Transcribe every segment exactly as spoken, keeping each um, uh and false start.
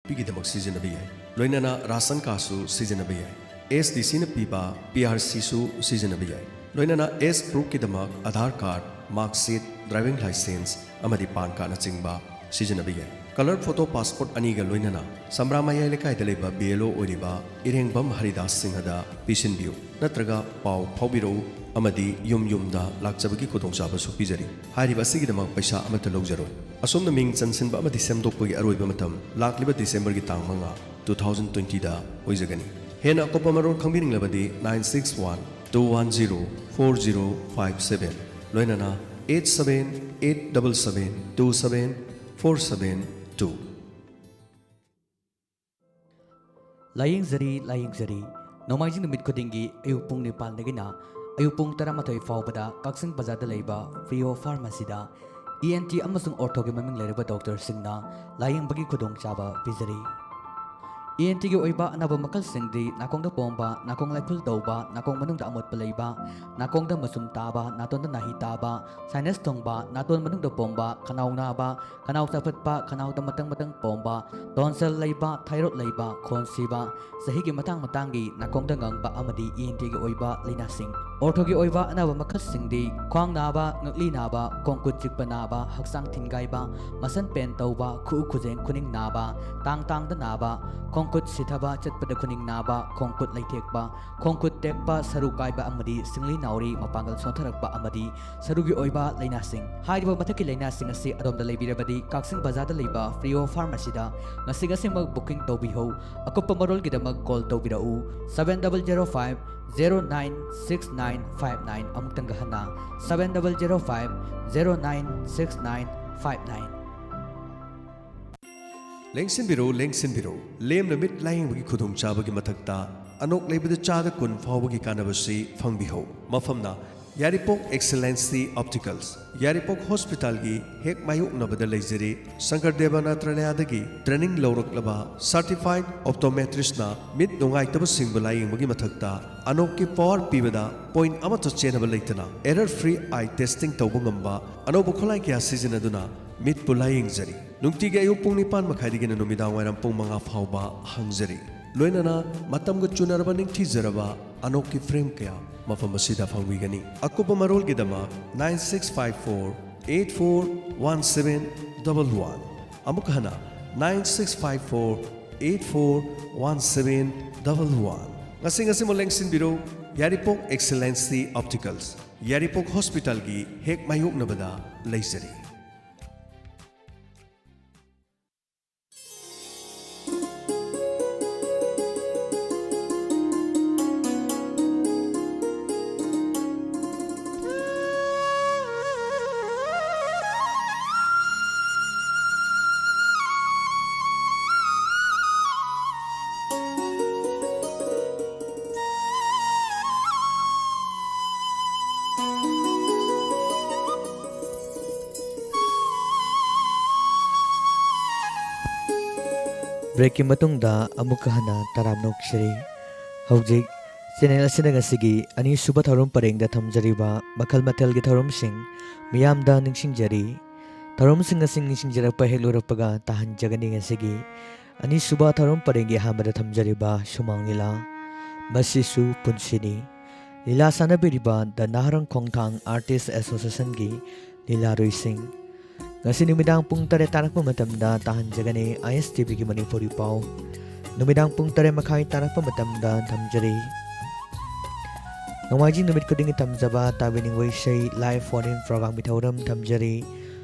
ꯄꯤꯒꯤꯗꯃꯛ ꯁꯤꯖꯤꯟꯅꯕ ꯌꯥꯏ꯫ ꯂꯣꯏꯅꯅ ꯔꯥꯁꯟ ꯀꯥꯔꯗꯁꯨ ꯁꯤꯖꯤꯟꯅꯕ ꯌꯥꯏ꯫ ꯑꯦꯁ ꯗꯤ ꯁꯤꯅ ꯄꯤꯕ ꯄꯤ ꯑꯥꯔ ꯁꯤꯁꯨ ꯁꯤꯖꯤꯟꯅꯕ ꯌꯥꯏ꯫ ꯂꯣꯏꯅꯅ ꯑꯦꯖ ꯄ꯭ꯔꯨꯐꯀꯤꯗꯃꯛ Aadhaar card, marksheet, driving licence ꯑꯃꯗꯤ ꯄꯥꯟ ꯀꯥꯔꯗꯅꯆꯤꯡꯕ ꯁꯤꯖꯤꯟꯅꯕ ꯌꯥꯏ꯫ ꯀꯂꯔ ꯐꯣꯇꯣ ꯄꯥꯁꯄꯣꯔꯠ ꯑꯅꯤꯒ ꯂꯣꯏꯅꯅ ꯁꯝꯕ꯭ꯔꯥ ꯃꯌꯥꯏ ꯂꯩꯀꯥꯏꯗ ꯂꯩꯕ ꯕꯤ ꯑꯦꯜ ꯑꯣ ꯑꯣꯏꯔꯤꯕ ꯏꯔꯦꯡꯕꯝ ꯍꯔꯤꯗꯥꯁ ꯁꯤꯡꯍꯗ ꯄꯤꯁꯤꯟꯕꯤꯌꯨ, ꯅꯠꯇ꯭ꯔꯒ ꯄꯥꯎ ꯐꯥꯎꯕꯤꯔꯛꯎ ꯑꯃꯗꯤ ꯌꯨꯝ ꯌꯨꯝꯗ ꯂꯥꯛꯆꯕꯒꯤ ꯈꯨꯗꯣꯡꯆꯥꯕꯁꯨ ꯄꯤꯖꯔꯤ꯫ ꯍꯥꯏꯔꯤꯕ ꯑꯁꯤꯒꯤꯗꯃꯛ ꯄꯩꯁꯥ ꯑꯃꯠꯇ ꯂꯧꯖꯔꯣꯏ꯫ ꯑꯁꯣꯝꯅ ꯃꯤꯡ ꯆꯟꯁꯤꯟꯕ ꯑꯃꯗꯤ ꯁꯦꯝꯗꯣꯛꯄꯒꯤ ꯑꯔꯣꯏꯕ ꯃꯇꯝ ꯂꯥꯛꯂꯤꯕ ꯗꯤꯁꯦꯝꯕꯔꯒꯤ ꯇꯥꯡ ꯃꯉꯥ, two thousand twenty ꯗ ꯑꯣꯏꯖꯒꯅꯤ꯫ ꯍꯦꯟꯅ ꯑꯀꯨꯞꯄ ꯃꯔꯣꯜ ꯈꯪꯕꯤꯅꯤꯡꯂꯕꯗꯤ nine six one two one zero four zero five seven, ꯂꯣꯏꯅꯅ eight seven eight double seven two seven four seven two꯫ ꯂꯥꯏꯌꯦꯡꯖꯔꯤ, ꯂꯥꯏꯌꯦꯡꯖꯔꯤ꯫ ꯅꯣꯡꯃꯥꯏꯖꯤꯡ ꯅꯨꯃꯤꯠ ꯈꯨꯗꯤꯡꯒꯤ ꯑꯌꯨꯛ ꯄꯨꯡ ꯅꯤꯄꯥꯟꯗꯒꯤꯅ ꯑꯌꯨꯛ ꯄꯨꯡ ꯇꯔꯥꯃꯥꯊꯣꯏ ꯐꯥꯎꯕꯗ ꯀꯛꯆꯤꯡ ꯕꯖꯥꯔꯗ ꯂꯩꯕ ꯐ꯭ꯔꯤꯑꯣ ꯐꯥꯔꯃꯥꯁꯤꯗ ꯏ ꯑꯦꯟ ꯇꯤ ꯑꯃꯁꯨꯡ ꯑꯣꯔꯊꯣꯒꯤ ꯃꯃꯤꯡ ꯂꯩꯔꯕ ꯗꯣꯛꯇꯔꯁꯤꯡꯅ ꯂꯥꯏꯌꯦꯡꯕꯒꯤ ꯈꯨꯗꯣꯡꯆꯥꯕ ꯄꯤꯖꯔꯤ꯫ ꯏ ꯑꯦꯟ ꯇꯤꯒꯤ ꯑꯣꯏꯕ ꯑꯅꯥꯕ ꯃꯈꯜꯁꯤꯡꯗꯤ ꯅꯥꯀꯣꯡꯗ ꯄꯣꯝꯕ, ꯅꯥꯀꯣꯡ ꯂꯥꯏꯐꯨꯜ ꯇꯧꯕ, ꯅꯥꯀꯣꯡ ꯃꯅꯨꯡꯗ ꯑꯃꯣꯠꯄ ꯂꯩꯕ, ꯅꯥꯀꯣꯡꯗ ꯃꯆꯨꯝ ꯇꯥꯕ, ꯅꯥꯇꯣꯟꯗ ꯅꯥꯍꯤ ꯇꯥꯕ, ꯁꯥꯏꯅꯁ ꯊꯨꯡꯕ, ꯅꯥꯇꯣꯟ ꯃꯅꯨꯡꯗ ꯄꯣꯝꯕ, ꯈꯅꯥꯎ ꯅꯥꯕ, ꯈꯅꯥꯎ ꯆꯥꯎꯈꯠꯄ, ꯈꯅꯥꯎꯗ ꯃꯇꯪ ꯃꯇꯪ ꯄꯣꯝꯕ, ꯇꯣꯟꯁꯤꯜ ꯂꯩꯕ, ꯊꯥꯏꯔꯣꯏꯗ ꯂꯩꯕ, ꯈꯣꯟ ꯁꯤꯕ, ꯆꯍꯤꯒꯤ ꯃꯇꯥꯡ ꯃꯇꯥꯡꯒꯤ ꯅꯥꯀꯣꯡꯗ ꯉꯪꯕ ꯑꯃꯗꯤ ꯏ ꯑꯦꯟ ꯇꯤꯒꯤ ꯑꯣꯏꯕ ꯂꯥꯏꯅꯥꯁꯤꯡ꯫ ꯑꯣꯔꯊꯣꯒꯤ ꯑꯣꯏꯕ ꯑꯅꯥꯕ ꯃꯈꯜꯁꯤꯡꯗꯤ ꯈ꯭ꯋꯥꯡ ꯅꯥꯕ, ꯉꯛꯂꯤ ꯅꯥꯕ, ꯈꯣꯡ ꯈꯨꯠ ꯆꯤꯛꯄ ꯅꯥꯕ, ꯍꯛꯆꯥꯡ ꯊꯤꯟꯒꯥꯏꯕ, ꯃꯁꯟ ꯄꯦꯟ ꯇꯧꯕ, ꯈꯨꯎ ꯈꯨꯖꯦꯡ ꯈꯨꯅꯤꯡ ꯅꯥꯕ, ꯇꯥꯡ ꯇꯥꯡꯗ ꯅꯥꯕ, ꯈꯣꯡ ꯈꯨꯠ ꯁꯤꯊꯕ, ꯆꯠꯄꯗ ꯈꯨꯅꯤꯡ ꯅꯥꯕ, ꯈꯣꯡ ꯈꯨꯠ ꯂꯩꯊꯦꯛꯄ, ꯈꯣꯡ ꯈꯨꯠ ꯇꯦꯛꯄ, ꯁꯔꯨ ꯀꯥꯏꯕ ꯑꯃꯗꯤ ꯁꯤꯡꯂꯤ ꯅꯥꯎꯔꯤ ꯃꯄꯥꯡꯒꯜ ꯁꯣꯟꯊꯔꯛꯄ ꯑꯃꯗꯤ ꯁꯔꯨꯒꯤ ꯑꯣꯏꯕ ꯂꯥꯏꯅꯥꯁꯤꯡ꯫ ꯍꯥꯏꯔꯤꯕ ꯃꯊꯛꯀꯤ ꯂꯥꯏꯅꯥꯁꯤꯡ ꯑꯁꯤ ꯑꯗꯣꯝꯗ ꯂꯩꯕꯤꯔꯕꯗꯤ ꯀꯛꯆꯤꯡ ꯕꯖꯥꯔꯗ ꯂꯩꯕ ꯐ꯭ꯔꯤꯑꯣ ꯐꯥꯔꯃꯥꯁꯤꯗ ꯉꯁꯤ ꯉꯁꯤꯃꯛ ꯕꯨꯀꯤꯡ ꯇꯧꯕꯤꯍꯧ꯫ ꯑꯀꯨꯞꯄ ꯃꯔꯣꯜꯒꯤꯗꯃꯛ ꯀꯣꯜ ꯇꯧꯕꯤꯔꯛꯎ, seven double zero five zero nine six nine five nine꯫ ꯑꯃꯨꯛꯇꯪꯒ ꯍꯟꯅ, seven double zero five zero nine six nine five nine꯫ ꯂꯦꯡꯁꯤꯟꯕꯤꯔꯣ, ꯂꯦꯡꯁꯤꯟꯕꯤꯔꯣ꯫ ꯂꯦꯝꯅ ꯃꯤꯠ ꯂꯥꯌꯦꯡꯕꯒꯤ ꯈꯨꯗꯣꯡꯆꯥꯕꯒꯤ ꯃꯊꯛꯇ ꯑꯅꯣꯛ ꯂꯩꯕꯗ ꯆꯥꯗ ꯀꯨꯟ ꯐꯥꯎꯕꯒꯤ ꯀꯥꯟꯅꯕꯁꯤ ꯐꯪꯕꯤꯍꯧ꯫ ꯃꯐꯝꯅ ꯌꯥꯏꯔꯤꯄꯣꯛ ꯑꯦꯛꯁꯦꯂꯦꯟꯁꯤ ꯑꯣꯞꯇꯤꯀꯜꯁ, ꯌꯥꯏꯔꯤꯄꯣꯛ ꯍꯣꯁꯄꯤꯇꯥꯜꯒꯤ ꯍꯦꯛ ꯃꯥꯌꯣꯛꯅꯕꯗ ꯂꯩꯖꯔꯤ꯫ ꯁꯪꯀꯔꯗꯦꯕ ꯅꯥꯇ꯭ꯔꯥꯂꯌꯥꯗꯒꯤ ꯇ꯭ꯔꯦꯅꯤꯡ ꯂꯧꯔꯛꯂꯕ ꯁꯥꯔꯇꯤꯐꯥꯏꯗ ꯑꯣꯞꯇꯣꯃꯦꯇ꯭ꯔꯤꯁꯅ ꯃꯤꯠ ꯅꯨꯡꯉꯥꯏꯇꯕꯁꯤꯡꯕꯨ ꯂꯥꯌꯦꯡꯕꯒꯤ ꯃꯊꯛꯇ ꯑꯅꯣꯛꯀꯤ ꯄꯋꯥꯔ ꯄꯤꯕꯗ ꯄꯣꯏꯟ ꯑꯃꯠꯇ ꯆꯦꯟꯅꯕ ꯂꯩꯇꯅ ꯑꯦꯔꯔ ꯐ꯭ꯔꯤ ꯑꯥꯏ ꯇꯦꯁꯇꯤꯡ ꯇꯧꯕ ꯉꯝꯕ ꯑꯅꯧꯕ ꯈꯨꯠꯂꯥꯏ ꯀꯌꯥ ꯁꯤꯖꯤꯟꯅꯗꯨꯅ ꯃꯤꯠꯄꯨ ꯂꯥꯌꯦꯡꯖꯔꯤ꯫ ꯅꯨꯡꯇꯤꯒꯤ ꯑꯌꯨꯛ ꯄꯨꯡ ꯅꯤꯄꯥꯟ ꯃꯈꯥꯏꯗꯒꯤꯅ ꯅꯨꯃꯤꯗꯥꯡ ꯋꯥꯏꯔꯝ ꯄꯨꯡ ꯃꯉꯥ ꯐꯥꯎꯕ ꯍꯥꯡꯖꯔꯤ꯫ ꯂꯣꯏꯅꯅ ꯃꯇꯝꯒ ꯆꯨꯅꯔꯕ ꯅꯤꯡꯊꯤꯖꯔꯕ ꯑꯅꯣꯛꯀꯤ frame ꯀꯌꯥ ꯃꯐꯝ ꯑꯁꯤꯗ ꯐꯪꯕꯤꯒꯅꯤ꯫ ꯑꯀꯨꯞꯄ ꯃꯔꯣꯜꯒꯤꯗꯃꯛ nine six five four eight four one seven double one꯫ ꯑꯃꯨꯛ ꯍꯟꯅ, nine six five four eight four one seven double one꯫ ꯉꯁꯤ ꯉꯁꯤꯃꯛ ꯂꯦꯡꯁꯤꯟꯕꯤꯔꯣ, ꯌꯥꯏꯔꯤꯄꯣꯛ Excellency Opticals, ꯌꯥꯏꯔꯤꯄꯣꯛ ꯍꯣꯁꯄꯤꯇꯥꯜꯒꯤ ꯍꯦꯛ ꯃꯥꯌꯣꯛꯅꯕꯗ ꯂꯩꯖꯔꯤ꯫ Breakꯀꯤ ꯃꯇꯨꯡꯗ ꯑꯃꯨꯛꯀ ꯍꯟꯅ ꯇꯔꯥꯝꯅ ꯑꯣꯛꯆꯔꯤ꯫ ꯍꯧꯖꯤꯛ channel ꯑꯁꯤꯅ ꯉꯁꯤꯒꯤ ꯑꯅꯤꯁꯨꯕ ꯊꯧꯔꯝ ꯄꯔꯦꯡꯗ ꯊꯝꯖꯔꯤꯕ ꯃꯈꯜ ꯃꯊꯦꯜꯒꯤ ꯊꯧꯔꯝꯁꯤꯡ ꯃꯤꯌꯥꯝꯗ ꯅꯤꯡꯁꯤꯡꯖꯔꯤ꯫ ꯊꯧꯔꯝꯁꯤꯡ ꯑꯁꯤ ꯅꯤꯡꯁꯤꯡꯖꯔꯛꯄ ꯍꯦꯛ ꯂꯣꯏꯔꯛꯄꯒ ꯇꯥꯍꯟꯖꯒꯅꯤ ꯉꯁꯤꯒꯤ ꯑꯅꯤꯁꯨꯕ ꯊꯧꯔꯝ ꯄꯔꯦꯡꯒꯤ ꯑꯍꯥꯟꯕꯗ ꯊꯝꯖꯔꯤꯕ ꯁꯨꯃꯥꯡ ꯂꯤꯂꯥ, ꯃꯁꯤꯁꯨ ꯄꯨꯟꯁꯤꯅꯤ꯫ ꯂꯤꯂꯥ ꯁꯥꯟꯅꯕꯤꯔꯤꯕ The Naharang Khongthang Artist Associationꯒꯤ ꯂꯤꯂꯥꯔꯣꯏꯁꯤꯡ꯫ ꯉꯁꯤ ꯅꯨꯃꯤꯗꯥꯡ ꯄꯨꯡ ꯇꯔꯦꯠ ꯇꯥꯔꯛꯄ ꯃꯇꯝꯗ ꯇꯥꯍꯟꯖꯒꯅꯤ ISTVꯒꯤ ꯃꯅꯤꯄꯨꯔꯤ ꯄꯥꯎ꯫ ꯅꯨꯃꯤꯗꯥꯡ ꯄꯨꯡ ꯇꯔꯦꯠ ꯃꯈꯥꯏ ꯇꯥꯔꯛꯄ ꯃꯇꯝꯗ ꯊꯝꯖꯔꯤ꯫ ꯅꯣꯡꯃꯥꯏꯖꯤꯡ ꯅꯨꯃꯤꯠ ꯈꯨꯗꯤꯡꯒꯤ ꯊꯝꯖꯕ ꯇꯥꯕꯤꯅꯤꯡꯕ ꯏꯁꯩ live phone-in programꯒꯤ ꯊꯧꯔꯝ ꯊꯝꯖꯔꯤ꯫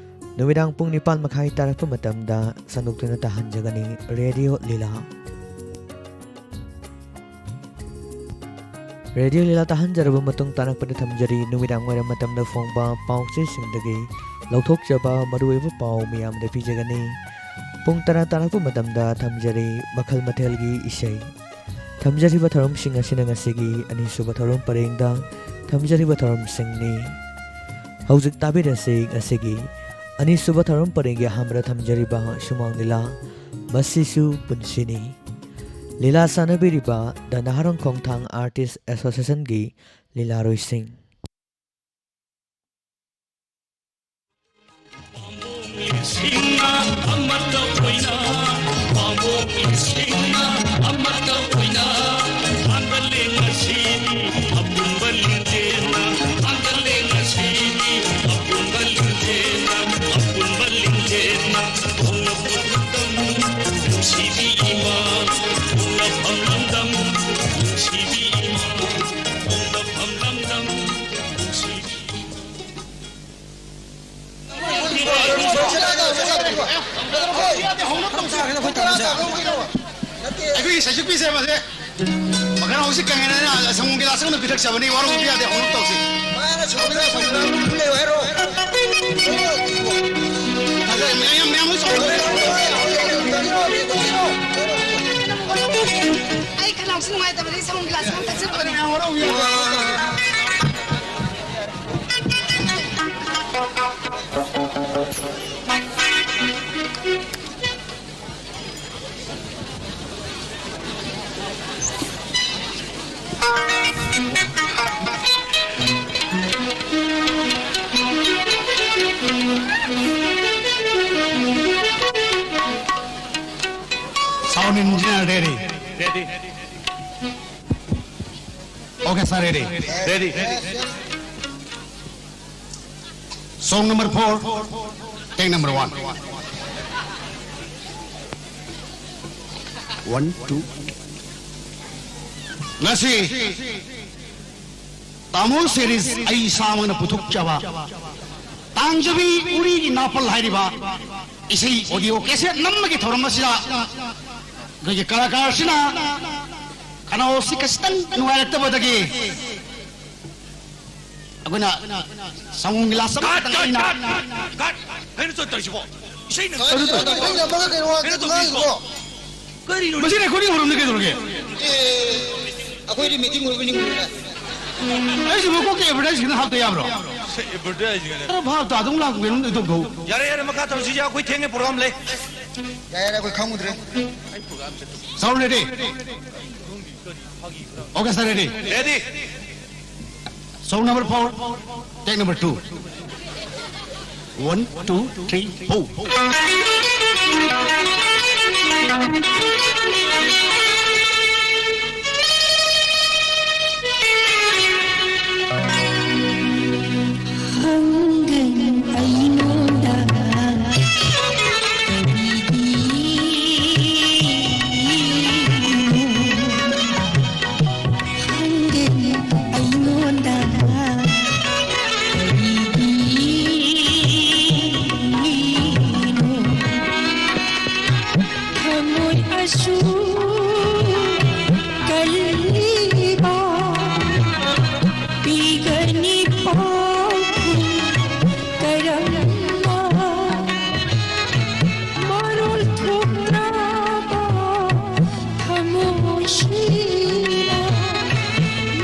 ꯅꯨꯃꯤꯗꯥꯡ ꯄꯨꯡ ꯅꯤꯄꯥꯟ ꯃꯈꯥꯏ ꯇꯥꯔꯛꯄ ꯃꯇꯝꯗ ꯁꯟꯗꯣꯛꯇꯨꯅ ꯇꯥꯍꯟꯖꯒꯅꯤ ꯔꯦꯗꯤꯑꯣ ꯂꯤꯂꯥ꯫ ꯔꯦꯗꯤꯑꯣ ꯂꯤꯂꯥ ꯇꯥꯍꯟꯖꯔꯕ ꯃꯇꯨꯡ ꯇꯥꯔꯛꯄꯗ ꯊꯝꯖꯔꯤ ꯅꯨꯃꯤꯗꯥꯡ ꯋꯥꯏꯔꯝ ꯃꯇꯝꯗ ꯐꯣꯡꯕ ꯄꯥꯎꯆꯦꯁꯤꯡꯗꯒꯤ ꯂꯧꯊꯣꯛꯆꯕ ꯃꯔꯨꯑꯣꯏꯕ ꯄꯥꯎ ꯃꯤꯌꯥꯝꯗ ꯄꯤꯖꯒꯅꯤ꯫ ꯄꯨꯡ ꯇꯔꯥ ꯇꯥꯔꯛꯄ ꯃꯇꯝꯗ ꯊꯝꯖꯔꯤ ꯃꯈꯜ ꯃꯊꯦꯜꯒꯤ ꯏꯁꯩ꯫ ꯊꯝꯖꯔꯤꯕ ꯊꯧꯔꯝꯁꯤꯡ ꯑꯁꯤꯅ ꯉꯁꯤꯒꯤ ꯑꯅꯤꯁꯨꯕ ꯊꯧꯔꯝ ꯄꯔꯦꯡꯗ ꯊꯝꯖꯔꯤꯕ ꯊꯧꯔꯝꯁꯤꯡꯅꯤ꯫ ꯍꯧꯖꯤꯛ ꯇꯥꯕꯤꯔꯁꯤ ꯉꯁꯤꯒꯤ ꯑꯅꯤꯁꯨꯕ ꯊꯧꯔꯝ ꯄꯔꯦꯡꯒꯤ ꯑꯍꯥꯟꯕꯗ ꯊꯝꯖꯔꯤꯕ ꯁꯨꯃꯥꯡ ꯂꯤꯂꯥ, ꯃꯁꯤꯁꯨ ꯄꯨꯟꯁꯤꯅꯤ꯫ ꯂꯤꯂꯥ ꯁꯥꯟꯅꯕꯤꯔꯤꯕ The Naharang Khongthang Artist Associationꯒꯤ ꯂꯤꯂꯥꯔꯣꯏꯁꯤꯡ꯫ ꯏꯁꯤꯡꯅ ꯑꯃꯠꯇ ꯑꯣꯏꯅ, ꯄꯥꯝꯕꯣꯝ ꯏꯁꯤꯡꯅ ꯑꯃꯠꯇ ꯑꯣꯏꯅ, ꯊꯥꯡꯒꯠꯂꯦ ꯉꯁꯤꯗꯤ ꯑꯄꯨꯟꯕ ꯂꯤꯡꯖꯦꯜꯅ, ꯊꯥꯡꯒꯠꯂꯦ ꯉꯁꯤꯗꯤ ꯑꯄꯨꯟꯕ ꯂꯤꯡꯖꯦꯜꯅ, ꯑꯄꯨꯟꯕ ꯂꯤꯡꯖꯦꯜꯅ, ꯍꯣꯡꯂꯛꯄ ꯃꯇꯝ, ꯅꯨꯡꯁꯤꯕꯤ ꯏꯃꯥ, ꯍꯣꯡꯂꯛꯐꯝ ꯂꯝꯗꯝ, ꯅꯨꯡꯁꯤꯕꯤ ꯏꯃꯥ, ꯍꯣꯡꯂꯛꯐꯝ ꯂꯝꯗꯝ, ꯅꯨꯡꯁꯤꯕꯤ ꯏꯃꯥ꯫ ꯑꯩꯈꯣꯏꯒꯤ ꯁꯩꯁꯛꯄꯤꯁꯦ ꯃꯁꯦ ꯃꯈꯜ ꯍꯧꯖꯤꯛ ꯀꯪꯉꯦꯅ ꯑꯩꯅ ꯁꯪꯒꯣꯝ ꯒꯤꯂꯥꯁ ꯑꯃ ꯄꯤꯊꯛꯆꯕꯅꯤ, ꯋꯥꯔꯧꯕꯤꯕ ꯌꯥꯗꯦ, ꯍꯧꯅ ꯇꯧꯁꯤ꯫ ꯃꯥꯅ ꯁꯪꯒꯣꯝ ꯒꯤꯂꯥꯁ ꯑꯃ ꯂꯩꯌꯨ ꯍꯥꯏꯔꯣ? ꯐꯖꯩ, ꯃꯌꯥꯝ, ꯃꯌꯥꯝ ꯂꯣꯏ ꯆꯥꯎꯈꯠꯂꯦ꯫ ꯑꯩ ꯈꯅꯥꯎꯁꯤ ꯅꯨꯡꯉꯥꯏꯇꯕꯗꯒꯤ ꯁꯪꯒꯣꯝ ꯒꯤꯂꯥꯁ ꯑꯃ ꯊꯛꯆꯕꯅꯤ꯫ ꯃꯌꯥꯝ ꯋꯥꯔꯧꯕꯤꯕ ꯌꯥꯗꯦ꯫ Sound engineer ready. Ready. Okay, sir, ready. Ready. Song number four, take number one. One, two. ꯉꯁꯤ ꯇꯥꯃꯣ ꯁꯦꯔꯤꯁ ꯑꯩ ꯏꯁꯥꯃꯛꯅ ꯄꯨꯊꯣꯛꯆꯕ ꯇꯥꯡꯖꯕꯤ ꯎꯔꯤꯒꯤ ꯅꯥꯄꯜ ꯍꯥꯏꯔꯤꯕ ꯏꯁꯩ ꯑꯣꯗꯤꯑꯣ ꯀꯦꯁꯦꯠ ꯅꯝꯕꯒꯤ ꯊꯧꯔꯝ ꯑꯁꯤꯗ ꯑꯩꯈꯣꯏꯒꯤ ꯀꯂꯥꯀꯥꯔꯁꯤꯅ ꯈꯅꯥꯎꯁꯤ ꯈꯤꯇꯪ ꯅꯨꯡꯉꯥꯏꯔꯛꯇꯕꯗꯒꯤ ꯑꯩꯈꯣꯏꯅ ꯁꯪꯒꯣꯝ ꯒꯤꯂꯥꯁ ꯑꯃꯈꯛꯇꯪ ꯑꯩꯅ ꯀꯠ! ꯀꯩꯅꯣ ꯆꯠ ꯇꯧꯔꯤꯁꯤꯕꯣ? ꯏꯁꯩ ꯅꯪ ꯀꯩꯅꯣ ꯇꯧꯔꯤꯁꯤꯕꯣ? ꯀꯩꯅꯣ ꯉꯥꯡꯉꯤꯗꯣ? ꯀꯩꯅꯣ ꯇꯧꯔꯤꯁꯤꯕꯣ? ꯀꯔꯤꯅꯣ? ꯃꯁꯤ ꯔꯦꯀꯣꯔꯗꯤꯡ ꯍꯧꯔꯝꯅꯤ ꯀꯩꯗꯧꯔꯒꯦ? ꯑꯦ, ꯑꯩꯈꯣꯏꯗꯤ ꯃꯤꯇꯤꯡ ꯑꯣꯏꯕ ꯅꯤꯡꯉꯨꯔꯦ꯫ ꯑꯩꯁꯤꯕꯨ ꯀꯣꯛꯀꯤ ꯑꯦꯗꯚꯔꯇꯥꯏꯁ ꯈꯤꯇꯪ ꯍꯥꯞꯇ ꯌꯥꯕ꯭ꯔꯣ? ꯁꯦ, ꯑꯦꯗꯚꯔꯇꯥꯏꯁ ꯈꯤꯇꯪ꯫ ꯈꯔ ꯚꯥꯞ ꯇꯥꯗꯧ ꯂꯥꯛꯄ ꯀꯩꯅꯣꯝ ꯏꯊꯣꯛ ꯊꯣꯛꯎ꯫ ꯌꯥꯔꯦ, ꯌꯥꯔꯦ, ꯃꯈꯥ ꯇꯧꯁꯤ, ꯑꯩꯈꯣꯏ ꯊꯦꯡꯉꯦ, ꯄ꯭ꯔꯣꯒ꯭ꯔꯥꯝ ꯂꯩ꯫ ꯌꯥꯔꯦ, ꯌꯥꯔꯦ, ꯑꯩꯈꯣꯏ ꯈꯪꯉꯨꯗ꯭ꯔꯦ꯫ Sound ready? Okay, sir, ready. Ready. Song number four, take number two. One, two, three, four. ꯍꯪꯒꯅꯨ ꯑꯩꯉꯣꯟꯗ ꯀꯔꯤꯒꯤꯅꯣ꯫ ꯍꯪꯒꯅꯨ ꯑꯩꯉꯣꯟꯗ ꯀꯔꯤꯒꯤꯅꯣ꯫ ꯊꯃꯣꯏ ꯑꯁꯨꯛ ꯀꯜꯂꯤꯕ ꯄꯤꯒꯅꯤ ꯄꯥꯎꯈꯨꯝ ꯀꯔꯝꯅ? ꯃꯔꯣꯜ ꯊꯣꯛꯇ꯭ꯔꯕ ꯊꯃꯣꯏꯁꯤꯅ,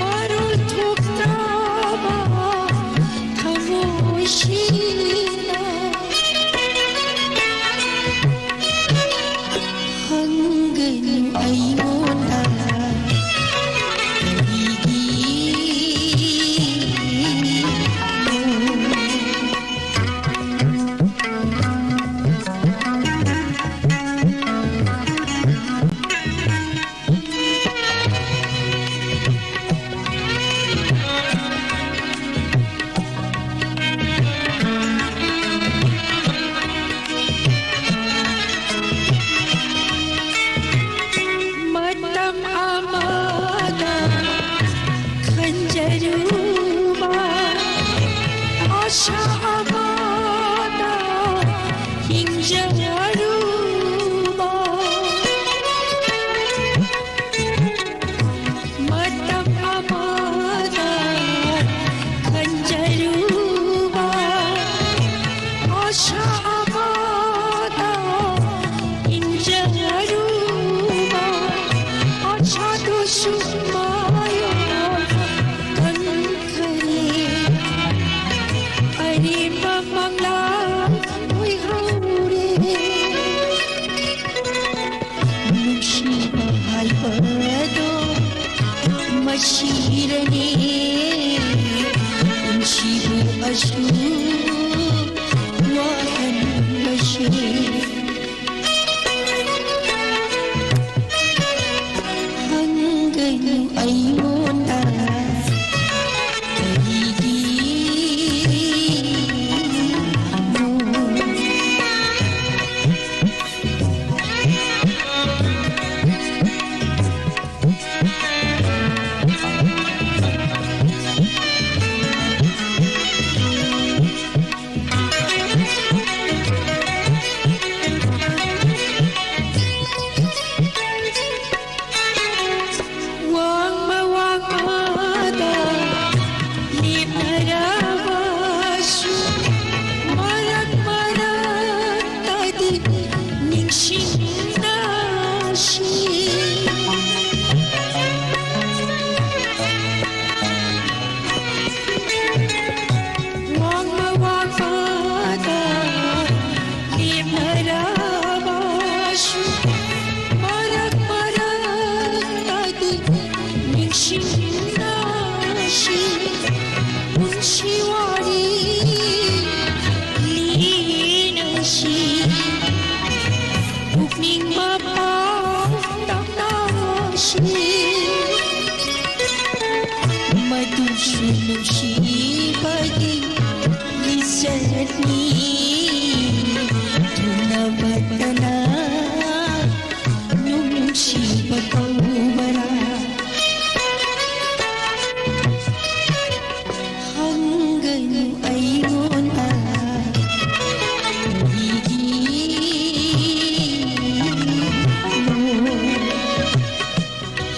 ꯃꯔꯣꯜ ꯊꯣꯛꯇ꯭ꯔꯕ ꯊꯃꯣꯏꯁꯤꯅ ꯍꯪꯒꯅꯨ ꯑꯩꯉꯣꯟꯗ ꯀꯔꯤꯒꯤꯅꯣ꯫ ꯃꯇꯝ ꯑꯃꯗ ꯈꯟꯖꯔꯨꯕ, ꯑꯁꯥ ꯑꯃꯗ ꯍꯤꯡꯖꯔꯨꯕ꯫ ꯃꯇꯝ ꯑꯃꯗ ꯈꯟꯖꯔꯨꯕ, ꯑꯁꯥ ꯑꯃꯗ ꯍꯤꯡꯖꯔꯨꯕ, ꯑꯁꯥꯗꯨꯁꯨ ꯃꯥꯌꯣꯟ ꯀꯟꯈ꯭ꯔꯦ꯫ ꯑꯔꯦꯝꯕ ꯃꯪꯂꯥꯟ ꯑꯣꯏꯍꯧꯔꯦ꯫ ꯅꯨꯡꯁꯤꯕ ꯍꯥꯏꯕꯗꯣ ꯃꯁꯤꯔꯅꯤ꯫ ꯄꯨꯟꯁꯤꯕꯨ ꯑꯁꯨꯛ ꯑꯩꯉꯣꯟꯗ ꯀꯔꯤꯒꯤꯅꯣ? ꯋꯥꯡꯃ ꯋꯥꯡꯃꯗ ꯂꯦꯞꯅꯔꯕꯁꯨ, ꯃꯔꯛ ꯃꯔꯛꯇꯗꯤ ꯅꯤꯡꯁꯤꯡꯅꯁꯤ꯫ ꯋꯥꯡꯃ ꯋꯥꯡꯃꯗ ꯂꯦꯞꯅꯔꯕꯁꯨ, ꯃꯔꯛ ꯃꯔꯛꯇꯗꯤ ꯅꯤꯡꯁꯤꯡꯅꯁꯤ꯫ ꯄꯨꯟꯁꯤ ꯋꯥꯔꯤ ꯂꯤꯅꯁꯤ꯫ ꯄꯨꯛꯅꯤꯡ ꯃꯄꯥꯎ ꯇꯝꯅꯁꯤ꯫ ꯃꯗꯨꯁꯨ ꯅꯨꯡꯁꯤꯕꯒꯤ ꯂꯤꯆꯠꯅꯤ꯫ ꯊꯨꯡꯅꯕꯇꯅ ꯅꯨꯡꯁꯤꯕ ꯀꯧꯕꯔꯥ? ꯍꯪꯒꯅꯨ ꯑꯩꯉꯣꯟꯗ ꯀꯔꯤꯒꯤꯅꯣ?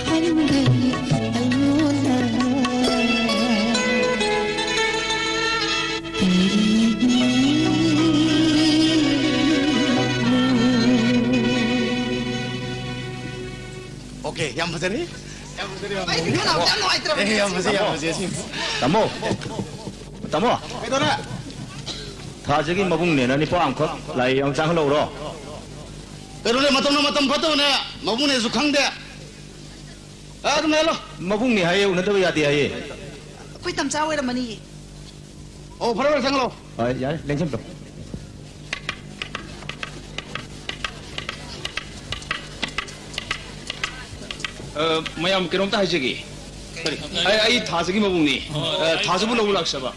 ꯍꯪꯒꯅꯨ ꯑꯩꯉꯣꯟꯗ ꯀꯔꯤꯒꯤꯅꯣ? ꯑꯣꯀꯦ, ꯌꯥꯝ ꯐꯖꯔꯤ꯫ ꯌꯥꯝ ꯐꯖꯔꯤ, ꯌꯥꯝ ꯐꯖꯔꯤ꯫ ꯑꯦ, ꯌꯥꯝ ꯐꯖꯩ, ꯌꯥꯝ ꯐꯖꯩ, ꯑꯁꯤ꯫ ꯇꯥꯃꯣ, ꯇꯥꯃꯣ꯫ ꯀꯩꯗꯧꯔꯦ? ꯊꯥꯖꯒꯤ ꯃꯕꯨꯡꯅꯦꯅ ꯅꯤꯄꯥ ꯑꯃꯈꯛ ꯂꯥꯏ ꯑꯃ ꯆꯥꯍꯜꯂꯧꯔꯣ꯫ ꯀꯩꯅꯣꯅꯦ, ꯃꯇꯝꯅ ꯃꯇꯝ ꯐꯠꯇꯕꯅꯦ, ꯃꯕꯨꯡꯅꯦꯁꯨ ꯈꯪꯗꯦ꯫ ꯑ, ꯑꯗꯨꯝ ꯂꯩꯍꯜꯂꯣ꯫ ꯃꯕꯨꯡꯅꯦ ꯍꯥꯏꯌꯦ, ꯎꯅꯗꯕ ꯌꯥꯗꯦ ꯍꯥꯏꯌꯦ꯫ ꯑꯩꯈꯣꯏ ꯇꯝꯆꯥ ꯑꯣꯏꯔꯝꯃꯅꯤꯌꯦ꯫ ꯑꯣ, ꯐꯔꯦ, ꯐꯔꯦ, ꯆꯪꯍꯜꯂꯣ꯫ ꯍꯣꯏ, ꯌꯥꯔꯦ, ꯂꯦꯡꯁꯟꯕꯤꯔꯣ꯫ ꯑ, ꯃꯌꯥꯝ ꯀꯩꯅꯣꯝꯇ ꯍꯥꯏꯖꯒꯦ꯫ ꯀꯔꯤ? ꯑꯩ, ꯑꯩ ꯊꯥꯖꯒꯤ ꯃꯕꯨꯡꯅꯤ꯫ ꯑ, ꯊꯥꯖꯕꯨ ꯂꯧꯕ ꯂꯥꯛꯆꯕ꯫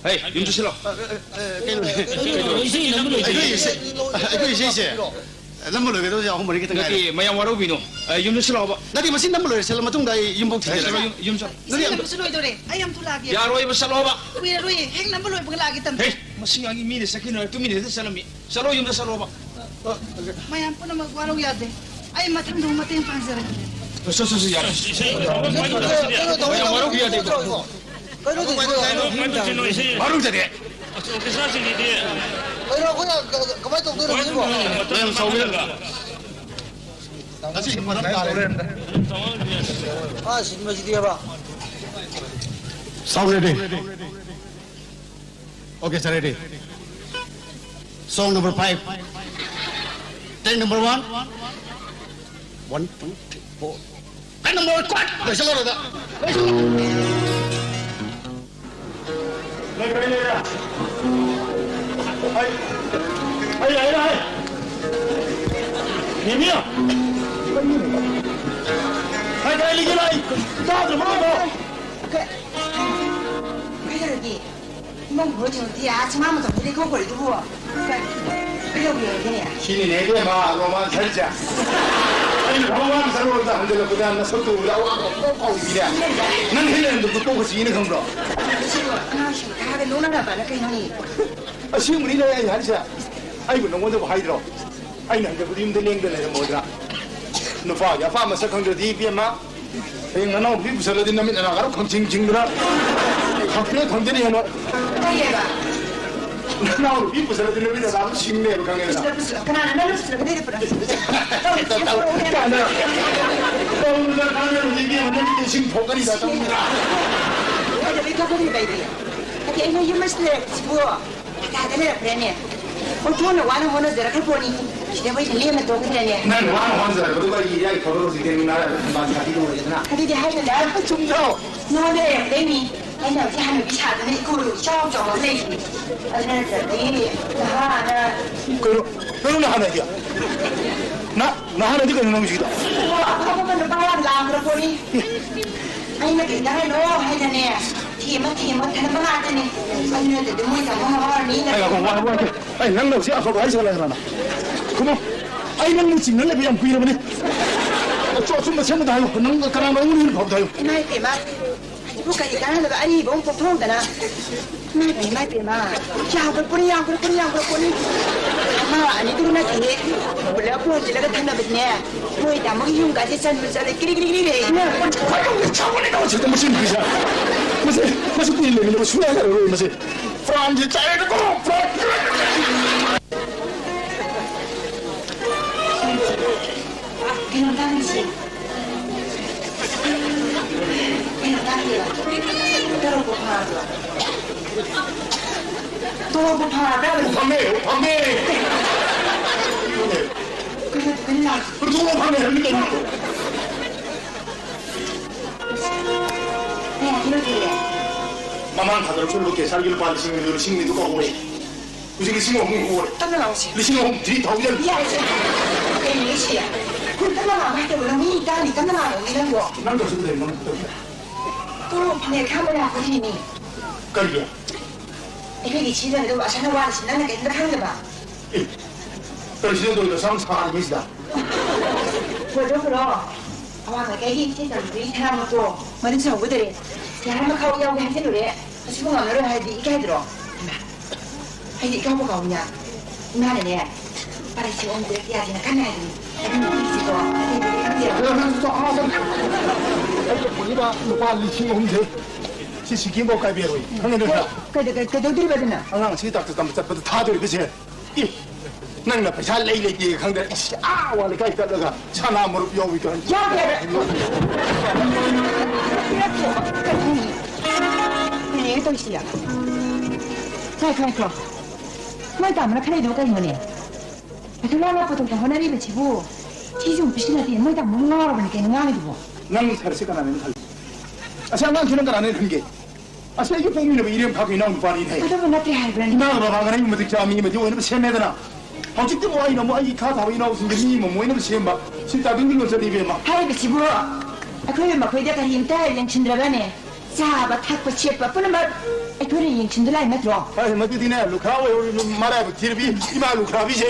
ꯍꯩ, ꯌꯨꯝ ꯆꯠꯁꯤꯜꯂꯣ꯫ ꯑ, ꯑ, ꯑ, ꯀꯩꯅꯣ? ꯏꯁꯩ ꯅꯝꯕ ꯂꯣꯏꯗ꯭ꯔꯤ꯫ ꯑꯩꯈꯣꯏ ꯏꯁꯩ-, ꯑꯩꯈꯣꯏ ꯏꯁꯩꯁꯦ ꯅꯝꯕ ꯂꯣꯏꯒꯗꯕꯁꯦ ꯑꯍꯨꯝ ꯃꯔꯤ ꯈꯛꯇ ꯅꯠꯇꯦ, ꯉꯥꯏꯔꯦ꯫ ꯃꯌꯥꯝ ꯋꯥꯔꯧꯕꯤꯅꯨ꯫ ꯑ, ꯌꯨꯝ ꯆꯠꯁꯤꯜꯂꯣ ꯍꯥꯏꯕ꯫ ꯅꯠꯇꯦ, ꯃꯁꯤ ꯅꯝꯕ ꯂꯣꯏꯔꯦ, ꯁꯤꯜꯂ ꯃꯇꯨꯡꯗ ꯑꯩ ꯌꯨꯝꯐꯥꯎ ꯍꯩ, ꯊꯤꯟꯖꯔꯒꯦ꯫ ꯆꯠꯂꯣ, ꯌꯨꯝ, ꯌꯨꯝ ꯆꯠꯂꯣ꯫ ꯏꯁꯩ ꯅꯠꯇꯦ, ꯅꯝꯕꯁꯨ ꯂꯣꯏꯗꯣꯔꯦ꯫ ꯑꯩ ꯑꯝꯇ ꯂꯥꯛꯑꯒꯦ꯫ ꯌꯥꯔꯣꯏꯕ, ꯆꯠꯂꯣ ꯍꯥꯏꯕ꯫ ꯀꯨꯏꯔꯔꯣꯏꯌꯦ, ꯍꯦꯛ ꯅꯝꯕ ꯂꯣꯏꯕꯒ ꯂꯥꯛꯑꯒꯦ, ꯇꯝꯆꯧ꯫ ꯍꯦ, ꯃꯁꯤ ꯑꯉꯥꯡꯒꯤ ꯃꯤꯅ ꯆꯠꯈꯤꯅ ꯇꯨꯃꯤꯟꯅ ꯍꯦꯛꯇ ꯆꯠꯂꯝꯃꯤ꯫ ꯆꯠꯂꯣ, ꯌꯨꯝꯗ ꯆꯠꯂꯣꯕ꯫ ꯃꯌꯥꯝ ꯄꯨꯝꯅꯃꯛ ꯋꯥꯔꯧ ꯌꯥꯗꯦ꯫ ꯑꯩ ꯃꯊꯪꯗ ꯑꯃꯨꯛ ꯃꯇꯦꯡ ꯄꯥꯡꯖꯔꯛꯀꯦ꯫ ꯆꯠ, ꯆꯠ, ꯆꯠ, ꯌꯥꯔꯦ꯫ ꯃꯌꯥꯝ ꯋꯥꯔꯧꯕ ꯌꯥꯗꯦꯀꯣ꯫ ꯀꯩꯅꯣ ꯇꯧꯁꯤꯅꯣ, ꯏꯁꯩ ꯋꯥꯔꯧ ꯌꯥꯗꯦ꯫ ꯑꯣꯔꯀꯦꯁꯇ꯭ꯔꯥꯁꯤꯡꯒꯤꯗꯤ꯫ ꯀꯩꯅꯣ ꯑꯩꯈꯣꯏꯅ ꯀ-, ꯀꯃꯥꯏꯅ ꯇꯧꯗꯣꯏꯅꯣ ꯁꯤꯕꯣ? ꯃꯌꯥꯝ ꯁꯥꯎꯕꯤꯔꯒ꯫ ꯉꯁꯤꯗꯤ ꯐꯖꯅ ꯇꯥꯔꯦ꯫ ꯑꯥ, ꯁꯤꯟꯕꯁꯤꯗꯤꯕ꯫ Sound ready. Okay, sir, ready. Song number five. Take number one. One, two, three, four. Take number one. ꯂꯣꯏꯁꯤꯜꯂꯣ ꯑꯗꯨꯗ꯫ ꯂꯩ, ꯂꯩ, ꯂꯩ, ꯂꯩ꯫ ꯑꯩ, ꯑꯩ, ꯑꯩ, ꯑꯩ꯫ ꯅꯦꯅꯦ꯫ ꯀꯥꯏ, ꯀꯥꯏ ꯂꯩꯒꯦ ꯂꯥꯏ? ꯇꯥꯗ꯭ꯔꯕꯣ ꯅꯪꯕꯣ? ꯀ-, ꯀꯩꯗꯧꯔꯒꯦ? ꯏꯃꯧ ꯍꯣꯏ ꯊꯣꯡꯗꯤ ꯑꯥ ꯁꯨꯃꯥꯡ ꯃꯇꯣꯟꯗ ꯂꯩꯈꯣꯛ ꯈꯣꯔꯤꯗꯨꯕꯨ ꯀ-, ꯀꯩꯗꯧꯕꯤꯔꯒꯦꯅꯦ? ꯁꯤꯅꯤꯅꯦ ꯏꯕꯦꯝꯃ romance ꯍꯥꯏꯔꯤꯁꯦ꯫ ꯑꯩꯅ romance ꯍꯥꯏꯔꯨꯔꯒ ꯍꯟꯖꯤꯜꯂꯛꯄꯗ ꯅꯁꯛꯇꯨ ꯎꯕꯗ ꯑꯋꯥꯕ ꯄꯨꯡꯐꯥꯎ ꯐꯥꯎꯔꯤꯕꯅꯦ꯫ ꯅꯪ ꯍꯦꯟꯅ ꯍꯦꯟꯅ ꯇꯣꯛꯈ꯭ꯔꯁꯤꯅ ꯈꯪꯕ꯭ꯔꯣ? ꯁꯤꯕꯨ ꯑꯉꯥꯡꯁꯤꯡ ꯍꯥꯏꯔꯒ ꯅꯣꯛꯅꯅꯕꯅ ꯀꯩꯅꯣꯅꯦ? ꯑꯁꯦꯡꯕꯅꯤꯅꯦ ꯑꯩ ꯍꯥꯏꯔꯤꯁꯦ꯫ ꯑꯩꯕꯨ ꯅꯉꯣꯟꯗꯕꯨ ꯍꯥꯏꯗ꯭ꯔꯣ? ꯑꯩꯅ ꯍꯟꯗꯛꯄꯨꯗꯤ ꯌꯨꯝꯗ ꯂꯦꯡꯗ ꯂꯩꯔꯝꯃꯣꯏꯗ꯭ꯔꯥ? ꯅꯨꯄꯥꯒꯤ ꯑꯄꯥꯝꯕ ꯁꯛ ꯈꯪꯗ꯭ꯔꯗꯤ ꯏꯕꯦꯝꯃ, ꯍꯌꯦꯡ ꯅꯅꯥꯎ ꯅꯨꯄꯤ ꯄꯨꯁꯜꯂꯗꯤ ꯅꯃꯤꯠ ꯅꯅꯥ ꯈꯔ ꯈꯪꯁꯤꯡ ꯁꯤꯡꯗꯅ ꯈꯪꯄ꯭ꯔꯦꯛ ꯈꯪꯗꯅ ꯍꯦꯟꯅ꯫ ꯀꯩꯑꯕ? ꯅꯅꯥꯎ ꯅꯨꯄꯤ ꯄꯨꯁꯜꯂꯗꯤ ꯅꯃꯤꯠ ꯅꯅꯥ ꯁꯤꯡꯅꯦꯕ ꯈꯪꯉꯦꯗꯅ꯫ ꯄꯨꯁꯜꯂ-, ꯄꯨꯁꯜꯂ-, ꯀꯅꯥꯅ ꯅꯪꯅ ꯄꯨꯁꯜꯂꯒ ꯂꯩꯔꯦ ꯄꯨꯔꯛꯑꯣ? ꯇꯧ-, ꯇꯧ-, ꯇꯧꯔꯛꯑꯣ ꯀꯥꯟꯗ ꯇꯧꯗꯅ ꯀꯥꯟꯅꯔꯨꯗꯤ ꯏꯕꯦꯝꯃ ꯅꯃꯤꯠꯇ ꯏꯁꯤꯡ ꯊꯣꯛꯀꯅꯤꯗ ꯇꯧꯗꯅ꯫ ꯀꯩꯗꯧꯕꯩ ꯊꯣꯛꯀꯗꯣꯏꯕ ꯑꯩꯗꯤ? ꯅꯠꯇꯦ, ꯑꯩꯅ ꯌꯨꯝ ꯑꯁꯤꯗ ꯂꯩꯔꯛꯄꯁꯤꯕꯨ ꯀꯗꯥꯏꯗ ꯂꯩꯔꯛꯄ꯭ꯔꯅꯦ? ꯑꯣꯟꯊꯣꯛꯅ ꯋꯥꯅ ꯍꯣꯠꯅꯖꯔꯛꯈ꯭ꯔ ꯄꯣꯠꯅꯤ꯫ ꯁꯤꯗ ꯑꯩꯈꯣꯏꯅ ꯂꯦꯝꯅ ꯇꯣꯛꯀꯗ꯭ꯔꯅꯦ? ꯅꯪ ꯋꯥꯅ ꯍꯣꯠꯅꯖꯔꯛꯄꯗꯨꯒ ꯑꯩꯒꯤ ꯏꯌꯥꯒꯤ ꯊꯕꯛ ꯍꯧꯖꯤꯛꯇꯤ ꯅꯨꯡꯅꯥꯏꯔ ꯃꯥ ꯁꯥꯊꯤꯗꯧ ꯑꯣꯏꯔꯦꯗꯅ꯫ ꯑꯗꯨꯗꯤ ꯍꯥꯏꯗꯅ꯫ ꯆꯨꯝꯗ꯭ꯔꯣ? ꯅꯉꯣꯟꯗ ꯂꯩꯔꯛꯄꯗꯩꯅꯤ꯫ ꯑꯩꯅ ꯍꯧꯖꯤꯛ ꯍꯅꯨꯕꯤ ꯁꯥꯗꯅ ꯏꯀꯣ ꯏꯆꯥꯎ ꯆꯥꯎꯔ ꯂꯩꯔꯤꯅꯤ꯫ ꯑꯗꯨ ꯅꯠꯇ꯭ꯔꯗꯤ ꯅꯍꯥꯅ ꯀꯩꯅꯣ? ꯀꯩꯅꯣ ꯅꯍꯥꯟ ꯍꯥꯏꯗꯤ? ꯅ-, ꯅꯍꯥꯟ ꯑꯗꯨ ꯀꯩꯅꯣ ꯅꯪ ꯍꯧꯖꯤꯛꯀꯤꯗꯣ? ꯑꯣ, ꯑꯐꯕ ꯅꯨꯄꯥ ꯌꯥꯝ ꯂꯥꯛꯈ꯭ꯔ ꯄꯣꯠꯅꯤ꯫ ꯑꯩꯅ ꯀꯩꯗ ꯍꯥꯏꯅꯣ ꯍꯥꯏꯅꯅꯦ, ꯊꯦꯝꯃ ꯊꯦꯝꯃ ꯊꯅꯝꯕ ꯉꯥꯛꯇꯅꯤ꯫ ꯑꯗꯨ ꯅꯠꯇꯗꯤ ꯃꯣꯏ ꯇꯥꯃꯣ ꯃꯋꯥ ꯂꯧꯔꯅꯤꯅ꯫ ꯑꯩ ꯉꯥꯏꯈꯣ, ꯋꯥ-, ꯋꯥ-, ꯑꯩ ꯅꯪꯅ ꯍꯧꯖꯤꯛ ꯑꯐꯕ ꯍꯥꯏꯁꯦ ꯀꯅꯥ ꯀꯅꯥꯅꯣ? ꯈꯨꯝꯃꯣ꯫ ꯑꯩ ꯅꯪꯕꯨ ꯆꯤꯡꯅ ꯂꯩꯕ ꯌꯥꯝ ꯀꯨꯏꯔꯕꯅꯤ꯫ ꯑꯆꯨꯝ-, ꯑꯆꯨꯝꯕ ꯑꯁꯦꯡꯕꯗ ꯍꯥꯏꯌꯨ꯫ ꯅꯪ ꯀꯅꯥꯅꯣ ꯑꯩꯉꯣꯟꯗ ꯍꯦꯟꯅ ꯐꯕꯗ ꯍꯥꯏꯌꯨ꯫ ꯏꯃꯥ ꯏꯄꯦꯝꯃ, ꯍꯧꯖꯤꯛꯄꯨ ꯀꯔꯤ ꯀꯥꯟꯅꯗꯕ ꯑꯔꯤꯕ ꯑꯃꯨꯛ ꯄꯣꯛꯊꯣꯛꯇꯅ꯫ ꯏꯃꯥꯏ ꯄꯦꯝꯃ, ꯏꯃꯥꯏ ꯄꯦꯝꯃ꯫ ꯌꯥꯝꯈ꯭ꯔ ꯄꯣꯠꯅꯤ, ꯌꯥꯝꯈ꯭ꯔ ꯄꯣꯠꯅꯤ, ꯌꯥꯝꯈ꯭ꯔ ꯄꯣꯠꯅꯤ꯫ ꯑꯃ ꯑꯅꯤꯗꯨ ꯅꯠꯇꯦꯍꯦ꯫ ꯄꯨꯂꯞ ꯄꯨꯟꯁꯤꯜꯂꯒ ꯊꯝꯅꯕꯗꯤꯅꯦ꯫ ꯃꯣꯏ ꯇꯥꯃꯣꯒꯤ ꯌꯨꯝ ꯀꯥꯁꯦ ꯆꯟꯕ ꯆꯠꯂꯦ, ꯀꯤꯔꯤ ꯀꯤꯔꯤ ꯀꯤꯔꯤ ꯂꯩ꯫ ꯏꯃꯥ, ꯈ꯭ꯋꯥꯏꯗꯧꯅ ꯁꯥꯎꯒꯠꯂꯦ ꯅꯪ ꯃꯁꯤ ꯅꯨꯄꯤꯁꯦ꯫ ꯃꯁꯤ, ꯃꯁꯤ ꯀꯨꯏꯅ ꯂꯩꯃꯤꯟꯅꯕ ꯁꯨꯡꯌꯥ ꯌꯥꯔꯔꯣꯏ ꯃꯁꯤ꯫ ꯄ꯭ꯔꯥꯟꯁꯦ ꯆꯥꯏꯔꯦꯀꯣ, ꯄ꯭ꯔꯥꯟ꯫ ꯀꯩꯅꯣꯝꯇ ꯍꯪꯁꯤ꯫ ꯀꯩꯅꯣꯝꯇ ꯍꯪꯒꯦꯕ꯫ ꯇꯣꯂꯣꯞꯄꯨ ꯐꯪꯉꯕ꯭ꯔꯣ? ꯇꯣꯂꯣꯞꯄꯨ ꯐꯪꯉꯕ꯭ꯔꯥ? ꯐꯪꯉꯦ, ꯐꯪꯉꯦ꯫ ꯀꯩꯅꯣ, ꯀꯩꯅꯣ ꯂꯥꯛ-, ꯇꯣꯂꯣꯞ ꯐꯪꯉꯦ ꯍꯥꯏꯕꯅꯤ ꯀꯩꯅꯣ꯫ ꯀꯌꯥ ꯀꯤꯂꯣ ꯊꯤꯜꯂꯦ? ꯃꯃꯥꯡ ꯊꯥꯗ ꯂꯧꯁꯤꯜꯂꯨꯕ ꯀꯦꯁꯔꯒꯤ ꯂꯨꯄꯥ ꯂꯤꯁꯤꯡ ꯑꯅꯤꯗꯨ, ꯂꯤꯁꯤꯡ ꯑꯅꯤꯗꯨ ꯀꯥꯎꯍꯧꯔꯦ꯫ ꯍꯧꯖꯤꯛ ꯂꯤꯁꯤꯡ ꯑꯍꯨꯝ ꯑꯣꯏꯔꯦ꯫ ꯇꯞꯅ ꯂꯥꯎꯁꯤ꯫ ꯂꯤꯁꯤꯡ ꯑꯍꯨꯝ, three thousand꯫ ꯌꯥꯔꯦꯁꯦ꯫ ꯀꯩꯅꯣ ꯁꯤ? ꯀꯨꯟ ꯇꯞꯅ ꯂꯥꯎ ꯍꯥꯏꯗꯕ ꯅꯪ ꯃꯤ ꯇꯥꯅꯤ, ꯇꯞꯅ ꯂꯥꯎ ꯅꯪꯕꯣ꯫ ꯅꯪ ꯇꯧꯁꯤ ꯀꯩꯗꯧꯔꯤꯅꯣ? ꯅꯪ ꯇꯧꯁꯤ꯫ ꯇꯣꯂꯣꯞ ꯐꯪꯉꯦ ꯈꯪꯕ ꯂꯥꯛꯄꯒꯤꯅꯤ꯫ ꯀꯔꯤꯒꯤ? ꯑꯩꯈꯣꯏꯒꯤ ꯁꯤꯖꯟꯗꯨ ꯑꯁꯥꯅ ꯋꯥꯔꯤꯁꯤ ꯅꯪꯅ ꯀꯔꯤꯝꯇ ꯈꯪꯗꯕ꯫ ꯑꯦ, ꯀꯔꯤ ꯁꯤꯖꯟ ꯇꯧꯔꯤꯅꯣ? ꯁꯝ ꯁꯥꯔꯤꯉꯩꯁꯤꯗ꯫ ꯄꯨꯔꯣ, ꯄꯨꯔꯣ꯫ ꯑꯋꯥꯡ ꯂꯩꯀꯥꯏꯒꯤ ꯏꯆꯦ ꯇꯧꯕꯤ ꯁꯅꯥꯃꯛꯇꯣ ꯃꯔꯤꯟ ꯁꯧꯒꯗꯧꯔꯦ꯫ ꯌꯥꯔ ꯃꯈꯥ ꯌꯥꯎꯒꯦ ꯍꯥꯏꯖꯤꯜꯂꯨꯔꯦ꯫ ꯃꯁꯤꯕꯨ ꯉꯝꯂꯔꯣꯏ ꯍꯥꯏꯔꯗꯤ ꯏꯀꯥꯏꯗ꯭ꯔꯣ? ꯏꯃꯥ꯫ ꯑꯩꯗꯤ ꯏꯀꯥꯎꯕꯨ ꯀꯥꯎꯏꯅ꯫ ꯏꯃꯥꯅꯅꯦ, ꯂꯨꯄꯥ ꯂꯤꯁꯤꯡ ꯑꯍꯨꯝ ꯄꯤꯔꯛꯇ ꯌꯥꯗꯦꯅ ꯀꯟꯅ ꯍꯥꯏꯕꯅꯤ꯫ ꯑꯗꯨꯝ ꯄꯤꯔꯤꯁꯤꯀꯣ꯫ ꯑꯩꯗꯤ ꯈꯪꯗꯦ꯫ ꯑꯗꯣ ꯅꯪꯁꯨ ꯆꯥꯎ ꯍꯥꯏꯕ꯫ ꯑꯩꯅ ꯄꯨꯔꯤꯕ ꯂꯨꯄꯥ ꯂꯤꯁꯤꯡ ꯑꯍꯨꯝꯁꯦ ꯁꯤ ꯁꯤꯀꯤꯝꯐꯥꯎ ꯀꯥꯏꯕ ꯌꯥꯔꯣꯏ꯫ ꯈꯪꯉꯦ ꯅꯠꯇ꯭ꯔꯥ? ꯀꯩꯗꯧ-, ꯀꯩ-, ꯀꯩꯗꯧꯗꯣꯔꯤꯕ ꯑꯗꯨꯅ? ꯑꯉꯥꯡ ꯑꯁꯤ ꯗꯥꯛꯇꯔ ꯇꯝꯕ ꯆꯠꯄꯗ ꯊꯥꯗꯣꯔꯤꯕꯁꯦ꯫ ꯏ, ꯅꯪꯅ ꯄꯩꯁꯥ ꯂꯩ ꯂꯩꯇꯦ ꯈꯪꯗꯅ, ꯏꯁ, ꯑꯥ, ꯋꯥ ꯂꯩꯀꯥꯏ ꯆꯠꯂꯒ ꯁꯅꯥ ꯃꯔꯨꯞ ꯌꯥꯎꯏ ꯀꯥꯏꯅ꯫ ꯌꯥꯎꯗꯦ ꯍꯥꯏꯕ꯫ ꯄꯤꯔꯛꯇꯦ꯫ ꯀꯔꯤꯅꯣ? ꯀꯔꯤꯅꯣ ꯇꯧꯔꯤꯁꯤꯅ? ꯉꯥꯏꯈꯣ, ꯉꯥꯏꯈꯣ꯫ ꯅꯣꯏ ꯇꯥꯃꯣꯅ ꯈꯟꯅꯩꯗꯨꯕꯨ ꯀꯩꯅꯣꯅꯦ? ꯑꯗꯨ ꯂꯥꯡꯅ ꯄꯣꯠꯊꯣꯛꯇ ꯍꯣꯠꯅꯔꯤꯕꯁꯤꯕꯨ ꯁꯤꯁꯨ ꯑꯃꯨꯛ ꯄꯤꯁꯤꯜꯂꯗꯤ ꯅꯣꯏ ꯇꯥꯃꯣ ꯉꯥꯎꯔꯕꯅꯤ ꯀꯩꯅꯣ ꯉꯥꯡꯉꯤꯗꯨꯕꯣ? ꯅꯪ ꯁꯥꯔꯤꯁꯦ ꯀꯅꯥꯅꯦꯅ ꯈꯜꯂꯤ? ꯑꯁꯤ ꯑꯉꯥꯡꯁꯤ ꯅꯪ ꯀꯅꯥꯅꯦꯅ ꯈꯟꯒꯦ? ꯑꯁꯤ ꯑꯩꯒꯤ ꯄꯣꯛꯃꯤꯟꯅꯕ ꯏꯔꯦꯝ ꯈꯥꯛꯀꯤ ꯏꯅꯥꯎ ꯅꯨꯄꯥꯅꯤ ꯍꯥꯏ꯫ ꯑꯗꯨꯕꯨ ꯅꯠꯇꯦ ꯍꯥꯏꯕ꯭ꯔꯅꯦ? ꯏꯃꯥꯒ ꯕꯕꯥꯒ ꯅꯪ ꯃꯇꯤꯛ ꯆꯥꯕ ꯃꯤ ꯑꯃꯗꯤ ꯑꯣꯏꯅꯕ ꯁꯦꯝꯃꯦꯗꯅ꯫ ꯍꯧꯖꯤꯛꯇꯤ ꯑꯃꯨꯛ ꯑꯩꯅ ꯑꯃꯨꯛ ꯑꯩꯒꯤ ꯏꯈꯥ ꯊꯥꯕ ꯏꯅꯥꯎꯁꯤꯡꯒꯤ ꯃꯤ ꯑꯃ ꯑꯣꯏꯅꯕ ꯁꯦꯝꯕ꯫ ꯁꯤ ꯇꯥꯏꯕꯪꯒꯤ ꯂꯣꯟꯆꯠꯅꯤꯕꯦꯝꯃ꯫ ꯍꯥꯏꯔꯤꯕꯁꯤꯕꯨ ꯑꯩꯈꯣꯏ ꯃꯈꯣꯏꯗ ꯀꯔꯤꯝꯇ ꯌꯦꯡꯁꯤꯟꯗ꯭ꯔꯕꯅꯦ? ꯆꯥꯕ, ꯊꯛꯄ, ꯁꯦꯠꯄ ꯄꯨꯝꯅꯃꯛ ꯑꯩꯈꯣꯏꯅ ꯌꯦꯡꯁꯤꯟꯗ ꯂꯥꯛꯏ ꯅꯠꯇ꯭ꯔꯣ? ꯍꯣꯏ, ꯃꯗꯨꯗꯤꯅꯦ, ꯂꯨꯈ꯭ꯔꯥ ꯑꯣꯏꯍꯧꯔꯤꯕ ꯃꯔꯥꯏꯕꯛ ꯊꯤꯔꯕꯤ ꯏꯃꯥ ꯂꯨꯈ꯭ꯔꯥꯕꯤꯁꯦ꯫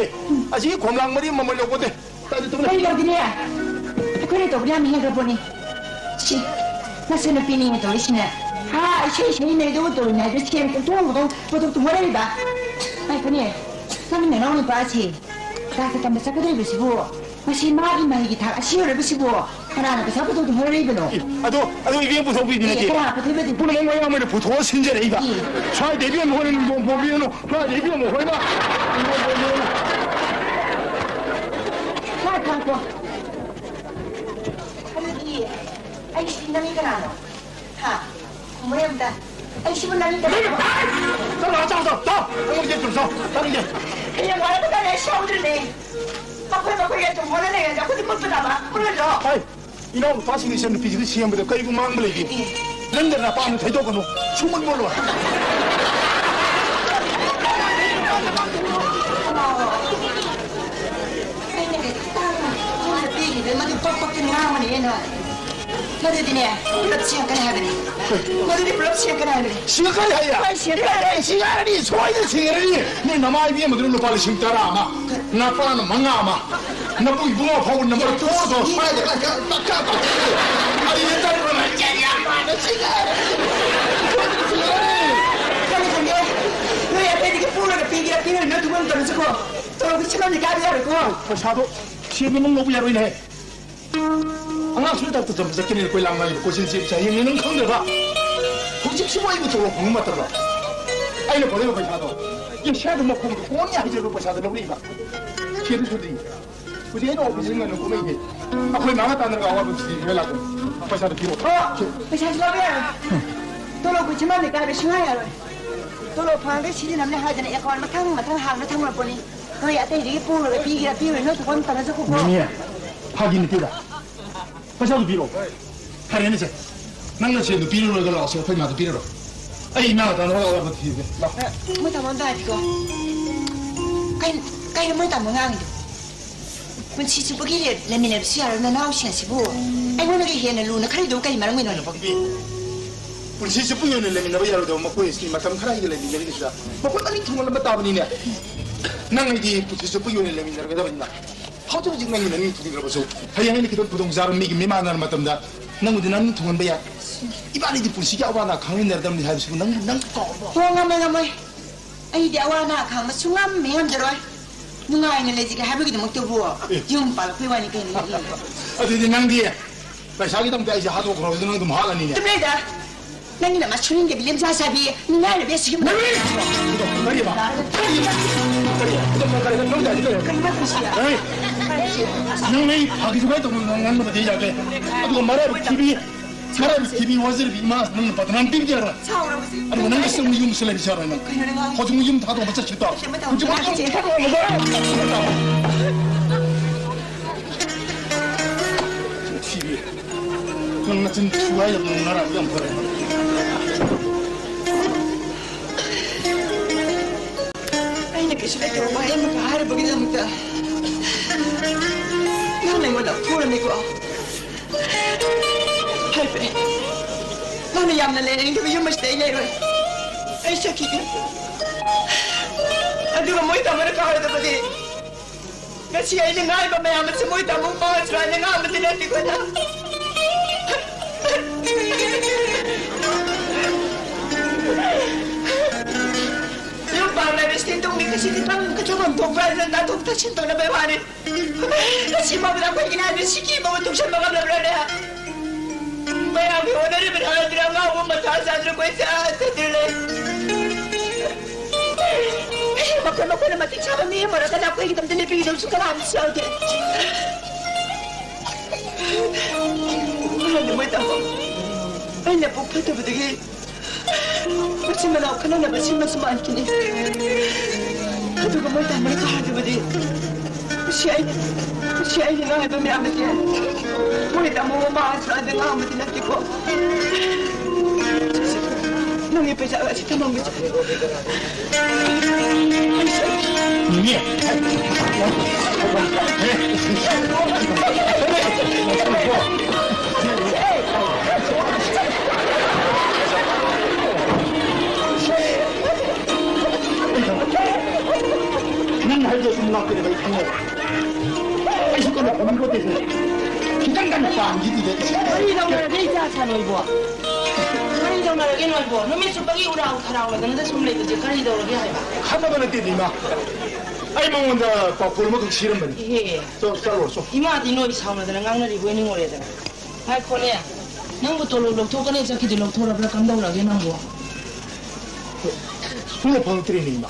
ꯑꯁꯤꯒꯤ ꯈꯣꯝꯂꯥꯡ ꯃꯔꯤ ꯃꯃꯜ ꯌꯧꯄꯣꯠꯇꯦ꯫ ꯇꯥꯗꯤ ꯇꯨꯃꯤꯟ ꯂꯩ꯫ ꯀꯩꯗꯧꯗꯤꯅꯦ? ꯑꯩꯈꯣꯏꯅ ꯇꯧꯕ ꯌꯥꯝ ꯍꯦꯟꯈ꯭ꯔ ꯄꯣꯠꯅꯤ꯫ ꯁꯤ, ꯅꯆꯟꯅꯨꯄꯤꯅꯤꯅ ꯇꯧꯔꯤꯁꯤꯅ꯫ ꯍꯥ, ꯏꯁꯩ ꯁꯛꯏꯉꯩꯗꯨꯕꯨ ꯇꯧꯔꯤꯉꯩꯗ ꯁꯦꯟ ꯀꯣꯛꯊꯣꯛ ꯀꯣꯛꯊꯣꯛ ꯄꯣꯠꯊꯣꯛꯇꯨ ꯃꯣꯠꯂꯛꯏꯕ꯫ ꯉꯥꯏꯈꯣꯅꯦ, ꯅꯪ ꯅꯅꯥꯎ ꯅꯨꯄꯥꯁꯤ ꯗꯥꯛꯇ ꯇꯝꯕ ꯆꯠꯀꯗꯧꯔꯤꯕꯁꯤꯕꯨ, ꯃꯁꯤ ꯃꯥꯒꯤ ꯃꯍꯩꯒꯤ ꯊꯥꯛ ꯑꯁꯤ ꯌꯧꯔꯕꯁꯤꯕꯨ ꯀꯅꯥꯅ ꯄꯩꯁꯥ ꯄꯨꯊꯣꯛꯇꯨ ꯃꯣꯠꯂꯛꯏꯕꯅꯣ? ꯑꯦ, ꯑꯗꯣ, ꯑꯗꯣ ꯏꯕꯦꯝ ꯄꯨꯊꯣꯛꯄꯤꯗꯨ ꯑꯦ, ꯅꯠꯇꯦ꯫ ꯀꯅꯥ ꯄꯨꯊꯣꯛꯏꯕꯗꯤ? ꯄꯨꯝꯅꯃꯛ ꯃꯌꯥꯝ ꯑꯣꯏꯅ ꯄꯨꯊꯣꯛꯑ ꯁꯤꯟꯖꯔꯛꯏꯕ꯫ ꯑꯦ꯫ ꯁ꯭ꯋꯥꯏꯗ ꯏꯕꯦꯝ ꯍꯣꯏꯅ ꯅꯤꯡꯊꯧ ꯄꯣꯝꯕꯤꯔꯅꯨ, ꯁ꯭ꯋꯥꯏꯗ ꯏꯕꯦꯝ ꯍꯣꯏꯅ ꯅꯤꯡꯊꯧ ꯄꯣꯝꯕꯤꯔꯅꯨ꯫ ꯉꯥꯏꯈꯣ, ꯉꯥꯏꯈꯣ꯫ ꯑꯗꯨꯗꯤ ꯑꯩꯁꯤ ꯅꯪꯒꯤ ꯀꯅꯥꯅꯣ? ꯍꯥ? ꯈꯨꯝꯃꯨꯅꯦ ꯑꯝꯇ꯫ ꯑꯩꯁꯤꯕꯨ ꯅꯪꯒꯤ ꯀꯅꯥꯅꯣ? ꯆꯠꯂꯣ, ꯆꯠꯂꯣ, ꯆꯠꯂꯣ, ꯆꯠꯂꯣ꯫ ꯑꯩꯉꯣꯟꯗ ꯆꯠꯂꯣ, ꯆꯠꯂꯣ, ꯆꯠꯂꯣ꯫ ꯍꯌꯦꯡ ꯍꯥꯏꯔꯛꯄꯗꯅꯦ ꯁꯣꯏꯗ꯭ꯔꯅꯦ꯫ ꯃꯈꯣꯏ ꯃꯈꯣꯏꯒꯤ ꯑꯗꯨꯝ ꯍꯣꯠꯅ ꯂꯩꯔꯗꯤ ꯑꯩꯈꯣꯏꯗꯤ ꯃꯨꯠꯄ ꯇꯥꯕ꯫ ꯃꯨꯠꯂꯣꯏꯗ꯭ꯔꯣ? ꯍꯣꯏ, ꯏꯅꯥꯎ ꯅꯨꯄꯥꯁꯤꯡꯒꯤ ꯏꯆꯟ ꯅꯨꯄꯤꯁꯤꯗ ꯁꯦꯝꯕꯗ ꯀꯔꯤꯕꯨ ꯃꯥꯡꯕ ꯂꯩꯒꯦ? ꯑꯦ꯫ ꯅꯪꯒ ꯅꯄꯥꯅ ꯊꯩꯗꯣꯛꯀꯅꯨ꯫ ꯁꯨꯡꯃꯨꯠ ꯃꯨꯠꯂꯣꯏ꯫ ꯑꯩꯅ ꯀꯩ ꯇꯥꯡꯅ ꯃꯣꯏꯅ ꯄꯤꯈꯤꯕ ꯃꯗꯨ ꯄꯛ ꯄꯛꯇꯤ ꯉꯥꯡꯕꯅꯤ ꯑꯩꯅ꯫ ꯃꯗꯨꯗꯤꯅꯦ, ꯄꯨꯂꯞ ꯁꯦꯝꯀꯅꯤ ꯍꯥꯏꯕꯅꯤ꯫ ꯃꯗꯨꯗꯤ ꯄꯨꯂꯞ ꯁꯦꯝꯀꯅꯤ ꯍꯥꯏꯕꯅꯤ꯫ ꯁꯤꯡꯉꯛꯀꯅꯤ ꯍꯥꯏꯌꯦ? ꯍꯣꯏ, ꯁꯦꯝꯀꯅꯤ꯫ ꯑꯦ, ꯁꯤꯡꯉꯛꯑꯅꯤ, ꯁꯣꯏꯗꯅ ꯁꯤꯡꯉꯛꯑꯅꯤ꯫ ꯅꯣꯏ ꯅꯃꯥ ꯏꯕꯦꯝꯃꯗꯨꯅ ꯂꯨꯄꯥ ꯂꯤꯁꯤꯡ ꯇꯔꯥ ꯑꯃ, ꯅꯄꯥꯅ ꯃꯉꯥ ꯑꯃ, ꯅꯄꯨ ꯏꯕꯨꯡꯉꯣ ꯐꯥꯎꯕ ꯅꯝꯕꯔ ꯐꯣꯔꯗꯣ ꯁ꯭ꯋꯥꯏꯗ ꯈꯔ ꯈꯔ ꯇꯛꯈꯥ ꯇꯛꯈꯥ꯫ ꯑꯗꯨꯗ ꯆꯠꯄ ꯃꯆꯦ ꯌꯥꯝ ꯃꯥꯟꯅ ꯁꯤꯡꯉꯛꯑꯅꯤ꯫ ꯁꯣꯏꯗꯅ ꯁꯤꯡꯉꯛꯑꯅꯤ꯫ ꯈꯪꯉꯦ, ꯈꯪꯉꯦ꯫ ꯅꯣꯏ ꯑꯇꯩꯗꯒꯤ ꯄꯨꯔꯒ ꯄꯤꯒꯦꯔꯥ ꯄꯤꯔꯣꯏ ꯅꯣꯏ ꯊꯣꯛꯄ ꯑꯃ ꯇꯧꯔꯁꯤꯀꯣ꯫ ꯇꯧꯔꯒ ꯁꯤꯃꯗꯤ ꯀꯥꯏꯕ ꯌꯥꯔꯣꯏꯀꯣ꯫ ꯄꯩꯁꯥꯗꯣ ꯁꯦꯝꯕ ꯅꯪ ꯂꯧꯕ ꯌꯥꯔꯣꯏꯅꯦ꯫ ꯑꯉꯥꯡꯁꯤꯅ ꯗꯥꯛꯇꯔ ꯇꯝꯕ ꯆꯠꯀꯅꯤ ꯀꯣꯏꯂꯥꯡ ꯂꯥꯡꯉꯤꯕ ꯀꯣꯏꯆꯦꯟ ꯆꯦꯟꯕꯁꯦ ꯍꯌꯦꯡꯅꯦ ꯅꯪ ꯈꯪꯗ꯭ꯔꯕ? ꯍꯧꯖꯤꯛꯁꯤꯕꯨ ꯑꯩꯕꯨ ꯇꯣꯂꯣꯞ ꯐꯪꯕ ꯃꯇꯝꯂꯣ? ꯑꯩꯅ ꯐꯪꯉꯤꯕ ꯄꯩꯁꯥꯗꯣ ꯏꯁꯥꯗ ꯃꯈꯣꯡꯗ ꯀꯣꯟꯅꯤ ꯍꯥꯏꯖꯕ ꯄꯩꯁꯥꯗꯣ ꯂꯧꯔꯛꯏꯕ꯫ ꯁꯦꯟꯗꯨ ꯁꯨꯗ꯭ꯔꯤ꯫ ꯍꯧꯖꯤꯛ ꯑꯩꯅ ꯑꯣꯐꯤꯁꯇ ꯉꯟꯅ ꯀꯨꯝꯃꯛꯏꯁꯦ꯫ ꯑꯩꯈꯣꯏ ꯃꯥꯒ ꯇꯥꯟꯅꯔꯒ ꯑꯋꯥꯕ ꯊꯤꯕ ꯂꯥꯛꯄꯅꯤ꯫ ꯄꯩꯁꯥꯗꯣ ꯄꯤꯔꯛꯑꯣ꯫ ꯑꯣ, ꯄꯩꯁꯥꯁꯨ ꯂꯧꯕ ꯌꯥꯔꯣꯏ꯫ ꯇꯣꯂꯣꯞ ꯀꯨꯠꯁꯤꯃ ꯂꯩꯀꯥꯏꯗ ꯁꯨꯡꯌꯥ ꯌꯥꯔꯣꯏ꯫ ꯇꯣꯂꯣꯞ ꯐꯪꯉꯒ ꯁꯤꯖꯤꯟꯅꯕꯅꯦ ꯍꯥꯏꯗꯅ ꯑꯦꯀꯥꯎꯟ ꯃꯊꯪ ꯃꯊꯪ ꯍꯥꯡꯅ ꯊꯝꯃꯛꯄꯅꯤ꯫ ꯅꯣꯏ ꯑꯇꯩꯗꯒꯤ ꯄꯨꯔꯒ ꯄꯤꯒꯦꯔꯥ ꯄꯤꯔꯣꯏ ꯅꯣꯏ ꯊꯣꯛꯄ ꯑꯃ ꯇꯧꯔꯁꯨ ꯈꯨꯝꯃꯣ꯫ ꯃꯤꯃꯤ, ꯐꯥꯒꯤ ꯅꯠꯇꯦꯗ꯫ ꯄꯩꯁꯥꯗꯨ ꯄꯤꯔꯛꯑꯣ꯫ ꯐꯔꯦꯅꯦ ꯁꯦ꯫ ꯅꯪꯅ ꯁꯦꯟꯗꯨ ꯄꯤꯔꯔꯣꯏꯒ ꯂꯥꯛꯑꯣꯁꯦ, ꯑꯩꯈꯣꯏ ꯃꯥꯗꯨ ꯄꯤꯔꯔꯣꯏ꯫ ꯑꯩ ꯏꯃꯥ ꯉꯇꯥꯅ ꯑꯋꯥꯕ ꯊꯤꯒꯦ꯫ ꯂꯥꯛꯑꯣ꯫ ꯑꯦ, ꯃꯣꯏ ꯊꯝꯃꯣ ꯑꯝꯇ ꯍꯥꯏꯕꯤꯀꯣ꯫ ꯀꯩ, ꯀꯩꯅꯣ ꯃꯣꯏ ꯇꯥꯃꯣ ꯉꯥꯡꯉꯤꯗꯣ? ꯄꯨꯟꯁꯤ ꯆꯨꯞꯄꯒꯤ ꯂꯦ-, ꯂꯩꯃꯤꯟꯅꯕꯁꯨ ꯌꯥꯔꯣꯏ ꯅꯅꯥꯎꯁꯤꯡ ꯑꯁꯤꯕꯨ꯫ ꯑꯩꯉꯣꯟꯗꯒꯤ ꯍꯦꯟꯅ ꯂꯨꯅ ꯈꯜꯂꯤꯗꯨꯕꯨ ꯀꯔꯤ ꯃꯔꯝꯒꯤꯅꯣ? ꯄꯛꯄꯤ, ꯄꯨꯟꯁꯤ ꯆꯨꯞꯄꯒꯤ ꯑꯣꯏꯅ ꯂꯩꯃꯤꯟꯅꯕ ꯌꯥꯔꯣꯏꯗꯕ ꯃꯈꯣꯏ ꯑꯁꯤ ꯃꯇꯝ ꯈꯔ ꯑꯩꯒ ꯂꯩꯃꯤꯟꯅꯔꯤꯉꯩꯁꯤꯗ ꯃꯈꯣꯏ ꯂꯣꯏ ꯊꯨꯡꯍꯜꯂꯝꯕ ꯇꯥꯕꯅꯤꯅꯦ꯫ ꯅꯪ ꯑꯩꯗꯤ ꯄꯨꯟꯁꯤ ꯆꯨꯞꯄꯒꯤ ꯑꯣꯏꯅ ꯂꯩꯃꯤꯟꯅꯔꯒꯗꯕꯅꯤꯅ꯫ ꯍꯧꯖꯤꯛ ꯍꯧꯖꯤꯛ ꯅꯪꯒꯤ ꯅꯅꯤꯡ ꯊꯨꯡꯈ꯭ꯔꯕꯁꯨ, ꯍꯌꯦꯡ ꯑꯩꯅ ꯈꯤꯇꯪ ꯈꯨꯗꯣꯡꯆꯥꯕ ꯃꯤꯒꯤ ꯃꯤꯃꯥꯟꯅꯔ ꯃꯇꯝꯗ ꯅꯪꯕꯨꯗꯤ ꯅꯅꯤꯡ ꯊꯨꯡꯍꯟꯕ ꯌꯥꯏ꯫ ꯏꯕꯥꯅꯤꯗꯤ ꯄꯨꯟꯁꯤꯒꯤ ꯑꯋꯥ ꯑꯅꯥ ꯈꯪꯃꯤꯟꯅꯔꯗꯕꯅꯤ ꯍꯥꯏꯕꯁꯤꯕꯨ ꯅꯪ, ꯅꯪ ꯀꯥꯎꯔꯕꯣ? ꯍꯣ, ꯉꯝꯃꯣꯏ, ꯉꯝꯃꯣꯏ꯫ ꯑꯩꯗꯤ ꯑꯋꯥ ꯑꯅꯥ ꯈꯥꯡꯕ ꯁꯨꯡꯉꯝ ꯍꯦꯛ ꯉꯝꯖꯔꯣꯏ꯫ ꯅꯨꯡꯉꯥꯏꯅ ꯂꯩꯖꯒꯦ ꯍꯥꯏꯕꯒꯤꯗꯃꯛꯇꯕꯨ ꯑꯦ꯫ ꯌꯨꯝ ꯄꯥꯜꯂꯛꯄꯩ ꯋꯥꯅꯤ ꯀꯩꯅꯣ꯫ ꯑꯗꯨꯗꯤ ꯅꯪꯗꯤ ꯄꯩꯁꯥꯒꯤꯗꯃꯛꯇ ꯑꯩꯁꯦ ꯍꯥꯠꯇꯣꯛꯈ꯭ꯔꯕꯗ ꯅꯪ ꯑꯗꯨꯝ ꯍꯥꯠꯂꯅꯤꯅꯦ꯫ ꯇꯨꯃꯤꯟ ꯂꯩꯗ꯫ ꯅꯪꯒꯤ ꯅꯃꯥ ꯁꯨꯅꯤꯡꯗꯕꯤ ꯂꯦꯝꯖꯥ ꯁꯥꯕꯤ ꯃꯤꯅꯥꯏꯔꯕꯤ ꯑꯁꯤꯒꯤ ꯅꯪ ꯀꯔꯤꯕ? ꯀꯔꯤꯕ? ꯀꯔꯤꯕ? ꯀꯔꯤꯕ? ꯀꯔꯤꯕ? ꯀꯔꯤꯕ? ꯀꯔꯤꯕ? ꯀꯔꯤꯕ? ꯀꯔꯤꯕ? ꯀꯔꯤꯕ? ꯀꯔꯤꯕ? ꯀꯔꯤꯕ? ꯀꯔꯤꯕ? ꯅꯪ ꯑꯩ ꯐꯥꯒꯤ ꯖꯨꯒꯥꯏ ꯇꯧꯕ ꯉꯥꯡꯅꯕꯗꯤ ꯌꯥꯗꯦ꯫ ꯑꯗꯨꯒ ꯃꯔꯥꯏꯕꯛ ꯊꯤꯕꯤ, ꯃꯔꯥꯏꯕꯛ ꯊꯤꯕꯤ ꯋꯥꯖꯔꯕꯤ ꯏꯃꯥ ꯅꯪꯅ ꯕꯗꯅꯥꯝ ꯄꯤꯕ ꯌꯥꯔꯣꯏ꯫ ꯁꯥꯎꯔꯕꯁꯤ꯫ ꯑꯗꯨꯒ ꯅꯪꯒꯤ ꯁꯪ ꯌꯨꯝꯁꯨ ꯂꯩꯕꯁꯨ ꯌꯥꯔꯣꯏ ꯅꯪ꯫ ꯀꯩꯅꯣ ꯅꯪ ꯍꯧꯖꯤꯛ ꯌꯨꯝ ꯊꯥꯗꯣꯛꯑꯒ ꯆꯠꯈꯤꯕ ꯇꯥꯕ꯫ ꯀꯩꯅꯣ ꯇꯧꯔꯣ꯫ ꯍꯧꯖꯤꯛ ꯃꯥ ꯌꯨꯝ ꯊꯥꯗꯣꯛꯑꯒ ꯊꯤꯕꯤ꯫ ꯅꯪ ꯅꯆꯤꯟ ꯊꯨꯒꯥꯏ ꯌꯥꯝ ꯉꯥꯡꯅꯔꯛꯑꯗꯤ ꯌꯥꯝ ꯐꯔꯦ꯫ ꯑꯩꯅ ꯀꯩꯁꯨ ꯂꯩꯇꯕ ꯋꯥꯍꯩ ꯑꯃꯈꯛ ꯍꯥꯏꯔꯨꯕꯒꯤꯗꯃꯛꯇ ꯅꯪꯅ ꯑꯩꯉꯣꯟꯗ ꯐꯨꯔꯅꯤꯀꯣ? ꯐꯔꯦ, ꯐꯔꯦ꯫ ꯅꯪꯅ ꯌꯥꯝꯅ ꯂꯩꯅꯤꯡꯗꯕ ꯌꯨꯝ ꯑꯁꯤꯗ ꯑꯩ ꯂꯩꯔꯣꯏ꯫ ꯑꯩ ꯆꯠꯈꯤꯒꯦ꯫ ꯑꯗꯨꯒ ꯃꯣꯏ ꯇꯥꯃꯣꯅ ꯀꯥꯎꯔꯣꯏꯗꯕꯗꯤ ꯉꯁꯤ ꯑꯩꯅ ꯉꯥꯏꯕ ꯃꯌꯥꯝ ꯑꯁꯤ ꯃꯣꯏ ꯇꯥꯃꯣ ꯃꯥꯡꯉꯁꯤꯔꯥ ꯍꯥꯏꯅ ꯉꯥꯡꯕꯗꯤ ꯅꯠꯇꯦꯀꯣ ꯅꯪ꯫ ꯌꯨꯝ ꯄꯥꯟꯕ ꯍꯥꯏꯕꯁꯤꯗꯤ ꯇꯨꯡꯒꯤ ꯉꯁꯤꯗꯤ ꯅꯪ ꯀꯩꯁꯨ ꯉꯝꯊꯣꯛꯄ꯭ꯔꯥ ꯍꯥꯏꯅ ꯇꯥꯊꯣꯛ ꯇꯥꯁꯤꯟ ꯇꯧꯅꯕꯩ ꯋꯥꯅꯤ꯫ ꯉꯁꯤ ꯐꯥꯎꯕꯗ ꯑꯩꯈꯣꯏꯒꯤ ꯅꯥꯏꯕ ꯁꯤꯀꯤ ꯐꯥꯎꯕ ꯇꯨꯡꯁꯟꯕ ꯉꯝꯂꯕ꯭ꯔꯥꯅꯦ? ꯃꯌꯥꯝꯒꯤ ꯍꯣꯠꯅꯔꯤꯕ ꯊꯥꯒꯠꯄꯤꯔ ꯑꯉꯥꯎꯕ ꯃꯊꯥ ꯁꯥꯗ꯭ꯔ ꯀꯣꯏꯆꯠ ꯆꯠꯇ꯭ꯔ ꯂꯩ꯫ ꯃꯈꯣꯏ ꯃꯈꯣꯏꯅ ꯃꯇꯤꯛ ꯆꯥꯕ ꯃꯤ ꯑꯃ ꯑꯣꯏꯔꯒꯅ ꯑꯩꯈꯣꯏꯒꯤꯗꯃꯛꯇ ꯂꯦꯞꯄꯤꯒꯗꯕꯁꯨ ꯀꯅꯥꯝꯇꯁꯨ ꯌꯥꯎꯗꯦ꯫ ꯃꯣꯏ ꯇꯥꯃꯣ, ꯑꯩꯅ ꯄꯨꯛ ꯐꯠꯇꯕꯗꯒꯤ ꯃꯆꯤꯟ ꯃꯅꯥꯎ ꯈꯟꯅꯅꯕ ꯁꯤꯟꯕꯁꯨ ꯃꯥꯟꯈꯤꯅꯤ꯫ ꯑꯗꯨꯒ ꯃꯣꯏ ꯇꯥꯃꯣꯅ ꯀꯥꯎꯔꯗꯕꯗꯤ ꯁꯤ ꯑꯩ, ꯁꯤ ꯑꯩꯅ ꯉꯥꯡꯉꯤꯕ ꯃꯌꯥꯝ ꯑꯁꯦ ꯃꯣꯏ ꯇꯥꯃꯣ ꯃꯃꯥ ꯑꯁ꯭ꯋꯥꯏꯗ ꯉꯥꯡꯕꯗꯤ ꯅꯠꯇꯦꯀꯣ꯫ ꯅꯪꯒꯤ ꯄꯩꯁꯥ ꯑꯁꯤ ꯊꯝꯃꯝꯒꯦ꯫ ꯅꯦꯅꯦ꯫ ꯅꯪ ꯍꯥꯏꯗꯣ ꯁꯨꯝ ꯉꯥꯛꯇꯅꯦꯕ ꯑꯩ ꯈꯪꯉꯦꯕ꯫ ꯑꯩꯁꯨ ꯀꯟꯅ ꯐꯝꯃꯤꯀꯣ ꯇꯦꯁꯦ꯫ ꯈꯤꯇꯪ ꯀꯟꯅ ꯄꯥꯟꯈꯤꯗꯨꯗ꯫ ꯀꯔꯤ ꯇꯧꯅꯔꯒꯦ ꯏꯆꯥ ꯁꯥ ꯅꯣꯏꯕꯣ? ꯀꯔꯤ ꯇꯧꯅꯔꯒꯦ ꯅꯣꯏꯕꯣ? ꯅꯨꯃꯤꯠ ꯆꯨꯞꯄꯒꯤ ꯎꯔꯥꯎ ꯊꯔꯥꯎꯅꯗꯅꯗ ꯁꯨꯝ ꯂꯩꯕꯁꯦ ꯀꯔꯤ ꯇꯧꯔꯒꯦ ꯍꯥꯏꯕ? ꯈꯠꯅꯕ ꯅꯠꯇꯦ ꯏꯃꯥ꯫ ꯑꯩ ꯃꯉꯣꯟꯗ ꯄꯥꯎꯈꯣꯜ ꯑꯃꯈꯛ ꯁꯤꯔꯝꯕꯅꯤ꯫ ꯏꯍꯦ꯫ ꯆꯣ, ꯆꯠꯂꯨꯔꯣ, ꯆꯣ꯫ ꯏꯃꯥꯗꯤ ꯅꯣꯏ ꯁꯥꯎꯅꯗꯅ ꯉꯥꯡꯅꯔꯤꯕꯣꯏ ꯅꯤꯡꯉꯨꯔꯦꯗꯅ꯫ ꯉꯥꯏꯈꯣꯅꯦ꯫ ꯅꯪꯕꯨ ꯇꯣꯂꯣꯞ ꯂꯧꯊꯣꯛꯀꯅꯤ ꯆꯠꯈꯤꯗꯨ ꯂꯧꯊꯣꯔꯕ꯭ꯔꯥ? ꯀꯝꯗꯧꯔꯒꯦ ꯅꯪꯕꯨ? ꯇꯣꯂꯣꯞ ꯐꯪꯉꯛꯇ꯭ꯔꯦꯅꯦ ꯏꯃꯥ꯫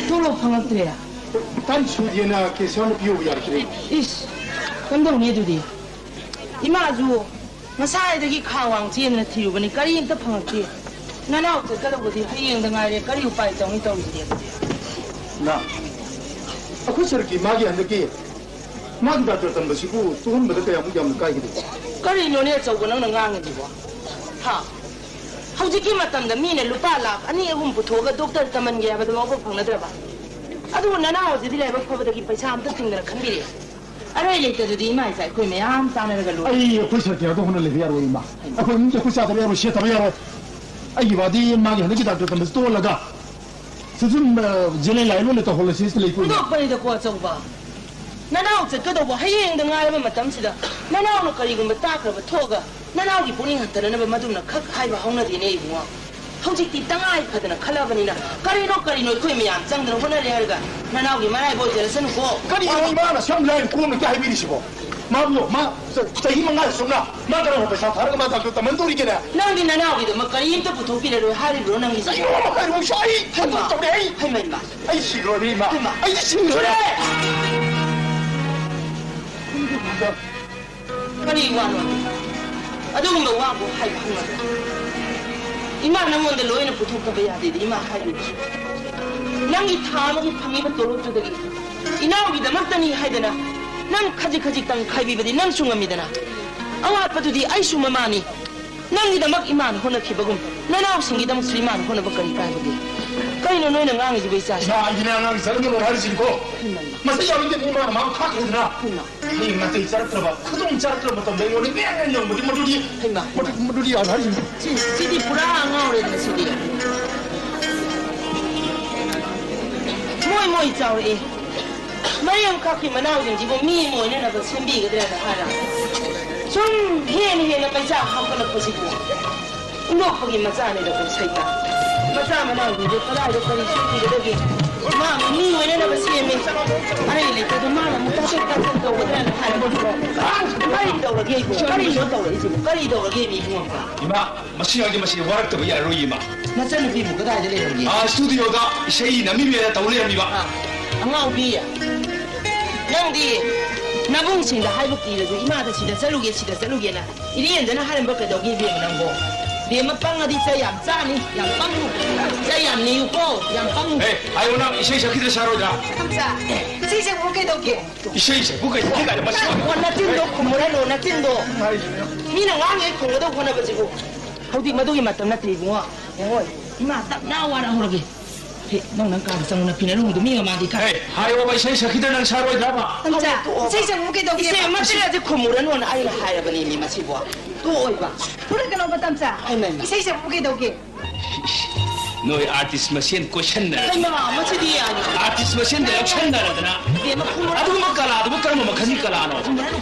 ꯇꯣꯂꯣꯞ ꯐꯪꯉꯛꯇ꯭ꯔꯦ? ꯇꯥꯟ ꯁꯨꯗꯦꯅ ꯀꯦꯁꯤꯌꯔꯅ ꯄꯤꯌꯣꯕ ꯌꯥꯔꯛꯇ꯭ꯔꯦ꯫ ꯏꯁ, ꯀꯝꯗꯧꯅꯤ ꯑꯗꯨꯗꯤ? ꯏꯃꯥꯁꯨ ꯉꯁꯥꯏꯗꯒꯤ ꯈꯥ ꯋꯥꯡ ꯆꯦꯟꯗꯅ ꯊꯤꯔꯨꯕꯅꯤ, ꯀꯔꯤ ꯑꯝꯇ ꯐꯪꯉꯛꯇꯦ꯫ ꯅꯅꯥꯎ ꯆꯠꯀꯗꯧꯕꯗꯤ ꯍꯌꯦꯡꯗ ꯉꯥꯏꯔꯦ, ꯀꯔꯤ ꯎꯄꯥꯏ ꯇꯧꯅꯤ ꯇꯧꯔꯤꯁꯤꯗꯤ ꯑꯗꯨꯗꯤ? ꯏꯃꯥ, ꯑꯩꯈꯣꯏ ꯁꯔꯨꯛꯀꯤ ꯃꯥꯒꯤ ꯍꯟꯗꯛꯀꯤ ꯃꯥꯒꯤ ꯗꯥꯛꯇꯔ ꯇꯝꯕꯁꯤꯕꯨ ꯇꯨꯍꯟꯕꯗ ꯀꯌꯥꯃꯨꯛ ꯌꯥꯝꯅ ꯀꯥꯏꯒꯗꯒꯦ? ꯀꯔꯤꯅꯣꯅꯦ ꯑꯆꯧꯕ ꯅꯪꯅ ꯉꯥꯡꯉꯤꯁꯤꯕꯣ? ꯍꯥ? ꯍꯧꯖꯤꯛꯀꯤ ꯃꯇꯝꯗ ꯃꯤꯅ ꯂꯨꯄꯥ ꯂꯥꯈ ꯑꯅꯤ ꯑꯍꯨꯝ ꯄꯨꯊꯣꯛꯑꯒ ꯗꯣꯛꯇꯔ ꯇꯝꯍꯟꯒꯦ ꯍꯥꯏꯕꯗ ꯐꯥꯎꯕ ꯐꯪꯅꯗ꯭ꯔꯕ? ꯑꯗꯨꯕꯨ ꯅꯅꯥꯎ ꯑꯁꯤꯗꯤ ꯂꯥꯏꯕꯛ ꯐꯕꯗꯒꯤ ꯄꯩꯁꯥ ꯑꯝꯇ ꯇꯤꯡꯗꯅ ꯈꯟꯕꯤꯔꯦ꯫ ꯑꯔꯩ ꯂꯩꯇꯗꯨꯗꯤ ꯏꯃꯥ ꯏꯆꯥ ꯑꯩꯈꯣꯏ ꯃꯌꯥꯝ ꯆꯥꯅꯔꯒ ꯂꯣꯏꯔꯦ꯫ ꯑꯩ ꯑꯩꯈꯣꯏ ꯁꯔꯀꯥꯔꯗ ꯍꯣꯠꯅ ꯂꯩꯕ ꯌꯥꯔꯣꯏ ꯏꯃꯥ꯫ ꯑꯩꯈꯣꯏ ꯏꯃꯨꯡꯁꯦ ꯑꯩꯈꯣꯏ ꯆꯥꯗꯕ ꯌꯥꯔꯣꯏ, ꯁꯦꯠꯇꯕ ꯌꯥꯔꯣꯏ꯫ ꯑꯩꯒꯤ ꯋꯥꯗꯤ ꯃꯥꯒꯤ ꯍꯟꯗꯛꯀꯤ ꯗꯥꯛꯇꯔ ꯇꯝꯕꯁꯤ ꯇꯣꯛꯍꯜꯂꯒ ꯁꯤ ꯁꯨꯝ, ꯑ, ꯖꯦꯅꯦꯔꯦꯜ ꯂꯥꯏꯟ ꯑꯣꯏꯅ ꯇꯧꯍꯜꯂꯁꯤ ꯁꯤꯗ ꯂꯩ ꯄꯣꯠꯅꯤ꯫ ꯍꯨꯟꯗꯣꯛꯄꯅꯤꯗꯀꯣ ꯑꯆꯧꯕ꯫ ꯅꯅꯥꯎ ꯆꯠꯀꯗꯧꯕ ꯍꯌꯦꯡꯗ ꯉꯥꯏꯔꯕ ꯃꯇꯝꯁꯤꯗ ꯅꯅꯥꯎꯅ ꯀꯔꯤꯒꯨꯝꯕ ꯇꯥꯈ꯭ꯔꯕ ꯊꯣꯛꯑꯒ ꯅꯅꯥꯎꯒꯤ ꯄꯨꯛꯅꯤꯡ ꯍꯟꯊꯅꯅꯕ ꯃꯗꯨꯝꯅ ꯈꯛ ꯍꯥꯏꯕ ꯍꯧꯅꯗꯦꯅꯦ ꯏꯕꯨꯡꯉꯣ꯫ ꯍꯧꯖꯤꯛꯇꯤ ꯇꯉꯥꯏ ꯐꯗꯅ ꯈꯜꯂꯕꯅꯤꯅ ꯀꯔꯤꯅꯣ ꯀꯔꯤꯅꯣ ꯑꯩꯈꯣꯏ ꯃꯌꯥꯝ ꯆꯪꯗꯅ ꯍꯣꯠꯅꯔꯦ ꯍꯥꯏꯔꯒ ꯅꯅꯥꯎꯒꯤ ꯃꯔꯥꯏꯕꯛ ꯑꯣꯏꯖꯔꯁꯅꯨꯀꯣ꯫ ꯀꯔꯤꯅꯣ ꯏꯃꯥꯅ ꯁꯨꯝ ꯂꯥꯏ ꯀꯣꯟꯅ ꯍꯥꯏꯕꯤꯔꯤꯁꯤꯕꯣ? ꯃꯥꯕꯨ ꯃꯥ ꯆ-, ꯆꯍꯤ ꯃꯉꯥ ꯆꯨꯝꯅ ꯃꯥ ꯀꯔꯝꯕ ꯄꯩꯁꯥ ꯊꯥꯔꯒ ꯃꯥ ꯗꯥꯛꯇꯔ ꯇꯝꯍꯟꯗꯣꯔꯤꯒꯦꯅꯦ? ꯅꯪꯗꯤ ꯅꯅꯥꯎꯒꯤꯗꯃꯛ ꯀꯔꯤꯝꯇ ꯄꯨꯊꯣꯛꯄꯤꯔꯔꯣꯏ ꯍꯥꯏꯔꯤꯕ꯭ꯔꯣ ꯅꯪꯒꯤꯁꯤꯕꯣ? ꯀꯔꯤꯅꯣ ꯑꯃ ꯍꯥꯏꯔꯨꯕꯁꯨ ꯑꯩ ꯍꯩꯃꯥ! ꯊꯕꯛ ꯇꯧꯔꯦ ꯑꯩ! ꯍꯩꯃꯥ, ꯍꯩꯃꯥ! ꯑꯩ ꯁꯤꯈ꯭ꯔꯣꯏ ꯏꯃꯥ! ꯍꯩꯃꯥ! ꯑꯩ ꯁꯤꯈ꯭ꯔꯣꯏ! ꯁꯨꯔꯦ! ꯀꯔꯤ ꯋꯥꯅꯣ? ꯑꯗꯨꯒꯨꯝꯕ ꯋꯥꯕꯨ ꯍꯥꯏꯕ ꯍꯧꯅꯕ꯭ꯔꯥ? ꯏꯃꯥ ꯅꯪꯉꯣꯟꯗ ꯂꯣꯏꯅ ꯄꯨꯊꯣꯛꯇꯕ ꯌꯥꯗꯦꯗꯤ ꯏꯃꯥ ꯍꯥꯏꯔꯤꯕ꯫ ꯅꯪꯒꯤ ꯊꯥ ꯑꯃꯒꯤ ꯐꯪꯉꯤꯕ ꯇꯣꯂꯣꯞꯇꯨꯗꯒꯤ ꯏꯅꯥꯎꯒꯤꯗꯃꯛꯇꯅꯤ ꯍꯥꯏꯗꯅ ꯅꯪ ꯈꯖꯤꯛ ꯈꯖꯤꯛꯇꯪ ꯈꯥꯏꯕꯤꯕꯗꯤ ꯅꯪꯁꯨ ꯉꯝꯃꯤꯗꯅ꯫ ꯑꯋꯥꯠꯄꯗꯨꯗꯤ ꯑꯩꯁꯨ ꯃꯃꯥꯅꯤ꯫ ꯅꯪꯒꯤꯗꯃꯛ ꯏꯃꯥꯅ ꯍꯣꯠꯅꯈꯤꯕꯒꯨꯝ, ꯅꯅꯥꯎꯁꯤꯡꯒꯤꯗꯃꯛꯁꯨ ꯏꯃꯥꯅ ꯍꯣꯠꯅꯕ ꯀꯔꯤ ꯀꯥꯏꯕꯒꯦ? ꯀꯩꯅꯣ ꯅꯣꯏꯅ ꯉꯥꯡꯉꯤꯁꯤꯕꯨ, ꯏꯆꯥꯁꯦ? ꯏꯃꯥ, ꯑꯩꯗꯤ ꯅꯪ ꯑꯉꯥꯡꯒꯤ ꯆꯠꯅꯕ ꯍꯥꯏꯔꯤꯁꯤꯅꯤꯀꯣ꯫ ꯍꯩꯃꯥ, ꯏꯃꯥ꯫ ꯃꯁꯤ ꯌꯥꯎꯔꯤꯗꯤ ꯏꯃꯥꯅ ꯃꯥ ꯈꯥꯛꯈ꯭ꯔꯦꯗꯅ꯫ ꯍꯩꯃꯥ꯫ ꯍꯌꯦꯡ ꯅꯥꯇꯩ ꯆꯥꯔꯛꯇ꯭ꯔꯕ, ꯈꯨꯗꯣꯡ ꯆꯥꯔꯛꯇ꯭ꯔꯕ ꯃꯇꯝꯗ ꯑꯩꯉꯣꯟꯗ ꯏꯔꯦꯟ ꯌꯦꯟ ꯌꯧꯕꯗꯤ ꯃꯗꯨꯗꯤ, ꯍꯩꯃꯥ꯫ ꯃꯗꯨ-, ꯃꯗꯨꯗꯤ ꯌꯥꯔꯣꯏ ꯍꯥꯏꯔꯤꯁꯤꯅꯤ꯫ ꯁꯤ, ꯁꯤꯗꯤ ꯄꯨꯔꯥ ꯉꯥꯎꯔꯦꯗꯅ ꯁꯤꯗꯤ꯫ ꯃꯣꯏ, ꯃꯣꯏ ꯆꯥꯎꯔꯛꯑꯦ꯫ ꯃꯔꯤ ꯑꯃꯈꯛꯀꯤ ꯃꯅꯥꯎꯁꯤꯡꯁꯤꯕꯨ ꯃꯤ ꯑꯃ ꯑꯣꯏꯅꯅꯕ ꯁꯦꯝꯕꯤꯒꯗ꯭ꯔꯅ ꯍꯥꯏꯔ ꯁꯨꯝ ꯍꯦꯟꯅ ꯍꯦꯟꯅ ꯃꯩꯆꯥꯛ ꯍꯥꯞꯀꯠꯂꯛꯄꯁꯤꯕꯨ ꯍꯨꯟꯗꯣꯛꯄꯒꯤ ꯃꯆꯥꯅꯤꯗꯀꯣ ꯁꯩꯇꯥ꯫ ꯃꯆꯥ ꯃꯅꯥꯎꯁꯤꯡꯁꯦ ꯀꯗꯥꯏꯗ ꯀꯔꯤ ꯁꯣꯏꯈꯤꯒꯗꯒꯦ? ꯃꯥ ꯃꯤ ꯑꯣꯏꯅꯅꯕ ꯁꯦꯝꯃꯦ꯫ ꯑꯔꯩ ꯂꯩꯇꯗ ꯃꯥꯅ ꯑꯃꯨꯛ ꯇꯥꯊꯣꯛ ꯇꯥꯁꯤꯟ ꯇꯧꯒꯗ꯭ꯔꯅ ꯍꯥꯏꯔꯕ꯫ ꯀꯔꯤ ꯇꯧꯔꯒꯦ ꯑꯩꯕꯨ? ꯀꯔꯤꯅꯣ ꯇꯧꯔꯛꯏꯁꯤꯕꯨ? ꯀꯔꯤ ꯇꯧꯔꯒꯦ ꯏꯕꯨꯡꯉꯣ? ꯏꯃꯥ, ꯃꯁꯤ ꯑꯉꯥꯡꯁꯦ ꯃꯁꯤ ꯋꯥꯔꯛꯇꯕ ꯌꯥꯔꯔꯣꯏ, ꯏꯃꯥ꯫ ꯅꯆꯟꯅꯨꯄꯤꯕꯨ ꯀꯗꯥꯏꯗ ꯂꯩꯔꯝꯒꯦ? ꯑꯥ, ꯁ꯭ꯇꯨꯗꯤꯑꯣꯗ ꯏꯁꯩ ꯅꯝꯃꯤꯕꯤꯗ ꯇꯧ ꯂꯩꯔꯝꯃꯤꯕ꯫ ꯑꯥ, ꯑꯉꯥꯎꯕꯤ, ꯅꯪꯗꯤ ꯅꯕꯨꯡꯁꯤꯡꯗ ꯍꯥꯏꯕ ꯀꯤꯔꯁꯨ ꯏꯃꯥꯗ ꯁꯤꯗ ꯆꯠꯂꯨꯒꯦ, ꯁꯤꯗ ꯆꯠꯂꯨꯒꯦꯅ ꯏꯔꯦꯟꯖꯅ ꯍꯥꯏꯔꯝꯕ ꯀꯩꯗꯧꯒꯦ ꯏꯕꯦꯝꯃ ꯅꯪꯕꯣ? ꯕꯦꯝꯃ ꯄꯪꯉꯗꯤ ꯆꯩ ꯌꯥꯝ ꯆꯥꯅꯤ, ꯌꯥꯝ ꯄꯪꯉꯨ꯫ ꯆꯩ ꯌꯥꯝ ꯅꯤꯌꯨꯀꯣ, ꯌꯥꯝ ꯄꯪꯉꯨ꯫ ꯑꯦ, ꯍꯥꯏꯌꯣ ꯅꯪ ꯏꯁꯩ ꯁꯛꯈꯤꯗ꯭ꯔ ꯁꯥꯔꯣꯏꯗ꯭ꯔꯥ? ꯏꯆꯦ, ꯏꯁꯩ ꯁꯛꯄꯕꯨ ꯀꯩꯗꯧꯒꯦ? ꯏꯁꯩ ꯁꯛꯄꯨ ꯀꯩ ꯁꯛꯀꯦ ꯀꯥꯏꯅ ꯃꯁꯤ ꯑꯣ, ꯅꯆꯤꯟꯗꯣ ꯈꯨꯝꯃꯨꯔꯅꯨ, ꯅꯆꯤꯟꯗꯣ꯫ ꯃꯤꯅ ꯉꯥꯡꯉꯦ ꯈꯨꯝꯒꯗꯧ ꯍꯣꯠꯅꯕꯁꯤꯕꯨ꯫ ꯍꯧꯖꯤꯛ ꯃꯗꯨꯒꯤ ꯃꯇꯝ ꯅꯠꯇꯦ ꯏꯕꯨꯡꯉꯣ꯫ ꯌꯦꯡꯉꯣ, ꯏꯃꯥ ꯇꯞꯅ ꯋꯥꯔꯛꯍꯧꯔꯒꯦ꯫ ꯍꯦ, ꯅꯪ ꯅꯪ ꯀꯥꯗ ꯆꯪꯉꯨ, ꯅꯐꯤ ꯅꯔꯨꯝꯗꯣ ꯃꯤ ꯃꯃꯥꯡꯗ ꯏꯀꯥꯏ꯫ ꯍꯦ, ꯍꯥꯏꯌꯣꯕ, ꯏꯁꯩ ꯁꯛꯈꯤꯗ ꯅꯪ ꯁꯥꯔꯣꯏꯗ꯭ꯔꯕ? ꯇꯝꯆꯥ, ꯏꯁꯩ ꯁꯛꯄꯕꯨ ꯀꯩꯗꯧꯒꯦ? ꯏꯆꯦ, ꯃꯆꯤꯟ ꯑꯁꯤ ꯈꯨꯝꯃꯨꯔꯅꯨꯅ ꯑꯩꯅ ꯍꯥꯏꯔꯕꯅꯤ ꯃꯤ ꯃꯁꯤꯕꯨ꯫ ꯇꯣꯛꯑꯣꯏꯕ꯫ ꯐꯨꯔꯛꯀꯅꯣꯕ, ꯇꯝꯆꯥ꯫ ꯍꯩꯃꯥ, ꯍꯩꯃꯥ꯫ ꯏꯁꯩ ꯁꯛꯄꯕꯨ ꯀꯩꯗꯧꯒꯦ? ꯅꯣꯏ ꯑꯥꯔꯇꯤꯁ ꯃꯁꯦꯟ ꯀꯣꯏꯁꯟꯅꯔꯦ꯫ ꯍꯩꯃꯥ, ꯃꯁꯤꯗꯤ ꯌꯥꯏ꯫ ꯑꯥꯔꯇꯤꯁ ꯃꯁꯦꯟꯗ ꯂꯧꯁꯟꯅꯔꯗꯅ꯫ ꯏꯕꯦꯝꯃ, ꯈꯨꯝꯃꯨꯔꯅꯨ꯫ ꯑꯗꯨꯒꯨꯝꯕ ꯀꯂꯥꯗꯨꯕꯨ ꯀꯔꯝꯕ ꯃꯈꯜꯒꯤ ꯀꯂꯥꯅꯣ?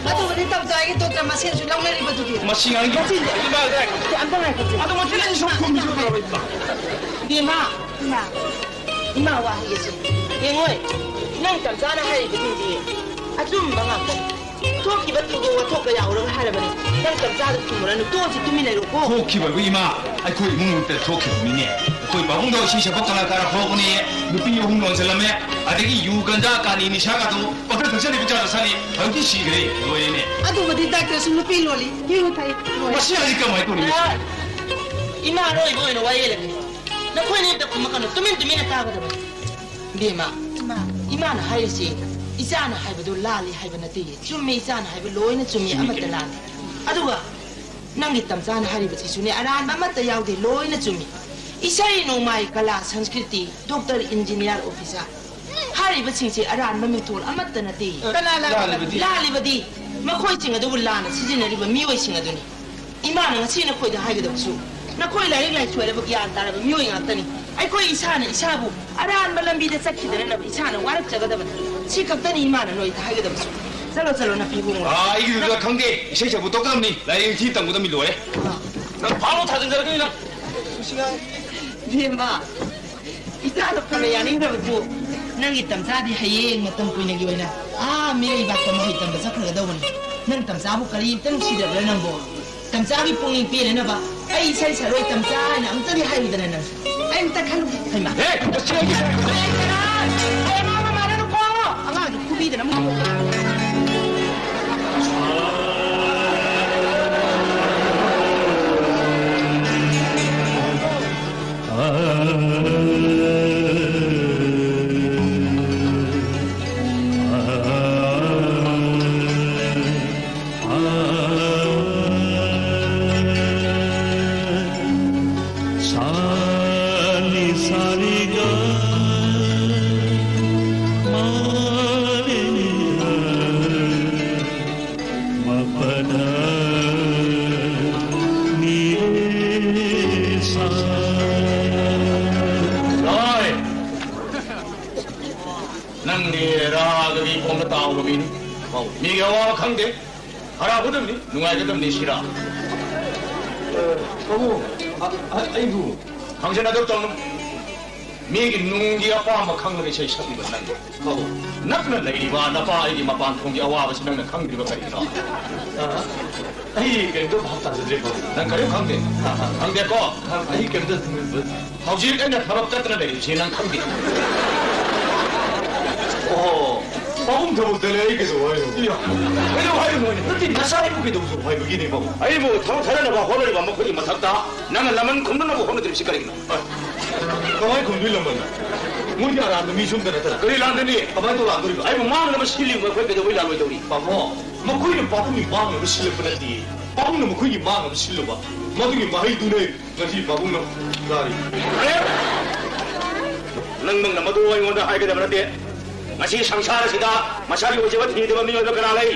ꯑꯗꯨꯕꯨꯗꯤ ꯇꯝꯆꯥꯒꯤ ꯗꯣꯛꯇꯔ ꯃꯁꯦꯟꯁꯨ ꯂꯧꯅꯔꯤꯕꯗꯨꯗꯤ꯫ ꯃꯁꯤ ꯉꯥꯡꯒꯤ ꯃꯆꯤꯟꯗꯤ꯫ ꯏꯃꯥ, ꯏꯃꯥ꯫ ꯑꯝꯇ ꯉꯥꯏꯈꯣ꯫ ꯑꯗꯨ ꯃꯆꯤꯟ ꯑꯅꯤ ꯁꯨꯝ ꯈꯨꯝꯕꯤꯁꯨ ꯐꯔꯣꯏ꯫ ꯏꯕꯦꯝꯃ, ꯏꯃꯥ, ꯏꯃꯥ ꯋꯥ ꯍꯥꯏꯒꯦꯁꯦ꯫ ꯌꯦꯡꯉꯣꯏ, ꯅꯪ ꯇꯝꯆꯥꯅ ꯍꯥꯏꯔꯤꯕꯁꯤꯡꯁꯤ ꯑꯆꯨꯝꯕ ꯉꯥꯛꯇꯅꯤ꯫ ꯊꯣꯛꯈꯤꯕ ꯊꯧꯗꯣꯛ ꯋꯥꯊꯣꯛ ꯀꯌꯥ ꯎꯔꯒ ꯍꯥꯏꯔꯕꯅꯤ꯫ ꯅꯪ ꯇꯝꯆꯥꯗ ꯈꯨꯝꯃꯨꯔꯅꯨ, ꯇꯣꯛꯑꯁꯤ, ꯇꯨꯃꯤꯟ ꯂꯩꯔꯣꯀꯣ꯫ ꯊꯣꯛꯈꯤꯕꯕꯨ ꯏꯃꯥ, ꯑꯩꯈꯣꯏ ꯏꯃꯨꯡ ꯃꯅꯨꯡꯗ ꯊꯣꯛꯈꯤꯕꯅꯤꯅꯦ꯫ ꯑꯩꯈꯣꯏ ꯄꯥꯕꯨꯡꯗꯣ ꯏꯁꯩ ꯁꯛꯄ ꯀꯂꯥꯀꯥꯔ ꯐꯥꯎꯕꯅꯦ, ꯅꯨꯄꯤ ꯑꯍꯨꯝ ꯂꯣꯟꯁꯤꯜꯂꯝꯃꯦ, ꯑꯗꯒꯤ ꯌꯨ, ꯒꯟꯖꯥ, ꯀꯥꯅꯤ, ꯅꯤꯁꯥꯒꯗꯣ ꯄꯪꯊꯛ ꯊꯛꯆꯜꯂꯤ, ꯄꯪꯆꯥ ꯆꯥꯁꯜꯂꯤ, ꯍꯧꯖꯤꯛꯇꯤ ꯁꯤꯈ꯭ꯔꯦ, ꯂꯣꯏꯔꯦꯅꯦ꯫ ꯑꯗꯨꯕꯨꯗꯤ ꯗꯥꯛꯇꯔꯁꯨ ꯅꯨꯄꯤ ꯂꯣꯜꯂꯤ, ꯌꯨ ꯊꯛꯏ, ꯂꯣꯏꯔꯦ꯫ ꯃꯁꯤ ꯍꯧꯖꯤꯛ ꯀꯃꯥꯏꯅ ꯇꯧꯔꯤ? ꯑ, ꯏꯃꯥ ꯑꯔꯣꯏꯕ ꯑꯣꯏꯅ ꯋꯥ ꯌꯦꯜꯂꯛꯀꯦ꯫ ꯅꯈꯣꯏꯅ ꯍꯦꯛꯇ ꯈꯨꯝꯃꯛꯀꯅꯨ, ꯇꯨꯃꯤꯟ ꯇꯨꯃꯤꯟꯅ ꯇꯥꯒꯗꯕꯅꯤ꯫ ꯏꯕꯦꯝꯃ, ꯏꯃꯥ꯫ ꯏꯃꯥꯅ ꯍꯥꯏꯔꯤꯁꯤ ꯏꯆꯥꯅ ꯍꯥꯏꯕꯗꯨ ꯂꯥꯜꯂꯤ ꯍꯥꯏꯕ ꯅꯠꯇꯦ꯫ ꯆꯨꯝꯃꯤ, ꯏꯆꯥꯅ ꯍꯥꯏꯕ ꯂꯣꯏꯅ ꯆꯨꯝꯃꯤ, ꯆꯨꯝꯃꯤ, ꯑꯃꯠꯇ ꯆꯨꯝꯃꯤ꯫ ꯂꯥꯜꯂꯤ꯫ ꯑꯗꯨꯒ ꯅꯪꯒꯤ ꯇꯝꯆꯥꯅ ꯍꯥꯏꯔꯤꯕꯁꯤꯁꯨꯅꯦ, ꯑꯔꯥꯟꯕ ꯑꯃꯠꯇ ꯌꯥꯎꯗꯦ, ꯂꯣꯏꯅ ꯆꯨꯝꯃꯤ꯫ ꯏꯁꯩ ꯅꯣꯡꯃꯥꯏ, ꯀꯂꯥ, ꯁꯪꯁꯀ꯭ꯔꯤꯇꯤ, ꯗꯣꯛꯇꯔ, ꯏꯟꯖꯤꯅꯤꯌꯥꯔ, ꯑꯣꯐꯤꯁꯥꯔ ꯍꯥꯏꯔꯤꯕꯁꯤꯡꯁꯦ ꯑꯔꯥꯟꯕ ꯃꯤꯡꯊꯣꯜ ꯑꯃꯠꯇ ꯅꯠꯇꯦ꯫ ꯀꯅꯥ ꯂꯥꯜꯂꯤꯕꯗꯤ? ꯂꯥꯜꯂꯤꯕꯗꯤ ꯃꯈꯣꯏꯁꯤꯡ ꯑꯗꯨꯕꯨ ꯂꯥꯟꯅ ꯁꯤꯖꯤꯟꯅꯔꯤꯕ ꯃꯤꯑꯣꯏꯁꯤꯡ ꯑꯗꯨꯅꯤ꯫ ꯏꯃꯥꯅ ꯉꯁꯤ ꯅꯈꯣꯏꯗ ꯍꯥꯏꯒꯗꯕꯁꯨ, ꯅꯈꯣꯏ ꯂꯥꯏꯔꯤꯛ ꯂꯥꯏꯁꯨ ꯍꯩꯔꯕ ꯒ꯭ꯌꯥꯟ ꯇꯥꯔꯕ ꯃꯤꯑꯣꯏ ꯉꯥꯛꯇꯅꯤ꯫ ꯑꯩꯈꯣꯏ ꯏꯁꯥꯅ ꯏꯁꯥꯕꯨ ꯑꯔꯥꯟꯕ ꯂꯝꯕꯤꯗ ꯆꯠꯈꯤꯗꯅꯅꯕ ꯏꯁꯥꯅ ꯋꯥꯔꯛꯆꯒꯗꯕꯅꯤ꯫ ꯁꯤ ꯈꯛꯇꯅꯤ ꯏꯃꯥꯅ ꯅꯣꯏꯗ ꯍꯥꯏꯒꯗꯕꯁꯨ꯫ ꯆꯠꯂꯣ, ꯆꯠꯂꯣ, ꯅꯄꯤꯕꯨꯡꯉꯣ꯫ ꯑꯥ, ꯑꯩꯒꯤꯗꯨꯗ ꯈꯪꯗꯦ꯫ ꯏꯁꯩ ꯁꯛꯄ ꯇꯣꯛꯀꯗꯕꯅꯤ꯫ ꯂꯥꯏꯔꯤꯛ ꯅꯤꯡꯊꯤ ꯇꯝꯒꯗꯕꯅꯤ, ꯂꯣꯏꯔꯦ꯫ ꯅꯪ ꯐꯥꯎ ꯊꯥꯖꯤꯟꯖꯔꯛꯀꯅꯤ ꯅꯪ꯫ ꯏꯕꯦꯝꯃ, ꯏꯆꯥꯗꯣ ꯐꯅ ꯌꯥꯅꯤꯡꯗ꯭ꯔꯕꯁꯨ, ꯅꯪꯒꯤ ꯇꯝꯆꯥꯗꯤ ꯍꯌꯦꯡ ꯃꯇꯝ ꯀꯨꯏꯅꯒꯤ ꯑꯣꯏꯅ ꯑꯥ ꯃꯤꯔꯩꯕꯥꯛꯇ ꯃꯍꯩ ꯇꯝꯕ ꯆꯠꯈ꯭ꯔꯒꯗꯧꯕꯅꯤ꯫ ꯅꯪ ꯇꯝꯆꯥꯕꯨ ꯀꯔꯤꯝꯇ ꯅꯨꯡꯁꯤꯗꯕ꯭ꯔꯥ ꯅꯪꯕꯣ? ꯇꯝꯆꯥꯒꯤ ꯄꯨꯛꯅꯤꯡ ꯄꯦꯟꯅꯅꯕ ꯑꯩ ꯏꯁꯩ ꯁꯛꯂꯣꯏ ꯇꯝꯆꯥ ꯍꯥꯏꯅ ꯑꯝꯇꯗꯤ ꯍꯥꯏꯌꯨꯗꯅ ꯅꯪ꯫ ꯑꯩ ꯑꯝꯇ ꯈꯜꯂꯨꯒꯦ꯫ ꯍꯩꯃꯥ꯫ ꯍꯦ, ꯇꯁꯦꯡꯒꯤ ꯍꯌꯦꯡ ꯀꯅꯥ? ꯍꯌꯦꯡ ꯃꯥ ꯃꯃꯥꯟꯅꯕ ꯀꯣ ꯑꯉꯥꯡꯁꯦ ꯐꯨꯕꯤꯗꯅ ꯑꯃꯨꯛ꯫ ꯅꯪꯗꯤ ꯔꯥꯒꯒꯤ ꯈꯣꯡꯗ ꯇꯥꯎꯕ ꯃꯤꯅꯤ꯫ ꯃꯤꯒꯤ ꯑꯋꯥꯕ ꯈꯪꯗꯦ꯫ ꯍꯔꯥꯎꯒꯗꯕꯅꯤ, ꯅꯨꯡꯉꯥꯏꯒꯗꯕꯅꯤ, ꯁꯤꯔꯥ꯫ ꯑ, ꯄꯥꯕꯨꯡ, ꯑ, ꯑ, ꯑꯩꯕꯨ ꯈꯪꯖꯟꯅꯗꯕ ꯇꯧꯅꯨ꯫ ꯃꯤꯒꯤ ꯅꯨꯡꯒꯤ ꯑꯄꯥꯝꯕ ꯈꯪꯂꯒ ꯏꯁꯩ ꯁꯛꯂꯤꯕ ꯅꯪ꯫ ꯄꯥꯕꯨꯡ꯫ ꯅꯛꯅ ꯂꯩꯔꯤꯕ ꯅꯄꯥ ꯑꯩꯒꯤ ꯃꯄꯥꯟ ꯊꯣꯡꯒꯤ ꯑꯋꯥꯕꯁꯤ ꯅꯪꯅ ꯈꯪꯗ꯭ꯔꯤꯕ ꯀꯔꯤꯒꯤꯅꯣ? ꯑ, ꯑꯩ ꯀꯔꯤꯝꯇ ꯚꯥꯞ ꯇꯥꯖꯗ꯭ꯔꯦ, ꯄꯥꯕꯨꯡ꯫ ꯅꯪ ꯀꯔꯤꯝ ꯈꯪꯗꯦ? ꯑ, ꯑ꯫ ꯈꯪꯗꯦꯀꯣ? ꯑ, ꯑꯩ ꯀꯔꯤꯝꯇ ꯍꯧꯖꯤꯛ ꯑꯩꯅ ꯊꯕꯛ ꯆꯠꯇꯅ ꯂꯩꯔꯤꯕꯁꯤ ꯅꯪ ꯈꯪꯗꯦ꯫ ꯑꯣ, ꯄꯥꯕꯨꯡ ꯊꯕꯛꯇ ꯂꯩ, ꯑꯩ ꯀꯩꯗꯧ ꯍꯥꯏꯅꯣ? ꯏꯌꯥ, ꯀꯩꯗꯧ ꯍꯥꯏꯔꯤꯅꯣ ꯍꯥꯏꯅ? ꯅꯠꯇꯦ, ꯅꯆꯥ ꯑꯩꯕꯨ ꯀꯩꯗꯧꯕ ꯍꯥꯏꯕꯒꯤꯅꯦ, ꯄꯥꯕꯨꯡ? ꯑꯩꯕꯨ ꯊꯕꯛ ꯊꯥꯗꯅꯕ ꯍꯣꯠꯅꯔꯤꯕ ꯃꯈꯣꯏꯒꯤ ꯃꯊꯛꯇ ꯅꯪꯅ ꯂꯃꯟ ꯈꯨꯝꯅꯅꯕ ꯍꯣꯠꯅꯗ꯭ꯔꯤꯕꯁꯤ ꯀꯔꯤꯒꯤꯅꯣ? ꯀꯃꯥꯏ ꯈꯨꯝꯗꯣꯏ ꯂꯃꯟ? ꯃꯣꯏꯗꯤ ꯑꯔꯥꯟꯕ ꯃꯤꯁꯨ ꯑꯝꯇ ꯅꯠꯇꯅ꯫ ꯀꯔꯤ ꯂꯥꯟꯗꯅꯤ? ꯀꯃꯥꯏ ꯇꯧ ꯂꯥꯟꯗꯣꯔꯤꯕ? ꯑꯩꯕꯨ ꯃꯥꯡꯅꯕ ꯁꯤꯜꯂꯤꯕ ꯃꯈꯣꯏ ꯀꯩꯗꯧꯕꯩ ꯂꯥꯜꯂꯣꯏꯗꯧꯔꯤ? ꯄꯥꯕꯨꯡ, ꯃꯈꯣꯏꯅ ꯄꯥꯕꯨꯡꯒꯤ ꯃꯥꯡꯅꯕ ꯁꯤꯜꯂꯛꯄ ꯅꯠꯇꯦ꯫ ꯄꯥꯕꯨꯡꯅ ꯃꯈꯣꯏꯒꯤ ꯃꯥꯡꯅꯕ ꯁꯤꯜꯂꯨꯕ, ꯃꯗꯨꯒꯤ ꯃꯍꯩꯗꯨꯅꯦ ꯉꯁꯤ ꯄꯥꯕꯨꯡꯅ ꯆꯥꯔꯤ꯫ ꯅꯪꯃꯛꯅ ꯃꯗꯨ ꯑꯩꯉꯣꯟꯗ ꯍꯥꯏꯒꯗꯕ ꯅꯠꯇꯦ꯫ ꯉꯁꯤ ꯁꯪꯁꯥꯔ ꯑꯁꯤꯗ ꯃꯁꯥꯒꯤ ꯑꯣꯏꯖꯕ ꯊꯤꯗꯕ ꯃꯤꯑꯣꯏꯕ ꯀꯅꯥ ꯂꯩ?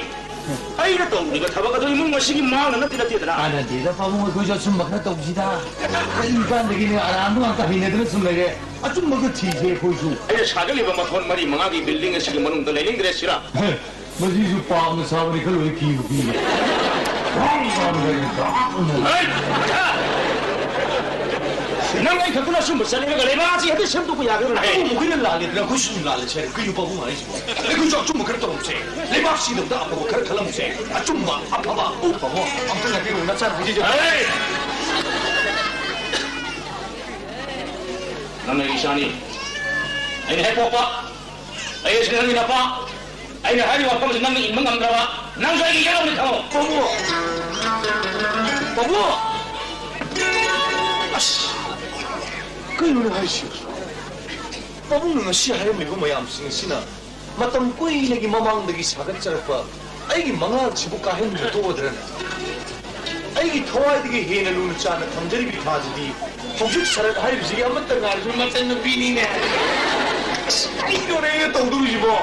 ꯑꯩꯅ ꯇꯧꯔꯤꯕ ꯊꯕꯛ ꯑꯗꯨ ꯏꯃꯨꯡ ꯑꯁꯤꯒꯤ ꯃꯥꯡꯅ ꯅꯠꯇꯤ ꯅꯠꯇꯦꯗꯅ꯫ ꯀꯥꯟꯅꯗꯦꯗ ꯄꯥꯕꯨꯡ, ꯑꯩꯈꯣꯏꯁꯨ ꯑꯆꯨꯝꯕ ꯈꯔ ꯇꯧꯁꯤꯗ꯫ ꯀꯔꯤꯀꯥꯟꯗꯒꯤꯅꯦ ꯑꯔꯥꯟꯕ ꯉꯥꯛꯇ ꯍꯩꯅꯗꯅ ꯁꯨꯝ ꯂꯩꯔꯦ꯫ ꯑꯆꯨꯝꯕꯗꯨ ꯊꯤꯁꯦ ꯑꯩꯈꯣꯏꯁꯨ꯫ ꯑꯩꯅ ꯁꯥꯒꯠꯂꯤꯕ ꯃꯊꯣꯟ ꯃꯔꯤ ꯃꯉꯥꯒꯤ ꯕꯤꯜꯗꯤꯡ ꯑꯁꯤꯒꯤ ꯃꯅꯨꯡꯗ ꯂꯩꯅꯤꯡꯗ꯭ꯔꯦ ꯁꯤꯔꯥ? ꯃꯁꯤꯁꯨ ꯄꯥꯞꯅ ꯁꯥꯕꯅꯤ, ꯈꯜꯂꯨꯔꯦ ꯀꯤꯕꯨ ꯀꯤꯔꯦ꯫ ꯍꯩ! ꯅꯪ ꯑꯩ ꯈꯛꯇꯅ ꯑꯆꯨꯝꯕ ꯆꯠꯂꯒ ꯂꯩꯕꯥꯛ ꯑꯁꯤ ꯍꯦꯛꯇ ꯁꯦꯝꯗꯣꯛꯄ ꯌꯥꯒꯗ꯭ꯔꯣ? ꯑꯩꯈꯣꯏꯅ ꯂꯥꯜꯂꯤꯗꯅ ꯑꯩꯈꯣꯏꯁꯨ ꯑꯗꯨꯝ ꯂꯥꯜꯂꯦ ꯁꯦ꯫ ꯀꯩꯅꯣ ꯄꯥꯕꯨꯡ ꯍꯥꯏꯁꯤꯕꯣ? ꯑꯩꯈꯣꯏꯁꯨ ꯑꯆꯨꯝꯕ ꯈꯔ ꯇꯧꯔꯝꯁꯦ꯫ ꯂꯩꯕꯥꯛ ꯁꯤꯗꯕꯗ ꯑꯐꯕ ꯈꯔ ꯈꯜꯂꯝꯁꯦ꯫ ꯑꯆꯨꯝꯕ, ꯑꯐꯕ꯫ ꯎ ꯄꯥꯕꯨꯡ, ꯑꯝꯇ ꯂꯥꯛꯄꯤꯔꯣ, ꯅꯆꯥꯅꯨꯄꯤꯁꯦ꯫ ꯍꯩ! ꯅꯪꯅ ꯑꯩꯒꯤ ꯏꯆꯥꯅꯤ꯫ ꯑꯩꯅ ꯍꯦꯛ ꯄꯣꯛꯄ꯫ ꯑꯩ ꯑꯁꯤ ꯅꯪꯒꯤ ꯅꯄꯥ꯫ ꯑꯩꯅ ꯍꯥꯏꯔꯤꯕ ꯋꯥꯐꯝꯁꯤ ꯅꯪꯅ ꯏꯟꯕ ꯉꯝꯗ꯭ꯔꯕ, ꯅꯪꯁꯨ ꯑꯩꯒꯤ ꯏꯌꯥꯝꯕꯅꯤ ꯈꯪꯉꯣ꯫ ꯄꯥꯕꯨꯡ! ꯄꯥꯕꯨꯡ! ꯑꯁ! ꯀꯩꯅꯣꯅꯦ ꯍꯥꯏꯁꯤꯕꯣ? ꯄꯥꯕꯨꯡꯅ ꯉꯁꯤ ꯍꯥꯏꯔꯝꯂꯤꯕ ꯃꯌꯥꯝꯁꯤꯡ ꯑꯁꯤꯅ ꯃꯇꯝ ꯀꯨꯏꯅꯒꯤ ꯃꯃꯥꯡꯗꯒꯤ ꯁꯥꯒꯠꯆꯔꯛꯄ ꯑꯩꯒꯤ ꯃꯉꯥꯜꯁꯤꯕꯨ ꯀꯥꯏꯍꯟꯕ ꯇꯣꯛꯑꯗ꯭ꯔꯅꯦ? ꯑꯩꯒꯤ ꯊꯋꯥꯏꯗꯒꯤ ꯍꯦꯟꯅ ꯂꯨꯅ ꯆꯥꯟꯅ ꯊꯝꯖꯔꯤꯕ ꯏꯊꯥꯁꯤꯗꯤ ꯍꯧꯖꯤꯛ ꯁꯔꯠ ꯍꯥꯏꯔꯤꯕꯁꯤꯒꯤ ꯑꯃꯠꯇ ꯉꯥꯏꯔꯕ ꯃꯆꯟꯅꯨꯄꯤꯅꯤꯅꯦ꯫ ꯑꯁ, ꯀꯔꯤꯅꯣꯅꯦ ꯑꯩꯅ ꯇꯧꯗꯧꯔꯤꯁꯤꯕꯣ?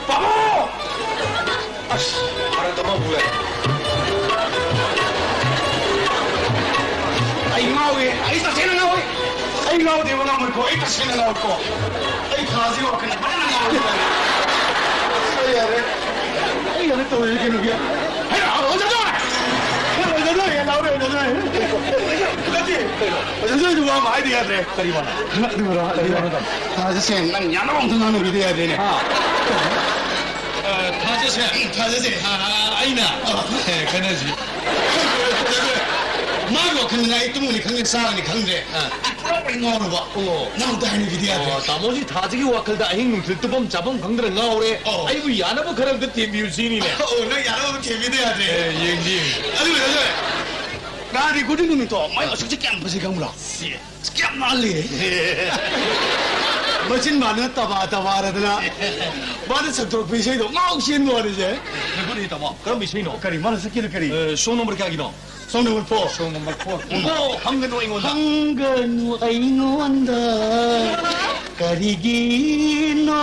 ꯄꯥꯕꯨꯡ! ꯑꯁ, ꯐꯔꯛ ꯑꯃ ꯄꯨꯔꯦ꯫ ꯑꯩ ꯉꯥꯎꯏ, ꯑꯩ ꯇꯁꯦꯡꯅ ꯉꯥꯎꯏ꯫ ꯑꯩ ꯉꯥꯎꯗꯦꯕ ꯉꯥꯎꯏꯀꯣ, ꯑꯩ ꯇꯁꯦꯡꯅ ꯉꯥꯎꯏꯀꯣ꯫ ꯑꯩ ꯊꯥꯁꯤ ꯋꯥꯈꯜ ꯐꯖꯅ ꯉꯥꯎꯏ꯫ ꯑꯩ ꯌꯥꯔꯦ꯫ ꯑꯩ ꯌꯥꯔꯦ ꯇꯧꯔꯦ ꯀꯩꯅꯣꯒꯤ꯫ ꯍꯩ, ꯑꯣꯖꯥ ꯖꯣꯏ! ꯑꯣꯖꯥ ꯖꯣꯏ, ꯂꯥꯎꯔꯦ, ꯑꯣꯖꯥ ꯖꯣꯏ꯫ ꯅꯠꯇꯦ, ꯑꯣꯖꯥ ꯖꯣꯏꯗꯨ ꯋꯥ ꯑꯃ ꯍꯥꯏꯗ ꯌꯥꯗ꯭ꯔꯦ꯫ ꯀꯔꯤ ꯋꯥꯅꯣ? ꯑꯗꯨꯔꯣ, ꯀꯔꯤ ꯋꯥꯅꯣ? ꯊꯥꯖꯁꯦ, ꯅꯪ ꯌꯥꯅꯕ ꯑꯝꯇ ꯉꯥꯡꯅꯕꯤꯗ ꯌꯥꯗꯦꯅꯦ꯫ ꯍꯥ? ꯑ, ꯊꯥꯖꯁꯦ, ꯊꯥꯖꯁꯦ, ꯑ, ꯑꯩꯅ, ꯑ, ꯑꯦ, ꯈꯟꯅꯁꯤ꯫ ꯃꯥꯒꯤ ꯋꯥꯈꯜꯗꯅ ꯑꯩ ꯇꯨꯝꯒꯅꯤ ꯈꯪꯗꯦ, ꯆꯥꯒꯅꯤ ꯈꯪꯗꯦ꯫ ꯑ꯫ ꯑꯩ ꯄꯨꯔꯥ ꯂꯣꯏ ꯉꯥꯎꯔꯕ꯫ ꯑꯣ꯫ ꯅꯪ ꯑꯝꯇ ꯍꯥꯏꯅꯕꯤꯗ ꯌꯥꯗ꯭ꯔꯦ꯫ ꯑꯣ, ꯇꯥꯃꯣꯁꯤ ꯊꯥꯖꯒꯤ ꯋꯥꯈꯜꯗ ꯑꯍꯤꯡ ꯅꯨꯡꯊꯤꯜ ꯇꯨꯝꯐꯝ ꯆꯥꯐꯝ ꯈꯪꯗꯅ ꯉꯥꯎꯔꯦ꯫ ꯑꯣ꯫ ꯑꯩꯕꯨ ꯌꯥꯅꯕ ꯈꯔ ꯑꯝꯇ ꯊꯦꯝꯕꯤꯌꯨ ꯁꯤꯅꯤꯅꯦ꯫ ꯑꯣ, ꯅꯪ ꯌꯥꯅꯕ ꯑꯝꯇ ꯊꯦꯝꯕꯤꯗ ꯌꯥꯗ꯭ꯔꯦ꯫ ꯑꯦ, ꯌꯦꯡꯒꯦ, ꯌꯦꯡꯒꯦ꯫ ꯑꯗꯨ, ꯑꯗꯨ, ꯅꯍꯥꯟ ꯔꯦꯀꯣꯔꯗꯤꯡ ꯅꯨꯃꯤꯠꯇꯣ ꯃꯥꯏ ꯃꯁꯛꯁꯦ ꯀꯌꯥꯝ ꯐꯖꯩ ꯈꯪꯕ꯭ꯔꯥ? ꯁꯤ꯫ ꯑꯁ, ꯀꯌꯥꯝ ꯅꯥꯜꯂꯤ! ꯃꯆꯤꯟ ꯃꯥꯟꯗꯅ ꯇꯕꯥ ꯇꯕꯥꯔꯗꯅ ꯃꯥꯅ ꯁꯛꯇꯣꯔꯛꯄ ꯏꯁꯩꯗꯣ ꯉꯥꯎ ꯆꯦꯟꯕ ꯋꯥꯅꯤꯁꯦ꯫ ꯉꯥꯏꯈꯣꯅꯦ, ꯇꯥꯃꯣ, ꯀꯔꯝꯕ ꯏꯁꯩꯅꯣ? ꯀꯔꯤ, ꯃꯥꯅ ꯁꯛꯀꯦꯅ ꯀꯔꯤ? ꯑ, song number ꯀꯌꯥꯒꯤꯅꯣ? Song number four. Song number four. ꯑꯣ, ꯍꯪꯒꯅꯨ ꯑꯩꯉꯣꯟꯗ꯫ ꯍꯪꯒꯅꯨ ꯑꯩꯉꯣꯟꯗ ꯀꯔꯤꯒꯤꯅꯣ?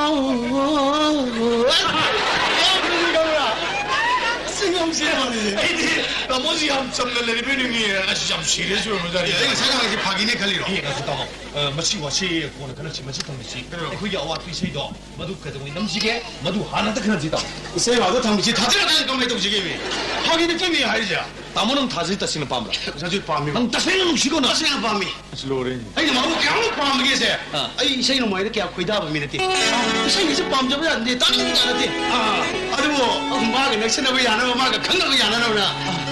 ꯁꯤ ꯉꯥꯎ ꯆꯦꯟꯕ ꯋꯥꯅꯤꯁꯦ꯫ ꯑꯩꯗꯤ ꯇꯥꯃꯣꯁꯤ ꯌꯥꯝ ꯆꯝꯅ ꯂꯩꯔꯤꯕꯣꯏ ꯅꯤꯡꯉꯤ꯫ ꯑꯁ, ꯌꯥꯝ serious ꯑꯣꯏꯔꯝꯕꯖꯥꯠꯅꯤ꯫ ꯑꯦ, ꯑꯩ ꯉꯁꯥꯏ ꯉꯥꯡꯉꯤꯁꯦ ꯐꯥꯒꯤꯅꯦ ꯈꯜꯂꯤꯔꯣ? ꯑꯦ, ꯉꯥꯏꯈꯣ, ꯇꯥꯃꯣ꯫ ꯑ, ꯃꯁꯤ ꯋꯥꯁꯤ ꯀꯣꯟꯅ ꯈꯟꯅꯁꯤ, ꯃꯁꯤ ꯊꯝꯃꯁꯤ꯫ ꯀꯩꯅꯣ? ꯑꯩꯈꯣꯏꯒꯤ ꯑꯋꯥꯠꯄ ꯏꯁꯩꯗꯣ, ꯃꯗꯨ ꯀꯩꯗꯧꯉꯩ ꯅꯝꯁꯤꯒꯦ, ꯃꯗꯨ ꯍꯥꯟꯅ ꯑꯝꯇ ꯈꯟꯅꯁꯤ, ꯇꯥꯃꯣ꯫ ꯏꯁꯩ ꯋꯥꯗꯣ ꯊꯝꯃꯁꯤ, ꯊꯥꯖꯔꯀꯥꯟꯗ ꯀꯃꯥꯏꯅ ꯇꯧꯁꯤꯒꯦ, ꯃꯤ? ꯐꯥꯒꯤ ꯅꯠꯇꯦ, ꯃꯤ ꯍꯥꯏꯔꯤꯁꯦ꯫ ꯇꯥꯃꯣ, ꯅꯪ ꯊꯥꯖꯤ ꯇꯁꯦꯡꯅ ꯄꯥꯝꯕ꯭ꯔꯥ? ꯄꯩꯁꯥꯁꯨ ꯄꯥꯝꯃꯤ꯫ ꯅꯪ ꯇꯁꯦꯡꯅ ꯅꯨꯡꯁꯤꯀꯣ ꯅꯪ? ꯇꯁꯦꯡꯅ ꯄꯥꯝꯃꯤ꯫ ꯑꯁ, ꯂꯣꯏꯔꯦ꯫ ꯑꯩꯅ ꯃꯥꯕꯨ ꯀꯌꯥꯃꯨꯛ ꯄꯥꯝꯕꯒꯦꯁꯦ? ꯑꯥ꯫ ꯑꯩ ꯏꯁꯩ ꯅꯣꯡꯃꯥꯏꯗ ꯀꯌꯥ ꯈꯣꯏꯗꯥꯕ ꯃꯤ ꯅꯠꯇꯦ꯫ ꯏꯁꯩꯒꯤꯁꯨ ꯄꯥꯝꯖꯕ ꯌꯥꯗꯦ, ꯇꯥꯅꯤꯡꯕ ꯌꯥꯗꯦ꯫ ꯑꯥ꯫ ꯑꯗꯨꯕꯨ ꯃꯥꯒ ꯅꯛꯁꯤꯟꯅꯕ ꯌꯥꯅꯕ, ꯃꯥꯒ ꯈꯪꯅꯕ ꯌꯥꯅꯅꯕꯅ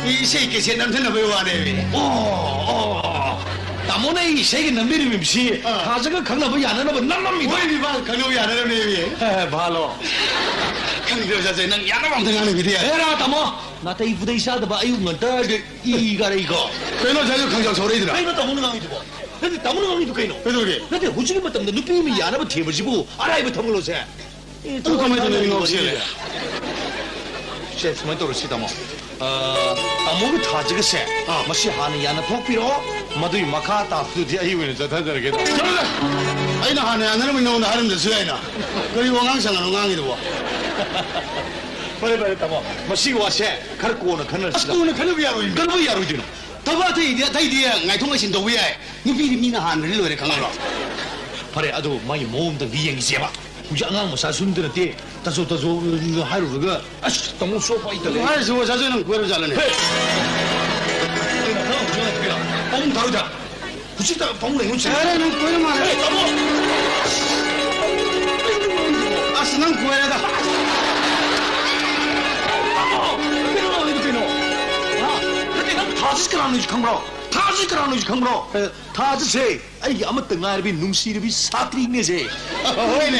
ꯏꯁꯩ cassette ꯅꯝꯊꯅꯕꯒꯤ ꯋꯥꯅꯦꯃꯤ꯫ ꯑꯣ, ꯑꯣ, ꯑꯣ꯫ ꯇꯥꯃꯣꯅ ꯑꯩ ꯏꯁꯩꯒ ꯅꯝꯕꯤꯔꯤꯕꯁꯤ ꯑꯥ꯫ ꯊꯥꯖꯒ ꯈꯪꯅꯕ ꯌꯥꯅꯅꯕ ꯅꯝꯂꯝꯃꯤꯕ? ꯍꯣꯏ, ꯃꯤ ꯃꯥꯒ ꯈꯪꯅꯕ ꯌꯥꯅꯅꯕꯅꯦꯃꯤ꯫ ꯑꯦ, ꯚꯥꯂꯣ꯫ ꯈꯪꯗ꯭ꯔꯦ, ꯑꯣꯖꯥꯁꯦ, ꯅꯪ ꯌꯥꯅꯕ ꯑꯝꯇ ꯉꯥꯡꯅꯕꯤꯗꯦ꯫ ꯍꯦꯔꯥ, ꯇꯥꯃꯣ, ꯅꯥꯇꯩ ꯄꯨꯗꯩ ꯆꯥꯗꯕ ꯑꯌꯨꯛ ꯉꯟꯇꯥꯗ ꯏ ꯀꯥꯔꯛꯏꯀꯣ꯫ ꯀꯩꯅꯣ, ꯑꯣꯖꯥꯁꯦ, ꯈꯪꯖꯥꯎ ꯁꯧꯔꯛꯏꯗꯨꯅ? ꯀꯩꯅꯣ ꯇꯥꯃꯣꯅ ꯉꯥꯡꯉꯤꯗꯨꯕꯣ? ꯅꯠꯇꯦ, ꯇꯥꯃꯣꯅ ꯉꯥꯡꯉꯤꯗꯨ ꯀꯩꯅꯣ? ꯀꯩꯗꯧꯔꯒꯦ? ꯅꯠꯇꯦ, ꯍꯧꯖꯤꯛꯀꯤ ꯃꯇꯝꯗ ꯅꯨꯄꯤ ꯑꯃ ꯌꯥꯅꯕ ꯊꯦꯝꯕꯁꯤꯕꯨ ꯑꯔꯥꯏꯕ ꯊꯕꯛꯂꯣꯁꯦ? ꯑꯦ, ꯑꯗꯨ ꯀꯃꯥꯏꯅ ꯇꯧꯗꯣꯏꯅꯣ, ꯉꯥꯎꯁꯦ? ꯁꯦ, ꯁꯨꯃꯥꯏꯅ ꯇꯧꯔꯁꯤ, ꯇꯥꯃꯣ꯫ ꯑ, ꯇꯥꯃꯣꯒꯤ ꯊꯥꯖꯒꯁꯦ, ꯑꯥ꯫ ꯃꯁꯤ ꯍꯥꯟꯅ ꯌꯥꯅ ꯊꯣꯛꯄꯤꯔꯣ, ꯃꯗꯨꯒꯤ ꯃꯈꯥ ꯇꯥꯕꯗꯨꯗꯤ ꯑꯩ ꯑꯣꯏꯅ ꯆꯠꯊꯖꯔꯒꯦ, ꯇꯥꯃꯣ꯫ ꯆꯠꯂꯣꯗ! ꯑꯩꯅ ꯍꯥꯟꯅ ꯌꯥꯅꯔꯝꯃꯤ ꯅꯉꯣꯟꯗ ꯍꯥꯏꯔꯝꯗ꯭ꯔꯁꯨ ꯌꯥꯏꯅ꯫ ꯀꯔꯤ ꯋꯥꯉꯥꯡ ꯁꯉꯥꯡꯅꯣ ꯉꯥꯡꯉꯤꯗꯨꯕꯣ? ꯐꯔꯦ, ꯐꯔꯦ, ꯇꯥꯃꯣ꯫ ꯃꯁꯤꯒꯤ ꯋꯥꯁꯦ ꯈꯔ ꯀꯣꯟꯅ ꯈꯟꯅꯔꯁꯤ, ꯑꯁ, ꯇꯥꯃꯣ꯫ ꯀꯣꯟꯅ ꯈꯟꯅꯕ ꯌꯥꯔꯣꯏ꯫ ꯀꯩꯗꯧꯕꯩ ꯌꯥꯔꯣꯏꯗꯣꯏꯅꯣ? ꯊꯕꯛ ꯑꯇꯩꯗꯤ, ꯑꯇꯩꯗꯤ ꯉꯥꯏꯊꯣꯛ ꯉꯥꯏꯁꯤꯟ ꯇꯧꯕ ꯌꯥꯏ꯫ ꯅꯨꯄꯤꯗꯤ ꯃꯤꯅ ꯍꯥꯟꯅꯗꯤ ꯂꯣꯏꯔꯦ, ꯈꯪꯉꯕ꯭ꯔꯣ? ꯐꯔꯦ, ꯑꯗꯣ ꯃꯥꯒꯤ ꯃꯑꯣꯡ ꯑꯝꯇꯪꯗꯤ ꯌꯦꯡꯈꯤꯁꯦꯕ꯫ ꯍꯧꯖꯤꯛ ꯑꯉꯥꯡ ꯃꯆꯥꯁꯨ ꯅꯠꯇꯦ, ꯇꯥꯖꯣ ꯇꯥꯖꯣ ꯍꯥꯏꯔꯨꯔꯒ, ꯑꯁ, ꯇꯥꯃꯣ ꯁꯣꯞ ꯑꯩ ꯇꯜꯂꯦ꯫ ꯍꯥꯏꯔꯤꯁꯤꯕꯨ ꯑꯣꯖꯥꯁꯨ ꯅꯪ ꯀꯣꯏꯔꯕ ꯖꯥꯠꯂꯅꯦ? ꯍꯦ! ꯀꯩꯅꯣ, ꯅꯪ ꯍꯧꯖꯤꯛ ꯍꯥꯏꯔꯛꯀꯦꯔꯥ? ꯄꯥꯕꯨꯡ ꯊꯥꯔꯣꯏꯗ꯫ ꯍꯧꯖꯤꯛꯇ ꯄꯥꯕꯨꯡ ꯂꯩꯉꯣꯏ ꯆꯦ꯫ ꯌꯥꯔꯦ, ꯅꯪ ꯀꯣꯏꯔ ꯃꯥꯜꯂꯦ꯫ ꯍꯦ, ꯇꯥꯃꯣ! ꯑꯁ, ꯅꯪ ꯀꯣꯏꯔꯦꯗ꯫ ꯇꯥꯃꯣ! ꯀꯩꯅꯣ ꯅꯪ ꯍꯥꯏꯗꯣ ꯀꯩꯅꯣ? ꯍꯥ? ꯅꯠꯇꯦ, ꯅꯪ ꯊꯥꯁꯤ ꯀꯅꯥꯅꯣ ꯈꯪꯕ꯭ꯔꯣ? ꯊꯥꯁꯤ ꯀꯅꯥꯅꯣ ꯈꯪꯕ꯭ꯔꯣ? ꯑꯦ꯫ ꯊꯥꯁꯤꯁꯦ ꯑꯩꯒꯤ ꯑꯃꯠꯇ ꯉꯥꯏꯔꯕꯤ ꯅꯨꯡꯁꯤꯔꯕꯤ ꯁꯥꯇ꯭ꯔꯤꯅꯦꯁꯦ꯫ ꯍꯣꯏꯅꯦ꯫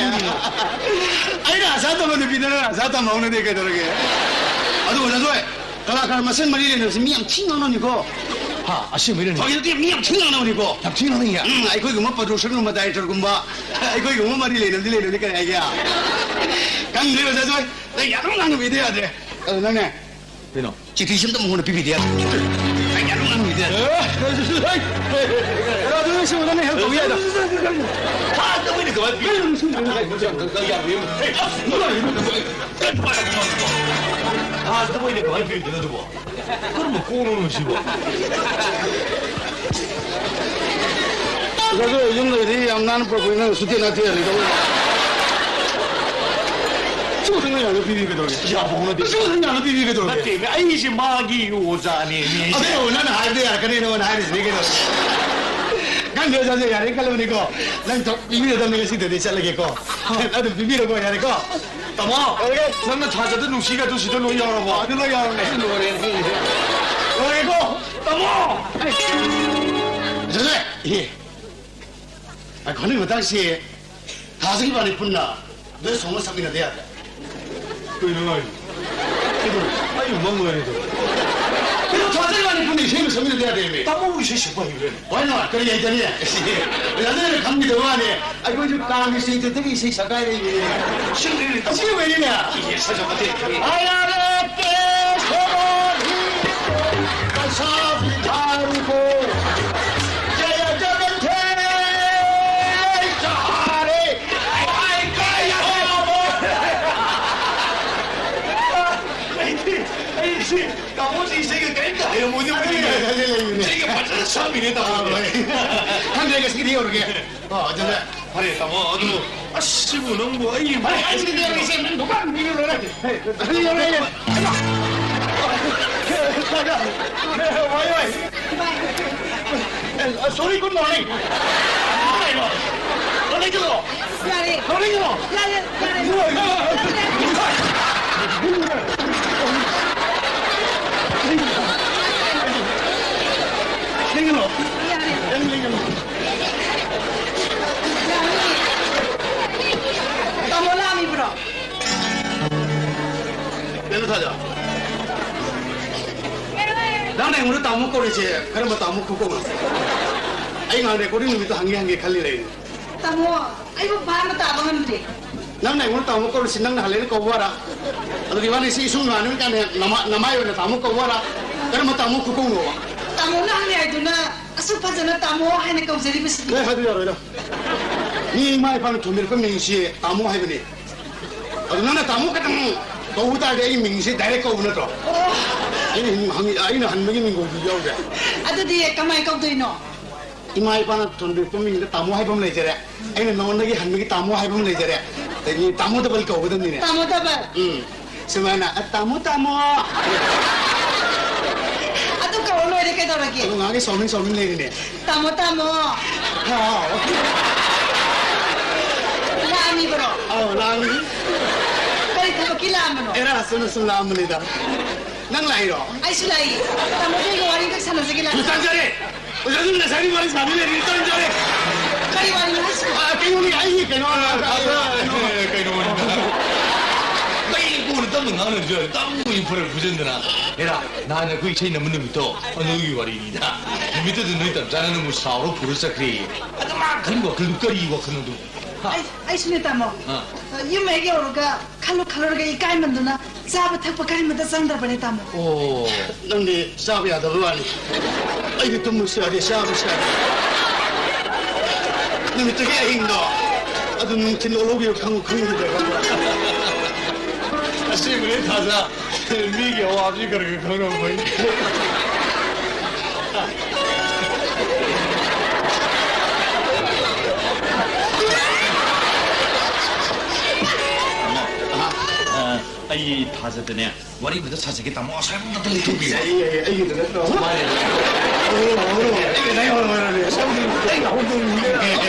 ꯑꯩꯅ ꯑꯁꯥ ꯇꯝꯕ ꯅꯨꯄꯤꯗ ꯅꯪꯅ ꯑꯁꯥ ꯇꯝꯍꯧꯅꯗꯦ ꯀꯩꯗꯧꯔꯒꯦ? ꯑꯗꯨ ꯑꯣꯖꯥ ꯖꯣꯏ, ꯀꯂꯥꯀꯥꯔ ꯃꯁꯦꯟ ꯃꯔꯤ ꯂꯩꯅꯕꯁꯤ ꯃꯤ ꯌꯥꯝ ꯊꯤ ꯉꯥꯡꯅꯕꯅꯤꯀꯣ꯫ ꯍꯥ, ꯑꯁꯦꯡꯕꯩꯔꯅꯦ? ꯐꯥꯒꯤ ꯅꯠꯇꯦ, ꯃꯤ ꯌꯥꯝ ꯊꯤꯅ ꯉꯥꯡꯅꯕꯅꯤꯀꯣ꯫ ꯌꯥꯝ ꯊꯤꯅ ꯉꯥꯡꯅꯩꯌꯦ? ꯎꯝ, ꯑꯩꯈꯣꯏꯒꯨꯝꯕ producerꯒꯨꯝꯕ, directorꯒꯨꯝꯕ, ꯑꯩꯈꯣꯏꯒꯨꯝꯕ ꯃꯔꯤ ꯂꯩꯅꯕꯗꯤ ꯂꯩꯅꯕꯗꯤ ꯀꯔꯤ ꯍꯥꯏꯒꯦ? ꯈꯪꯗ꯭ꯔꯦ, ꯑꯣꯖꯥ ꯖꯣꯏ꯫ ꯅꯪ ꯌꯥꯝ ꯉꯥꯡꯅꯕꯤꯗ ꯌꯥꯗ꯭ꯔꯦ꯫ ꯑꯗꯨ ꯅꯪꯅꯦ, ꯀꯩꯅꯣ? ꯆꯤꯊꯤꯁꯤ ꯑꯝꯇ ꯃꯉꯣꯟꯗ ꯄꯤꯕꯤꯗꯦ꯫ ꯅꯪ ꯌꯥꯝ ꯉꯥꯡꯅꯕꯤꯗꯦ꯫ ꯑꯦ, ꯑꯗꯨ ꯅꯪ help ꯇꯧꯕ ꯌꯥꯏꯗꯣ꯫ ꯊꯥꯗ ꯑꯣꯏꯅ ꯀꯃꯥꯏꯅ ꯄꯤꯔꯤꯅꯣ? ꯊꯥꯗ ꯑꯣꯏꯅ ꯀꯃꯥꯏꯅ ꯄꯤꯔꯤꯅꯣ ꯑꯗꯨꯕꯣ? ꯀꯔꯝꯕ ꯀꯣꯛꯅꯣ ꯁꯤꯕꯣ? ꯑꯗꯨ ꯌꯨꯝꯗꯒꯗꯤ ꯌꯥꯝ ꯅꯥꯟꯅ ꯄꯨꯔꯛꯄꯅꯤ, ꯅꯪ ꯁꯨꯇꯦꯛ ꯅꯥꯇꯦꯛ ꯍꯜꯂꯤꯗꯣ꯫ ꯁꯨꯗꯅ ꯌꯥꯝꯅ ꯄꯤꯕꯤ ꯀꯩꯗꯧꯔꯒꯦ? ꯌꯥꯕ ꯍꯧꯅꯗꯦ꯫ ꯁꯨꯗꯅ ꯌꯥꯝꯅ ꯄꯤꯕꯤ ꯀꯩꯗꯧꯔꯒꯦ? ꯅꯠꯇꯦ, ꯑꯩꯁꯦ ꯃꯥꯒꯤ ꯑꯣꯖꯥꯅꯦ, ꯃꯤ ꯑꯗꯨ ꯅꯪꯅ ꯍꯥꯏꯕꯗꯤ ꯌꯥꯔꯛꯀꯅꯤ, ꯅꯉꯣꯟꯗ ꯍꯥꯏꯔꯤꯁꯤꯅꯤ ꯀꯩꯅꯣ꯫ ꯅꯪ ꯑꯣꯖꯥꯁꯦ ꯌꯥꯔꯦ ꯈꯜꯂꯕꯅꯤꯀꯣ꯫ ꯅꯪ ꯊꯕꯛ ꯄꯤꯕꯤꯔꯗꯕꯅꯤ, ꯉꯁꯤꯗꯗꯤ ꯆꯠꯂꯒꯦꯀꯣ꯫ ꯑꯗꯨꯝ ꯄꯤꯕꯤꯔꯣꯀꯣ, ꯌꯥꯔꯦꯀꯣ꯫ ꯇꯥꯃꯣ, ꯌꯥꯔꯦ꯫ ꯅꯪꯅ ꯊꯥꯖꯗ ꯅꯨꯡꯁꯤꯒ ꯑꯗꯨ ꯁꯤꯗ ꯂꯣꯏ ꯌꯥꯎꯔꯕꯣ? ꯑꯗꯨ ꯂꯣꯏ ꯌꯥꯎꯔꯕꯅꯦ꯫ ꯑꯁ, ꯂꯣꯏꯔꯦ, ꯂꯣꯏꯔꯦ꯫ ꯂꯣꯏꯔꯦꯀꯣ? ꯇꯥꯃꯣ! ꯖꯣꯖꯦ! ꯏꯍꯦ꯫ ꯉꯥꯏꯈꯣ, ꯍꯟꯗꯛ ꯃꯇꯥꯡꯁꯤ ꯊꯥꯖꯒꯤ ꯏꯕꯥꯅꯤ ꯄꯨꯟꯅ dress ꯍꯣꯡꯅ ꯁꯛꯃꯤꯟꯅꯗ ꯌꯥꯗ꯭ꯔꯦ꯫ ꯀꯩꯅꯣ ꯍꯥꯏꯁꯤꯕꯣ? ꯀꯩꯅꯣ? ꯑꯩꯕꯨ ꯃꯪ ꯑꯣꯏꯔꯦ ꯑꯗꯨ꯫ ꯀꯩꯅꯣ, ꯊꯥꯖꯒꯤ ꯏꯕꯥꯅꯤ ꯄꯨꯟꯅ ꯏꯁꯩ ꯑꯃ ꯁꯛꯃꯤꯟꯅꯗ ꯌꯥꯗꯦꯃꯤ꯫ ꯇꯥꯃꯣꯕꯨ ꯏꯁꯩ ꯁꯛꯄ ꯍꯩꯕ꯭ꯔꯥꯅꯦ? ꯍꯣꯏ, ꯅꯣ, ꯀꯔꯤ ꯍꯩꯇꯅꯤ? ꯑꯗꯨꯅ ꯈꯪꯈꯤꯗꯕ ꯋꯥꯅꯤ꯫ ꯑꯩꯈꯣꯏꯁꯨ ꯀꯥꯡꯒꯤ ꯏꯁꯩ ꯆꯠꯇꯒꯤ ꯏꯁꯩ ꯁꯛꯀꯥꯏꯔꯛꯏꯅꯦ꯫ ꯑꯁꯦꯡꯕꯩꯅꯤꯅꯦ꯫ ꯏꯍꯦ, ꯁꯠ ꯁꯠ ꯃꯇꯦꯛ ꯈꯪꯉꯤ꯫ ꯑꯌꯥꯔꯦ ꯄꯦꯁ ꯍꯣꯃꯣ ꯍꯤ ꯀꯁꯥ ꯕꯤꯙꯥꯔꯨ ꯀꯣ ꯖꯌ ꯖꯒꯟꯊꯦ ꯆꯍꯥꯔꯦ꯫ ꯑꯥꯏ ꯀꯥꯏ ꯍꯣꯃꯣ꯫ ꯑꯩꯗꯤ, ꯑꯩꯗꯤ ꯇꯥꯃꯣꯁꯤ ꯏꯁꯩꯒ ꯀꯔꯤꯝꯇ ꯍꯩꯔꯝꯃꯣꯏꯗꯕ ꯈꯜꯂꯦ, ꯈꯜꯂꯦ, ꯈꯜꯂꯦ꯫ ꯏꯁꯩꯒ ꯐꯖꯅ ꯁꯛꯑꯝꯃꯤꯅꯦ ꯇꯥꯃꯣ꯫ ꯑꯥ, ꯍꯣꯏ꯫ ꯈꯪꯗ꯭ꯔꯦ, ꯉꯁꯤꯒꯤꯗꯤ ꯌꯧꯔꯒꯦ꯫ ꯑꯣ, ꯑꯗꯨꯗ ꯐꯔꯦ, ꯇꯥꯃꯣ, ꯑꯗꯨ, ꯑꯁ, ꯁꯤꯕꯨ ꯅꯪꯕꯨ ꯑꯩ ꯐꯔꯦ, ꯑꯩ ꯁꯤꯗꯤ ꯌꯧꯔꯒꯦ, ꯁꯦ, ꯅꯪ ꯗꯨꯀꯥꯟ ꯃꯤꯅ ꯂꯣꯏꯔꯦ꯫ ꯍꯦ, ꯑꯗꯨ ꯌꯧꯔꯦ, ꯌꯧꯔꯦ꯫ ꯋꯥꯏ, ꯋꯥꯏ꯫ ꯑ, sorry, good morning꯫ ꯀꯩꯅꯣ? ꯀꯔꯤꯒꯤꯅꯣ? ꯌꯥꯔꯦ꯫ ꯀꯔꯤꯒꯤꯅꯣ? ꯌꯥꯔꯦ, ꯌꯥꯔꯦ꯫ ꯀꯩꯒꯤꯅꯣ? ꯌꯥꯔꯦ꯫ ꯀꯩꯒꯤꯅꯣ? ꯇꯥꯃꯣ ꯂꯥꯛꯑꯝꯃꯤꯕ꯭ꯔꯣ? ꯀꯩꯅꯣ ꯊꯥꯖ? ꯅꯪꯅ ꯑꯩꯉꯣꯟꯗ ꯇꯥꯃꯣ ꯀꯧꯔꯤꯁꯦ ꯀꯔꯝꯕ ꯇꯥꯃꯣ ꯈꯨꯀꯧꯅꯣ? ꯑꯩ ꯉꯍꯥꯟ recording ꯅꯨꯃꯤꯠꯇꯣ ꯍꯪꯒꯦ ꯍꯪꯒꯦ ꯈꯜꯂꯤ ꯂꯩꯔꯤꯅꯦ꯫ ꯇꯥꯃꯣ, ꯑꯩꯕꯨ ꯚꯥꯞ ꯑꯃ ꯇꯥꯕ ꯉꯝꯗꯦ꯫ ꯅꯪꯅ ꯑꯩꯉꯣꯟꯗ ꯇꯥꯃꯣ ꯀꯧꯔꯤꯁꯦ ꯅꯪꯅ ꯍꯜꯂꯦꯅ ꯀꯧꯕꯔꯥ? ꯑꯗꯨꯒ ꯏꯕꯥꯅꯤꯁꯤ ꯏꯁꯨꯡ ꯏꯃꯥꯟꯅꯕ ꯀꯥꯟꯗ ꯅꯃꯥ-, ꯅꯃꯥꯏ ꯑꯣꯏꯅ ꯇꯥꯃꯣ ꯀꯧꯕꯔꯥ? ꯀꯔꯝꯕ ꯇꯥꯃꯣ ꯈꯨꯀꯧꯅꯣꯕ? ꯇꯥꯃꯣꯅ ꯍꯪꯉꯦ ꯍꯥꯏꯗꯨꯅ ꯑꯁꯨꯛ ꯐꯖꯅ ꯇꯥꯃꯣ ꯍꯥꯏꯅ ꯀꯧꯖꯔꯤꯕꯁꯤꯗꯤ꯫ ꯑꯦ, ꯍꯥꯏꯕ ꯌꯥꯔꯣꯏꯗ꯫ ꯃꯤ ꯏꯃꯥ ꯏꯄꯥꯅ ꯊꯣꯟꯕꯤꯔꯛꯄ ꯃꯤꯡꯁꯤ ꯇꯥꯃꯣ ꯍꯥꯏꯕꯅꯤ꯫ ꯑꯗꯨ ꯅꯪꯅ ꯇꯥꯃꯣ ꯈꯛꯇꯪ ꯀꯧꯕ ꯇꯥꯔꯗꯤ ꯑꯩꯒꯤ ꯃꯤꯡꯁꯦ direct ꯀꯧꯕ ꯅꯠꯇ꯭ꯔꯣ? ꯑꯣ꯫ ꯑꯩꯅ ꯍꯪ-, ꯍꯪ-, ꯑꯩꯅ ꯍꯟꯕꯒꯤ ꯃꯤꯡ ꯀꯧꯕꯁꯨ ꯌꯥꯎꯗꯦ꯫ ꯑꯗꯨꯗꯤ ꯀꯃꯥꯏ ꯀꯧꯗꯣꯏꯅꯣ? ꯏꯃꯥ ꯏꯄꯥꯅ ꯊꯣꯟꯕꯤꯔꯛꯄ ꯃꯤꯡꯗ ꯇꯥꯃꯣ ꯍꯥꯏꯕ ꯑꯃ ꯂꯩꯖꯔꯦ꯫ ꯑꯩꯅ ꯅꯉꯣꯟꯗꯒꯤ ꯍꯟꯕꯒꯤ ꯇꯥꯃꯣ ꯍꯥꯏꯕ ꯑꯃ ꯂꯩꯖꯔꯦ꯫ ꯑꯗꯒꯤ ꯇꯥꯃꯣ double ꯀꯧꯒꯗꯕꯅꯤꯅꯦ꯫ ꯇꯥꯃꯣ double? ꯎꯝ꯫ ꯁꯨꯃꯥꯏꯅ, "ꯑ, ꯇꯥꯃꯣ, ꯇꯥꯃꯣ!" ꯑꯗꯨ ꯀꯧꯔ ꯂꯣꯏꯔꯦ ꯀꯩꯗꯧꯔꯒꯦ? ꯑꯗꯨ ꯉꯥꯏꯍꯥꯛꯀꯤ ꯁꯥꯎꯅꯤꯡ ꯁꯥꯎꯅꯤꯡ ꯂꯩꯔꯤꯅꯦ꯫ ꯇꯥꯃꯣ, ꯇꯥꯃꯣ! ꯍꯥꯎ꯫ ꯂꯥꯛꯑꯝꯃꯤꯕꯔꯣ? ꯑꯧ, ꯂꯥꯛꯑꯝꯃꯤ꯫ ꯀꯔꯤ ꯊꯕꯛꯀꯤ ꯂꯥꯛꯑꯝꯕꯅꯣ? ꯑꯦꯔꯥ, ꯁꯨꯝ, ꯁꯨꯝ ꯂꯥꯛꯑꯝꯕꯅꯤꯗ꯫ ꯅꯪ ꯂꯥꯛꯏꯔꯣ? ꯑꯩꯁꯨ ꯂꯥꯛꯏ꯫ ꯇꯥꯃꯣꯗꯣ ꯑꯩꯒ ꯋꯥꯔꯤ ꯑꯝꯇ ꯁꯥꯟꯅꯖꯒꯦ ꯂꯥꯛꯏ꯫ ꯇꯨ ꯇꯟꯖꯔꯦ! ꯑꯣꯖꯥ, ꯅꯪ ꯉꯁꯥꯏꯗꯤ ꯋꯥꯔꯤ ꯁꯥꯟꯅ ꯂꯩꯔꯤ, ꯇꯟꯖꯔꯦ! ꯀꯔꯤ ꯋꯥꯔꯤꯅꯣ ꯍꯥꯏꯁꯤꯕꯣ? ꯑ, ꯀꯩꯅꯣꯅꯤ, ꯑꯩꯒꯤ ꯀꯩꯅꯣ, ꯑ, ꯑ, ꯀꯩꯅꯣꯅꯤ꯫ ꯑꯩ ꯀꯣꯟꯅ ꯇꯞꯅ ꯉꯥꯡꯅꯔꯁꯨ ꯌꯥꯔꯦ꯫ ꯇꯞꯅ ꯐꯔꯛ ꯐꯨꯖꯟꯗꯅ꯫ ꯍꯦꯔꯥ, ꯅꯍꯥꯟ ꯑꯩꯈꯣꯏ ꯏꯁꯩ ꯅꯝꯕ ꯅꯨꯃꯤꯠꯇꯣ, ꯑꯗꯨꯒꯤ ꯋꯥꯔꯤꯅꯤꯗ꯫ ꯅꯨꯃꯤꯠꯇꯨꯗ ꯅꯣꯏ ꯇꯝꯆꯥꯅ ꯅꯪꯕꯨ ꯁꯥꯎꯔ ꯄꯨꯔ ꯆꯠꯈ꯭ꯔꯦꯌꯦ꯫ ꯑꯗ ꯃꯥ ꯈꯜꯂꯤ ꯋꯥꯈꯜꯗꯨ ꯀꯔꯤ ꯋꯥꯈꯜꯅꯣ ꯑꯗꯨ? ꯍꯥ? ꯑꯩ, ꯑꯩꯁꯨꯅꯦ, ꯇꯥꯃꯣ꯫ ꯑꯥ꯫ ꯑ, ꯌꯨꯝ ꯍꯦꯛ ꯌꯧꯔꯒ ꯈꯜꯂꯨ ꯈꯜꯂꯨꯔꯒ ꯏꯀꯥꯏꯃꯟꯗꯅ ꯆꯥꯕ ꯊꯛꯄ ꯀꯔꯤꯃꯠꯇ ꯆꯪꯗ꯭ꯔꯕꯅꯦ, ꯇꯥꯃꯣ꯫ ꯑꯣ꯫ ꯅꯪꯗꯤ ꯆꯥꯕ ꯌꯥꯗꯕ ꯋꯥꯅꯤ꯫ ꯑꯩꯗꯤ ꯇꯨꯝꯕꯁꯨ ꯌꯥꯗꯦ, ꯆꯥꯕꯁꯨ ꯌꯥꯗꯦ꯫ ꯅꯨꯃꯤꯠꯇꯨꯒꯤ ꯑꯍꯤꯡꯗꯣ ꯑꯗꯨ ꯅꯨꯡꯊꯤꯜ ꯑꯣꯜꯍꯧꯈꯤꯕ ꯈꯪꯕꯨ ꯈꯪꯈꯤꯗ꯭ꯔꯦ, ꯈꯪꯕ꯭ꯔꯥ? ꯑꯁꯦꯡꯕꯅꯦ, ꯊꯥꯖ꯫ ꯃꯤꯒꯤ ꯑꯋꯥꯕꯁꯤ ꯈꯔ ꯈꯔ ꯈꯪꯔꯝꯕ ꯐꯩ꯫ ꯑ, ꯑꯩ ꯊꯥꯖꯗꯅꯦ꯫ ꯋꯥꯔꯤ ꯑꯃꯇ ꯁꯥꯖꯒꯦ, ꯇꯥꯃꯣ꯫ ꯑꯁ꯭ꯋꯥꯏꯐꯥꯎ ꯑꯝꯇ ꯂꯩꯊꯣꯛꯄꯤꯌꯨ꯫ ꯌꯥꯏꯌꯦ, ꯌꯥꯏꯌꯦ, ꯑꯩꯒꯤꯗ ꯅꯠꯇ꯭ꯔꯣ? ꯃꯥꯅꯦ꯫ ꯍꯧꯔꯣ, ꯍꯧꯔꯣ, ꯍꯧꯔꯣ꯫ ꯑꯩ ꯉꯁꯥꯏ ꯍꯧꯔꯣ, ꯍꯧꯔꯣ, ꯍꯧꯔꯣ꯫ ꯑꯩ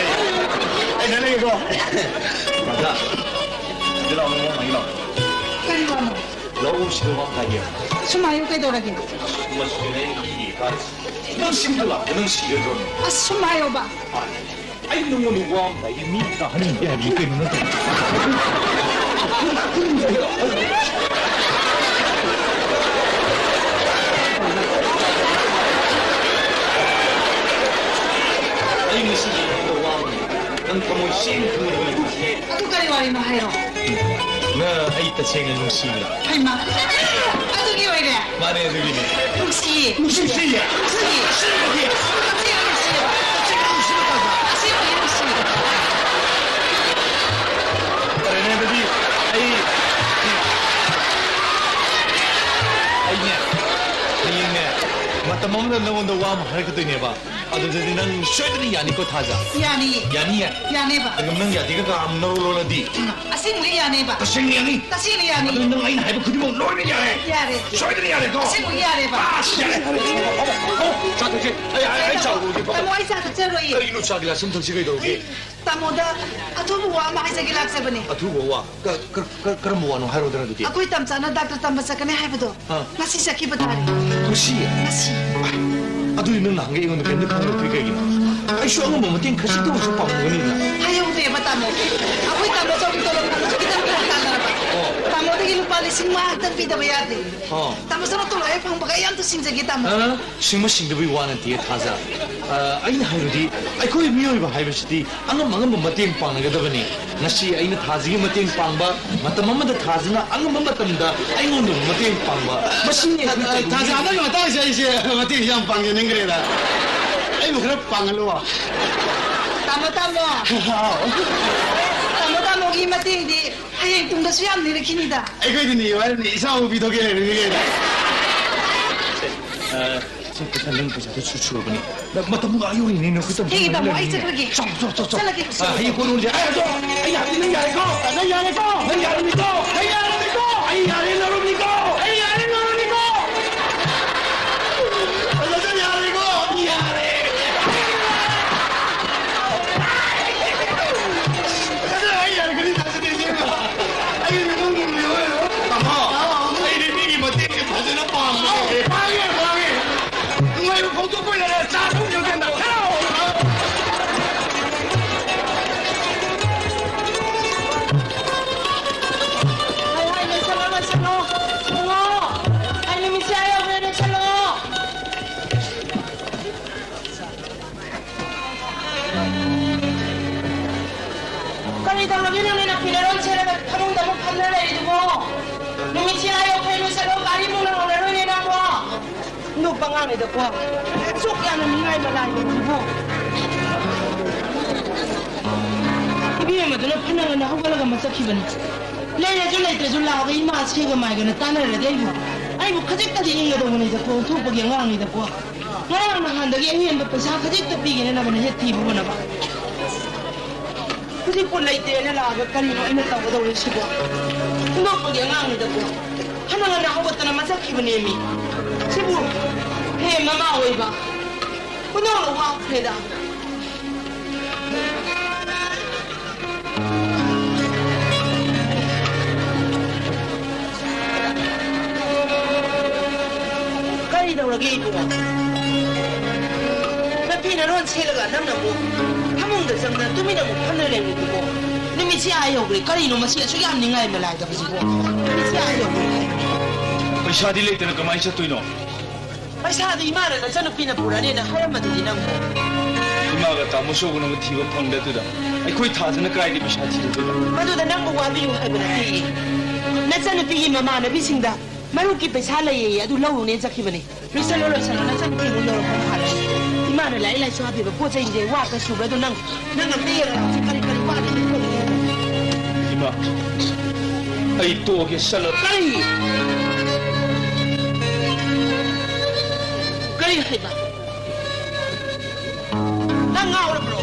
ꯉꯁꯥꯏ ꯂꯩꯀꯣ꯫ ꯃꯥꯗꯥ, ꯁꯤꯗ ꯂꯥꯛꯑꯣ, ꯅꯪ ꯃꯥꯒꯤ ꯂꯥꯛꯑꯣ꯫ ꯀꯔꯤ ꯋꯥꯅꯣ? ꯂꯧ ꯁꯤꯗ ꯋꯥ ꯇꯥꯏꯌꯦ꯫ ꯁꯨꯝ ꯍꯥꯏꯌꯨ, ꯀꯩꯗꯧꯔꯒꯦ? ꯃꯁꯤꯗ ꯑꯩ ꯏ ꯀꯥꯔꯤꯁꯦ꯫ ꯅꯪ ꯁꯤꯗ ꯂꯥꯛꯑꯣ, ꯅꯪ ꯁꯤꯒꯗ꯭ꯔꯣ? ꯑꯁ, ꯁꯨꯝ ꯍꯥꯏꯌꯣꯕ꯫ ꯑꯩ ꯅꯉꯣꯟꯗ ꯋꯥ ꯑꯃ ꯍꯥꯏꯒꯦ, ꯃꯤ ꯇꯥꯍꯟꯅꯤꯡꯗꯦ ꯍꯥꯏꯕꯅꯤ ꯀꯩꯅꯣ ꯅꯪ ꯇꯧꯔꯤꯗꯣ? ꯊꯃꯣꯏ ꯁꯦꯡꯅ ꯈꯪꯒꯗꯕꯅꯤ꯫ ꯑꯗꯨ ꯀꯔꯤ ꯋꯥꯔꯤꯅꯣ ꯍꯥꯏꯔꯣ? ꯅꯪ ꯑꯩ ꯇꯁꯦꯡꯅ ꯅꯨꯡꯁꯤꯕ꯭ꯔꯥ? ꯍꯩꯃꯥ, ꯑꯗꯨꯒꯤ ꯑꯣꯏꯔꯦ? ꯃꯥꯅꯦ, ꯑꯗꯨꯒꯤꯅꯦ꯫ ꯅꯨꯡꯁꯤꯌꯦ꯫ ꯅꯨꯡꯁꯤꯌꯦ? ꯅꯨꯡꯁꯤꯌꯦ꯫ ꯑꯁꯦꯡꯕꯒꯤ? ꯑꯁꯦꯡꯕꯒꯤ ꯅꯨꯡꯁꯤꯌꯦ꯫ ꯇꯥꯖꯥ꯫ ꯑꯁꯦꯡꯕꯒꯤ ꯅꯨꯡꯁꯤꯌꯦ꯫ ꯐꯔꯦꯅꯦ, ꯑꯗꯨꯗꯤ ꯑꯩ, ꯑꯩꯅꯦ, ꯍꯌꯦꯡꯅꯦ, ꯃꯇꯝ ꯑꯃꯗ ꯅꯉꯣꯟꯗ ꯋꯥ ꯑꯃ ꯍꯥꯏꯔꯛꯀꯗꯣꯏꯅꯦꯕ꯫ ꯑꯗꯨꯗꯗꯤ ꯅꯪ ꯁꯣꯏꯗꯅ ꯌꯥꯅꯤꯀꯣ, ꯊꯥꯖ? ꯌꯥꯅꯤꯌꯦ꯫ ꯌꯥꯅꯤꯌꯦ? ꯌꯥꯅꯦꯕ꯫ ꯑꯗꯨꯒ ꯅꯪ ꯌꯥꯗꯦꯒ ꯀꯥ ꯑꯃ ꯅꯔꯣ ꯂꯣꯜꯂꯗꯤ? ꯎꯝ, ꯑꯁꯦꯡꯕꯒꯤ ꯌꯥꯅꯦꯕ꯫ ꯇꯁꯦꯡꯅ ꯌꯥꯅꯤ? ꯇꯁꯦꯡꯅ ꯌꯥꯅꯤ꯫ ꯑꯗꯨ ꯅꯪ ꯑꯩꯅ ꯍꯥꯏꯕ ꯈꯨꯗꯤꯡꯃꯛ ꯂꯣꯏꯅ ꯌꯥꯔꯦ? ꯌꯥꯔꯦ꯫ ꯁꯣꯏꯗꯅ ꯌꯥꯔꯦꯀꯣ? ꯑꯁꯦꯡꯕꯒꯤ ꯌꯥꯔꯦꯕ꯫ ꯑꯁ, ꯌꯥꯔꯦ꯫ ꯆꯥ ꯊꯛꯁꯦ꯫ ꯑꯩ, ꯑꯩ, ꯑꯩ ꯆꯥ ꯂꯣꯜꯒꯦ, ꯄꯥꯄꯥ꯫ ꯇꯥꯃꯣ, ꯑꯩ ꯆꯥ ꯊꯛꯆꯔꯣꯏꯌꯦ꯫ ꯀꯔꯤꯒꯤꯅꯣ ꯆꯥ ꯒꯤꯂꯥꯁ ꯑꯃ ꯊꯛꯁꯤ ꯀꯩꯗꯧꯔꯒꯦ? ꯑꯩ ꯇꯥꯃꯣꯗ ꯑꯊꯨꯕ ꯋꯥ ꯑꯃ ꯍꯥꯏꯖꯒꯦ ꯂꯥꯛꯆꯕꯅꯦ꯫ ꯑꯊꯨꯕ ꯋꯥ? ꯀ-, ꯀ-, ꯀ-, ꯀꯔꯝꯕ ꯋꯥꯅꯣ ꯍꯥꯏꯔꯣꯗꯅ ꯑꯗꯨꯗꯤ? ꯑꯩꯈꯣꯏ ꯇꯝꯆꯥꯅ ꯗꯥꯛꯇꯔ ꯇꯝꯕ ꯆꯠꯀꯅꯤ ꯍꯥꯏꯕꯗꯣ꯫ ꯑꯥ꯫ ꯉꯁꯤ ꯆꯠꯈꯤꯕ ꯇꯥꯔꯦ꯫ ꯉꯁꯤ? ꯉꯁꯤ꯫ ꯑꯗꯨꯗꯤ ꯅꯪ ꯅꯍꯥꯟꯒꯩ ꯑꯩꯉꯣꯟꯗ ꯀꯔꯤꯝꯇ ꯈꯪꯍꯜꯂꯛꯇ꯭ꯔꯤ ꯀꯩꯒꯤꯅꯣ? ꯑꯩꯁꯨ ꯑꯉꯝꯕ ꯃꯇꯦꯡ ꯈꯖꯤꯛꯇ ꯑꯣꯏꯔꯁꯨ ꯄꯥꯡꯖꯒꯅꯤꯗꯅ꯫ ꯍꯥꯏꯍꯧꯗꯦꯕ ꯇꯥꯃꯣ꯫ ꯑꯩꯈꯣꯏ ꯇꯥꯃꯣ ꯆꯧꯒꯤ ꯇꯣꯂꯣꯞ ꯐꯪꯕꯁꯨ ꯈꯤꯇꯪ ꯐꯔꯛ ꯇꯥꯅꯔꯕ꯫ ꯑꯣ꯫ ꯇꯥꯃꯣꯗꯒꯤ ꯂꯨꯄꯥ ꯂꯤꯁꯤꯡ ꯃꯉꯥ ꯈꯛꯇꯪ ꯄꯤꯗꯕ ꯌꯥꯗꯦ꯫ ꯑꯣ꯫ ꯇꯥꯃꯣ ꯆꯧꯅ ꯇꯣꯂꯣꯞ ꯍꯦꯛ ꯐꯪꯕꯒ ꯑꯩ ꯑꯝꯇ ꯁꯤꯡꯖꯒꯦ ꯇꯥꯃꯣ꯫ ꯑ? ꯁꯤꯡꯕ ꯁꯤꯡꯗꯕꯒꯤ ꯋꯥ ꯅꯠꯇꯦ, ꯊꯥꯖ꯫ ꯑ, ꯑꯩꯅ ꯍꯥꯏꯕꯗꯤ, ꯑꯩꯈꯣꯏ ꯃꯤꯑꯣꯏꯕ ꯍꯥꯏꯕꯁꯤꯗꯤ ꯑꯉꯝ ꯑꯉꯝꯕ ꯃꯇꯦꯡ ꯄꯥꯡꯅꯒꯗꯕꯅꯤ꯫ ꯉꯁꯤ ꯑꯩꯅ ꯊꯥꯖꯒꯤ ꯃꯇꯦꯡ ꯄꯥꯡꯕ, ꯃꯇꯝ ꯑꯃꯗ ꯊꯥꯖꯅ ꯑꯉꯝꯕ ꯃꯇꯝꯗ ꯑꯩꯉꯣꯟꯗ ꯃꯇꯦꯡ ꯄꯥꯡꯕ, ꯃꯁꯤꯅꯤ ꯑꯩꯈꯣꯏ ꯀꯩꯒꯨꯝꯕ ꯊꯥꯖ, ꯍꯟꯗꯛ ꯃꯇꯥꯡꯁꯦ ꯑꯩꯁꯦ ꯃꯇꯦꯡ ꯌꯥꯝ ꯄꯥꯡꯖꯅꯤꯡꯈ꯭ꯔꯦꯗ꯫ ꯑꯩꯕꯨ ꯈꯔ ꯄꯥꯡꯍꯜꯂꯨ꯫ ꯇꯥꯃꯣ, ꯇꯥꯃꯣ꯫ ꯍꯥꯎ꯫ ꯇꯥꯃꯣ, ꯇꯥꯃꯣꯒꯤ ꯃꯇꯦꯡꯗꯤ ꯍꯌꯦꯡ ꯇꯨꯡꯗꯁꯨ ꯌꯥꯝ ꯅꯤꯔꯛꯈꯤꯅꯤꯗ꯫ ꯑꯩꯈꯣꯏꯗꯤ ꯅꯤꯌꯨ ꯍꯥꯏꯔꯅꯤ, ꯏꯆꯥꯕꯨ ꯄꯤꯊꯣꯛꯀꯦ ꯂꯩꯔꯤꯅꯤ ꯀꯩꯅꯣ꯫ ꯑ, ꯁꯤ ꯄꯩꯁꯥ, ꯅꯪ ꯄꯩꯁꯥꯗꯣ ꯁꯨ-, ꯁꯨꯔꯕꯅꯤ꯫ ꯅꯪ ꯃꯇꯝ ꯉꯥꯏ ꯌꯧꯔꯤꯅꯦ, ꯅꯪ ꯈꯨꯠꯇ ꯊꯦꯡꯉꯦ ꯇꯥꯃꯣ, ꯑꯩ ꯆꯠꯈ꯭ꯔꯒꯦ꯫ ꯆꯠꯂꯣ, ꯆꯠꯂꯣ, ꯆꯠꯂꯣ, ꯆꯠꯂꯣ꯫ ꯆꯠꯂꯒꯦ꯫ ꯑ, ꯍꯌꯦꯡ ꯀꯣꯟꯅ ꯎꯅꯁꯦ꯫ ꯑ, ꯑꯗꯣ, ꯑꯩ ꯌꯥꯔꯗꯤ ꯅꯪ ꯌꯥꯔꯦꯀꯣ? ꯅꯪ ꯌꯥꯔꯦꯀꯣ? ꯅꯪ ꯌꯥꯔꯝꯅꯤꯀꯣ? ꯑꯩ ꯌꯥꯔꯝꯅꯤꯀꯣ? ꯑꯩ ꯌꯥꯔꯦ, ꯂꯧꯔꯝꯅꯤꯀꯣ? ꯑꯩ ꯌꯥꯔꯦ, ꯂꯧꯔꯝꯅꯤꯀꯣ? ꯑꯗꯣ ꯅꯪ ꯌꯥꯔꯦꯀꯣ? ꯌꯥꯔꯦ꯫ ꯑꯗꯣ ꯑꯩ ꯌꯥꯔꯒꯅꯤ, ꯊꯥꯖꯗꯦ, ꯏꯆꯦꯃ꯫ ꯑꯩ ꯅꯪ ꯅꯨꯡꯉꯥꯏꯔꯣꯏ꯫ ꯇꯥꯃꯣ, ꯑꯩꯗꯤ ꯃꯤꯒꯤ ꯃꯇꯦꯡꯁꯦ ꯐꯖꯅ ꯄꯥꯝꯕꯅꯦ꯫ ꯄꯥꯡꯉꯦ, ꯄꯥꯡꯉꯦ꯫ ꯅꯨꯡꯉꯥꯏꯕ ꯐꯣꯡꯗꯣꯛꯄ ꯑꯣꯏꯅ ꯆꯥ ꯊꯛꯃꯤꯟꯅꯁꯦ ꯍꯟꯗꯛ꯫ ꯍꯥꯏ, ꯍꯥꯏ, ꯂꯣꯏꯁꯜꯂꯣ, ꯂꯣꯏꯁꯜꯂꯣ꯫ ꯍꯥꯏꯌꯣ, ꯐꯩ ꯂꯣꯏꯁꯜꯂꯣ, ꯒꯥꯔꯤ ꯑꯃꯨꯛ ꯅꯪꯍꯧꯔꯔꯣꯏꯅꯦ ꯅꯪꯕꯣ꯫ ꯍꯨꯟꯗꯣꯛꯄ ꯑꯉꯥꯡꯅꯤꯗꯀꯣ꯫ ꯑꯁꯨꯛ ꯌꯥꯝꯅ ꯅꯤꯡꯉꯥꯏ ꯃꯂꯥꯏꯕ ꯃꯤꯕꯨ꯫ ꯏꯕꯦꯝꯃꯗꯨꯅ ꯐꯅ ꯉꯟꯅ ꯍꯧꯒꯠꯂꯒ ꯑꯃ ꯆꯠꯈꯤꯕꯅꯤ꯫ ꯂꯩꯔꯁꯨ ꯂꯩꯇ꯭ꯔꯁꯨ ꯂꯥꯛꯑꯒ ꯏꯃꯥ ꯁꯦꯒ ꯃꯥꯏꯒꯅ ꯇꯥꯟꯅꯔꯗꯤ ꯑꯩꯕꯨ, ꯑꯩꯕꯨ ꯈꯖꯤꯛꯇꯗꯤ ꯏꯪꯒꯗꯧꯕꯅꯤꯗꯀꯣ, ꯑꯣꯟꯊꯣꯛꯄꯒꯤ ꯑꯉꯥꯡꯅꯤꯗꯀꯣ꯫ ꯉꯔꯥꯡ ꯅꯍꯥꯟꯗꯒꯤ ꯑꯍꯦꯟꯕ ꯄꯩꯁꯥ ꯈꯖꯤꯛꯇ ꯄꯤꯒꯦꯅ ꯅꯕꯅ ꯍꯦꯛ ꯊꯤꯕ ꯍꯣꯠꯅꯕ꯫ ꯍꯧꯖꯤꯛꯄꯨ ꯂꯩꯇꯦꯅ ꯂꯥꯛꯑꯒ ꯀꯔꯤꯅꯣ ꯑꯩꯅ ꯇꯧꯒꯗꯧꯔꯤꯁꯤꯕꯣ? ꯍꯨꯟꯗꯣꯛꯄꯒꯤ ꯑꯉꯥꯡꯅꯤꯗꯀꯣ꯫ ꯐꯅ ꯉꯟꯅ ꯍꯧꯒꯠꯇꯅ ꯃꯆꯠꯈꯤꯕꯅꯦꯃꯤ꯫ ꯁꯤꯕꯨ ꯍꯦ ꯃꯃꯥ ꯑꯣꯏꯕ ꯈꯨꯗꯣꯡꯅ ꯋꯥꯈ꯭ꯔꯦꯗ꯫ ꯀꯔꯤ ꯇꯧꯔꯒꯦ ꯏꯕꯨꯡꯉꯣ? ꯅꯐꯤ ꯅꯔꯣꯟ ꯁꯦꯠꯂꯒ ꯅꯪꯅ ꯑꯃꯨꯛ ꯐꯃꯨꯡꯗ ꯆꯪꯗꯅ ꯇꯨꯃꯤꯟꯅ ꯑꯃꯨꯛ ꯐꯝꯗꯅ ꯂꯩꯔꯤꯗꯨꯕꯣ? ꯅꯨꯃꯤꯠꯁꯤ ꯑꯥ ꯌꯧꯈ꯭ꯔꯦ꯫ ꯀꯔꯤꯅꯣ ꯃꯁꯤ ꯑꯁꯨꯛ ꯌꯥꯝ ꯅꯤꯡꯉꯥꯏ ꯃꯂꯥꯏꯗꯕꯁꯤꯕꯣ? ꯅꯨꯃꯤꯠꯁꯤ ꯑꯥ ꯌꯧꯈ꯭ꯔꯦ꯫ ꯄꯩꯁꯥꯗꯤ ꯂꯩꯇꯅ ꯀꯃꯥꯏꯅ ꯆꯠꯇꯣꯏꯅꯣ? ꯄꯩꯁꯥꯗꯨ ꯏꯃꯥꯅ ꯅꯆꯟꯅꯨꯄꯤꯅ ꯄꯨꯔꯛꯑꯅꯦꯅ ꯍꯥꯏꯔꯝꯕꯗꯨꯗꯤ ꯅꯪꯕꯨ? ꯏꯃꯥꯒ ꯇꯥꯃꯣ ꯆꯧꯕꯅꯕ ꯊꯤꯕ ꯐꯪꯗꯦ꯫ ꯑꯗꯨꯗ ꯑꯩꯈꯣꯏ ꯊꯥꯗꯅ ꯀꯥꯏꯗꯩ ꯄꯩꯁꯥ ꯊꯤꯔꯨꯗꯣꯏꯅꯣ? ꯃꯗꯨꯗ ꯅꯪꯕꯨ ꯋꯥꯕꯤꯌꯨ ꯍꯥꯏꯕ ꯅꯠꯇꯦ꯫ ꯅꯆꯟꯅꯨꯄꯤꯒꯤ ꯃꯃꯥꯟꯅꯕꯤꯁꯤꯡꯗ ꯃꯔꯨꯞꯀꯤ ꯄꯩꯁꯥ ꯂꯩꯌꯦꯌꯦ, ꯑꯗꯨ ꯂꯧꯔꯨꯅꯦ ꯆꯠꯈꯤꯕꯅꯦ꯫ ꯂꯣꯏꯁꯜꯂꯣ, ꯂꯣꯏꯁꯜꯂꯣ, ꯅꯆꯟꯅꯨꯄꯤ ꯑꯃꯨꯛ ꯌꯧꯔꯛꯄ ꯃꯥꯜꯂꯦ꯫ ꯏꯃꯥꯅ ꯂꯥꯏꯔꯤꯛ ꯂꯥꯏꯁꯨ ꯍꯥꯞꯄꯤꯕ ꯄꯣꯠ ꯆꯩꯁꯦ ꯋꯥꯠꯄ ꯁꯨꯕ꯭ꯔꯥ ꯑꯗꯨ ꯅꯪ ꯅꯪ ꯑꯝꯇ ꯌꯦꯡꯉꯣ, ꯁꯤ ꯀꯔꯤ ꯀꯔꯤ ꯋꯥꯠꯂꯤꯅꯣ ꯈꯣꯠꯂꯤꯅꯣ? ꯏꯃꯥ, ꯑꯩ ꯇꯣꯛꯑꯒꯦ, ꯆꯠꯂꯣ꯫ ꯀꯔꯤ? ꯀꯔꯤ ꯍꯥꯏꯕ? ꯅꯪ ꯉꯥꯎꯔꯕ꯭ꯔꯣ?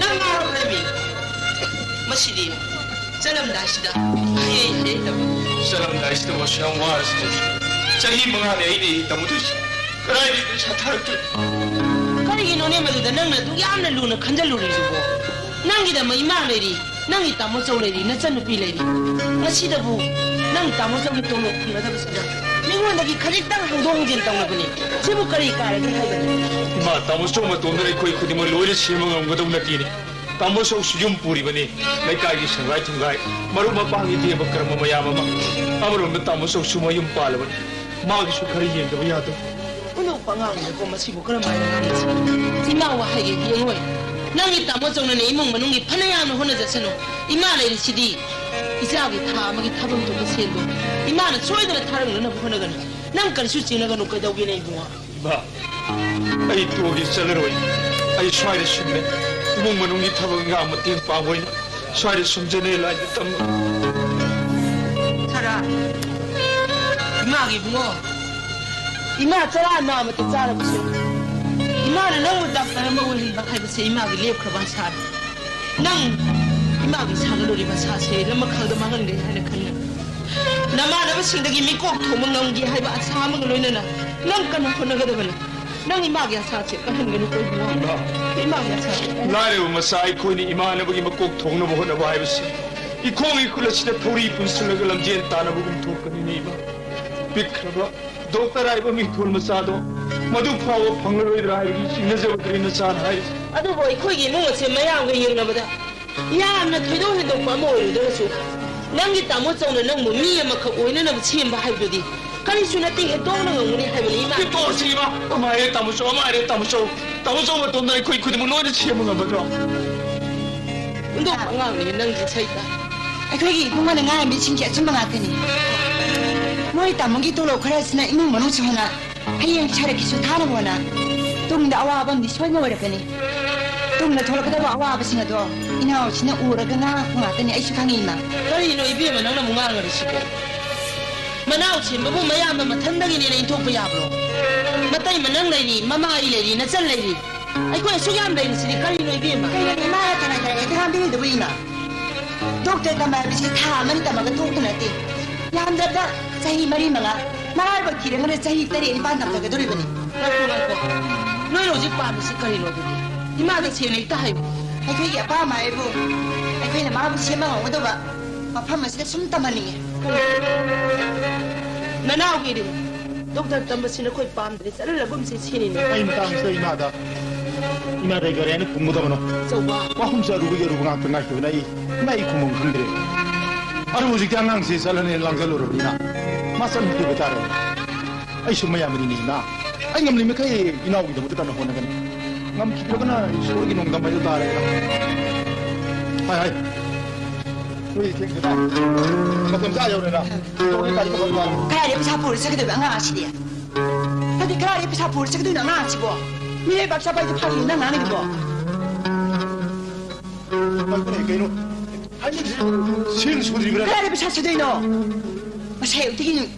ꯅꯪ ꯉꯥꯎꯔꯕ꯭ꯔꯃꯤ? ꯃꯁꯤꯗꯤ ꯆꯠꯂꯝꯗꯥꯏꯁꯤꯗ ꯍꯌꯦꯡ ꯍꯌꯦꯡ ꯇꯧꯏ꯫ ꯆꯠꯂꯝꯗꯥꯏꯁꯤꯗ ꯃꯁꯨ ꯌꯥꯝ ꯋꯥꯔꯁꯤꯗꯤ꯫ ꯆꯍꯤ ꯃꯉꯥꯅꯤ ꯑꯩꯅ ꯇꯝꯃꯨꯗꯣꯏꯁꯤ꯫ ꯀꯗꯥꯏꯗꯒꯤ ꯄꯩꯁꯥ ꯊꯥꯔꯛꯇꯣꯏꯅꯣ? ꯀꯔꯤꯒꯤꯅꯣꯅꯦ ꯃꯗꯨꯗ ꯅꯪꯅ ꯑꯗꯨꯛ ꯌꯥꯝꯅ ꯂꯨꯅ ꯈꯟꯖꯜꯂꯨꯔꯤꯗꯨꯕꯣ? ꯅꯪꯒꯤꯗꯃꯛ ꯏꯃꯥ ꯂꯩꯔꯤ, ꯅꯪꯒꯤ ꯇꯥꯃꯣ ꯆꯧ ꯂꯩꯔꯤ, ꯅꯆꯟꯅꯨꯄꯤ ꯂꯩꯔꯤ꯫ ꯉꯁꯤꯗꯕꯨ ꯅꯪ ꯇꯥꯃꯣ ꯆꯧꯒꯤ ꯇꯣꯂꯣꯞ ꯐꯪꯒꯗꯕꯁꯤꯗ ꯃꯤꯉꯣꯟꯗꯒꯤ ꯈꯖꯤꯛꯇꯪ ꯍꯪꯗꯣꯛ ꯍꯪꯖꯤꯟ ꯇꯧꯅꯕꯅꯦ꯫ ꯁꯤꯕꯨ ꯀꯔꯤ ꯀꯥꯏꯔꯒꯦ ꯍꯥꯏꯕꯅꯣ? ꯏꯃꯥ, ꯇꯥꯃꯣ ꯆꯧ ꯃꯇꯣꯝꯗꯅ ꯑꯩꯈꯣꯏ ꯈꯨꯗꯤꯡꯃꯛ ꯂꯣꯏꯅ ꯁꯦꯝꯕ ꯉꯝꯒꯗꯧ ꯅꯠꯇꯦꯅꯦ꯫ ꯇꯥꯃꯣ ꯆꯧꯁꯨ ꯌꯨꯝ ꯄꯨꯔꯤꯕꯅꯤ꯫ ꯂꯩꯀꯥꯏꯒꯤ ꯁꯪꯒꯥꯏ ꯊꯨꯝꯒꯥꯏ, ꯃꯔꯨꯞ ꯃꯄꯥꯡꯒꯤ ꯗꯦꯕ ꯀꯔꯃ ꯃꯌꯥꯝ ꯑꯃ꯫ ꯑꯃꯔꯣꯝꯗ ꯇꯥꯃꯣ ꯆꯧꯁꯨ ꯃꯌꯨꯝ ꯄꯥꯜꯂꯕꯅꯤ꯫ ꯃꯥꯒꯤꯁꯨ ꯈꯔ ꯌꯦꯡꯗꯕ ꯌꯥꯗꯦ꯫ ꯍꯨꯟꯗꯣꯛꯄ ꯑꯉꯥꯡꯅꯤꯅꯀꯣ, ꯃꯁꯤꯕꯨ ꯀꯔꯝꯍꯥꯏꯅ ꯉꯥꯡꯅꯁꯤ? ꯏꯃꯥ ꯋꯥ ꯍꯥꯏꯒꯦ, ꯌꯦꯡꯉꯣꯏ꯫ ꯅꯪꯒꯤ ꯇꯥꯃꯣ ꯆꯧꯅꯅꯦ ꯏꯃꯨꯡ ꯃꯅꯨꯡꯒꯤ ꯐꯅ ꯌꯥꯝꯅ ꯍꯣꯠꯅꯖꯁꯅꯨ꯫ ꯏꯃꯥ ꯂꯩꯔꯤꯁꯤꯗꯤ꯫ ꯏꯆꯥꯒꯤ ꯊꯥ ꯑꯃꯒꯤ ꯊꯥꯐꯝ ꯊꯣꯛꯄ ꯁꯦꯜꯗꯣ ꯏꯃꯥꯅ ꯁꯣꯏꯗꯅ ꯊꯥꯔꯛꯅꯅꯕ ꯍꯣꯠꯅꯒꯅꯤ꯫ ꯅꯪ ꯀꯔꯤꯁꯨ ꯆꯤꯡꯅꯒꯅꯨ꯫ ꯀꯩꯗꯧꯒꯦꯅꯦ ꯏꯕꯨꯡꯉꯣ? ꯏꯃꯥ, ꯑꯩ ꯇꯣꯛꯑꯒꯦ, ꯆꯠꯂꯔꯣꯏ꯫ ꯑꯩ ꯁ꯭ꯋꯥꯏꯗ ꯁꯨꯝꯃꯦ꯫ ꯏꯃꯨꯡ ꯃꯅꯨꯡꯒꯤ ꯊꯕꯛ ꯏꯪꯈꯥꯡ ꯃꯇꯦꯡ ꯄꯥꯡꯕ ꯑꯣꯏꯅ ꯁ꯭ꯋꯥꯏꯗ ꯁꯨꯝꯖꯅꯦ ꯂꯥꯏꯗ ꯇꯝꯕ꯫ ꯁꯔꯥ, ꯏꯃꯥꯒꯤ ꯏꯕꯨꯡꯉꯣ, ꯏꯃꯥ ꯆꯔꯥ ꯅꯥꯝꯃꯇ ꯆꯥꯔꯕꯁꯨ ꯏꯃꯥꯅ ꯅꯪꯕꯨ ꯗꯥꯛꯇꯔ ꯑꯃ ꯑꯣꯏꯍꯟꯕ ꯍꯥꯏꯕꯁꯦ ꯏꯃꯥꯒꯤ ꯂꯦꯞꯈ꯭ꯔꯕ ꯑꯁꯥꯅꯤ꯫ ꯅꯪ ꯏꯃꯥꯒꯤ ꯁꯥꯒꯠꯂꯨꯔꯤꯕ ꯑꯁꯥꯁꯦ ꯂꯃꯈꯥꯡꯗ ꯃꯥꯡꯍꯟꯒꯅꯤ ꯍꯥꯏꯅ ꯈꯟꯒꯅꯨ꯫ ꯅꯃꯥꯟꯅꯕꯁꯤꯡꯗꯒꯤ ꯃꯤꯀꯣꯛ ꯊꯣꯡꯕ ꯉꯝꯒꯦ ꯍꯥꯏꯕ ꯑꯁꯥ ꯑꯃꯒ ꯂꯣꯏꯅꯅ ꯅꯪ ꯀꯟꯅ ꯍꯣꯠꯅꯒꯗꯕꯅꯤ꯫ ꯅꯪ ꯏꯃꯥꯒꯤ ꯑꯁꯥꯁꯦ ꯀꯜꯍꯟꯒꯅꯨꯀꯣ ꯏꯕꯨꯡꯉꯣ꯫ ꯏꯃꯥ꯫ ꯏꯃꯥꯒꯤ ꯑꯁꯥꯁꯦ ꯀꯜꯍꯟꯒꯅꯨ꯫ ꯂꯥꯏꯔꯕ ꯃꯆꯥ ꯑꯩꯈꯣꯏꯅ ꯏꯃꯥꯟꯅꯕꯒꯤ ꯃꯀꯣꯛ ꯊꯣꯡꯅꯕ ꯍꯣꯠꯅꯕ ꯍꯥꯏꯕꯁꯤ ꯏꯈꯣꯡ ꯏꯈꯨꯠ ꯑꯁꯤꯗ ꯊꯧꯔꯤ ꯄꯨꯟꯁꯤꯜꯂꯒ ꯂꯝꯖꯦꯟ ꯇꯥꯟꯅꯕꯒꯨꯝ ꯊꯣꯛꯄꯅꯤꯅꯦ ꯏꯃꯥ꯫ ꯄꯤꯛꯈ꯭ꯔꯕ ꯗꯣꯛꯇꯔ ꯍꯥꯏꯕ ꯃꯤꯡꯊꯣꯜ ꯃꯆꯥꯗꯣ ꯃꯗꯨ ꯐꯥꯎꯕ ꯐꯪꯂꯔꯣꯏꯗ꯭ꯔꯥ ꯍꯥꯏꯕꯒꯤ ꯆꯤꯡꯅꯖꯕꯗꯨꯅꯤ ꯅꯆꯥꯅ ꯍꯥꯏꯔꯤꯁꯦ꯫ ꯑꯗꯨꯕꯨ ꯑꯩꯈꯣꯏꯒꯤ ꯏꯃꯨꯡ ꯑꯁꯦ ꯃꯌꯥꯝꯒ ꯌꯦꯡꯅꯕꯗ ꯌꯥꯝꯅ ꯊꯣꯏꯗꯣꯛ ꯍꯦꯟꯗꯣꯛꯄ ꯑꯃ ꯑꯣꯏꯔꯨꯗ꯭ꯔꯒꯁꯨ, ꯅꯪꯒꯤ ꯇꯥꯃꯣ ꯆꯧꯅ ꯅꯪꯕꯨ ꯃꯤ ꯑꯃꯈꯛ ꯑꯣꯏꯅꯅꯕ ꯁꯦꯝꯕ ꯍꯥꯏꯕꯗꯨꯗꯤ ꯀꯔꯤꯁꯨ ꯅꯠꯇꯦ, ꯍꯦꯟꯗꯣꯛꯅ ꯉꯝꯒꯅꯤ ꯍꯥꯏꯕꯅꯤ ꯏꯃꯥ꯫ ꯁꯤ ꯇꯣꯛꯑꯁꯤ ꯏꯃꯥ꯫ ꯑꯃ ꯍꯥꯏꯔꯦ ꯇꯥꯃꯣ ꯆꯧ, ꯑꯃ ꯍꯥꯏꯔꯦ ꯇꯥꯃꯣ ꯆꯧ꯫ ꯇꯥꯃꯣ ꯆꯧ ꯃꯇꯣꯝꯗ ꯑꯩꯈꯣꯏ ꯈꯨꯗꯤꯡꯃꯛ ꯂꯣꯏꯅ ꯁꯦꯝꯕ ꯉꯝꯒꯗ꯭ꯔꯣ? ꯍꯨꯟꯗꯣꯛꯄ ꯑꯉꯥꯡꯅꯤ ꯅꯪꯁꯦ ꯁꯩꯇ꯫ ꯑꯩꯈꯣꯏꯒꯤ ꯏꯕꯨꯡꯉꯣꯅ ꯉꯥꯡꯕꯁꯤꯡꯁꯦ ꯑꯆꯨꯝꯕ ꯉꯥꯛꯇꯅꯤ꯫ ꯃꯣꯏ ꯇꯥꯃꯣꯒꯤ ꯇꯣꯂꯣꯞ ꯈꯔꯁꯤꯅ ꯏꯃꯨꯡ ꯃꯅꯨꯡꯁꯨ ꯍꯣꯅ, ꯍꯌꯦꯡ ꯁꯔꯛꯀꯤꯁꯨ ꯊꯥꯅꯕ ꯍꯣꯅ, ꯇꯨꯡꯗ ꯑꯋꯥꯕ ꯑꯃꯗꯤ ꯁꯣꯏꯅ ꯑꯣꯏꯔꯛꯀꯅꯤ꯫ ꯇꯨꯡꯗ ꯊꯣꯛꯂꯛꯀꯗꯕ ꯑꯋꯥꯕꯁꯤꯡ ꯑꯗꯣ ꯏꯅꯥꯎꯁꯤꯅ ꯎꯔꯒ ꯉꯥꯡꯉꯛꯄ ꯉꯥꯛꯇꯅꯤ꯫ ꯑꯩꯁꯨ ꯈꯪꯉꯤ, ꯏꯃꯥ꯫ ꯀꯔꯤꯅꯣ ꯏꯕꯦꯝꯃ ꯅꯪꯅ ꯑꯃꯨꯛ ꯉꯥꯡꯉꯔꯤꯁꯤꯕꯣ? ꯃꯅꯥꯎ ꯁꯦꯝꯕꯕꯨ ꯃꯌꯥꯝꯕ ꯃꯊꯟꯗꯒꯤꯅꯦꯅ ꯏꯟꯊꯣꯛꯄ ꯌꯥꯕ꯭ꯔꯣ? ꯃꯇꯩ ꯃꯅꯪ ꯂꯩꯔꯤ, ꯃꯃꯥ ꯑꯩ ꯂꯩꯔꯤ, ꯅꯆꯟ ꯂꯩꯔꯤ꯫ ꯑꯩꯈꯣꯏ ꯑꯁꯨꯛ ꯌꯥꯝ ꯂꯩꯔꯤꯁꯤꯗꯤ ꯀꯔꯤꯅꯣ ꯏꯕꯦꯝꯃ? ꯀꯩꯅꯣꯅꯦ ꯏꯃꯥꯅ ꯇꯔꯥꯏ ꯇꯔꯥꯏ ꯍꯦꯛꯇ ꯉꯥꯡꯕꯤꯔꯤꯗꯨꯕꯨ ꯏꯃꯥ? ꯗꯣꯛꯇꯔ ꯇꯝꯕ ꯍꯥꯏꯕꯁꯤ ꯊꯥ ꯑꯃꯅꯤ ꯇꯝꯃꯒ ꯊꯣꯛꯇꯨ ꯅꯠꯇꯦ꯫ ꯌꯥꯝꯗ꯭ꯔꯕꯗ ꯆꯍꯤ ꯃꯔꯤ ꯃꯉꯥ, ꯃꯔꯥꯏꯕꯛ ꯊꯤꯔꯒꯅ ꯆꯍꯤ ꯇꯔꯦꯠ ꯅꯤꯄꯥꯟ ꯇꯝꯊꯒꯗꯧꯔꯤꯕꯅꯤ꯫ ꯉꯥꯏꯈꯣ, ꯉꯥꯏꯈꯣ꯫ ꯅꯣꯏ ꯍꯧꯖꯤꯛ ꯄꯥꯝꯃꯤꯁꯤ ꯀꯔꯤꯅꯣ ꯑꯗꯨꯗꯤ? ꯏꯃꯥꯗ ꯁꯦꯡꯅ ꯍꯦꯛꯇ ꯍꯥꯏꯌꯨ꯫ ꯑꯩꯈꯣꯏꯒꯤ ꯑꯄꯥꯝꯕ ꯍꯥꯏꯕꯨ ꯑꯩꯈꯣꯏꯅ ꯃꯥꯕꯨ ꯁꯦꯝꯕ ꯉꯝꯒꯗꯧꯕ ꯃꯐꯝ ꯑꯁꯤꯗ ꯁꯨꯝ ꯇꯝꯍꯟꯅꯤꯡꯉꯤ꯫ ꯅꯅꯥꯎꯒꯤꯗꯤ ꯗꯣꯛꯇꯔ ꯇꯝꯕꯁꯤ ꯅꯈꯣꯏ ꯄꯥꯝꯗ꯭ꯔꯦ, ꯆꯠꯍꯜꯂꯒꯨꯝꯁꯤ ꯁꯤꯅꯤꯅꯦ꯫ ꯑꯩ ꯃꯇꯥꯡꯁꯤꯗ ꯏꯃꯥꯗ, ꯏꯃꯥꯗ ꯑꯩ ꯀꯔꯤ ꯍꯥꯏꯅ ꯈꯨꯝꯒꯗꯕꯅꯣ? ꯑꯆꯧꯕ꯫ ꯋꯥꯐꯝꯁꯦ ꯑꯔꯨꯕꯒꯤ ꯑꯔꯨꯕ ꯉꯥꯛꯇ ꯉꯥꯏꯈꯤꯕꯅ ꯑꯩ, ꯏꯃꯥ, ꯑꯩ ꯈꯨꯝꯐꯝ ꯈꯪꯗ꯭ꯔꯦ꯫ ꯑꯗꯨꯕꯨ ꯍꯧꯖꯤꯛꯇꯤ ꯑꯉꯥꯡꯁꯤ ꯆꯠꯂꯅꯤ ꯂꯥꯡꯁꯤꯜꯂꯨꯔꯕꯅꯤꯅ ꯃꯥ ꯆꯠꯍꯟꯈꯤꯕ ꯇꯥꯔꯦ꯫ ꯑꯩꯁꯨ ꯃꯌꯥꯝꯕꯅꯤꯅꯦ ꯏꯃꯥ꯫ ꯑꯩ ꯉꯝꯂꯤ ꯃꯈꯩ ꯏꯅꯥꯎꯒꯤꯗꯃꯛꯇ ꯀꯟꯅ ꯍꯣꯠꯅꯒꯅꯤ꯫ ꯉꯝꯈꯤꯗ꯭ꯔꯒꯅ ꯏꯁꯣꯔꯒꯤ ꯅꯣꯡꯗꯝ ꯍꯥꯏꯗꯨ ꯇꯥꯔꯦꯗꯅ꯫ ꯍꯥꯏ ꯍꯥꯏ꯫ ꯃꯇꯝ ꯆꯥ ꯌꯧꯔꯦꯗ꯫ ꯇꯣꯛꯑꯦ, ꯒꯥꯔꯤ ꯈꯔ ꯐꯪꯕ꯫ ꯀꯗꯥꯏꯗ ꯄꯩꯁꯥ ꯄꯨꯔ ꯆꯠꯀꯗꯣꯏꯕ ꯑꯉꯥꯡ ꯑꯁꯤꯗꯤ? ꯅꯠꯇꯦ, ꯀꯗꯥꯏꯗ ꯄꯩꯁꯥ ꯄꯨꯔ ꯆꯠꯀꯗꯣꯏꯅꯣ ꯑꯉꯥꯡ ꯑꯁꯤꯕꯣ? ꯃꯤꯔꯩꯕꯥꯛ ꯆꯠꯄ ꯍꯥꯏꯗꯤ ꯐꯥꯒꯤꯅꯤ ꯅꯪ ꯉꯥꯡꯉꯤꯗꯨꯕꯣ? ꯀꯩꯅꯣ? ꯁꯦꯜ ꯁꯨꯗ꯭ꯔꯤꯕ꯭ꯔꯥ? ꯀꯗꯥꯏꯗ ꯄꯩꯁꯥ ꯁꯨꯗꯣꯏꯅꯣ? ꯉꯁꯥꯏ ꯑꯌꯨꯛꯇꯒꯤ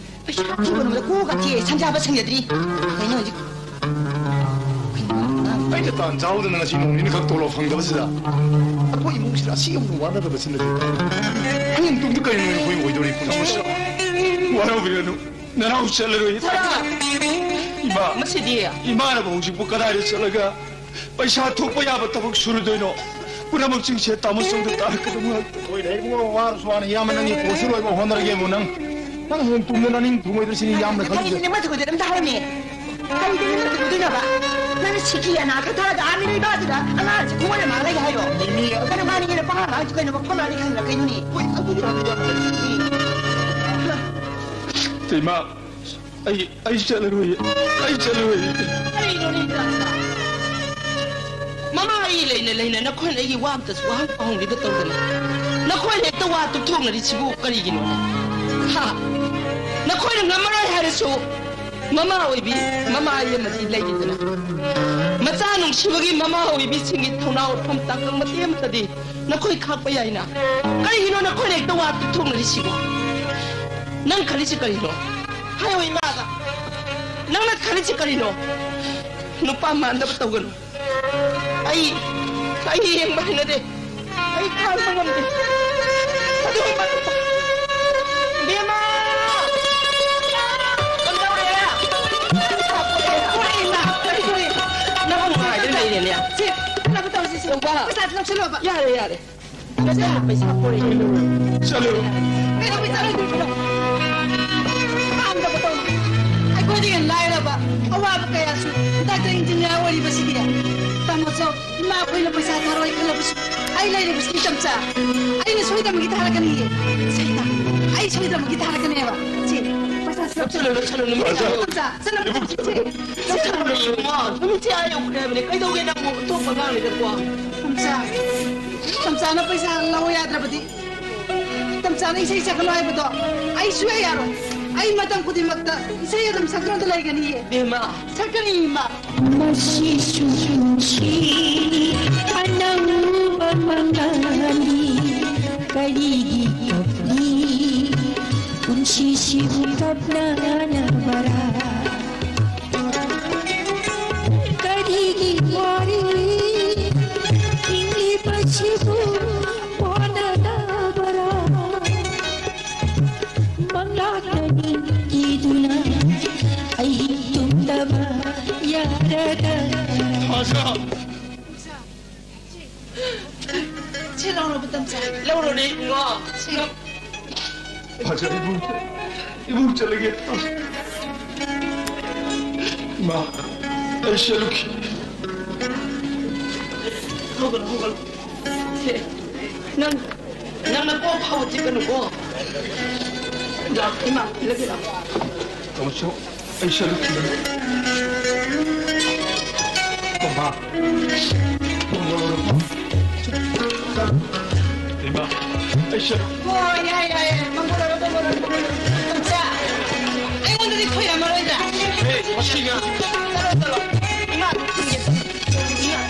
ꯄꯩꯁꯥ ꯊꯤꯕ ꯅꯣꯡꯃꯗ ꯀꯣꯛꯀ ꯊꯤꯑꯦ, ꯁꯝꯖꯥꯕ ꯁꯪꯖꯗ꯭ꯔꯤ꯫ ꯀꯩꯅꯣ ꯍꯧꯖꯤꯛ? ꯑꯩꯅ ꯇꯥꯟ ꯆꯥꯍꯧꯗꯅ ꯉꯁꯤ ꯅꯣꯡ ꯅꯤꯅꯤꯈꯛ ꯇꯣꯂꯣꯞ ꯐꯪꯗꯕꯁꯤꯗ ꯑꯩꯈꯣꯏ ꯏꯃꯨꯡꯁꯤꯗ ꯑꯁꯤ ꯌꯧꯅ ꯋꯥꯅꯗꯕꯁꯤꯅꯗꯤ ꯑꯉꯥꯡ ꯇꯨꯡꯗ ꯀꯔꯤꯅꯣ ꯑꯩꯈꯣꯏ ꯑꯣꯏꯗꯧꯔꯤ ꯄꯨꯟꯁꯤꯁꯤ? ꯋꯥꯔꯧꯕꯤꯔꯅꯨ, ꯅꯅꯥꯎ ꯆꯠꯂꯔꯣꯏ꯫ ꯏꯃꯥ, ꯃꯁꯤꯗꯤ? ꯏꯃꯥꯅꯕꯨ ꯍꯧꯖꯤꯛꯄꯨ ꯀꯗꯥꯏꯗ ꯆꯠꯂꯒ ꯄꯩꯁꯥ ꯊꯣꯛꯄ ꯌꯥꯕ ꯊꯕꯛ ꯁꯨꯔꯨꯗꯣꯏꯅꯣ? ꯄꯨꯝꯅꯃꯛꯁꯤꯡꯁꯦ ꯇꯥꯃꯣ ꯁꯣꯝꯗ ꯇꯥꯔꯛꯀꯗꯕ ꯉꯥꯛꯇ꯫ ꯍꯣꯏꯗ, ꯏꯕꯨꯡꯉꯣ, ꯋꯥꯔꯁꯨ ꯋꯥꯅ ꯏꯌꯥꯝꯕ ꯅꯪꯒꯤ ꯄꯣꯠꯁꯨ ꯂꯣꯏꯕ ꯍꯣꯠꯅꯔꯒꯦꯕꯨ ꯅꯪ, ꯅꯪ ꯍꯌꯦꯡ ꯇꯨꯡꯗ ꯅꯅꯤꯡ ꯊꯨꯡꯉꯣꯏꯗ꯭ꯔꯁꯤꯅꯤ ꯏꯌꯥꯝꯕꯅ ꯈꯜꯂꯤꯁꯦ꯫ ꯀꯔꯤꯒꯤꯅꯣ ꯅꯤꯡꯕ ꯊꯨꯡꯉꯣꯏꯗꯣꯏꯅꯣ ꯑꯝꯇ ꯍꯥꯏꯔꯝꯃꯤ? ꯀꯔꯤꯒꯤꯅꯣ ꯅꯤꯡꯕ ꯊꯨꯡꯉꯣꯏꯗꯣꯏꯅꯣꯕ? ꯅꯪꯅ ꯁꯤꯀꯤ ꯑꯅꯥ ꯈꯔ ꯊꯥꯔꯒ ꯑꯥ ꯃꯤꯔꯩꯕꯥꯛꯁꯤꯗ ꯑꯉꯥꯡꯁꯦ ꯈꯨꯃꯣꯏ ꯑꯃ ꯂꯩꯒꯦ ꯍꯥꯏꯔꯣ? ꯃꯤꯃꯤ꯫ ꯀꯩꯅꯣ ꯃꯥꯅꯤ ꯀꯩꯅꯣ ꯄꯥꯉꯥꯡ ꯉꯥꯡꯁꯤ ꯀꯩꯅꯣ ꯃꯐꯝ ꯃꯥꯅꯤ ꯈꯪꯗ꯭ꯔꯥ ꯀꯩꯅꯣꯅꯦ? ꯍꯣꯏ, ꯑꯗꯨꯗꯤ ꯍꯥꯟꯅ ꯏꯌꯥꯝꯕ ꯂꯩꯔꯤꯁꯤꯗꯤ꯫ ꯏꯃꯥ, ꯑꯩ, ꯑꯩ ꯆꯠꯂꯔꯣꯏꯌꯦ꯫ ꯑꯩ ꯆꯠꯂꯔꯣꯏꯌꯦ꯫ ꯀꯔꯤꯅꯣꯅꯦ ꯏꯆꯥꯅꯨꯄꯥ? ꯃꯃꯥ ꯑꯩ ꯂꯩꯅ ꯂꯩꯅ ꯅꯈꯣꯏꯅ ꯑꯩꯒꯤ ꯋꯥ ꯑꯝꯇꯁꯨ ꯋꯥꯍꯪ ꯄꯥꯎꯍꯪꯒꯤꯗ ꯇꯧꯗꯅ ꯅꯈꯣꯏꯅ ꯍꯦꯛꯇ ꯋꯥ ꯇꯨꯞꯊꯣꯛꯅꯔꯤꯁꯤꯕꯨ ꯀꯔꯤꯒꯤꯅꯣꯅꯦ? ꯍꯥ? ꯅꯈꯣꯏꯅ ꯉꯝꯃꯔꯣꯏ ꯍꯥꯏꯔꯁꯨ ꯃꯃꯥ ꯑꯣꯏꯕꯤ, ꯃꯃꯥ ꯑꯃꯗꯤ ꯂꯩꯔꯤꯗꯅ꯫ ꯃꯆꯥ ꯅꯨꯡꯁꯤꯕꯒꯤ ꯃꯃꯥ ꯑꯣꯏꯕꯤꯁꯤꯡꯒꯤ ꯊꯧꯅꯥ ꯋꯥꯐꯝ ꯇꯥꯡꯀꯛ ꯃꯇꯦꯛ ꯑꯃꯠꯇꯗꯤ ꯅꯈꯣꯏ ꯈꯥꯛꯄ ꯌꯥꯏꯅ꯫ ꯀꯔꯤꯒꯤꯅꯣ ꯅꯈꯣꯏꯅ ꯍꯦꯛꯇ ꯋꯥ ꯇꯨꯞꯊꯣꯛꯅꯔꯤꯁꯤꯕꯨ? ꯅꯪ ꯈꯜꯂꯤꯁꯤ ꯀꯔꯤꯅꯣ? ꯍꯥꯏꯌꯣ ꯏꯃꯥꯗ꯫ ꯅꯪꯅ ꯈꯜꯂꯤꯁꯤ ꯀꯔꯤꯅꯣ? ꯅꯨꯄꯥ ꯃꯥꯟꯗꯕ ꯇꯧꯒꯅꯨ꯫ ꯑꯩ, ꯑꯩ ꯌꯦꯡꯕ ꯍꯩꯅꯗꯦ꯫ ꯑꯩ ꯈꯥꯡꯕ ꯉꯝꯗꯦ꯫ ꯑꯗꯨ ꯏꯃꯥ, ꯏꯕꯦꯝꯃ! ꯀꯝꯗꯧꯔꯦ? ꯄꯨꯔꯛꯑꯦ, ꯏꯃꯥ, ꯀꯔꯤ ꯄꯨꯔꯛꯑꯦ? ꯅꯪ ꯉꯥꯏꯗ ꯂꯩꯔꯦꯅꯦ꯫ ꯁꯦ, ꯆꯠꯅꯕ ꯇꯧꯁꯤ, ꯁꯦ꯫ ꯇꯧꯕ꯫ ꯄꯩꯁꯥꯁꯦ ꯂꯧꯁꯤꯜꯂꯣꯕ꯫ ꯌꯥꯔꯦ, ꯌꯥꯔꯦ꯫ ꯅꯆꯥꯅ ꯄꯩꯁꯥ ꯄꯨꯔꯛꯏ꯫ ꯆꯠꯂꯨ꯫ ꯀꯩꯗꯧꯕꯩ ꯆꯠꯂꯣꯏꯗꯣꯏꯅꯣ? ꯄꯥꯝꯗꯕ ꯇꯧꯅꯨ꯫ ꯑꯩꯈꯣꯏꯗꯒꯤ ꯂꯥꯏꯔꯕ, ꯑꯋꯥꯕ ꯀꯌꯥꯁꯨ ꯗꯥꯛꯇꯔ ꯏꯟꯖꯤꯅꯤꯌꯥꯔ ꯑꯣꯏꯔꯤꯕꯁꯤꯗꯤ ꯇꯥꯃꯣꯆꯧ, ꯏꯃꯥ ꯑꯩꯈꯣꯏꯅ ꯄꯩꯁꯥ ꯊꯥꯔꯛꯑꯣꯏ ꯈꯜꯂꯕꯁꯨ ꯑꯩ ꯂꯩꯔꯤꯕꯁꯤ ꯏꯆꯝꯆꯥ꯫ ꯑꯩꯅ ꯁꯣꯏꯗꯅꯃꯛꯀꯤ ꯊꯥꯔꯛꯀꯅꯤꯌꯦ꯫ ꯁꯩꯇꯥ, ꯑꯩ ꯁꯣꯏꯗꯅꯃꯛꯀꯤ ꯊꯥꯔꯛꯀꯅꯦꯕ꯫ ꯁꯦ, ꯄꯩꯁꯥ ꯂꯧꯁꯤꯜꯂꯨ, ꯂꯧꯁꯤꯜꯂꯨ, ꯅꯨꯃꯤꯠ ꯏꯆꯝꯆꯥ, ꯆꯠꯂꯨ, ꯁꯦ꯫ ꯂꯧꯁꯤꯜꯂꯨ, ꯏꯕꯨꯡꯉꯣ, ꯅꯨꯃꯤꯠꯁꯦ ꯑꯥ ꯌꯧꯈ꯭ꯔꯦ ꯍꯥꯏꯕꯅꯦ꯫ ꯀꯩꯗꯧꯒꯦ ꯅꯪꯕꯨ ꯑꯇꯣꯞꯄ ꯑꯉꯥꯡꯅꯤꯗꯀꯣ? ꯏꯆꯝꯆꯥ, ꯏꯆꯝꯆꯥꯅ ꯄꯩꯁꯥ ꯂꯧ ꯌꯥꯗ꯭ꯔꯕꯗꯤ ꯃꯇꯝ ꯆꯥꯅ ꯏꯁꯩ ꯁꯛꯀꯅꯨ ꯍꯥꯏꯕꯗꯣ ꯑꯩ ꯁꯨꯡꯌꯥ ꯌꯥꯔꯣꯏ꯫ ꯑꯩ ꯃꯇꯝ ꯈꯨꯗꯤꯡꯃꯛꯇ ꯏꯁꯩ ꯑꯗꯨꯝ ꯁꯛꯇꯨꯅ ꯂꯩꯒꯅꯤꯌꯦ꯫ ꯏꯕꯦꯝꯃ꯫ ꯁꯛꯀꯅꯤ, ꯏꯃꯥ꯫ ꯃꯁꯤꯁꯨ ꯄꯨꯟꯁꯤ ꯑꯅꯧꯕ ꯃꯉꯥꯜꯅꯤ꯫ ꯀꯔꯤꯒꯤ ꯀꯞꯂꯤ? ꯄꯨꯟꯁꯤꯁꯤꯕꯨ ꯀꯞꯅꯅꯕꯔꯥ? ꯀꯔꯤꯒꯤ ꯋꯥꯔꯤ ꯍꯤꯡꯂꯤꯕꯁꯤꯕꯨ ꯋꯥꯅꯅꯕꯔꯥ? ꯃꯪꯂꯥꯛꯅ ꯅꯤꯡꯊꯤꯗꯨꯅ ꯑꯍꯤꯡ ꯇꯨꯝꯗꯕ ꯌꯥꯔꯒ꯫ ꯊꯥꯖ꯫ ꯁꯤ ꯂꯧꯔꯣ, ꯃꯇꯝ ꯆꯥ꯫ ꯂꯧꯔꯣꯅꯦ, ꯏꯕꯨꯡꯉꯣ꯫ ꯁꯤ꯫ ꯐꯖꯔꯦ, ꯏꯕꯨꯡ, ꯏꯕꯨꯡ ꯆꯠꯂꯒꯦ꯫ ꯏꯃꯥ, ꯑꯩ ꯆꯠꯂꯨꯈꯤ꯫ ꯍꯧꯒꯠꯂꯣ, ꯍꯧꯒꯠꯂꯣ꯫ ꯁꯦ, ꯅꯪ, ꯅꯪꯅ ꯀꯣꯛ ꯐꯥꯎꯕ ꯆꯤꯛꯀꯅꯨꯀꯣ꯫ ꯂꯥꯛ, ꯏꯃꯥ, ꯏꯜꯂꯒꯦ ꯂꯥꯛ꯫ ꯇꯥꯃꯣ, ꯑꯩ ꯆꯠꯂꯨꯈꯤꯒꯦ꯫ ꯃꯃꯥ, ꯃꯪꯒꯣꯜ ꯑꯣꯏꯔꯣ꯫ ꯏꯃꯥ, ꯑꯩ ꯆꯠ- ꯍꯣꯏ, ꯌꯥꯏ, ꯌꯥꯏ, ꯌꯥꯏ꯫ ꯃꯪꯒꯣꯜ ꯑꯣꯏꯔꯣ, ꯃꯪꯒꯣꯜ ꯑꯣꯏꯔꯣ, ꯃꯪꯒꯣꯜ ꯑꯣꯏꯔꯣ꯫ ꯏꯆꯥ, ꯑꯩꯉꯣꯟꯗꯗꯤ ꯊꯣꯏꯔꯝꯃꯔꯣꯏꯗ꯫ ꯍꯦ, ꯃꯁꯤꯒ꯫ ꯆꯠꯂꯣ, ꯆꯠꯂꯣ꯫ ꯏꯃꯥ, ꯏꯃꯥ,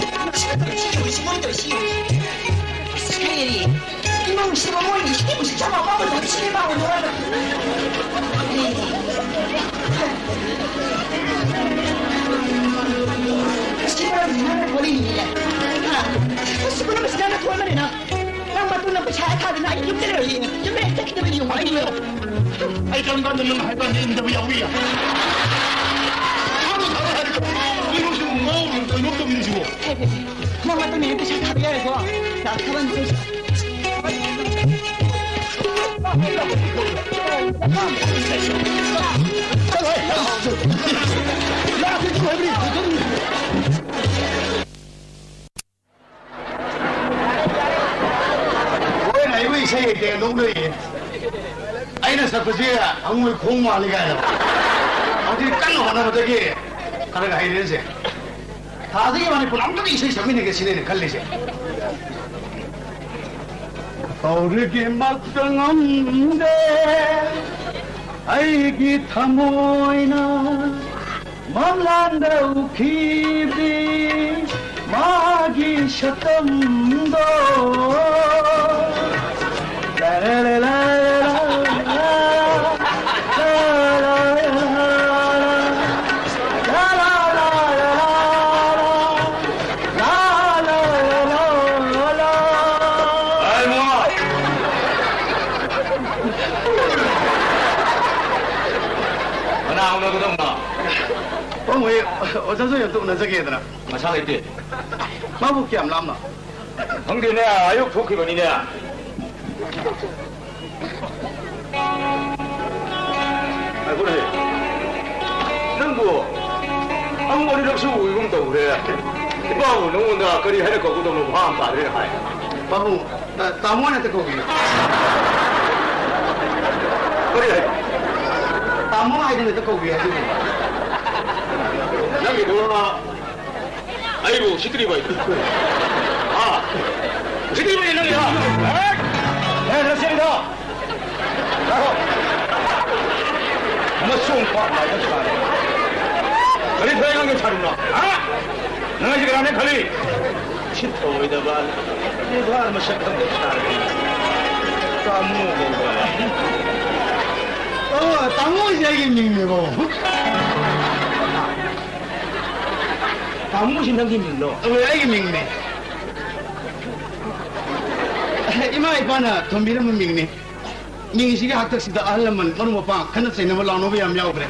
ꯁꯤ ꯃꯣꯏ ꯇꯧꯔꯤꯁꯤ ꯌꯦꯡꯉꯨ꯫ ꯑꯁ, ꯀꯔꯤ? ꯏꯃꯨꯡꯁꯤꯕꯨ ꯃꯣꯏꯒꯤ ꯏꯁꯤꯡꯕꯨ ꯆꯞ ꯃꯥꯟꯅꯕ ꯑꯃ ꯂꯣꯏꯁꯤꯜꯂꯦ ꯃꯥꯕꯨ ꯂꯣꯏꯅ꯫ ꯁꯤ ꯃꯔꯝꯁꯤꯅ ꯅꯪ ꯋꯥꯔꯤꯅꯤꯅꯦ꯫ ꯍꯥ? ꯑꯁ, ꯄꯨꯝꯅꯃꯛꯁꯤ ꯅꯪꯅ ꯊꯣꯛꯍꯟꯕꯅꯤꯅ꯫ ꯅꯪ ꯃꯇꯨꯡꯗ ꯄꯩꯁꯥ ꯊꯥꯗꯅ ꯑꯩ ꯌꯨꯝꯗ ꯂꯩꯔꯣꯏꯌꯦ꯫ ꯌꯨꯝꯗ ꯍꯦꯛ ꯆꯠꯈꯤꯗꯕ ꯌꯦꯡꯉꯨ꯫ ꯑꯩ ꯀꯔꯝ ꯀꯥꯟꯗ ꯅꯪ ꯍꯥꯏꯕ ꯀꯥꯟꯗ ꯏꯟꯗꯕ ꯌꯥꯎꯏ? ꯊꯥꯔꯣ, ꯊꯥꯔꯣ ꯍꯥꯏꯔꯒ ꯀꯩꯅꯣꯁꯤꯕꯨ ꯉꯥꯎꯔꯤꯕ ꯀꯩꯅꯣꯝ ꯇꯧꯔꯤꯁꯤꯕꯨ꯫ ꯅꯪ ꯃꯇꯨꯡ ꯏꯟꯅ ꯄꯩꯁꯥ ꯊꯥꯕ ꯌꯥꯔꯦꯀꯣ? ꯂꯥꯛ ꯊꯥꯕ ꯅꯠꯇꯦ꯫ ꯆꯠꯂꯣꯍꯦ, ꯂꯥꯛꯑꯣ, ꯆꯠꯂꯣ꯫ ꯂꯥꯛꯑꯣ, ꯆꯠꯂꯣ ꯍꯥꯏꯕꯅꯤ꯫ ꯂꯣꯏꯅ ꯑꯩꯕꯨ ꯏꯁꯩ ꯍꯩꯇꯦ ꯅꯣꯛꯅꯔꯤꯌꯦ꯫ ꯑꯩꯅ ꯁꯛꯄꯁꯦ ꯍꯉꯣꯏ ꯈꯣꯡ ꯃꯥꯜꯂꯤ ꯀꯥꯏꯅ꯫ ꯍꯧꯖꯤꯛ ꯀꯟꯅ ꯍꯣꯠꯅꯕꯗꯒꯤ ꯈꯔ ꯈꯔ ꯍꯩꯔꯦꯁꯦ꯫ ꯊꯥꯗꯒꯤ ꯃꯅꯤꯄꯨꯔ ꯑꯃꯨꯛꯇꯪ ꯏꯁꯩ ꯁꯛꯃꯤꯟꯅꯒꯦ ꯁꯤꯅꯦ ꯑꯩꯅ ꯈꯜꯂꯤꯁꯦ꯫ ꯍꯧꯔꯒꯤꯃꯛꯇ ꯉꯝꯗꯦ ꯑꯩꯒꯤ ꯊꯃꯣꯏꯅ ꯃꯪꯂꯥꯟꯗ ꯎꯈꯤꯕꯤ ꯃꯥꯒꯤ ꯁꯛꯇꯝꯗꯣ꯫ ꯂꯥ, ꯂꯥ, ꯂꯥ, ꯂꯥ, ꯂꯥ, ꯂꯥ, ꯂꯥ, ꯂꯥ, ꯂꯥ, ꯂꯥ, ꯂꯥ꯫ ꯂꯥ, ꯂꯥ, ꯂꯥ, ꯂꯥ, ꯂꯥ, ꯂꯥ꯫ ꯑꯩ ꯃꯉꯥ꯫ ꯀꯅꯥ ꯎꯅꯒꯗꯧꯅꯣ? ꯄꯥꯕꯨꯡ, ꯑꯣꯖꯥꯁꯨ ꯑꯝꯇ ꯎꯅꯖꯒꯦꯗꯅ꯫ ꯃꯁꯥ ꯂꯩꯇꯦ꯫ ꯃꯥꯕꯨ ꯀꯌꯥꯝ ꯂꯥꯞꯅ? ꯈꯪꯗꯦꯅꯦ, ꯑꯌꯨꯛ ꯊꯣꯛꯈꯤꯕꯅꯤꯅꯦ꯫ ꯉꯥꯏꯈꯣꯅꯦ, ꯅꯪꯕꯨ ꯑꯃꯨꯛ ꯑꯅꯤꯔꯛꯁꯨ ꯎꯏꯒꯨꯝ ꯇꯧꯈ꯭ꯔꯦ꯫ ꯏꯄꯥꯕꯨ ꯅꯉꯣꯟꯗ ꯀꯔꯤ ꯍꯥꯏꯅ ꯀꯧꯒꯗꯧꯅꯣ ꯚꯥꯞ ꯇꯥꯗ꯭ꯔꯦ ꯍꯥꯏ꯫ ꯄꯥꯕꯨꯡ, ꯇꯥ-, ꯇꯥꯃꯣ ꯍꯥꯏꯅ ꯍꯦꯛꯇ ꯀꯧꯕꯤꯌꯨ꯫ ꯀꯔꯤ ꯍꯥꯏ? ꯇꯥꯃꯣ ꯍꯥꯏꯗꯨꯅ ꯍꯦꯛꯇ ꯀꯧꯕꯤꯌꯨ ꯍꯥꯏꯕꯅꯤ꯫ ꯅꯪꯒꯤꯗꯨ ꯑꯩꯕꯨ ꯎꯁꯤꯠꯇ꯭ꯔꯤꯕ ꯑꯩ? ꯍꯥ? ꯎꯁꯤꯠꯇ꯭ꯔꯤꯕ ꯑꯩ ꯅꯪꯒꯤ, ꯍꯥ? ꯍꯦ! ꯍꯦ, ꯅꯆꯤꯟꯗꯣ! ꯉꯥꯏꯈꯣ! ꯃꯆꯣꯡ ꯄꯥꯠ ꯅꯥꯏꯗ ꯁꯥꯔꯦ꯫ ꯀꯔꯤ ꯊꯣꯛꯑꯦ ꯅꯪꯒꯤ ꯁꯥꯔꯨꯅꯣ? ꯍꯥ? ꯅꯪ ꯑꯩꯁꯦ ꯀꯅꯥꯅꯦ ꯈꯜꯂꯤ? ꯎꯁꯤꯠ ꯊꯑꯣꯏꯗꯕ, ꯂꯩꯕꯥꯛ ꯃꯁꯛ ꯈꯪꯗꯕ ꯁꯥꯔꯦ꯫ ꯇꯥꯃꯣ ꯀꯧꯕ꯫ ꯑꯣ, ꯇꯥꯃꯣ ꯍꯥꯏꯁꯦ ꯑꯩꯒꯤ ꯃꯤꯡꯅꯦꯕꯣ꯫ ꯇꯥꯃꯣꯁꯤ ꯅꯪꯒꯤ ꯃꯤꯡꯂꯣ? ꯑꯣꯏ, ꯑꯩꯒꯤ ꯃꯤꯡꯅꯦ꯫ ꯏꯃꯥ ꯏꯄꯥꯅ ꯊꯣꯟꯕꯤꯔꯝꯕ ꯃꯤꯡꯅꯦ꯫ ꯃꯤꯡꯁꯤꯒꯤ ꯍꯥꯛꯇꯛꯁꯤꯗ ꯑꯍꯜ ꯂꯃꯟ, ꯃꯔꯨꯞ ꯃꯄꯥꯡ, ꯈꯠꯅ ꯆꯩꯅꯕ, ꯂꯥꯎꯅꯕ ꯌꯥꯝ ꯌꯥꯎꯈ꯭ꯔꯦ꯫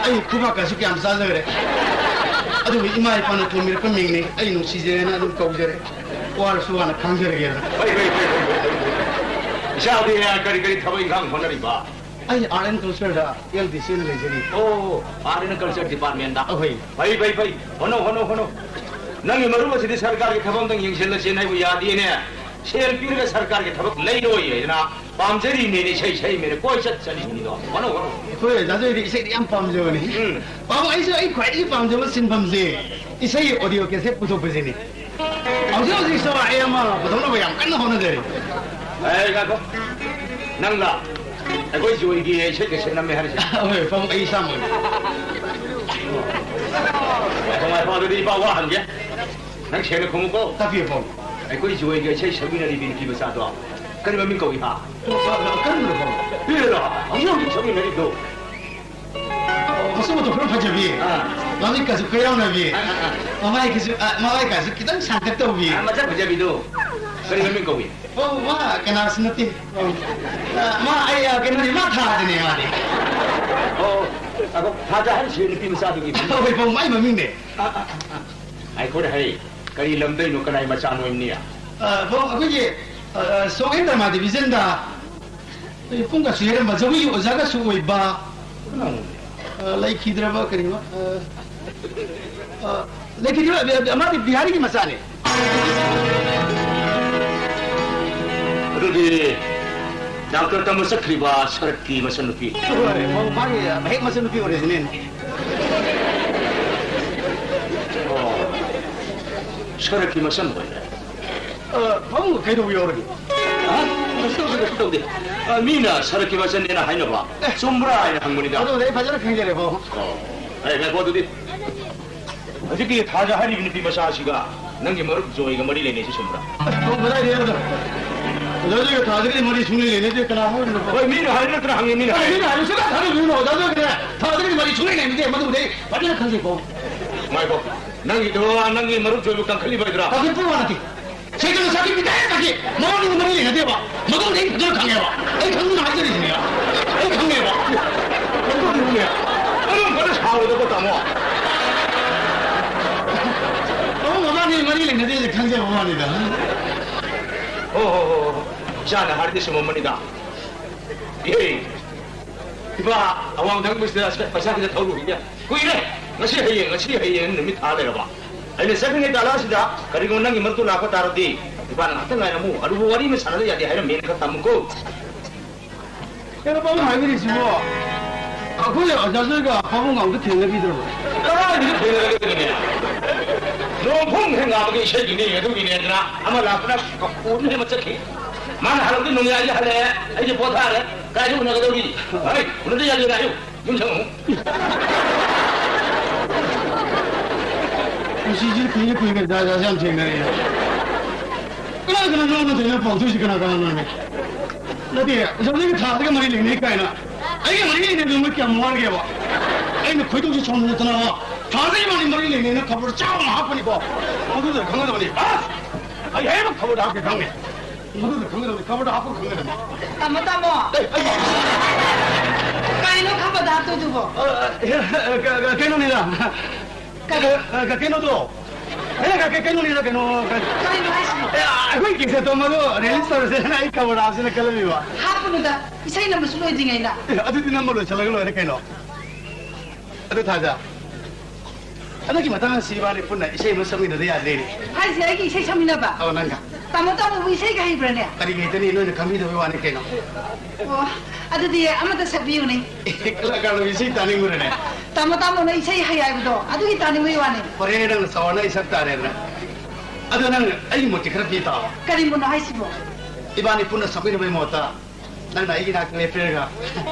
ꯑꯩ ꯈꯨꯕꯥꯛꯀꯁꯨ ꯀꯌꯥꯝ ꯆꯥꯖꯈ꯭ꯔꯦ꯫ ꯑꯗꯨꯕꯨ ꯏꯃꯥ ꯏꯄꯥꯅ ꯊꯣꯟꯕꯤꯔꯛꯄ ꯃꯤꯡꯅꯤ꯫ ꯑꯩ ꯅꯨꯡꯁꯤꯖꯩꯅ ꯑꯗꯨꯝ ꯀꯧꯖꯔꯦ꯫ ꯋꯥꯔꯁꯨ ꯋꯥꯅ ꯈꯥꯡꯖꯔꯒꯦꯅ꯫ ꯐꯩ, ꯐꯩ, ꯐꯩ, ꯐꯩ, ꯐꯩ, ꯐꯩ, ꯐꯩ꯫ ꯏꯆꯥꯗꯤ ꯀꯔꯤ ꯀꯔꯤ ꯊꯕꯛ ꯏꯪꯈꯥꯡ ꯍꯣꯠꯅꯔꯤꯕ? ꯑꯩ Art and Culture the L D C ꯑꯣꯏꯅ ꯂꯩꯖꯔꯤ꯫ ꯑꯣ, Art and Culture Department ꯇ? ꯑꯍꯣꯏ꯫ ꯐꯩ, ꯐꯩ, ꯐꯩ꯫ ꯍꯣꯠꯅꯧ, ꯍꯣꯠꯅꯧ, ꯍꯣꯠꯅꯧ꯫ ꯅꯪꯒꯤ ꯃꯔꯨꯞ ꯑꯁꯤꯗꯤ ꯁꯔꯀꯥꯔꯒꯤ ꯊꯕꯛ ꯑꯝꯇꯪ ꯌꯦꯡꯁꯤꯜꯂꯁꯦꯅ ꯑꯩꯕꯨ ꯌꯥꯗꯦꯅꯦ꯫ ꯁꯦꯜ ꯄꯤꯔꯒ ꯁꯔꯀꯥꯔꯒꯤ ꯊꯕꯛ ꯂꯩꯔꯣꯏ ꯍꯥꯏꯗꯅ ꯄꯥꯝꯖꯔꯤꯅꯦꯅꯦ, ꯏꯁꯩ ꯁꯛꯏꯃꯦꯅ ꯀꯣꯏ ꯆꯠ ꯆꯠꯂꯤꯕꯅꯤꯗꯣ꯫ ꯍꯣꯠꯅꯧ, ꯍꯣꯠꯅꯧ꯫ ꯑꯩꯈꯣꯏ ꯑꯣꯖꯥ ꯖꯣꯏꯗꯤ ꯏꯁꯩꯗꯤ ꯌꯥꯝ ꯄꯥꯝꯖꯕꯅꯤ꯫ ꯎꯝ꯫ ꯄꯥꯕꯨꯡ, ꯑꯩꯁꯨ ꯑꯩ ꯈ꯭ꯋꯥꯏꯗꯒꯤ ꯄꯥꯝꯖꯕ ꯁꯤꯟꯐꯝꯁꯦ ꯏꯁꯩꯒꯤ audio cassette ꯄꯨꯊꯣꯛꯄꯁꯤꯅꯤ꯫ ꯍꯧꯖꯤꯛ ꯍꯧꯖꯤꯛꯁꯨ ꯑꯩ ꯑꯃ ꯄꯨꯊꯣꯛꯅꯕ ꯌꯥꯝ ꯀꯟꯅ ꯍꯣꯠꯅꯖꯔꯤ꯫ ꯑꯦ, ꯉꯥꯏꯈꯣ꯫ ꯅꯪꯂ ꯑꯩꯈꯣꯏ ꯖꯣꯏꯒꯤ ꯏꯁꯩ ꯀꯦꯁꯦꯠ ꯅꯝꯃꯦ ꯍꯥꯏꯔꯤꯁꯦ? ꯍꯣꯏ, ꯄꯥꯕꯨꯡ, ꯑꯩ ꯏꯁꯥꯃꯛꯅꯤ꯫ ꯉꯥꯏꯈꯣ, ꯉꯥꯏꯈꯣ, ꯑꯗꯨꯗꯤ ꯏꯄꯥ ꯋꯥ ꯍꯪꯒꯦ꯫ ꯅꯪ ꯁꯦꯡꯅ ꯈꯨꯝꯃꯨꯀꯣ꯫ ꯇꯥꯛꯄꯤꯌꯨ, ꯄꯥꯕꯨꯡ꯫ ꯑꯩꯈꯣꯏ ꯖꯣꯏꯒ ꯏꯁꯩ ꯁꯛꯃꯤꯟꯅꯔꯤꯕꯤ ꯅꯨꯄꯤ ꯃꯆꯥꯗꯣ ꯀꯔꯤ ꯃꯃꯤꯡ ꯀꯧꯏ ꯍꯥ? ꯀꯔꯝꯕꯅꯣ, ꯄꯥꯕꯨꯡ? ꯄꯤꯔꯦꯔꯣ? ꯍꯧꯖꯤꯛ ꯍꯧꯖꯤꯛ ꯁꯛꯃꯤꯟꯅꯔꯤꯗꯣ꯫ ꯑꯣ, ꯃꯁꯛ ꯃꯇꯧ ꯈꯔ ꯐꯖꯕꯤ꯫ ꯑꯥ꯫ ꯃꯃꯤꯠꯀꯁꯨ ꯈꯔ ꯌꯥꯎꯅꯕꯤ꯫ ꯑꯥ, ꯑꯥ, ꯑꯥ꯫ ꯃꯃꯥꯏꯒꯁꯨ, ꯑꯥ, ꯃꯃꯥꯏꯒꯁꯨ ꯈꯤꯇꯪ ꯁꯥꯡꯇꯛ ꯇꯧꯕꯤ꯫ ꯑꯥ, ꯃꯁꯛ ꯐꯖꯕꯤꯗꯣ꯫ ꯀꯔꯤ ꯃꯃꯤꯡ ꯀꯧꯏ? ꯑꯣ, ꯃꯥ ꯀꯅꯥꯁꯨ ꯅꯠꯇꯦ꯫ ꯑꯣ꯫ ꯑꯥ, ꯃꯥ, ꯑꯩ, ꯑꯥ, ꯀꯩꯅꯣꯅꯦ, ꯃꯥ ꯊꯥꯖꯅꯦ, ꯃꯥꯗꯤ꯫ ꯑꯣ, ꯑꯗꯣ ꯊꯥꯖ ꯍꯥꯏꯔꯤꯁꯦ ꯅꯨꯄꯤ ꯃꯆꯥꯗꯨꯒꯤ ꯃꯃꯤꯡ? ꯍꯣꯏ, ꯄꯥꯕꯨꯡ, ꯃꯥꯏ ꯃꯃꯤꯡꯅꯦ꯫ ꯑꯥ, ꯑꯥ, ꯑꯥ, ꯑꯥ꯫ ꯉꯥꯏꯈꯣꯅꯦ ꯍꯩ, ꯀꯔꯤ ꯂꯝꯗꯩꯅꯣ, ꯀꯅꯥꯏ ꯃꯆꯥꯅꯣ ꯍꯥꯏꯕꯅꯤ? ꯑꯥ, ꯄꯥꯕꯨꯡ, ꯑꯩꯈꯣꯏꯒꯤ, ꯑꯥ, ꯑꯥ, ꯁꯣꯛꯍꯦꯟ ꯗ꯭ꯔꯃꯥ ꯗꯤꯕꯤꯖꯟꯗ ꯑꯩ ꯄꯨꯡꯒꯁꯨ ꯌꯩꯔꯝꯕ, ꯖꯒꯣꯏꯒꯤ ꯑꯣꯖꯥꯒꯁꯨ ꯑꯣꯏꯕ꯫ ꯑ, ꯂꯩꯈꯤꯗ꯭ꯔꯕ ꯀꯔꯤꯅꯣ? ꯑ, ꯑ, ꯂꯩꯈꯤꯗ꯭ꯔꯕ, ꯑ, ꯑ, ꯃꯥꯗꯤ ꯕꯤꯍꯥꯔꯤꯒꯤ ꯃꯆꯥꯅꯦ꯫ ꯑꯗꯨꯗꯤ ꯗꯥꯛꯇꯔ ꯇꯝꯕ ꯆꯠꯈ꯭ꯔꯤꯕ ꯁꯔꯠꯀꯤ ꯃꯆꯟꯅꯨꯄꯤ꯫ ꯍꯣꯏ, ꯃꯥꯒꯤ ꯃꯍꯦꯛ ꯃꯆꯟꯅꯨꯄꯤ ꯑꯣꯔꯤꯖꯤꯅꯦꯜ꯫ ꯑꯣ, ꯁꯔꯠꯀꯤ ꯃꯆꯟ ꯑꯣꯏꯔꯦ꯫ ꯑ, ꯄꯥꯕꯨꯡ, ꯀꯩꯗꯧꯕ ꯌꯥꯎꯔꯒꯦ? ꯑ? ꯀꯩꯁꯨ ꯇꯧꯗꯦ, ꯀꯩꯁꯨ ꯇꯧꯗꯦ꯫ ꯑ, ꯃꯤꯅ ꯁꯔꯠꯀꯤ ꯃꯆꯟꯅꯦꯅ ꯍꯥꯏꯅꯕ꯫ ꯑꯦ꯫ ꯆꯨꯝꯕ꯭ꯔꯥ ꯍꯥꯏꯅ ꯍꯪꯕꯅꯤꯗ꯫ ꯑꯗꯨꯗꯤ ꯑꯩ ꯐꯖꯅ ꯈꯪꯖꯔꯦ, ꯄꯥꯕꯨꯡ꯫ ꯑꯣ꯫ ꯑꯦ, ꯉꯥꯏꯈꯣ ꯑꯗꯨꯗꯤ꯫ ꯍꯧꯖꯤꯛꯀꯤ ꯊꯥꯖ ꯍꯥꯏꯔꯤꯕ ꯅꯨꯄꯤ ꯃꯆꯥ ꯑꯁꯤꯒ ꯅꯪꯒꯤ ꯃꯔꯨꯞ ꯖꯣꯏꯒ ꯃꯔꯤ ꯂꯩꯅꯩꯁꯤ ꯆꯨꯝꯕ꯭ꯔꯥ? ꯑꯦ, ꯄꯥꯕꯨꯡ, ꯀꯗꯥꯏꯗꯒꯤ ꯑꯗꯣ? ꯑꯣꯖꯥ ꯖꯣꯏꯒ ꯊꯥꯖꯒꯗꯤ ꯃꯔꯤ ꯁꯨꯡꯂꯩ ꯂꯩꯅꯗꯦ꯫ ꯀꯅꯥ ꯍꯥꯏꯔꯤꯅꯣ? ꯍꯣꯏ, ꯃꯤꯅ ꯍꯥꯏꯔꯤ ꯅꯠꯇ꯭ꯔꯥ ꯍꯪꯉꯤ ꯃꯤꯅ꯫ ꯑꯦ, ꯃꯤꯅ ꯍꯥꯏꯔꯤ ꯁꯨꯡꯊꯥ ꯊꯥꯖꯗꯕꯅꯤꯅ ꯑꯣꯖꯥ ꯖꯣꯏꯒꯅꯦ ꯊꯥꯖꯒꯗꯤ ꯃꯔꯤ ꯁꯨꯡꯂꯩ ꯂꯩꯅꯗꯦ꯫ ꯃꯗꯨꯕꯨꯗꯤ ꯑꯩ ꯐꯖꯅ ꯈꯪꯖꯩ, ꯄꯥꯕꯨꯡ꯫ ꯉꯥꯏꯈꯣ꯫ ꯅꯪꯒꯤꯗꯣ, ꯅꯪꯒꯤ ꯃꯔꯨꯞ ꯖꯣꯏꯕꯨ ꯀꯟꯈꯠꯂꯤꯕ ꯍꯥꯏꯗꯨꯔꯥ? ꯀꯟꯈꯠꯄ ꯋꯥ ꯅꯠꯇꯦ꯫ ꯁꯩꯇꯅ ꯁꯥꯕꯤ ꯃꯤꯇꯥꯏ ꯇꯥꯈꯤ꯫ ꯃꯕꯥꯅꯤꯒ ꯃꯔꯤ ꯂꯩꯅꯗꯦꯕ꯫ ꯃꯗꯨꯃꯗꯤ ꯑꯩ ꯐꯖꯅ ꯈꯪꯉꯦꯕ꯫ ꯑꯩ ꯈꯪꯗꯅ ꯍꯥꯏꯖꯔꯤꯁꯤꯅꯦ꯫ ꯑꯩ ꯈꯪꯉꯦꯕ꯫ ꯑꯗꯨꯅꯤꯅꯦ꯫ ꯑꯗꯨꯝ ꯐꯖꯅ ꯁꯥꯎꯔꯗꯕ ꯇꯥꯃꯣ꯫ ꯑꯣ, ꯃꯕꯥꯅꯤ ꯃꯔꯤ ꯂꯩꯅꯗꯦꯁꯦ ꯈꯪꯖꯕ ꯋꯥꯅꯤꯗ꯫ ꯍꯣ, ꯍꯣ, ꯍꯣ, ꯍꯣ꯫ ꯏꯆꯥꯅ ꯍꯥꯏꯔꯗꯤ ꯆꯨꯝꯃꯝꯃꯅꯤꯗ꯫ ꯏꯍꯦ꯫ ꯏꯄꯥ, ꯑꯋꯥꯡ ꯊꯪꯕꯁꯤꯗ ꯄꯩꯁꯥ ꯈꯤꯇ ꯊꯧꯔꯨꯈꯤꯒꯦ꯫ ꯀꯨꯏꯔꯦ꯫ ꯉꯁꯤ ꯍꯌꯦꯡ, ꯉꯁꯤ ꯍꯌꯦꯡ ꯅꯨꯃꯤꯠ ꯊꯥ ꯂꯩꯔꯕ꯫ ꯑꯩꯅ ꯆꯠꯂꯤꯉꯩ ꯇꯥꯂꯛ ꯑꯁꯤꯗ ꯀꯔꯤꯒꯨꯝꯕ ꯅꯪꯒꯤ ꯃꯔꯨꯞꯇꯨ ꯂꯥꯛꯄ ꯇꯥꯔꯗꯤ, ꯏꯄꯥꯅ ꯉꯥꯛꯇ ꯉꯥꯏꯔꯝꯃꯨ, ꯑꯔꯨꯕ ꯋꯥꯔꯤ ꯑꯃ ꯁꯥꯟꯅꯗ ꯌꯥꯗꯦ ꯍꯥꯏꯔꯝꯃꯦꯅ ꯈꯔ ꯇꯝꯃꯨꯀꯣ꯫ ꯀꯩꯅꯣ ꯄꯥꯕꯨꯡ ꯍꯥꯏꯕꯤꯔꯤꯁꯤꯕꯣ? ꯑꯩꯈꯣꯏ ꯑꯣꯖꯥ ꯖꯣꯏꯒ ꯄꯥꯕꯨꯡꯒ ꯑꯃꯨꯛꯇ ꯊꯦꯡꯅꯕꯤꯗ꯭ꯔꯕꯣ? ꯀꯗꯥꯏꯗꯒꯤ ꯊꯦꯡꯅꯔꯒꯗꯣꯏꯅꯣꯅꯦ? ꯅꯣꯡꯐꯨꯡ ꯍꯦꯛ ꯉꯥꯕꯒꯤ ꯏꯁꯩꯗꯨꯅꯤ ꯑꯗꯨꯒꯤꯅꯦꯗꯅ ꯑꯃ ꯂꯥꯛꯄꯅ ꯀꯣꯟꯅ ꯍꯦꯛ ꯆꯠꯈꯤ꯫ ꯃꯥꯅ ꯍꯜꯂꯛꯇꯦ, ꯅꯣꯡꯌꯥꯏꯁꯦ ꯍꯜꯂꯛꯑꯦ, ꯑꯩꯁꯦ ꯄꯣꯊꯥꯔꯦ, ꯀꯥꯏꯗ ꯎꯅꯒꯗꯧꯔꯤ? ꯍꯩ, ꯎꯅꯗ ꯌꯥꯗꯦ, ꯉꯥꯏꯌꯨ, ꯌꯨꯝ ꯁꯪꯉꯨ꯫ ꯄꯨꯟꯁꯤꯁꯤꯗ ꯀꯨꯏꯔ ꯀꯨꯏꯔ ꯖꯥꯠ ꯖꯥꯠꯁꯦ ꯌꯥꯝ ꯊꯦꯡꯅꯔꯦ꯫ ꯀꯅꯥ ꯀꯅꯥꯅꯣ ꯑꯃ ꯊꯦꯡꯅ ꯄꯥꯎꯊꯣꯛꯏꯁꯦ ꯀꯅꯥ ꯀꯅꯥꯅꯣꯅꯦ? ꯅꯠꯇꯦ, ꯑꯣꯖꯥꯗꯒꯤ ꯊꯥꯗꯒ ꯃꯔꯤ ꯂꯩꯅꯩ ꯀꯥꯏꯅ꯫ ꯑꯩꯒ ꯃꯔꯤ ꯂꯩꯅꯕꯗ ꯃꯣꯏ ꯀꯌꯥꯝ ꯋꯥꯔꯒꯦꯕ? ꯑꯩꯅ ꯈꯣꯏꯗꯧꯁꯦ ꯁꯥꯎꯅꯤꯡꯉꯛꯇꯅ ꯊꯥꯗꯒꯤ ꯃꯔꯤ ꯃꯔꯤ ꯂꯩꯅꯩꯅ ꯈꯕꯔ ꯆꯥꯎꯅ ꯍꯥꯞꯄꯅꯤꯀꯣ꯫ ꯃꯗꯨꯗ ꯈꯪꯒꯗꯕꯅꯤ꯫ ꯑꯁ! ꯑꯩ ꯍꯦꯛ ꯈꯕꯔꯗ ꯍꯥꯞꯀꯦ ꯈꯪꯉꯦ꯫ ꯃꯗꯨꯗ ꯈꯪꯒꯗꯕꯅꯤ, ꯈꯕꯔꯗ ꯍꯥꯞꯄ ꯈꯪꯒꯗꯕꯅꯤ꯫ ꯇꯥꯃꯣ, ꯇꯥꯃꯣ꯫ ꯑꯩ, ꯑꯩ, ꯀꯩꯅꯣ ꯈꯕꯔꯗ ꯍꯥꯞꯇꯣꯏꯗꯨꯕꯣ? ꯑ, ꯑ, ꯑ, ꯀ-, ꯀ-, ꯀꯩꯅꯣꯅꯤꯗ꯫ ꯀꯔꯤ? ꯑ, ꯑ, ꯀꯩꯅꯣꯗꯣ꯫ ꯑꯦ, ꯀ-, ꯀ-, ꯀꯩꯅꯣꯅꯤꯗ, ꯀꯩꯅꯣ, ꯀ-, ꯀꯔꯤꯅꯣ ꯍꯥꯏꯁꯤꯕꯣ? ꯑꯦ, ꯑꯩꯈꯣꯏ ꯀꯦꯁꯦꯠꯇꯣ ꯃꯗꯨ release ꯇꯧꯔꯁꯦꯅ ꯑꯩ ꯈꯕꯔ ꯍꯥꯞꯁꯦꯅ ꯈꯜꯂꯝꯃꯤꯕ꯫ ꯍꯥꯞꯄꯨꯅꯨꯗ, ꯏꯁꯩ ꯅꯝꯕꯁꯨ ꯂꯣꯏꯗ꯭ꯔꯤꯉꯩꯗ꯫ ꯑꯦ, ꯑꯗꯨꯗꯤ ꯅꯝꯕ ꯂꯣꯏꯁꯤꯜꯂꯒ ꯂꯣꯏꯔꯦ ꯀꯩꯅꯣ꯫ ꯑꯗꯨ ꯊꯥꯖ, ꯍꯟꯗꯛꯀꯤ ꯃꯇꯥꯡ ꯑꯁꯤ ꯏꯕꯥꯅꯤ ꯄꯨꯟꯅ ꯏꯁꯩ ꯑꯃ ꯁꯛꯃꯤꯟꯅꯗ ꯌꯥꯗ꯭ꯔꯦꯅꯦ꯫ ꯍꯥꯏꯁꯦ ꯑꯩꯒꯤ ꯏꯁꯩ ꯁꯛꯃꯤꯟꯅꯕ? ꯑꯧ, ꯅꯪꯒ꯫ ꯇꯥꯃꯣ, ꯇꯥꯃꯣꯕꯨ ꯏꯁꯩꯒ ꯍꯩꯕ꯭ꯔꯅꯦ? ꯀꯔꯤ ꯍꯩꯇꯅꯤ, ꯅꯣꯏꯅ ꯈꯪꯕꯤꯗꯕꯩ ꯋꯥꯅꯤ ꯀꯩꯅꯣ꯫ ꯑꯣ, ꯑꯗꯨꯗꯤ ꯑꯃꯇ ꯁꯛꯄꯤꯌꯨꯅꯦ꯫ ꯀꯂꯥꯀꯥꯔ ꯏꯁꯩ ꯇꯥꯅꯤꯡꯕ꯭ꯔꯅꯦ? ꯇꯥꯃꯣ, ꯇꯥꯃꯣꯅ ꯏꯁꯩ ꯍꯩ ꯍꯥꯏꯕꯗꯣ ꯑꯗꯨꯒꯤ ꯇꯥꯅꯤꯡꯕꯒꯤ ꯋꯥꯅꯤ꯫ ꯍꯣꯔꯦꯟ ꯅꯪꯅ ꯆꯥꯎꯔꯅ ꯑꯩ ꯁꯛ ꯇꯥꯔꯦꯗꯅ꯫ ꯑꯗꯣ ꯅꯪ ꯑꯩꯒꯤ ꯃꯣꯠꯇꯤ ꯈꯔ ꯄꯤ ꯇꯥꯕ꯫ ꯀꯔꯤ ꯃꯣꯠꯅꯣ ꯍꯥꯏꯁꯤꯕꯣ? ꯏꯕꯥꯅꯤ ꯄꯨꯟꯅ ꯁꯛꯃꯤꯟꯅꯕꯒꯤ ꯃꯍꯨꯠꯇ ꯅꯪꯅ ꯑꯩꯒꯤ ꯅꯥꯛꯇ ꯂꯦꯞꯄꯤꯔꯒ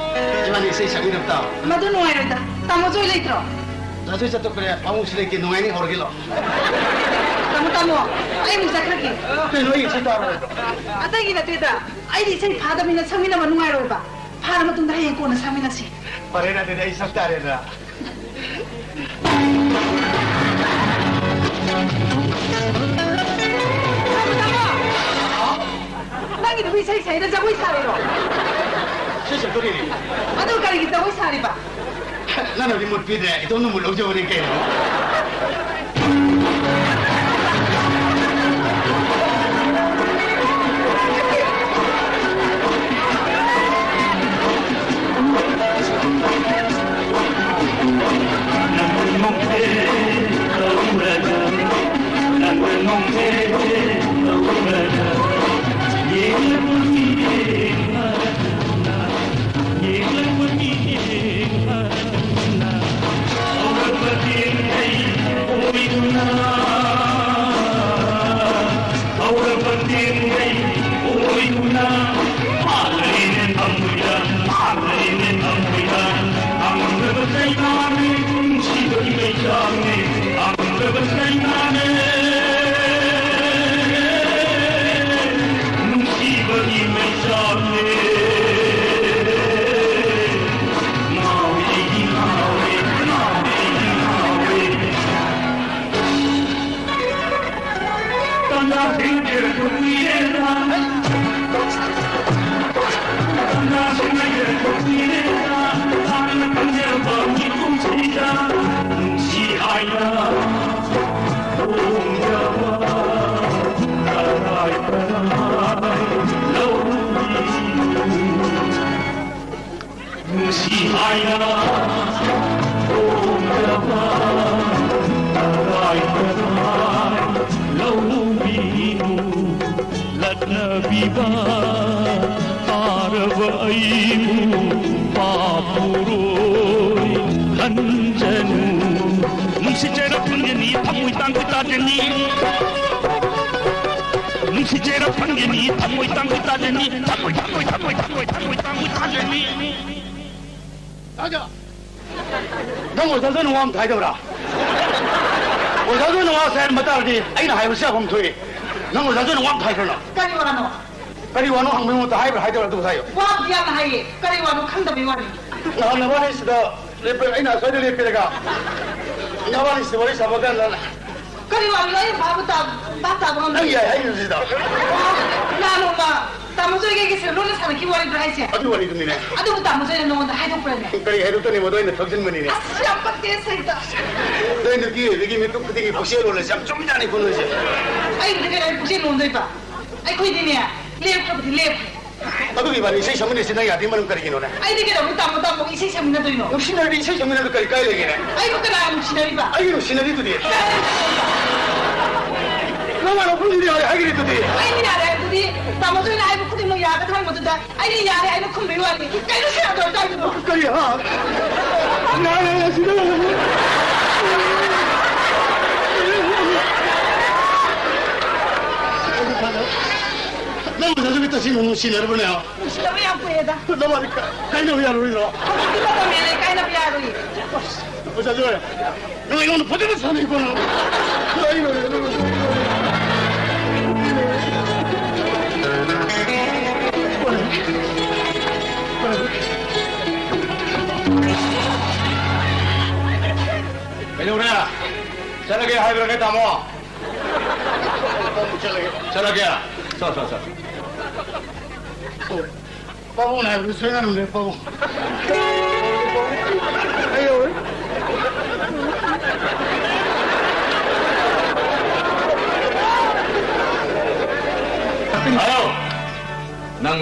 ꯏꯕꯥꯅꯤ ꯏꯁꯩ ꯁꯛꯃꯤꯟꯅꯕ ꯇꯥꯕ꯫ ꯃꯗꯨ ꯅꯨꯡꯉꯥꯏꯔꯣꯏꯗ꯫ ꯇꯥꯃꯣ ꯖꯣꯏ ꯂꯩꯇ꯭ꯔꯣ? ꯗꯥ ꯖꯣꯏ ꯆꯠꯊꯣꯛꯈ꯭ꯔꯦ, ꯃꯥꯃꯨꯁꯨ ꯂꯩꯇꯦ, ꯅꯨꯡꯉꯥꯏꯅꯤ ꯍꯧꯔꯒꯦ ꯂꯥꯛꯑꯣ꯫ ꯇꯥꯃꯣ, ꯇꯥꯃꯣ, ꯑꯩ ꯑꯃꯨꯛ ꯆꯠꯈ꯭ꯔꯒꯦ꯫ ꯀꯩꯅꯣ ꯑꯩ ꯏꯁꯩ ꯇꯥꯔꯣꯏꯗ꯭ꯔꯣ? ꯑꯇꯩꯒꯤ ꯅꯠꯇꯦꯗ, ꯑꯩꯗꯤ ꯏꯁꯩ ꯐꯥꯗꯕꯅꯤꯅ ꯁꯛꯃꯤꯟꯅꯕ ꯅꯨꯡꯉꯥꯏꯔꯣꯏꯕ꯫ ꯐꯥꯔ ꯃꯇꯨꯡꯗ ꯍꯌꯦꯡ ꯀꯣꯟꯅ ꯁꯛꯃꯤꯟꯅꯁꯤ꯫ ꯐꯔꯦꯅꯦ, ꯑꯗꯨꯗꯤ ꯑꯩ ꯁꯛ ꯇꯥꯔꯦꯗꯅ꯫ ꯅꯪꯒꯤꯗꯨꯕꯨ ꯏꯁꯩ ꯁꯛꯏꯔ ꯖꯒꯣꯏ ꯁꯥꯔꯤꯔꯣ? ꯏꯁꯩ ꯁꯛꯇꯣꯔꯤꯅꯦ꯫ ꯑꯗꯨ ꯀꯔꯤꯒꯤ ꯖꯒꯣꯏ ꯁꯥꯔꯤꯕ? ꯅꯪꯅꯗꯤ ꯃꯨꯠ ꯄꯤꯗ꯭ꯔꯦ, ꯏꯇꯣꯝꯅ ꯃꯨꯠ ꯂꯧꯖꯕꯅꯤ ꯀꯩꯅꯣ꯫ ꯅꯨꯡꯁꯤ ꯍꯥꯏꯅ ꯍꯣꯡꯖꯕ ꯇꯔꯥꯏ ꯇꯔꯥꯏ ꯂꯧꯕꯤꯌꯨ꯫ ꯅꯨꯡꯁꯤ ꯍꯥꯏꯅ ꯍꯣꯡꯖꯕ ꯇꯔꯥꯏ ꯇꯔꯥꯏ ꯂꯧꯕꯤꯌꯨ꯫ ꯂꯛꯅꯕꯤꯕ ꯇꯥꯔꯕ ꯑꯩꯕꯨ ꯄꯥꯞ ꯄꯨꯔꯣꯏ ꯈꯟꯖꯅꯨ꯫ ꯅꯨꯡꯁꯤꯠ ꯆꯦꯔꯛ ꯐꯪꯒꯅꯤ, ꯊꯃꯣꯏ ꯇꯥꯡ ꯀꯣꯏ ꯇꯥꯖꯅꯤ꯫ ꯅꯨꯡꯁꯤꯠ ꯆꯦꯔꯛ ꯐꯪꯒꯅꯤ, ꯊꯃꯣꯏ ꯇꯥꯡ ꯀꯣꯏ ꯇꯥꯖꯅꯤ꯫ ꯊꯃꯣꯏ, ꯊꯃꯣꯏ, ꯊꯃꯣꯏ, ꯊꯃꯣꯏ, ꯊꯃꯣꯏ ꯇꯥꯡ ꯀꯣꯏ ꯇꯥꯖꯅꯤ꯫ ꯇꯥꯖ! ꯅꯪ ꯑꯣꯖꯥꯗ ꯅꯋꯥ ꯑꯝꯇ ꯍꯥꯏꯗꯕ꯭ꯔꯥ? ꯑꯣꯖꯥꯗ ꯅꯋꯥ ꯁꯦ ꯍꯥꯏꯔꯝꯕ ꯇꯥꯔꯗꯤ ꯑꯩꯅ ꯍꯥꯏꯕꯁꯤ ꯌꯥꯐꯝ ꯊꯣꯛꯏ꯫ ꯅꯪ ꯑꯣꯖꯥꯗ ꯅꯋꯥ ꯑꯝꯇ ꯍꯥꯏꯗ꯭ꯔꯣ ꯅꯪ? ꯀꯔꯤ ꯋꯥꯅꯣ? ꯀꯔꯤ ꯋꯥꯅꯣ ꯍꯪꯕꯒꯤ ꯃꯍꯨꯠꯇ ꯍꯥꯏꯕ꯭ꯔꯥ ꯍꯥꯏꯗꯕ꯭ꯔꯥ ꯑꯗꯨ ꯍꯥꯏꯌꯣ꯫ ꯋꯥꯕꯨꯗꯤ ꯌꯥꯝꯅ ꯍꯥꯏꯌꯦ, ꯀꯔꯤ ꯋꯥꯅꯣ ꯈꯪꯗꯕꯩ ꯋꯥꯅꯤ꯫ ꯅꯍꯥꯟ ꯅꯕꯥꯅꯤ ꯁꯤꯗ ꯂꯦꯞꯄ-, ꯑꯩꯅ ꯑꯁ꯭ꯋꯥꯏꯗ ꯂꯦꯞꯄꯤꯔꯒ ꯅꯕꯥꯅꯤ ꯁꯤꯗ ꯋꯥꯔꯤ ꯁꯥꯕ ꯀꯥꯟꯗ ꯀꯔꯤ ꯋꯥꯔꯤꯅꯣ? ꯑꯩ ꯚꯥꯕ ꯇꯥ-, ꯚꯥꯕ ꯇꯥꯕ ꯉꯝꯗꯦ꯫ ꯅꯪ ꯌꯥꯏ ꯍꯥꯏꯔꯤꯕꯁꯤꯗ꯫ ꯅꯍꯥꯟ ꯅꯣꯡꯃ ꯇꯥꯃꯣ ꯖꯣꯏꯒ ꯑꯩꯒꯁꯦ ꯂꯣꯟꯅ ꯁꯥꯟꯅꯈꯤꯕ ꯋꯥꯔꯤꯗꯨꯔꯣ ꯍꯥꯏꯁꯦ? ꯑꯗꯨ ꯋꯥꯔꯤꯗꯨꯅꯤꯅꯦ꯫ ꯑꯗꯨꯕꯨ ꯇꯥꯃꯣ ꯖꯣꯏꯅ ꯅꯉꯣꯟꯗ ꯍꯥꯏꯗꯣꯛꯄ꯭ꯔꯅꯦ? ꯀꯔꯤ ꯍꯥꯏꯗꯣꯛꯇꯣꯏꯅꯣ? ꯃꯗꯨ ꯑꯩꯅ ꯊꯛꯖꯤꯟꯕꯅꯤꯅꯦ꯫ ꯑꯁ, ꯌꯥꯝ ꯄꯛꯇꯦ ꯁꯩꯇ꯫ ꯅꯣꯏ ꯅꯨꯄꯤ ꯑꯣꯏꯕꯒꯤ ꯃꯤꯀꯨꯞ ꯈꯨꯗꯤꯡꯒꯤ ꯄꯨꯛꯆꯦꯜ ꯂꯣꯜꯂꯁꯦ ꯌꯥꯝ ꯆꯨꯝꯖꯥꯠꯅꯤꯀꯣ ꯅꯣꯏꯁꯦ꯫ ꯑꯩꯕꯨꯗꯤ ꯀꯩꯗꯧꯕꯩ ꯄꯨꯛꯆꯦꯜ ꯂꯣꯟꯗꯣꯏꯕ? ꯑꯩꯈꯣꯏꯗꯤꯅꯦ, ꯂꯦꯞꯈ꯭ꯔꯕꯗꯤ ꯂꯦꯞꯈ꯭ꯔꯦ꯫ ꯑꯗꯨꯒꯤ ꯏꯕꯥꯅꯤ ꯏꯁꯩ ꯁꯛꯃꯤꯟꯅꯁꯤ ꯅꯪ ꯌꯥꯗꯦ ꯃꯔꯝ ꯀꯔꯤꯒꯤꯅꯣꯅꯦ? ꯑꯩꯗꯤ ꯀꯩꯗꯧꯕꯩ ꯇꯥꯃꯣ, ꯇꯥꯃꯣ ꯏꯁꯩ ꯁꯛꯃꯤꯟꯅꯗꯣꯏꯅꯣ? ꯅꯨꯡꯁꯤꯅꯔꯗꯤ ꯏꯁꯩ ꯁꯛꯃꯤꯟꯅꯕꯗ ꯀꯔꯤ ꯀꯥꯏ ꯂꯩꯒꯦꯅꯦ? ꯑꯩꯕꯨ ꯀꯅꯥ ꯅꯨꯡꯁꯤꯅꯔꯤꯕ? ꯑꯩꯒꯤ ꯅꯨꯡꯁꯤꯅꯔꯤꯗꯨꯗꯤ꯫ ꯀꯅꯥ ꯅꯨꯡꯁꯤꯅꯔꯤꯕ? ꯅꯪ ꯃꯥꯅ ꯄꯨꯟꯁꯤꯗꯤ ꯌꯥꯔꯦ ꯍꯥꯏꯈ꯭ꯔꯤꯗꯨꯗꯤ꯫ ꯑꯩꯅ ꯌꯥꯔꯦ ꯍꯥꯏꯕꯗꯨꯗꯤ ꯇꯥꯃꯣ ꯖꯣꯏꯅ ꯍꯥꯏꯕ ꯈꯨꯗꯤꯡꯃꯛ ꯌꯥꯒꯗ꯭ꯔꯥ ꯍꯥꯏꯕꯗꯨꯗ ꯑꯩꯅ ꯌꯥꯔꯦ ꯍꯥꯏꯅ ꯈꯨꯝꯕꯒꯤ ꯋꯥꯅꯤ꯫ ꯀꯩꯅꯣ ꯁꯤ ꯌꯥꯗ꯭ꯔꯣ ꯇꯧꯔꯤꯗꯨꯕꯣ? ꯀꯔꯤ ꯍꯥ? ꯌꯥꯔꯦ, ꯌꯥꯔꯦ, ꯁꯤꯗ ꯂꯩꯔꯦ꯫ ꯅꯪ ꯃꯁꯛꯁꯨ ꯃꯤꯠꯇ ꯁꯤ ꯅꯨꯡꯁꯤꯅꯔꯕꯅꯦ? ꯅꯨꯡꯁꯤꯅꯕ ꯌꯥꯝ ꯀꯨꯏꯔꯦꯗ꯫ ꯅꯕꯥꯅꯤ ꯀꯥꯏꯅꯕ ꯌꯥꯔꯣꯏꯗ꯭ꯔꯣ? ꯍꯧꯖꯤꯛꯇꯤ ꯃꯇꯝ ꯍꯦꯜꯂꯦ, ꯀꯥꯏꯅꯕ ꯌꯥꯔꯣꯏꯌꯦ꯫ ꯑꯣꯖꯥ ꯖꯣꯏ, ꯅꯪ ꯑꯩꯉꯣꯟꯗ ꯐꯖꯅ ꯁꯥꯟꯅꯩꯀꯣ ꯅꯪ꯫ ꯑꯩ ꯂꯣꯏꯔꯦ, ꯅꯪ ꯂꯣꯏꯔꯦ꯫ ꯀꯩꯗꯧꯔꯦ? ꯆꯠꯂꯒꯦ ꯍꯥꯏꯕ꯭ꯔꯥꯅꯦ, ꯇꯥꯃꯣ? ꯆꯠꯂꯒꯦ꯫ ꯆꯠꯂꯒꯦ꯫ ꯆꯣ, ꯆꯣ, ꯆꯣ꯫ ꯄꯥꯕꯨꯡꯅ ꯍꯥꯏꯕꯗꯨ ꯁꯣꯏꯅꯔꯝꯗ꯭ꯔꯦ, ꯄꯥꯕꯨꯡ꯫ ꯑꯩ ꯌꯧꯔꯦ꯫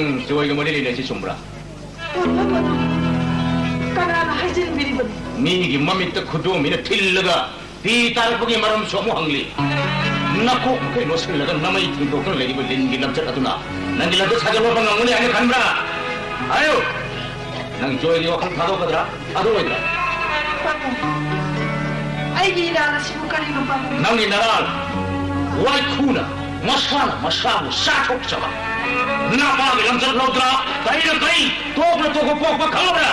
ꯎꯝ, ꯖꯣꯏꯒ ꯃꯔꯤ ꯂꯩꯅꯩꯁꯤ ꯆꯨꯝꯕ꯭ꯔꯥ? ꯀꯅꯥꯅ ꯍꯥꯏꯖꯤꯟꯕꯤꯔꯤꯕꯅꯣ? ꯃꯤꯒꯤ ꯃꯃꯤꯠꯇ ꯈꯨꯗꯣꯝꯕꯤꯅ ꯊꯤꯜꯂꯒ ꯄꯤ ꯇꯥꯔꯛꯄꯒꯤ ꯃꯔꯝꯁꯨ ꯑꯃꯨꯛ ꯍꯪꯂꯤ꯫ ꯅꯀꯣꯛ ꯃꯈꯩ ꯂꯣꯠꯁꯤꯜꯂꯒ ꯅꯃꯩ ꯊꯤꯟꯗꯣꯛꯇꯨꯅ ꯂꯩꯔꯤꯕ ꯂꯤꯟꯒꯤ ꯂꯝꯆꯠ ꯑꯗꯨꯅ ꯅꯪꯒꯤ ꯂꯝꯆꯠ ꯁꯥꯖꯠ ꯂꯣꯠꯄ ꯉꯝꯒꯅꯤ ꯍꯥꯏꯅ ꯈꯟꯕ꯭ꯔꯥ? ꯍꯥꯏꯌꯨ! ꯅꯪ ꯖꯣꯏꯒꯤ ꯋꯥꯈꯜ ꯊꯥꯗꯣꯛꯀꯗ꯭ꯔꯥ? ꯊꯥꯗꯣꯛꯑꯣꯏꯗ꯭ꯔꯥ? ꯄꯥꯕꯨꯡ, ꯑꯩꯒꯤ ꯏꯔꯥꯜ ꯑꯁꯤꯕꯨ ꯀꯔꯤꯅꯣ, ꯄꯥꯕꯨꯡ? ꯅꯪꯒꯤ ꯅꯔꯥꯜ ꯋꯥꯏꯈꯨꯅ ꯃꯁꯥꯅ ꯃꯁꯥꯕꯨ ꯆꯥꯊꯣꯛꯆꯕ ꯅꯄꯥꯒꯤ ꯂꯝꯆꯠ ꯂꯧꯗ꯭ꯔꯥ? ꯀꯔꯤꯅ ꯀꯔꯤ? ꯇꯣꯛꯅ ꯇꯣꯛꯄ ꯄꯣꯛꯄ ꯈꯪꯂꯕ꯭ꯔꯥ?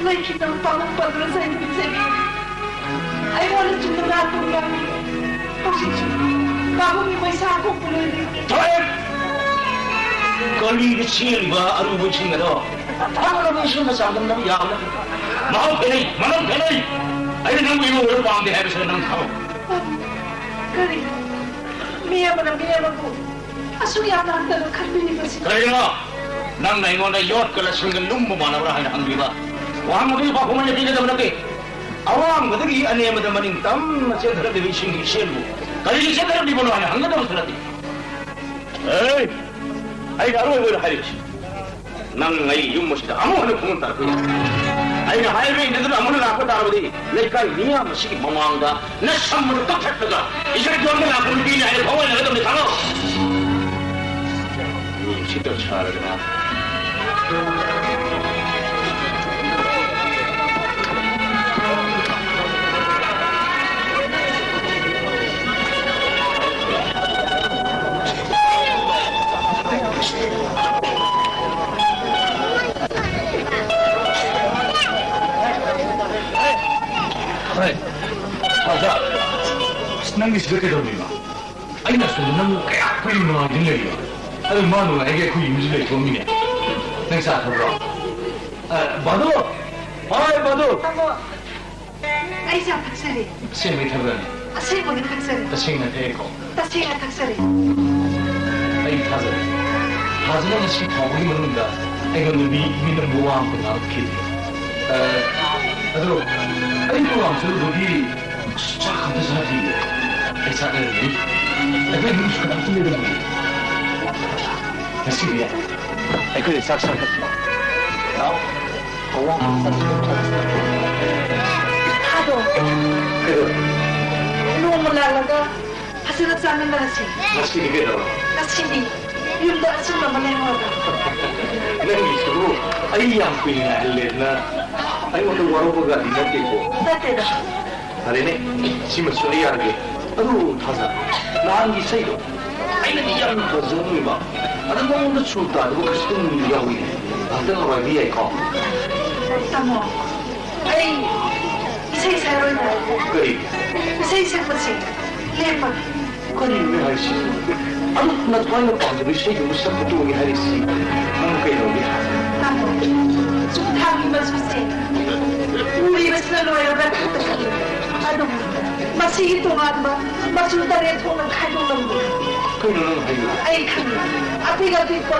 ꯂꯩꯈꯤꯗꯕ ꯄꯥꯕꯨꯡ ꯄꯟꯗꯨꯅ ꯆꯩꯗꯨꯅ ꯆꯩꯕꯤꯌꯨ꯫ ꯑꯩꯉꯣꯟꯗ ꯆꯨꯝꯅ ꯂꯥꯟ ꯇꯧꯕ ꯌꯥꯕꯤꯌꯨ꯫ ꯍꯧꯖꯤꯛꯁꯨ ꯄꯥꯕꯨꯡꯒꯤ ꯃꯩꯁꯥ ꯀꯣꯛꯄ ꯂꯣꯏꯔꯦ꯫ ꯊꯣꯛꯑꯦ! ꯀꯔꯤꯗ ꯆꯦꯜꯂꯤꯕ ꯑꯔꯨꯕꯁꯤꯡ ꯑꯗꯣ? ꯐꯥꯅꯕ ꯏꯁꯣꯔꯅ ꯆꯥꯡꯗꯝꯅꯕ ꯌꯥꯕ ꯅꯠꯇꯦ꯫ ꯃꯍꯥꯎ ꯈꯦꯠꯅꯩ, ꯃꯅꯝ ꯈꯦꯠꯅꯩ꯫ ꯑꯩꯅ ꯅꯪꯕꯨ ꯏꯔꯨꯕꯗ ꯄꯥꯝꯗꯦ ꯍꯥꯏꯕꯁꯤꯗ ꯅꯪ ꯈꯪꯉꯨ꯫ ꯀꯔꯤ? ꯃꯤ ꯑꯃꯅ ꯃꯤ ꯑꯃꯕꯨ ꯑꯁꯨꯛ ꯌꯥꯝꯅ ꯍꯟꯊꯅ ꯈꯟꯕꯤꯔꯤꯕꯁꯤ? ꯀꯔꯤꯅꯣ? ꯅꯪꯅ ꯑꯩꯉꯣꯟꯗ ꯌꯣꯠꯀ ꯂꯁꯤꯡꯒ ꯂꯨꯝꯕ ꯃꯥꯟꯅꯕ꯭ꯔꯥ ꯍꯥꯏꯅ ꯍꯪꯂꯤꯕ? ꯋꯥꯍꯪ ꯑꯗꯨꯒꯤ ꯄꯥꯎꯈꯨꯝ ꯑꯩꯅ ꯄꯤꯒꯗꯕ ꯅꯠꯇꯦ꯫ ꯑꯋꯥꯡꯕꯗꯒꯤ ꯑꯅꯦꯝꯕꯗ ꯃꯅꯤꯡ ꯇꯝꯅ ꯆꯦꯟꯊꯔꯛꯂꯤꯕ ꯏꯁꯤꯡꯒꯤ ꯏꯆꯦꯜꯕꯨ ꯀꯔꯤꯒꯤ ꯆꯦꯟꯊꯔꯛꯂꯤꯕꯅꯣ ꯍꯥꯏꯅ ꯍꯪꯒꯗꯕꯁꯨ ꯅꯠꯇꯦ꯫ ꯑꯦ! ꯑꯩꯅ ꯑꯔꯣꯏꯕ ꯑꯣꯏꯅ ꯍꯥꯏꯔꯤꯕꯁꯤ꯫ ꯅꯪ ꯑꯩ ꯌꯨꯝ ꯑꯁꯤꯗ ꯑꯃꯨꯛ ꯍꯟꯅ ꯈꯣꯡ ꯇꯥꯔꯛꯄ ꯌꯥꯏ꯫ ꯑꯩꯅ ꯍꯥꯏꯔꯤꯕ ꯏꯟꯗꯗꯨꯅ ꯑꯃꯨꯛ ꯍꯟꯅ ꯂꯥꯛꯄ ꯇꯥꯔꯕꯗꯤ ꯂꯩꯀꯥꯏ ꯃꯤꯌꯥꯝ ꯑꯁꯤꯒꯤ ꯃꯃꯥꯡꯗ ꯅꯁꯝ ꯑꯗꯨ ꯀꯛꯊꯠꯂꯒ ꯏꯁꯩ ꯌꯣꯟꯕ ꯂꯥꯛꯄ ꯅꯨꯄꯤꯅꯤ ꯍꯥꯏꯅ ꯐꯥꯎꯍꯟꯒꯗꯕꯅꯤ, ꯈꯪꯉꯣ꯫ ꯃꯤ ꯎꯁꯤꯠꯇꯕ ꯁꯥꯔꯗꯅ꯫ ꯍꯣꯏ꯫ ꯑꯣꯖꯥ, ꯑꯁ, ꯅꯪꯒꯤ ꯁꯤꯗ ꯀꯩꯗꯧꯔꯤꯅꯣ? ꯑꯩꯅ ꯑꯁꯣꯝꯗ ꯅꯪ ꯀꯌꯥ ꯀꯨꯏꯅ ꯉꯥꯏꯗꯨꯅ ꯂꯩꯔꯤꯕ? ꯑꯗꯨ ꯃꯥ ꯅꯨꯡꯉꯥꯏꯒꯦ ꯑꯩꯈꯣꯏ ꯌꯨꯝꯁꯤ ꯂꯩꯊꯣꯛꯑꯝꯃꯤꯅꯦ꯫ ꯅꯪ ꯆꯥ ꯊꯛꯄ꯭ꯔꯣ? ꯑ, ꯕꯥꯗꯣ! ꯍꯣꯏ, ꯕꯥꯗꯣ! ꯇꯥꯃꯣ, ꯑꯩ ꯆꯥ ꯊꯛꯆꯔꯤ꯫ ꯑꯁꯦꯡꯕꯩ ꯊꯛꯄ꯭ꯔꯅꯦ? ꯑꯁꯦꯡꯕꯒꯤ ꯊꯛꯆꯔꯤ꯫ ꯇꯁꯦꯡꯅ ꯊꯛꯑꯦꯀꯣ? ꯇꯁꯦꯡꯅ ꯊꯛꯆꯔꯤ꯫ ꯑꯩ ꯊꯥꯖꯔꯦ꯫ ꯊꯥꯖꯅ ꯉꯁꯤ ꯐꯥꯎꯕꯒꯤ ꯃꯅꯨꯡꯗ ꯑꯩꯉꯣꯟꯗ ꯃꯤ, ꯃꯤ ꯅꯪꯕꯨ ꯋꯥ ꯑꯃꯇ ꯉꯥꯡꯂꯛꯈꯤꯗ꯭ꯔꯤ꯫ ꯑ, ꯑꯗꯣ ꯑꯩ ꯄ꯭ꯔꯣꯒ꯭ꯔꯥꯝ ꯆꯠꯂꯨꯕꯒꯤ ꯆꯥꯛ ꯑꯝꯇ ꯆꯥꯗ꯭ꯔꯤꯌꯦ꯫ ꯑꯩ ꯆꯥꯛ ꯂꯩꯔꯝꯒꯅꯤ꯫ ꯑꯩꯈꯣꯏ ꯏꯃꯨꯡꯁꯨ ꯀꯅꯥꯝꯇ ꯂꯩꯔꯝꯃꯣꯏ꯫ ꯉꯁꯤꯗꯤ ꯑꯩꯈꯣꯏꯗ ꯆꯥꯛ ꯆꯥꯔꯁꯤ꯫ ꯂꯥꯛꯑꯣ꯫ ꯑꯋꯥꯡꯕ ꯆꯥꯛ ꯆꯥꯔꯁꯤ꯫ ꯊꯥꯗꯣ꯫ ꯀꯩꯗꯧꯔꯦ? ꯅꯣꯡꯃ ꯂꯥꯛꯂꯒ ꯐꯖꯅ ꯆꯥꯃꯤꯟꯅꯔꯁꯤ꯫ ꯉꯁꯤꯗꯤ ꯀꯩꯗꯧꯔꯕ? ꯉꯁꯤꯗꯤ ꯌꯨꯝꯗ ꯑꯆꯝꯕ ꯑꯃ ꯂꯩꯍꯧꯔꯕ? ꯅꯪꯒꯤꯁꯤꯕꯨ ꯑꯩ ꯌꯥꯝ ꯀꯨꯏꯅ ꯉꯥꯏꯍꯜꯂꯦꯗꯅ ꯑꯩꯉꯣꯟꯗ ꯋꯥꯔꯧꯕꯒꯗꯤ ꯅꯠꯇꯦꯀꯣ? ꯅꯠꯇꯦꯗ꯫ ꯐꯔꯦꯅꯦ, ꯁꯤꯃꯁꯨ ꯑꯩ ꯌꯥꯔꯒꯦ꯫ ꯑꯗꯨ ꯊꯥꯖ, ꯅꯍꯥꯟꯒꯤ ꯏꯁꯩꯗꯣ ꯑꯩꯅꯗꯤ ꯌꯥꯝꯅ ꯐꯖꯔꯝꯃꯤꯕ꯫ ꯑꯗꯣ ꯅꯉꯣꯟꯗ ꯁꯨꯔ ꯇꯥꯗꯕ ꯈꯖꯤꯛꯇꯪ ꯌꯥꯎꯏ꯫ ꯉꯥꯏꯍꯥꯛꯇꯪ ꯉꯥꯏꯕꯤꯕ ꯌꯥꯏꯀꯣ? ꯇꯥꯃꯣ, ꯑꯩ ꯏꯁꯩ ꯁꯛꯂꯣꯏꯗ꯫ ꯀꯔꯤ? ꯏꯁꯩ ꯁꯛꯄꯁꯦ ꯂꯦꯞꯄꯒꯦ꯫ ꯀꯔꯤꯅꯣꯅꯦ ꯍꯥꯏꯁꯤꯕꯨ? ꯑꯗꯨꯛ ꯅꯊ꯭ꯋꯥꯏꯅ ꯄꯥꯝꯖꯕ ꯏꯁꯩꯗꯨꯕꯨ ꯁꯛꯄ ꯇꯣꯛꯑꯒꯦ ꯍꯥꯏꯔꯤꯁꯤ ꯅꯪ ꯀꯩꯗꯧꯔꯒꯦ? ꯇꯥꯃꯣ, ꯆꯨꯝꯊꯥꯒꯤ ꯃꯆꯨꯁꯦ ꯎꯔꯤꯕꯁꯤꯅ ꯂꯣꯏꯔꯕ꯭ꯔꯥ ꯈꯛꯇ ꯈꯜꯂꯤ꯫ ꯑꯗꯨꯕꯨ ꯃꯁꯤꯒꯤ ꯇꯣꯉꯥꯟꯕ ꯃꯆꯨ ꯇꯔꯦꯠ ꯊꯣꯛꯅ ꯈꯥꯏꯗꯣꯛꯂꯝꯕ ꯀꯩꯅꯣ ꯅꯪ ꯍꯥꯏꯗꯣ? ꯑꯩ ꯈꯪꯉꯤ꯫ ꯑꯄꯤꯛ ꯑꯄꯤꯛꯄ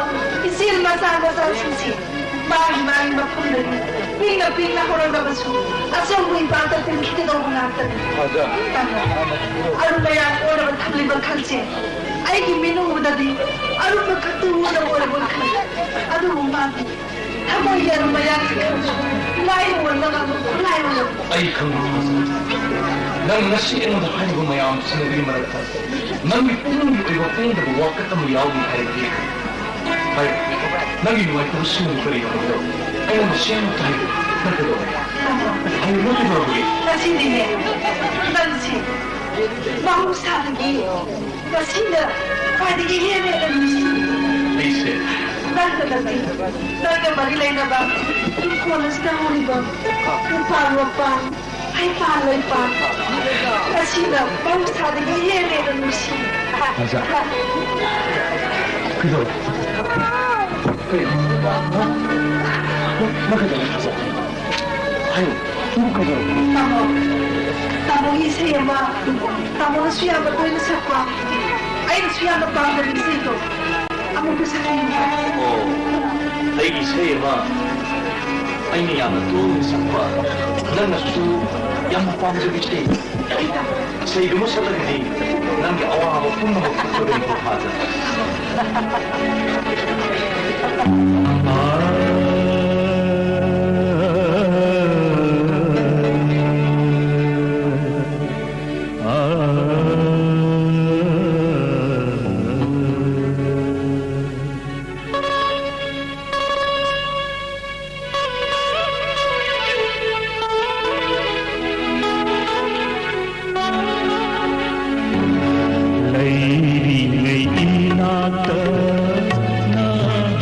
ꯏꯆꯦꯜ ꯃꯆꯥ ꯃꯆꯥꯁꯤꯡꯁꯦ ꯃꯥꯒꯤ ꯃꯥꯒꯤ ꯃꯐꯝꯗꯒꯤ ꯄꯤꯛꯅ ꯄꯤꯛꯅ ꯍꯧꯔꯛꯂꯕꯁꯨ ꯑꯆꯧꯕ ꯏꯄꯥꯛꯇ ꯇꯤꯟꯈꯤꯒꯗꯧꯕ ꯉꯥꯛꯇꯅꯤ꯫ ꯊꯥꯖ꯫ ꯇꯥꯃꯣ, ꯑꯔꯨꯝꯕ ꯌꯥꯝ ꯑꯣꯏꯔꯕ ꯊꯝꯂꯤꯕ ꯈꯜꯁꯦ ꯑꯩꯒꯤ ꯃꯤꯠꯅ ꯎꯕꯗꯗꯤ ꯑꯔꯨꯝꯕ ꯈꯛꯇ ꯎꯗꯕ ꯑꯣꯏꯔꯕ ꯈꯜꯂꯤ꯫ ꯑꯗꯨꯕꯨ ꯃꯥꯗꯤ ꯊꯃꯣꯏꯒꯤ ꯑꯔꯨꯝꯕ ꯌꯥꯝ ꯈꯜꯁꯨ ꯃꯥꯏ ꯑꯣꯟꯕ ꯉꯝꯕ ꯈꯨꯠꯂꯥꯏ ꯑꯣꯏꯔꯕ ꯑꯩ ꯈꯪꯕ ꯊꯥꯖ꯫ ꯅꯪ ꯉꯁꯤ ꯑꯩꯉꯣꯟꯗ ꯍꯥꯏꯔꯤꯕ ꯃꯌꯥꯝꯁꯤꯡ ꯑꯗꯨꯒꯤ ꯃꯔꯛꯇ ꯅꯪꯒꯤ ꯄꯨꯛꯅꯤꯡꯒꯤ ꯑꯣꯏꯕ ꯄꯦꯟꯗꯕ ꯋꯥꯀꯠ ꯑꯃ ꯌꯥꯎꯔꯤ ꯍꯥꯏꯔꯗꯤ ꯍꯥꯏꯌꯨ꯫ ꯅꯪꯒꯤ ꯅꯨꯡꯉꯥꯏꯇꯕꯁꯤꯡꯗꯨ ꯀꯔꯤꯅꯣ ꯍꯥꯏꯕꯗꯣ ꯑꯩꯉꯣꯟꯗ ꯁꯦꯡꯅ ꯍꯥꯏꯌꯨ꯫ ꯅꯪ ꯀꯩꯗꯧꯔꯦ? ꯍꯥꯏꯌꯨ, ꯅꯪ ꯀꯩꯗꯧꯔꯒꯦ? ꯉꯁꯤꯗꯤꯅꯦ, ꯅꯪꯁꯦ ꯃꯍꯧꯁꯥꯗꯒꯤ ꯉꯁꯤꯅ ꯈ꯭ꯋꯥꯏꯗꯒꯤ ꯍꯦꯟꯅ ꯍꯦꯟꯅ ꯅꯨꯡꯁꯤ꯫ ꯑꯩꯁꯦ ꯅꯪꯗ ꯅꯠꯇꯦ, ꯅꯪꯒ ꯃꯔꯤ ꯂꯩꯅꯕ ꯏꯪꯈꯣꯜ ꯑꯁꯤꯗ ꯍꯧꯔꯤꯕ ꯎꯄꯥꯜ ꯋꯥꯄꯥꯜ, ꯍꯩꯄꯥꯜ ꯂꯩꯄꯥꯜ ꯑꯁꯤꯅ ꯃꯍꯧꯁꯥꯗꯒꯤ ꯍꯦꯟꯅ ꯍꯦꯟꯅ ꯅꯨꯡꯁꯤ꯫ ꯔꯥꯖꯥ, ꯀꯩꯗꯧꯔꯦ? ꯀꯩꯅꯣ? ꯅꯪ, ꯅꯪ ꯀꯩꯗꯧꯔꯦ, ꯔꯥꯖꯥ? ꯍꯥꯏꯌꯨ, ꯅꯪ ꯀꯩꯗꯧꯔꯦ? ꯇꯥꯃꯣ, ꯇꯥꯃꯣꯒꯤ ꯏꯁꯩ ꯑꯃ, ꯇꯥꯃꯣꯅꯁꯨ ꯌꯥꯝꯅ ꯇꯣꯏꯅ ꯁꯛꯄ, ꯑꯩꯅꯁꯨ ꯌꯥꯝꯅ ꯄꯥꯝꯖꯕ ꯏꯁꯩꯗꯣ꯫ ꯑꯃꯨꯛꯇ ꯁꯛꯄꯤꯌꯨ꯫ ꯑꯣ, ꯑꯩꯒꯤ ꯏꯁꯩ ꯑꯃ ꯑꯩꯅ ꯌꯥꯝꯅ ꯇꯣꯏꯅ ꯁꯛꯄ, ꯅꯪꯅꯁꯨ ꯌꯥꯝ ꯄꯥꯝꯖꯕ ꯏꯁꯩ꯫ ꯏꯁꯩꯗꯨ ꯑꯃ ꯁꯛꯂꯒꯗꯤ ꯅꯪꯒꯤ ꯑꯋꯥꯕ ꯄꯨꯝꯅꯃꯛ ꯀꯣꯛꯆꯒꯅꯤꯀꯣ ꯐꯥꯗꯔ꯫ ꯂꯩꯔꯤꯉꯩ ꯏꯅꯥꯛꯇ ꯅꯍꯥꯛ,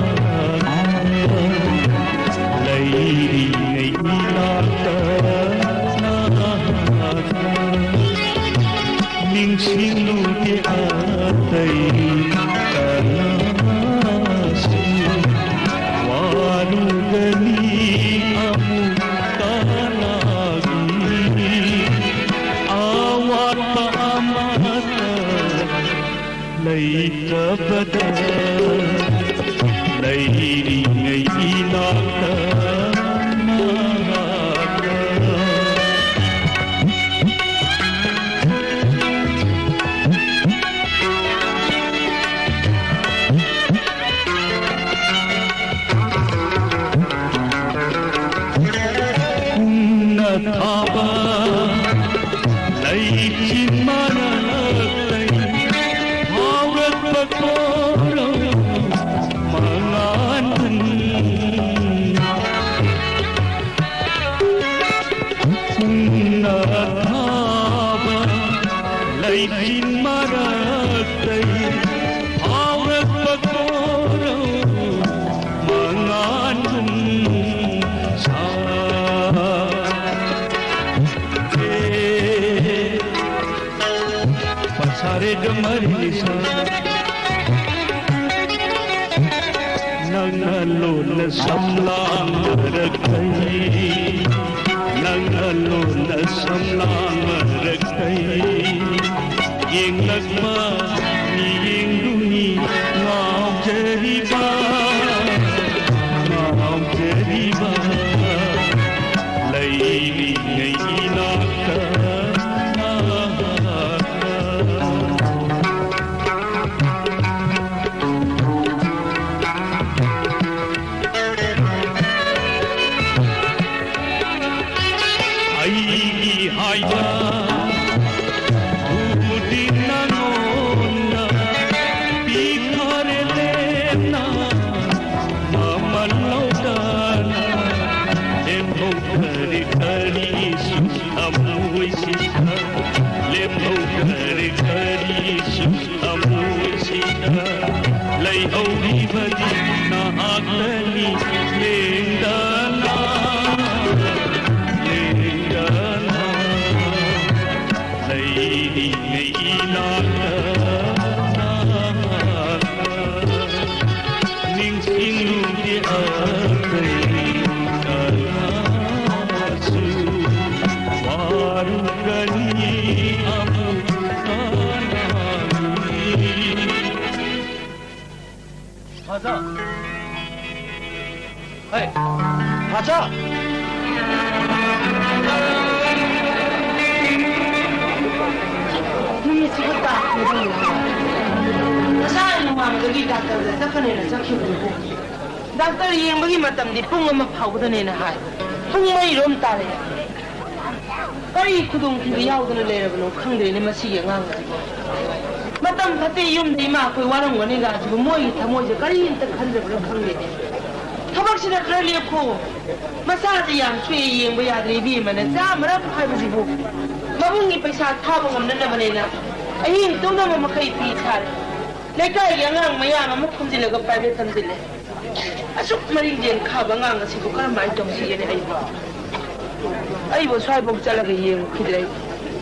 ꯂꯩꯔꯤꯉꯩ ꯏꯅꯥꯛꯇ ꯅꯍꯥꯛ, ꯅꯤꯡꯁꯤꯡꯂꯨꯗꯦ ꯑꯇꯩ ꯀꯅꯥꯁꯨ꯫ ꯋꯥꯔꯨꯒꯅꯤ ꯑꯃꯨꯛ ꯀꯅꯥꯒꯤ ꯑꯋꯥꯠꯄ ꯑꯃꯠꯇ ꯂꯩꯇꯕꯗ, ꯂꯩꯔꯤꯉꯩ ꯏꯅꯥꯛꯇ ꯅꯍꯥꯛ꯫ ꯄꯨꯡꯅ ꯊꯥꯕ ꯂꯩꯆꯤꯟ ꯃꯔꯛꯇꯩ ꯐꯥꯎꯔꯛꯄ ꯈꯣꯔꯧ ꯃꯉꯥꯜ꯫ ꯄꯨꯡꯅ ꯊꯥꯕ ꯂꯩꯆꯤꯟ ꯃꯔꯛꯇꯩ ꯐꯥꯎꯔꯛꯄ ꯈꯣꯔꯧ ꯃꯉꯥꯜ ꯁꯥ꯫ ꯄꯁꯥꯔꯦ ꯒ ꯃꯔꯤ ꯁꯥ꯫ ꯅꯪꯅ ꯂꯣꯟꯅ ꯁꯝꯂꯥꯡ ꯃꯔꯛꯇꯩ, ꯅꯪꯅ ꯂꯣꯟꯅ ꯁꯝꯂꯥꯡ ꯃꯔꯛꯇꯩ ꯌꯦꯡꯂꯛꯄ ꯃꯤꯠꯌꯦꯡꯗꯨꯅꯤ ꯉꯥꯎꯖꯔꯤꯕ, ꯉꯥꯎꯖꯔꯤꯕ꯫ ꯂꯩꯔꯤꯉꯩ ꯏꯅꯥꯛ ꯑꯩꯒꯤ ꯍꯥꯏꯕ ꯎꯗꯤ ꯅꯉꯣꯟꯗ ꯄꯤꯈꯔꯦ ꯂꯦꯝꯅ, ꯃꯃꯜ ꯂꯧꯗꯅ꯫ ꯂꯦꯝꯍꯧꯈ꯭ꯔꯦ ꯀꯔꯤꯁꯨ ꯊꯃꯣꯏꯁꯤꯗ, ꯂꯦꯝꯍꯧꯈ꯭ꯔꯦ ꯀꯔꯤꯁꯨ ꯊꯃꯣꯏꯁꯤꯗ꯫ ꯂꯩꯍꯧꯔꯤꯕꯗꯤ ꯅꯍꯥꯛꯇꯅꯤ ꯂꯦꯡꯗꯅ, ꯂꯦꯡꯗꯅ꯫ ꯂꯩꯔꯤꯉꯩ ꯏꯅꯥꯛꯇ ꯅꯍꯥꯛ ꯅꯤꯡꯁꯤꯡꯂꯨꯗꯦ ꯑꯇꯩ ꯀꯅꯥꯁꯨ꯫ ꯋꯥꯔꯨꯒꯅꯤ ꯑꯃꯨꯛ ꯀꯅꯥꯒꯤ꯫ ꯍꯥꯖꯥ! ꯍꯩ! ꯍꯥꯖꯥ! ꯅꯨꯃꯤꯠꯁꯤꯕꯨ ꯇꯥꯈ꯭ꯔꯦꯗ꯫ ꯉꯁꯥꯏ ꯅꯣꯡꯉꯥꯟꯕꯗꯒꯤ ꯗꯥꯛꯇꯔꯗ ꯆꯠꯀꯅꯦꯅ ꯆꯠꯈꯤꯕꯅꯤꯀꯣ꯫ ꯗꯥꯛꯇꯔ ꯌꯦꯡꯕꯒꯤ ꯃꯇꯝꯗꯤ ꯄꯨꯡ ꯑꯃ ꯐꯥꯎꯕꯗꯅꯦꯅ ꯍꯥꯏ꯫ ꯄꯨꯡ ꯃꯔꯤꯔꯣꯝ ꯇꯥꯔꯦ꯫ ꯀꯔꯤ ꯈꯨꯗꯣꯡꯊꯤꯕ ꯌꯥꯎꯗꯅ ꯂꯩꯔꯕꯅꯣ ꯈꯪꯗ꯭ꯔꯦꯅꯦ ꯃꯁꯤꯒꯤ ꯑꯉꯥꯡ ꯑꯁꯤꯕꯣ꯫ ꯃꯇꯝ ꯐꯠꯇꯦ, ꯌꯨꯝꯗ ꯏꯃꯥ ꯑꯩꯈꯣꯏ ꯋꯥꯔꯝꯒꯅꯤꯗ ꯑꯁꯤꯕꯨ, ꯃꯣꯏꯒꯤ ꯊꯃꯣꯏꯁꯦ ꯀꯔꯤꯝꯇ ꯈꯟꯗ꯭ꯔꯕꯅꯣ ꯈꯪꯗꯦꯅꯦ꯫ ꯊꯕꯛꯁꯤꯅ ꯈꯔ ꯂꯦꯞꯈꯣ꯫ ꯃꯆꯥꯁꯦ ꯌꯥꯝ ꯁꯣꯛꯑꯦ, ꯌꯦꯡꯕ ꯌꯥꯗ꯭ꯔꯦ ꯏꯕꯦꯝꯃꯅ꯫ ꯆꯥ ꯃꯔꯛ ꯍꯥꯏꯕꯁꯤꯕꯨ ꯃꯕꯨꯡꯒꯤ ꯄꯩꯁꯥ ꯊꯥꯕ ꯉꯝꯅꯅꯕꯅꯦꯅ ꯑꯍꯤꯡ ꯇꯨꯝꯗꯕ ꯃꯈꯩ ꯐꯤ ꯁꯥꯔꯦ꯫ ꯂꯩꯀꯥꯏꯒꯤ ꯑꯉꯥꯡ ꯃꯌꯥꯝ ꯑꯃ ꯈꯣꯝꯖꯤꯜꯂꯒ private ꯇꯝꯁꯤꯜꯂꯦ꯫ ꯑꯁꯨꯛ ꯃꯔꯤꯡꯖꯦꯜ ꯈꯥꯕ ꯑꯉꯥꯡ ꯑꯁꯤꯕꯨ ꯀꯔꯝꯍꯥꯏꯅ ꯇꯧꯁꯤꯒꯦꯅꯦ ꯑꯩꯕꯨ? ꯑꯩꯕꯨ ꯁ꯭ꯋꯥꯏꯐꯥꯎ ꯆꯠꯂꯒ ꯌꯦꯡꯉꯨꯈꯤꯗ꯭ꯔꯦ꯫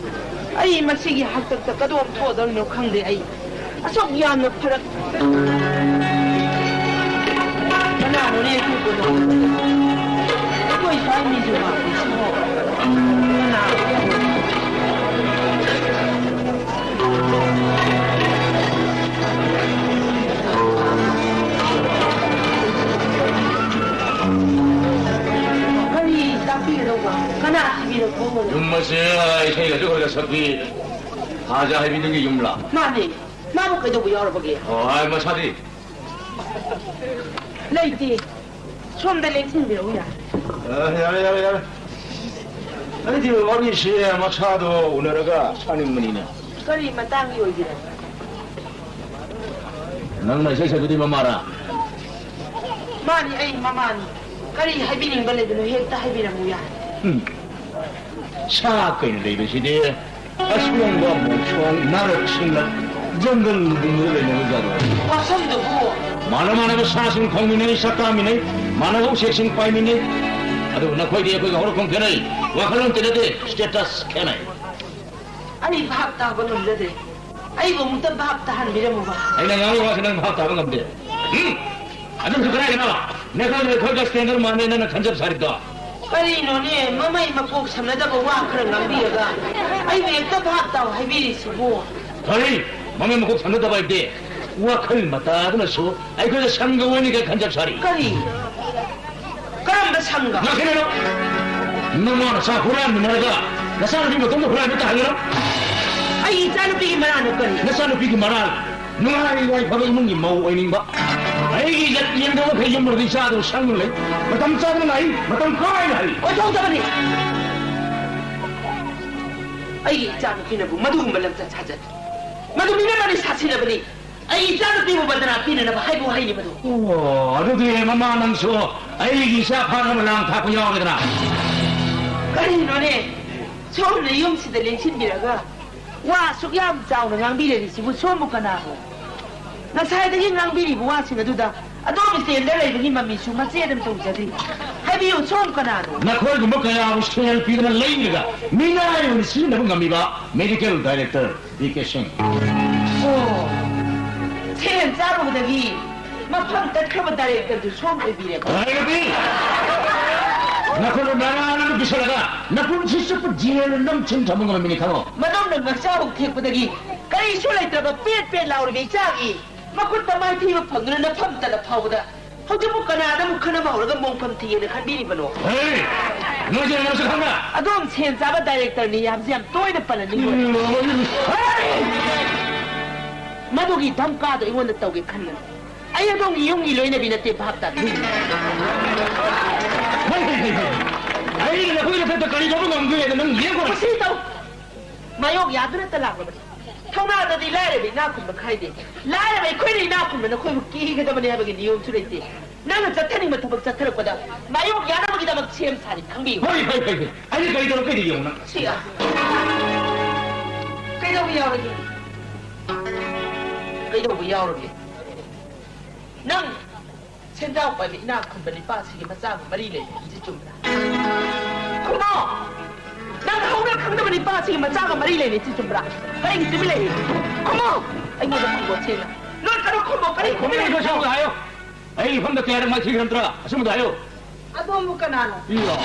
ꯑꯩ ꯃꯁꯤꯒꯤ ꯍꯥꯛꯇꯛꯇ ꯀꯗꯣꯝ ꯊꯣꯛꯑꯗꯧꯔꯤꯅꯣ ꯈꯪꯗꯦ ꯑꯩ꯫ ꯑꯁꯨꯛ ꯌꯥꯝꯅ ꯐꯔꯛ꯫ ꯀꯅꯥꯅꯣꯅꯦ ꯑꯩꯈꯣꯏ ꯀꯣꯟꯅ? ꯑꯩꯈꯣꯏ ꯁ꯭ꯋꯥꯏ ꯃꯤꯁꯨ ꯃꯥꯜꯂꯦ ꯁꯤꯕꯣ꯫ ꯀꯅꯥ? ꯀꯔꯤ ꯇꯥꯛꯄꯤꯒꯗꯧꯕ? ꯀꯅꯥ ꯊꯤꯕꯤꯔꯛꯄ? ꯌꯨꯝ ꯑꯁꯦ ꯏꯁꯩꯒꯁꯨ ꯈꯔ ꯈꯔ ꯁꯛꯄꯤ ꯍꯥꯖꯥ ꯍꯥꯏꯕꯤꯗꯨꯒꯤ ꯌꯨꯝꯂꯥ? ꯃꯥꯅꯦ꯫ ꯃꯥꯕꯨ ꯀꯩꯗꯧꯕ ꯌꯥꯎꯔꯕꯒꯦ? ꯑꯣ, ꯑꯥ, ꯃꯁꯥꯗꯤ? ꯂꯩꯇꯦ꯫ ꯁꯣꯝꯗ ꯂꯦꯡꯁꯤꯟꯕꯤꯔꯛꯎ ꯌꯥꯔꯦ꯫ ꯑ, ꯌꯥꯔꯦ, ꯌꯥꯔꯦ, ꯌꯥꯔꯦ꯫ ꯑꯩꯗꯤ ꯋꯥꯔꯤꯁꯦ ꯃꯁꯥꯗꯣ ꯎꯅꯔꯒ ꯁꯥꯅꯤꯡꯕꯅꯤꯅꯦ꯫ ꯀꯔꯤ ꯃꯇꯥꯡꯒꯤ ꯑꯣꯏꯕꯤꯔꯕ? ꯅꯪꯅ ꯏꯁꯩ ꯁꯛꯄꯗꯤ ꯃꯃꯥꯔꯥ? ꯃꯥꯅꯤ, ꯑꯩ ꯃꯃꯥꯅꯤ꯫ ꯀꯔꯤ ꯍꯥꯏꯕꯤꯅꯤꯡꯕ ꯂꯩꯕꯅꯣ, ꯍꯦꯛꯇ ꯍꯥꯏꯕꯤꯔꯝꯃꯨ ꯌꯥꯏ꯫ ꯎꯝ꯫ ꯁꯥ ꯀꯩꯅ ꯂꯩꯕꯁꯤꯗꯤ ꯑꯁꯣꯡꯕ ꯃꯣꯡꯁꯣꯡ, ꯅꯥꯔꯛ ꯁꯤꯡꯂꯛ, ꯖꯪꯒꯜꯒꯨꯝꯕꯗ ꯂꯩꯅꯕ ꯖꯥꯠꯔꯣ? ꯋꯥꯐꯝꯗꯨꯕꯨ? ꯃꯥꯟꯅ ꯃꯥꯟꯅꯕ ꯁꯥꯁꯤꯡ ꯈꯣꯡꯃꯤꯟꯅꯩ, ꯆꯥꯛ ꯆꯥꯃꯤꯟꯅꯩ, ꯃꯥꯟꯅꯕ ꯎꯆꯦꯛꯁꯤꯡ ꯄꯥꯏꯃꯤꯟꯅꯩ꯫ ꯑꯗꯨꯕꯨ ꯅꯈꯣꯏꯗꯤ ꯑꯩꯈꯣꯏꯒ ꯍꯧꯔꯛꯐꯝ ꯈꯦꯠꯅꯩ, ꯋꯥꯈꯜꯂꯣꯟ ꯇꯤꯟꯅꯗꯦ, status ꯈꯦꯠꯅꯩ꯫ ꯑꯩ ꯚꯥꯞ ꯇꯥꯕ ꯉꯝꯖꯗ꯭ꯔꯦ꯫ ꯑꯩꯕꯨ ꯑꯃꯨꯛꯇ ꯚꯥꯞ ꯇꯥꯍꯟꯕꯤꯔꯝꯃꯨꯕ꯫ ꯑꯩꯅ ꯉꯥꯡꯕ ꯋꯥꯁꯤ ꯅꯪ ꯚꯥꯞ ꯇꯥꯕ ꯉꯝꯗꯦ꯫ ꯎꯝ? ꯑꯗꯨꯁꯨ ꯀꯗꯥꯏꯗꯅꯣ? ꯅꯈꯣꯏ, ꯅꯈꯣꯏꯒ standard ꯃꯥꯟꯅꯩ ꯅꯪꯅ ꯈꯟꯖꯕ ꯁꯥꯔꯤꯕꯗꯣ? ꯀꯔꯤꯅꯣꯅꯦ, ꯃꯃꯩ ꯃꯀꯣꯛ ꯁꯝꯅꯗꯕ ꯋꯥ ꯈꯔ ꯉꯥꯡꯕꯤꯔꯒ ꯑꯩꯕꯨ ꯍꯦꯛꯇ ꯚꯥꯞ ꯇꯥꯎ ꯍꯥꯏꯕꯤꯔꯤꯁꯤꯕꯨ? ꯀꯔꯤ? ꯃꯃꯩ ꯃꯀꯣꯛ ꯁꯝꯅꯗꯕ ꯍꯥꯏꯕꯗꯤ? ꯋꯥꯈꯜ ꯃꯇꯥꯗꯨꯅꯁꯨ ꯑꯩꯈꯣꯏꯗ ꯁꯪꯒ ꯑꯣꯏꯅꯤꯡꯉꯥꯏ ꯈꯟꯖꯕ ꯁꯥꯔꯤ꯫ ꯀꯔꯤ? ꯀꯔꯝꯕ ꯁꯪꯒ? ꯉꯥꯛꯁꯤꯟꯅꯅꯨ! ꯅꯃꯥ ꯅꯆꯥ ꯍꯨꯔꯥꯟꯃꯤꯟꯅꯔꯒ ꯅꯆꯥꯅꯨꯄꯤ ꯃꯇꯣꯝꯇ ꯍꯨꯔꯥꯟꯕ ꯇꯥꯍꯟꯒꯅꯨ! ꯑꯩ ꯏꯆꯥꯅꯨꯄꯤꯒꯤ ꯃꯔꯥꯜꯅ ꯀꯔꯤ? ꯅꯆꯥꯅꯨꯄꯤꯒꯤ ꯃꯔꯥꯜ, ꯅꯨꯡꯉꯥꯏ ꯌꯥꯏꯐꯕ ꯏꯃꯨꯡꯒꯤ ꯃꯧ ꯑꯣꯏꯅꯤꯡꯕ꯫ ꯑꯩꯒꯤ ꯏꯖꯠ ꯌꯦꯡꯗꯕ ꯃꯈꯩ ꯌꯨꯝ ꯃꯔꯗꯤ ꯆꯥꯗꯕ ꯁꯪꯅ ꯂꯩ꯫ ꯃꯇꯝ ꯆꯥꯗꯅ ꯂꯥꯛꯏ, ꯃꯇꯝ ꯀꯥꯏꯅ ꯍꯜꯂꯤ꯫ ꯑꯣꯏꯊꯣꯛꯇꯕꯅꯤ! ꯑꯩꯒꯤ ꯏꯆꯥꯅꯨꯄꯤꯅꯕꯨ ꯃꯗꯨꯒꯨꯝꯕ ꯂꯝꯆꯠ ꯁꯥꯖꯠ, ꯃꯗꯨ ꯃꯤꯅꯝ ꯑꯅꯤ ꯁꯥꯊꯤꯔꯕꯅꯤ꯫ ꯑꯩ ꯏꯆꯥꯅꯨꯄꯤꯕꯨ ꯕꯟꯗꯅꯥ ꯄꯤꯅꯅꯕ ꯍꯥꯏꯕ ꯋꯥꯍꯩꯅꯤ ꯃꯗꯨ꯫ ꯑꯣ, ꯑꯗꯨꯗꯤ ꯃꯃꯥ ꯅꯪꯁꯨ ꯑꯩꯒꯤ ꯏꯆꯥ ꯐꯥꯅꯕ ꯂꯥꯡ ꯊꯥꯛꯄ ꯌꯥꯎꯔꯦꯗꯅ? ꯀꯔꯤꯅꯣꯅꯦ? ꯁꯣꯝꯅ ꯌꯨꯝꯁꯤꯗ ꯂꯦꯡꯁꯤꯟꯕꯤꯔꯒ ꯋꯥ ꯑꯁꯨꯛ ꯌꯥꯝ ꯆꯥꯎꯅ ꯉꯥꯡꯕꯤꯔꯤꯁꯤꯕꯨ ꯁꯣꯝꯕꯨ ꯀꯅꯥꯅꯣ? ꯉꯁꯥꯏꯗꯒꯤ ꯉꯥꯡꯕꯤꯔꯤꯕ ꯋꯥꯁꯤꯡ ꯑꯗꯨꯗ ꯑꯗꯣꯝ ꯏꯁꯇꯦꯟꯗ ꯂꯩꯕꯒꯤ ꯃꯃꯤꯁꯨ ꯃꯆꯦꯠ ꯑꯃꯠꯇ ꯎꯖꯗ꯭ꯔꯤ꯫ ꯍꯥꯏꯕꯤꯌꯨ, ꯁꯣꯝ ꯀꯅꯥꯅꯣ? ꯅꯈꯣꯏꯒꯨꯝꯕ ꯀꯌꯥꯕꯨ ꯁꯦꯜ ꯄꯤꯗꯨꯅ ꯂꯩꯔꯒ ꯃꯤꯅꯥꯏ ꯑꯣꯏꯅ ꯁꯤꯖꯤꯟꯅꯕ ꯉꯝꯃꯤꯕ medical director ꯚꯤ ꯀꯦ ꯁꯤꯡ꯫ ꯑꯣ, ꯁꯦꯜ ꯆꯥꯔꯨꯕꯗꯒꯤ ꯃꯐꯝ ꯇꯠꯈ꯭ꯔꯕ directorꯗꯨ ꯁꯣꯝ ꯑꯣꯏꯕꯤꯔꯦꯀꯣ? ꯍꯥꯏꯔꯗꯤ ꯅꯈꯣꯏꯅ ꯅꯔꯥ ꯅꯔꯥ ꯄꯤꯁꯜꯂꯒ ꯅꯄꯨꯟꯁꯤ ꯆꯨꯞꯄ ꯖꯦꯜꯗ ꯅꯝꯁꯤꯟ ꯊꯝꯕ ꯉꯝꯃꯤꯅꯤ ꯈꯪꯉꯣ꯫ ꯃꯗꯣꯝꯅ ꯉꯛꯆꯥꯎ ꯊꯦꯛꯄꯗꯒꯤ ꯀꯔꯤꯁꯨ ꯂꯩꯇ꯭ꯔꯕ ꯄꯦꯠ ꯄꯦꯠ ꯂꯥꯎꯔꯤꯕ ꯏꯆꯥꯒꯤ ꯃꯈꯨꯠꯇ ꯃꯥꯏꯊꯤꯕ ꯐꯪꯗꯨꯅ ꯅꯐꯝ ꯇꯠꯂ ꯐꯥꯎꯕꯗ ꯍꯧꯖꯤꯛꯄꯨ ꯀꯅꯥꯗ ꯑꯃꯨꯛ ꯈꯠꯅꯕ ꯍꯧꯔꯒ ꯃꯣꯡꯐꯝ ꯊꯤꯌꯦꯅ ꯈꯟꯕꯤꯔꯤꯕꯅꯣ? ꯍꯦ! ꯅꯣꯏꯁꯦ ꯅꯪꯁꯨ ꯈꯪꯕ꯭ꯔꯥ? ꯑꯗꯣꯝ ꯁꯦꯟ ꯆꯥꯕ directorꯅꯤ ꯍꯥꯏꯕꯁꯤ ꯌꯥꯝ ꯇꯣꯏꯅ ꯄꯜꯍꯟꯅꯤꯡꯕ꯫ ꯎꯝ, ꯍꯦ! ꯃꯗꯨꯒꯤ ꯙꯝꯀꯥꯗꯣ ꯑꯩꯉꯣꯟꯗ ꯇꯧꯒꯦ ꯈꯟꯒꯅꯨ꯫ ꯑꯩ ꯑꯗꯣꯝꯒꯤ ꯌꯨꯝꯒꯤ ꯂꯣꯏꯅꯕꯤ ꯅꯠꯇꯦ, ꯚꯥꯞ ꯇꯥꯕꯤꯌꯨ꯫ ꯍꯦ, ꯍꯦ, ꯍꯦ, ꯍꯦ! ꯑꯩꯅ ꯅꯈꯣꯏ ꯅꯊꯛꯇ ꯀꯔꯤ ꯇꯧꯕ ꯉꯝꯒꯦ ꯍꯥꯏꯅ ꯅꯪ ꯌꯦꯡꯉꯨ꯫ ꯀꯨꯁꯤ ꯇꯧ꯫ ꯃꯥꯌꯣꯛ ꯌꯥꯗꯨꯅ ꯂꯥꯛꯂꯕꯅꯤ꯫ ꯊꯧꯅꯥꯗꯗꯤ ꯂꯥꯏꯔꯕ ꯏꯅꯥꯛ ꯈꯨꯟꯕ ꯈꯥꯏꯗꯦ꯫ ꯂꯥꯏꯔꯕ ꯑꯩꯈꯣꯏꯅ ꯏꯅꯥꯛ ꯈꯨꯟꯕ ꯅꯈꯣꯏꯕꯨ ꯀꯦꯒꯗꯕꯅꯤ ꯍꯥꯏꯕꯒꯤ ꯅꯤꯌꯣꯝꯁꯨ ꯂꯩꯇꯦ꯫ ꯅꯪꯅ ꯆꯠꯊꯅꯤꯡꯕ ꯊꯕꯛ ꯆꯠꯊꯔꯛꯄꯗ ꯃꯥꯌꯣꯛ ꯌꯥꯅꯕꯒꯤꯗꯃꯛ ꯁꯦꯝ ꯁꯥꯔꯤ ꯈꯪꯕꯤꯌꯨ꯫ ꯍꯣꯏ, ꯍꯣꯏ, ꯍꯣꯏ, ꯍꯣꯏ꯫ ꯑꯩꯅ ꯀꯔꯤ ꯇꯧꯔꯛꯀꯦꯗꯤ ꯌꯦꯡꯉꯨ ꯅꯪ꯫ ꯁꯤ, ꯑ, ꯀꯩꯗꯧꯕ ꯌꯥꯎꯔꯒꯦ? ꯀꯩꯗꯧꯕ ꯌꯥꯎꯔꯒꯦ? ꯅꯪ ꯁꯦꯟꯖꯥꯎ ꯄꯥꯏꯕ ꯏꯅꯥꯛ ꯈꯨꯟꯕ ꯅꯤꯄꯥꯁꯤꯒꯤ ꯃꯆꯥꯒ ꯃꯔꯤ ꯂꯩꯅꯩ ꯍꯥꯏꯕꯁꯤ ꯆꯨꯝꯕ꯭ꯔꯥ? ꯈꯨꯝꯃꯣ! ꯅꯪ ꯍꯧꯅ ꯈꯪꯗꯕ ꯅꯤꯄꯥꯁꯤꯒꯤ ꯃꯆꯥꯒ ꯃꯔꯤ ꯂꯩꯅꯩ ꯍꯥꯏꯕꯁꯤ ꯆꯨꯝꯕ꯭ꯔꯥ? ꯀꯔꯤꯒꯤ ꯇꯨꯃꯤꯟ ꯂꯩꯔꯤ? ꯈꯨꯝꯃꯣ! ꯑꯩꯉꯣꯟꯗ ꯈꯨꯝꯃꯣ ꯊꯦꯡꯅ꯫ ꯂꯣꯏ ꯀꯔꯝ ꯈꯨꯝꯃꯣ? ꯀꯔꯤ ꯈꯨꯝꯃꯣ? ꯈꯨꯝꯃꯣ? ꯑꯁꯦꯡꯕꯗ ꯍꯥꯏꯌꯣ꯫ ꯑꯩ ꯏꯐꯝꯗ ꯀꯌꯥꯔꯛ ꯃꯥꯏꯊꯤꯈ꯭ꯔꯕꯗ꯭ꯔꯥ? ꯑꯁꯦꯡꯕꯗ ꯍꯥꯏꯌꯣ꯫ ꯑꯗꯣꯝꯕꯨ ꯀꯅꯥꯅꯣ? ꯏꯌꯣ꯫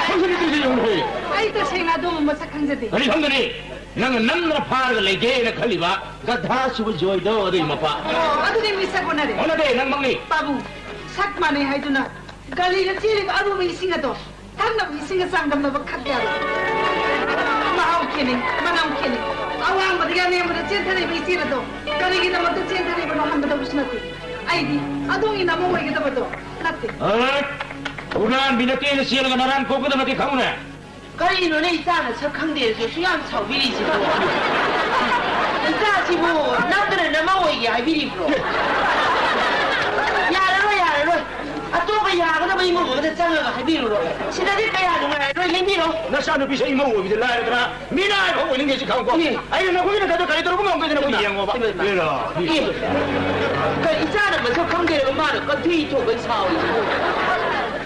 ꯈꯪꯗꯦ, ꯈꯪꯗꯦ, ꯌꯦꯡꯉꯨ ꯍꯦ꯫ ꯑꯩ ꯇꯁꯦꯡꯅ ꯑꯗꯣꯝꯕꯨ ꯃꯁꯛ ꯈꯪꯖꯗꯦ꯫ ꯀꯔꯤ ꯈꯪꯒꯅꯤ? ꯅꯪꯅ ꯅꯝꯗꯅ ꯐꯥꯔꯒ ꯂꯩꯒꯦꯅ ꯈꯜꯂꯤꯕ ꯒꯙꯥꯁꯤꯕꯨ ꯖꯣꯏꯗꯣ ꯑꯗꯨꯒꯤ ꯃꯄꯥ꯫ ꯑꯣ, ꯑꯗꯨꯗꯤ ꯃꯤꯁꯛ ꯑꯣꯟꯅꯔꯦ꯫ ꯑꯣꯟꯅꯗꯦ, ꯅꯪꯃꯛꯅꯤ꯫ ꯄꯥꯕꯨꯡ, ꯁꯛ ꯃꯥꯟꯅꯩ ꯍꯥꯏꯗꯨꯅ ꯒꯥꯔꯤꯗ ꯆꯦꯜꯂꯤꯕ ꯑꯔꯨꯕ ꯏꯁꯤꯡ ꯑꯗꯣ ꯊꯛꯅꯕ ꯏꯁꯤꯡꯒ ꯆꯥꯡꯗꯝꯅꯕ ꯈꯛ ꯌꯥꯔꯣꯏ꯫ ꯃꯍꯥꯎ ꯈꯦꯠꯅꯩ, ꯃꯅꯝ ꯈꯦꯠꯅꯩ꯫ ꯑꯋꯥꯡꯕꯗꯒꯤ ꯑꯅꯦꯝꯕꯗ ꯆꯦꯟꯊꯔꯛꯏꯕ ꯏꯆꯦꯜ ꯑꯗꯣ ꯀꯔꯤꯒꯤꯗꯃꯛꯇ ꯆꯦꯟꯊꯔꯛꯏꯕꯅꯣ ꯍꯪꯒꯗꯕꯁꯨ ꯅꯠꯇꯦ꯫ ꯑꯩꯗꯤ ꯑꯗꯣꯝꯒꯤ ꯅꯃꯧ ꯑꯣꯏꯒꯗꯕꯗꯣ ꯅꯠꯇꯦ꯫ ꯍꯠ! ꯍꯨꯔꯥꯟꯕꯤ ꯅꯠꯇꯦꯅ ꯆꯦꯜꯂꯒ ꯅꯔꯥꯟ ꯀꯣꯛꯀꯗꯕꯗꯤ ꯈꯪꯉꯨꯅꯦ꯫ ꯀꯔꯤꯅꯣꯅꯦ ꯏꯆꯥꯅ ꯁꯛ ꯈꯪꯗꯦꯁꯨ ꯑꯁꯨꯛ ꯌꯥꯝ ꯁꯥꯎꯕꯤꯔꯤꯁꯤꯕꯣ? ꯏꯆꯥꯁꯤꯕꯨ ꯅꯝꯗꯅ ꯅꯃꯧ ꯑꯣꯏꯒꯦ ꯍꯥꯏꯕꯤꯔꯤꯕ꯭ꯔꯣ? ꯌꯥꯔꯔꯣꯏ, ꯌꯥꯔꯔꯣꯏ꯫ ꯑꯇꯣꯞꯄ ꯌꯥꯒꯗꯕ ꯏꯃꯨꯡ ꯑꯃꯗ ꯆꯪꯉꯒ ꯍꯥꯏꯕꯤꯔꯨꯔꯣ꯫ ꯁꯤꯗꯗꯤ ꯀꯌꯥ ꯅꯨꯡꯉꯥꯏꯔꯔꯣꯏ, ꯂꯦꯡꯕꯤꯔꯣ꯫ ꯅꯆꯥꯅꯨꯄꯤꯁꯦ ꯏꯃꯧ ꯑꯣꯏꯕꯗꯤ ꯂꯥꯏꯔꯗꯅ ꯃꯤꯅꯥꯏ ꯐꯥꯎ ꯑꯣꯏꯅꯤꯡꯗꯦ ꯁꯤ ꯈꯪꯉꯨꯀꯣ꯫ ꯏ꯫ ꯑꯩꯅ ꯅꯈꯣꯏꯒꯤ ꯅꯊꯛꯇ ꯀꯔꯤ ꯇꯧꯔꯛꯄ ꯉꯝꯒꯗꯣꯏꯅꯣ ꯏꯃꯥ, ꯌꯦꯡꯉꯣꯕ꯫ ꯏꯃꯥ, ꯏꯃꯥ꯫ Era, E. ꯏ꯫ ꯀꯔꯤ ꯏꯆꯥꯅ ꯃꯁꯛ ꯈꯪꯗꯦꯔꯒ ꯃꯥꯅ ꯀꯟꯊꯨꯏ ꯊꯣꯛꯄ ꯁꯥꯎꯔꯤꯁꯤꯕꯨ?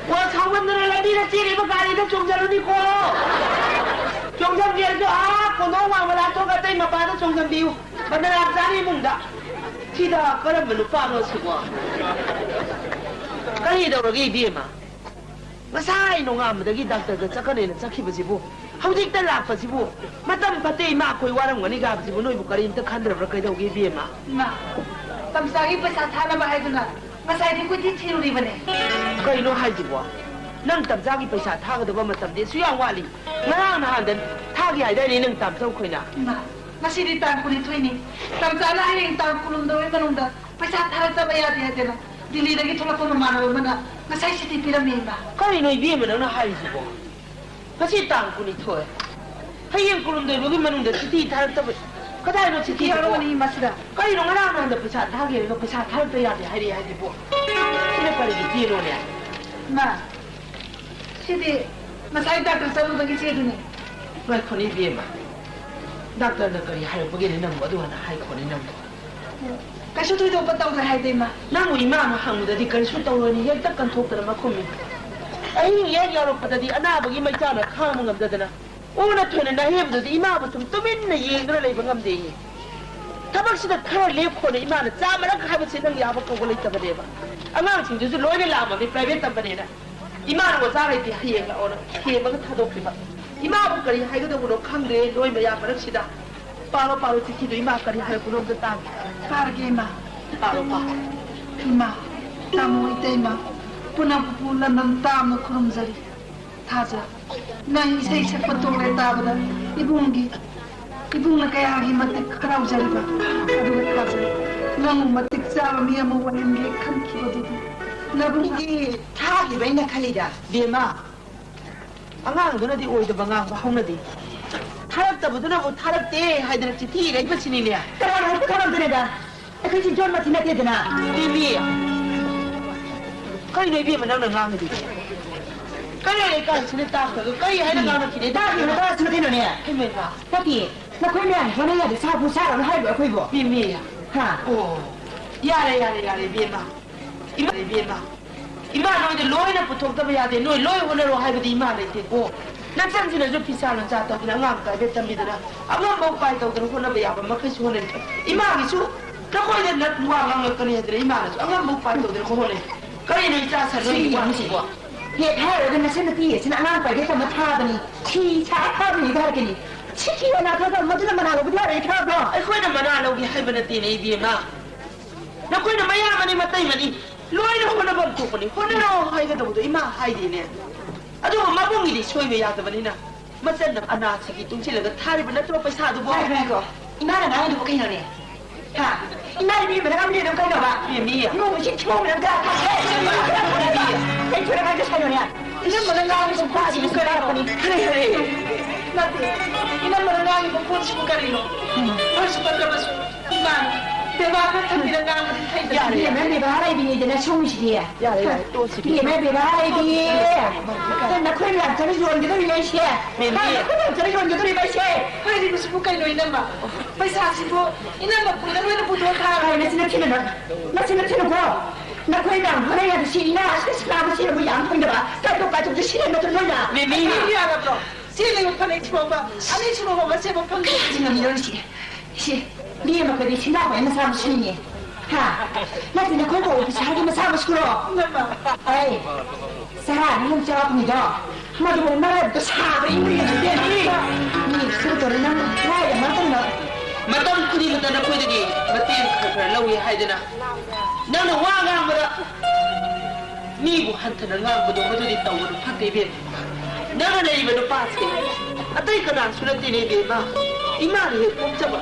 ꯀꯣ ꯁꯥꯎꯃꯟꯗꯅ ꯂꯝꯕꯤꯗ ꯆꯦꯜꯂꯤꯕ ꯒꯥꯔꯤꯗ ꯆꯣꯡꯖꯔꯨꯅꯤꯀꯣ꯫ ꯆꯣꯡꯖꯟꯒꯦꯁꯨ ꯑꯥ ꯀꯣꯟꯊꯣꯡ ꯋꯥꯡꯃ ꯂꯥꯟꯊꯣꯛꯑꯒ ꯑꯇꯩ ꯃꯄꯥꯗ ꯆꯣꯡꯖꯟꯕꯤꯌꯨ꯫ ꯃꯅꯥ ꯆꯥꯔꯤ ꯏꯃꯨꯡꯗ꯫ ꯁꯤꯗ ꯀꯔꯝꯕ ꯅꯨꯄꯥꯅꯣ ꯁꯤꯕꯣ? ꯀꯔꯤ ꯇꯧꯔꯒꯦ ꯏꯕꯦꯝꯃ? ꯉꯁꯥꯏ ꯅꯣꯡꯉꯥꯟꯕꯗꯒꯤ ꯗꯥꯛꯇꯔꯗ ꯆꯠꯀꯅꯦꯅ ꯆꯠꯈꯤꯕꯁꯤꯕꯨ ꯍꯧꯖꯤꯛꯇ ꯂꯥꯛꯄꯁꯤꯕꯨ? ꯃꯇꯝ ꯐꯠꯇꯦ, ꯏꯃꯥ ꯑꯩꯈꯣꯏ ꯋꯥꯔꯝꯒꯅꯤꯒ ꯍꯥꯏꯕꯁꯤꯕꯨ ꯅꯣꯏꯕꯨ ꯀꯔꯤꯝꯇ ꯈꯟꯗ꯭ꯔꯕ꯭ꯔꯥ ꯀꯩꯗꯧꯒꯦ ꯏꯕꯦꯝꯃ? ꯏꯃꯥ, ꯇꯝꯆꯥꯒꯤ ꯄꯩꯁꯥ ꯊꯥꯅꯕ ꯍꯥꯏꯗꯨꯅ ꯉꯁꯥꯏꯗꯤ ꯀꯣꯏꯊꯤ ꯊꯤꯔꯨꯔꯤꯕꯅꯦ꯫ ꯀꯩꯅꯣ ꯍꯥꯏꯁꯤꯕꯣ? ꯅꯪ ꯇꯝꯆꯥꯒꯤ ꯄꯩꯁꯥ ꯊꯥꯒꯗꯕ ꯃꯇꯝꯗꯤ ꯑꯁꯨꯛ ꯌꯥꯝ ꯋꯥꯠꯂꯤ꯫ ꯉꯔꯥꯡ ꯅꯍꯥꯟꯗ ꯊꯥꯒꯦ ꯍꯥꯏꯗꯥꯏꯅꯦ ꯅꯪ ꯇꯥꯝꯆꯧ ꯈꯣꯏꯅ? ꯏꯃꯥ, ꯉꯁꯤꯗꯤ ꯇꯥꯡ ꯀꯨꯟꯅꯤꯊꯣꯏꯅꯤ꯫ ꯇꯝꯆꯥꯅ ꯍꯌꯦꯡ ꯇꯥꯡ ꯀꯨꯟꯍꯨꯝꯗꯣꯏ ꯃꯅꯨꯡꯗ ꯄꯩꯁꯥ ꯊꯥꯔꯛꯇꯕ ꯌꯥꯗꯦ ꯍꯥꯏꯗꯅ ꯗꯤꯜꯂꯤꯗꯒꯤ ꯊꯣꯛꯂꯛꯄ ꯃꯃꯥꯟꯅꯕ ꯑꯃꯅ ꯉꯁꯥꯏ ꯆꯤꯊꯤ ꯄꯤꯔꯝꯃꯦ, ꯏꯃꯥ꯫ ꯀꯔꯤꯅꯣ ꯏꯕꯦꯝꯃ ꯅꯪꯅ ꯍꯥꯏꯔꯤꯁꯤꯕꯣ? ꯉꯁꯤ ꯇꯥꯡ ꯀꯨꯟꯅꯤꯊꯣꯏ꯫ ꯍꯌꯦꯡ ꯀꯨꯟꯍꯨꯝꯗꯣꯏ ꯐꯥꯎꯒꯤ ꯃꯅꯨꯡꯗ ꯆꯤꯊꯤ ꯊꯥꯔꯛꯇꯕ꯫ ꯀꯗꯥꯏꯅꯣ ꯆꯤꯊꯤ ꯆꯤꯊꯤꯁꯤꯕꯣ? ꯌꯥꯎꯔꯝꯒꯅꯤ ꯃꯁꯤꯗ꯫ ꯀꯔꯤꯅꯣ ꯉꯔꯥꯡ ꯅꯍꯥꯟꯗ ꯄꯩꯁꯥ ꯊꯥꯒꯦꯔꯒ ꯄꯩꯁꯥ ꯊꯥꯔꯛꯇ ꯌꯥꯗꯦ ꯍꯥꯏꯔꯛꯑꯦ ꯍꯥꯏꯁꯤꯕꯣ? ꯁꯤꯅ ꯀꯔꯤꯒꯤ ꯆꯦꯅꯣꯅꯦ? ꯏꯃꯥ, ꯁꯤꯗꯤ ꯉꯁꯥꯏ ꯗꯥꯛꯇꯔ ꯆꯠꯂꯨꯕꯒꯤ ꯆꯦꯗꯨꯅꯤ꯫ ꯉꯥꯏꯈꯣꯅꯦ ꯏꯕꯦꯝꯃ꯫ ꯗꯥꯛꯇꯔꯅ ꯀꯔꯤ ꯍꯥꯏꯔꯛꯄꯒꯦꯅꯦ ꯅꯪꯕꯨ ꯑꯗꯨ ꯍꯥꯟꯅ ꯍꯥꯏꯈꯣꯅꯦ ꯅꯪꯕꯨ꯫ ꯀꯩꯁꯨ ꯊꯣꯏꯗꯣꯛꯄ ꯇꯧꯗꯦ ꯍꯥꯏꯗꯦ, ꯏꯃꯥ꯫ ꯅꯪꯕꯨ ꯏꯃꯥꯅ ꯍꯪꯕꯗꯗꯤ ꯀꯔꯤꯁꯨ ꯇꯧꯔꯣꯏꯅ ꯍꯦꯛꯇ ꯀꯟꯊꯣꯛꯇꯅ ꯃꯈꯨꯝꯃꯤ꯫ ꯑꯍꯤꯡ ꯍꯦꯛ ꯌꯥꯎꯔꯛꯄꯗꯗꯤ ꯑꯅꯥꯕꯒꯤ ꯃꯩꯆꯥꯛꯅ ꯈꯥꯡꯕ ꯉꯝꯗꯗꯅ ꯑꯣꯟꯅ ꯊꯣꯏꯅ ꯅꯍꯦꯝꯗꯨꯗꯤ ꯏꯃꯥꯕꯨ ꯁꯨꯝ ꯇꯨꯃꯤꯟꯅ ꯌꯦꯡꯗꯨꯅ ꯂꯩꯕ ꯉꯝꯗꯦꯌꯦ꯫ ꯊꯕꯛꯁꯤꯗ ꯈꯔ ꯂꯦꯞꯈꯣꯅ ꯏꯃꯥꯅ ꯆꯥꯝꯃꯔꯛ ꯍꯥꯏꯕꯁꯤ ꯅꯪ ꯌꯥꯕ ꯀꯧꯕ ꯂꯩꯇꯕꯅꯦꯕ꯫ ꯑꯉꯥꯡꯁꯤꯡꯗꯨꯁꯨ ꯂꯣꯏꯅ ꯂꯥꯝꯃꯕꯅꯤ, ꯄ꯭ꯔꯥꯏꯚꯦꯠ ꯇꯝꯕꯅꯦꯅ꯫ ꯏꯃꯥꯅ ꯑꯣꯖꯥ ꯂꯩꯇꯦ ꯍꯌꯦꯡ ꯂꯥꯛꯑꯣꯅ ꯊꯦꯝꯃꯒ ꯊꯥꯗꯣꯛꯈꯤꯕ꯫ ꯏꯃꯥꯕꯨ ꯀꯔꯤ ꯍꯥꯏꯒꯗꯧꯕꯅꯣ ꯈꯪꯗ꯭ꯔꯦ ꯅꯣꯏ ꯃꯌꯥꯝ ꯃꯔꯛꯁꯤꯗ꯫ ꯄꯥꯔꯣ, ꯄꯥꯔꯣ, ꯆꯤꯊꯤꯗꯣ ꯏꯃꯥ ꯀꯔꯤ ꯍꯥꯏꯔꯛꯄꯅꯣ ꯑꯝꯇ ꯇꯥꯒꯦ꯫ ꯄꯥꯔꯒꯦ, ꯏꯃꯥ꯫ ꯄꯥꯔꯣ, ꯄꯥꯔꯣ꯫ ꯏꯃꯥ, ꯇꯥꯃꯣ, ꯏꯇꯩꯃ, ꯄꯨꯝꯅꯃꯛꯄꯨ ꯂꯝꯗꯝ ꯇꯥꯝꯅ ꯈꯨꯔꯨꯝꯖꯔꯤ꯫ ꯊꯥꯖ, ꯅꯪ ꯏꯁꯩ ꯁꯛꯄ ꯇꯣꯛꯂꯦ ꯇꯥꯕꯗ ꯏꯕꯨꯡꯒꯤ, ꯏꯕꯨꯡꯅ ꯀꯌꯥꯒꯤ ꯃꯇꯤꯛ ꯍꯔꯥꯎꯖꯔꯤꯕ꯫ ꯑꯗꯨꯒ ꯊꯥꯖ, ꯅꯪꯕꯨ ꯃꯇꯤꯛ ꯆꯥꯕ ꯃꯤ ꯑꯃ ꯑꯣꯏꯍꯟꯒꯦ ꯈꯟꯈꯤꯕꯗꯨꯗꯤ ꯅꯕꯨꯡꯒꯤ ꯊꯥꯈꯤꯕ ꯑꯩꯅ ꯈꯜꯂꯤꯗ, ꯕꯦꯝꯃ꯫ ꯑꯉꯥꯡꯗꯨꯅꯗꯤ ꯑꯣꯏꯗꯕ ꯉꯥꯡꯕ ꯍꯧꯅꯗꯦ꯫ ꯊꯥꯔꯛꯇꯕꯗꯨꯅꯕꯨ ꯊꯥꯔꯛꯇꯦ ꯍꯥꯏꯗꯅ ꯆꯤꯊꯤ ꯏꯔꯛꯏꯕꯁꯤꯅꯤꯅꯦ꯫ ꯀꯅꯥꯅ ꯍꯦꯛꯇ ꯊꯥꯔꯝꯗꯣꯏꯅꯣꯗ? ꯑꯩꯈꯣꯏ ꯆꯤꯟꯖꯣꯟꯃꯛꯇꯤ ꯅꯠꯇꯦꯗꯅ꯫ ꯕꯦꯝꯃꯤ! ꯀꯩꯅꯣ ꯏꯕꯦꯝꯃ ꯅꯪꯅ ꯉꯥꯡꯉꯤꯗꯨꯕꯨ? ꯀꯔꯤ ꯂꯩꯀꯥꯏꯁꯤꯅ ꯇꯥꯛꯈ꯭ꯔꯒ ꯀꯔꯤ ꯍꯥꯏꯅ ꯉꯥꯡꯅꯈꯤꯅꯤ? ꯇꯥꯈꯤꯕ ꯇꯥꯁꯤꯅ ꯀꯩꯅꯣꯅꯦ? ꯏꯃꯩꯃ! ꯅꯠꯇꯦ, ꯅꯈꯣꯏ ꯃꯌꯥꯝ ꯍꯣꯠꯅ ꯌꯥꯗꯦ, ꯁꯥꯕꯨ ꯁꯥꯔꯣꯅ ꯍꯥꯏꯕ꯭ꯔꯣ ꯑꯩꯈꯣꯏꯕꯨ? ꯕꯦꯝꯃꯤ! ꯍꯥ? ꯑꯣ, ꯌꯥꯔꯦ, ꯌꯥꯔꯦ, ꯌꯥꯔꯦ, ꯏꯕꯦꯝꯃ꯫ ꯏꯃꯥ, ꯏꯕꯦꯝꯃ, ꯏꯃꯥ ꯅꯣꯏꯗ ꯂꯣꯏꯅ ꯄꯨꯊꯣꯛꯇꯕ ꯌꯥꯗꯦ, ꯅꯣꯏ ꯂꯣꯏ ꯍꯣꯠꯅꯔꯣ ꯍꯥꯏꯕꯗꯤ ꯏꯃꯥ ꯂꯩꯇꯦꯀꯣ꯫ ꯅꯆꯟꯁꯤꯅꯁꯨ ꯐꯤꯁꯥ ꯂꯣꯟꯁꯥ ꯇꯧꯗꯅ, ꯑꯉꯥꯡ ꯄ꯭ꯔꯥꯏꯚꯦꯠ ꯇꯝꯕꯤꯗꯅ, ꯑꯉꯝꯕ ꯎꯄꯥꯏ ꯇꯧꯗꯅ ꯍꯣꯠꯅꯕ ꯌꯥꯕ ꯃꯈꯩꯁꯨ ꯍꯣꯠꯅꯔꯤ꯫ ꯏꯃꯥꯒꯤꯁꯨ ꯅꯈꯣꯏꯗ ꯅꯠ-, ꯋꯥ ꯉꯥꯡꯂꯛꯀꯅꯤ ꯍꯥꯏꯗꯅ ꯏꯃꯥꯅꯁꯨ ꯑꯉꯝꯕ ꯎꯄꯥꯏ ꯇꯧꯗꯅ ꯍꯣꯠꯅꯩ꯫ ꯀꯔꯤꯅꯣ ꯏꯆꯥ ꯁꯟ ꯁꯤ ꯅꯣꯏꯒꯤ ꯋꯥ ꯌꯦꯡꯉꯨꯁꯤꯀꯣ꯫ ꯍꯦꯛ ꯍꯥꯏꯔꯒ ꯅꯆꯟꯅꯨꯄꯤ ꯑꯁꯤꯅ ꯑꯉꯥꯡ ꯄ꯭ꯔꯥꯏꯚꯦꯠ ꯇꯝꯕ ꯊꯥꯕꯅꯤ, ꯐꯤ ꯁꯥ ꯊꯥꯕꯅꯤ ꯍꯥꯏꯔꯛꯀꯅꯤ꯫ ꯁꯤꯒꯤ ꯑꯣꯏꯅ ꯈꯔ ꯈꯔ ꯃꯗꯨꯅ ꯃꯅꯥ ꯂꯧꯕꯗꯤ ꯌꯥꯔꯣꯏ ꯊꯥꯕ꯭ꯔꯣ? ꯑꯩꯈꯣꯏꯅ ꯃꯅꯥ ꯂꯧꯒꯦ ꯍꯥꯏꯕ ꯅꯠꯇꯦꯅꯦ, ꯏꯕꯦꯝꯃ꯫ ꯅꯈꯣꯏꯅ ꯃꯌꯥꯝ ꯑꯅꯤ ꯃꯇꯩ ꯃꯅꯤ ꯂꯣꯏꯅ ꯍꯣꯠꯅꯐꯝ ꯊꯣꯛꯄꯅꯤ꯫ ꯍꯣꯠꯅꯔꯣ ꯍꯥꯏꯒꯗꯧꯕꯗꯣ ꯏꯃꯥ ꯍꯥꯏꯗꯦꯅꯦ꯫ ꯑꯗꯨꯕꯨ ꯃꯕꯨꯡꯒꯤꯗꯤ ꯁꯣꯏꯕ ꯌꯥꯗꯕꯅꯤꯅ ꯃꯆꯟꯅ ꯑꯅꯥꯁꯤꯒꯤ ꯇꯨꯡꯁꯤꯜꯂꯒ ꯊꯥꯔꯤꯕ ꯅꯠꯇ꯭ꯔꯣ ꯄꯩꯁꯥꯗꯨꯕꯣ? ꯉꯥꯏꯈꯣ, ꯉꯥꯏꯈꯣ꯫ ꯏꯃꯥꯅ ꯉꯥꯡꯉꯤꯗꯨꯕꯨ ꯀꯩꯅꯣꯅꯦ? ꯍꯥ? ꯏꯃꯥ ꯏꯕꯦꯝꯃꯅ ꯉꯝꯗꯦ ꯑꯗꯨꯝ ꯀꯩꯅꯣꯕ? ꯏꯕꯦꯝꯃꯤ꯫ ꯏꯃꯨꯡ ꯃꯁꯤ ꯊꯤꯕꯣꯡ ꯃꯔꯝ ꯆꯥ ꯊꯥ-, ꯀꯩ ꯊꯣꯏꯔ ꯉꯥꯏꯗ ꯁꯥꯏꯅꯣꯅꯦ? ꯏꯅꯝꯃꯅ ꯉꯥꯡꯕꯁꯤ ꯄꯨꯛꯁꯤꯕꯨ ꯀꯔꯤꯅꯣ? ꯍꯔꯦ, ꯍꯔꯦ꯫ ꯅꯠꯇꯦ, ꯏꯅꯝꯃꯅ ꯉꯥꯡꯉꯤꯕ ꯄꯣꯠꯁꯤꯕꯨ ꯀꯔꯤꯅꯣ? ꯎꯝ꯫ ꯐꯔꯁꯨ ꯐꯠꯇ꯭ꯔꯕꯁꯨ ꯏꯃꯥꯅ ꯕꯦꯕꯥꯔ ꯈꯔ ꯊꯝꯕꯤꯔ ꯉꯥꯡꯕꯗꯤ ꯐꯩꯗꯅ꯫ ꯌꯥꯔꯦ, ꯌꯥꯔꯦ꯫ ꯏꯕꯦꯝꯃ, ꯕꯦꯕꯥꯔ ꯂꯩꯕꯤꯅꯤꯗꯅ ꯁꯣꯝꯒꯤꯁꯤꯗꯤ꯫ ꯌꯥꯔꯦ, ꯌꯥꯔꯦ, ꯇꯣꯛꯁꯤ, ꯏꯕꯦꯝꯃ, ꯕꯦꯕꯥꯔ ꯂꯩꯕꯤ꯫ ꯅꯈꯣꯏ ꯃꯌꯥꯝ ꯆꯠꯂ ꯌꯣꯟꯒꯗꯧꯔꯤꯅꯦ ꯑꯩꯁꯦ꯫ ꯃꯦꯝꯕꯤ꯫ ꯅꯈꯣꯏ ꯃꯌꯥꯝ ꯆꯠꯂ ꯌꯣꯟꯒꯗꯧꯔꯤꯕ ꯑꯩꯁꯦ꯫ ꯍꯥꯏꯔꯤꯕꯁꯤꯕꯨ ꯀꯩꯅꯣ, ꯏꯅꯝꯃ? ꯄꯩꯁꯥꯁꯤꯕꯨ ꯏꯅꯝꯃ ꯄꯨꯗ ꯂꯣꯏꯅ ꯄꯨꯊꯣꯛ ꯊꯥꯔꯣ꯫ ꯍꯣꯏ, ꯅꯆꯤꯟ ꯅꯊꯤꯅ ꯅ-, ꯅꯆꯤꯟ ꯅꯊꯤꯅꯀꯣ꯫ ꯅꯈꯣꯏ ꯃꯌꯥꯝ ꯍꯣꯠꯅ ꯌꯥꯗ ꯁꯤ ꯏꯅꯥ ꯑꯁꯤꯗ ꯁꯤꯅꯥꯕ ꯁꯤꯅꯕꯨ ꯌꯥꯝ ꯐꯪꯗꯕ꯫ ꯀꯥꯏꯊꯣꯛ ꯀꯥꯏꯊꯣꯛꯇ ꯁꯤꯖꯤꯟꯅꯕꯗꯣ ꯂꯣꯏꯅ꯫ ꯃꯦꯝꯕꯤ꯫ ꯑꯗꯨ ꯌꯥꯔꯕ꯭ꯔꯣ? ꯁꯤ ꯂꯩꯕ ꯐꯅꯦꯛ ꯁꯤꯐꯥꯎꯕ ꯑꯅꯤꯁꯨꯕ ꯐꯥꯎꯕ ꯁꯦꯠꯄ ꯐꯪꯗꯦ꯫ ꯀꯌꯥꯁꯤ ꯉꯝꯃꯤꯅꯣ ꯁꯤ? ꯁꯤ ꯃꯤ ꯑꯃꯈꯛꯇꯤ ꯁꯤꯅꯥꯕ ꯃꯆꯥ ꯃꯁꯨꯅꯤ꯫ ꯍꯥ? ꯅꯠꯇꯦ, ꯅꯈꯣꯏ ꯀꯧꯕ ꯄꯩꯁꯥꯒꯤ ꯃꯆꯥ ꯃꯁꯨꯔꯣ? ꯏꯅꯝꯃ꯫ ꯑꯩ ꯆꯔꯥ ꯑꯅꯤ ꯑꯍꯨꯝ ꯆꯥꯕ ꯐꯪꯉꯤꯗꯣ, ꯃꯗꯨꯕꯨ ꯃꯔꯥꯏꯕꯛꯇ ꯁꯥꯕ꯭ꯔꯥ ꯏꯪꯕ꯭ꯔꯥ ꯌꯦꯡꯉꯨꯗꯦ꯫ ꯃꯤ ꯁꯤꯗ ꯇꯧꯔꯤ ꯅꯪ ꯂꯥꯏꯔ ꯃꯔꯛꯇ ꯅꯪ ꯃꯇꯝ ꯈꯨꯗꯤꯡꯃꯛꯇ ꯅꯈꯣꯏꯗꯒꯤ ꯃꯇꯦꯡ ꯈꯔ ꯈꯔ ꯂꯧꯏ ꯍꯥꯏꯗꯅ ꯅꯪꯅ ꯋꯥ ꯉꯥꯡꯕꯗ ꯃꯤꯕꯨ ꯍꯟꯊꯅ ꯉꯥꯡꯕꯗꯣ ꯃꯗꯨꯗꯤ ꯇꯧꯒꯅꯨ, ꯐꯠꯇꯦ ꯏꯕꯦꯝꯃ꯫ ꯅꯪꯅ ꯂꯩꯔꯤꯕ ꯅꯨꯄꯥꯁꯦ ꯑꯇꯩ ꯀꯅꯥꯁꯨ ꯅꯠꯇꯦꯅꯦ ꯏꯕꯦꯝꯃ, ꯏꯃꯥꯅ ꯍꯦꯛ ꯄꯣꯛꯆꯕ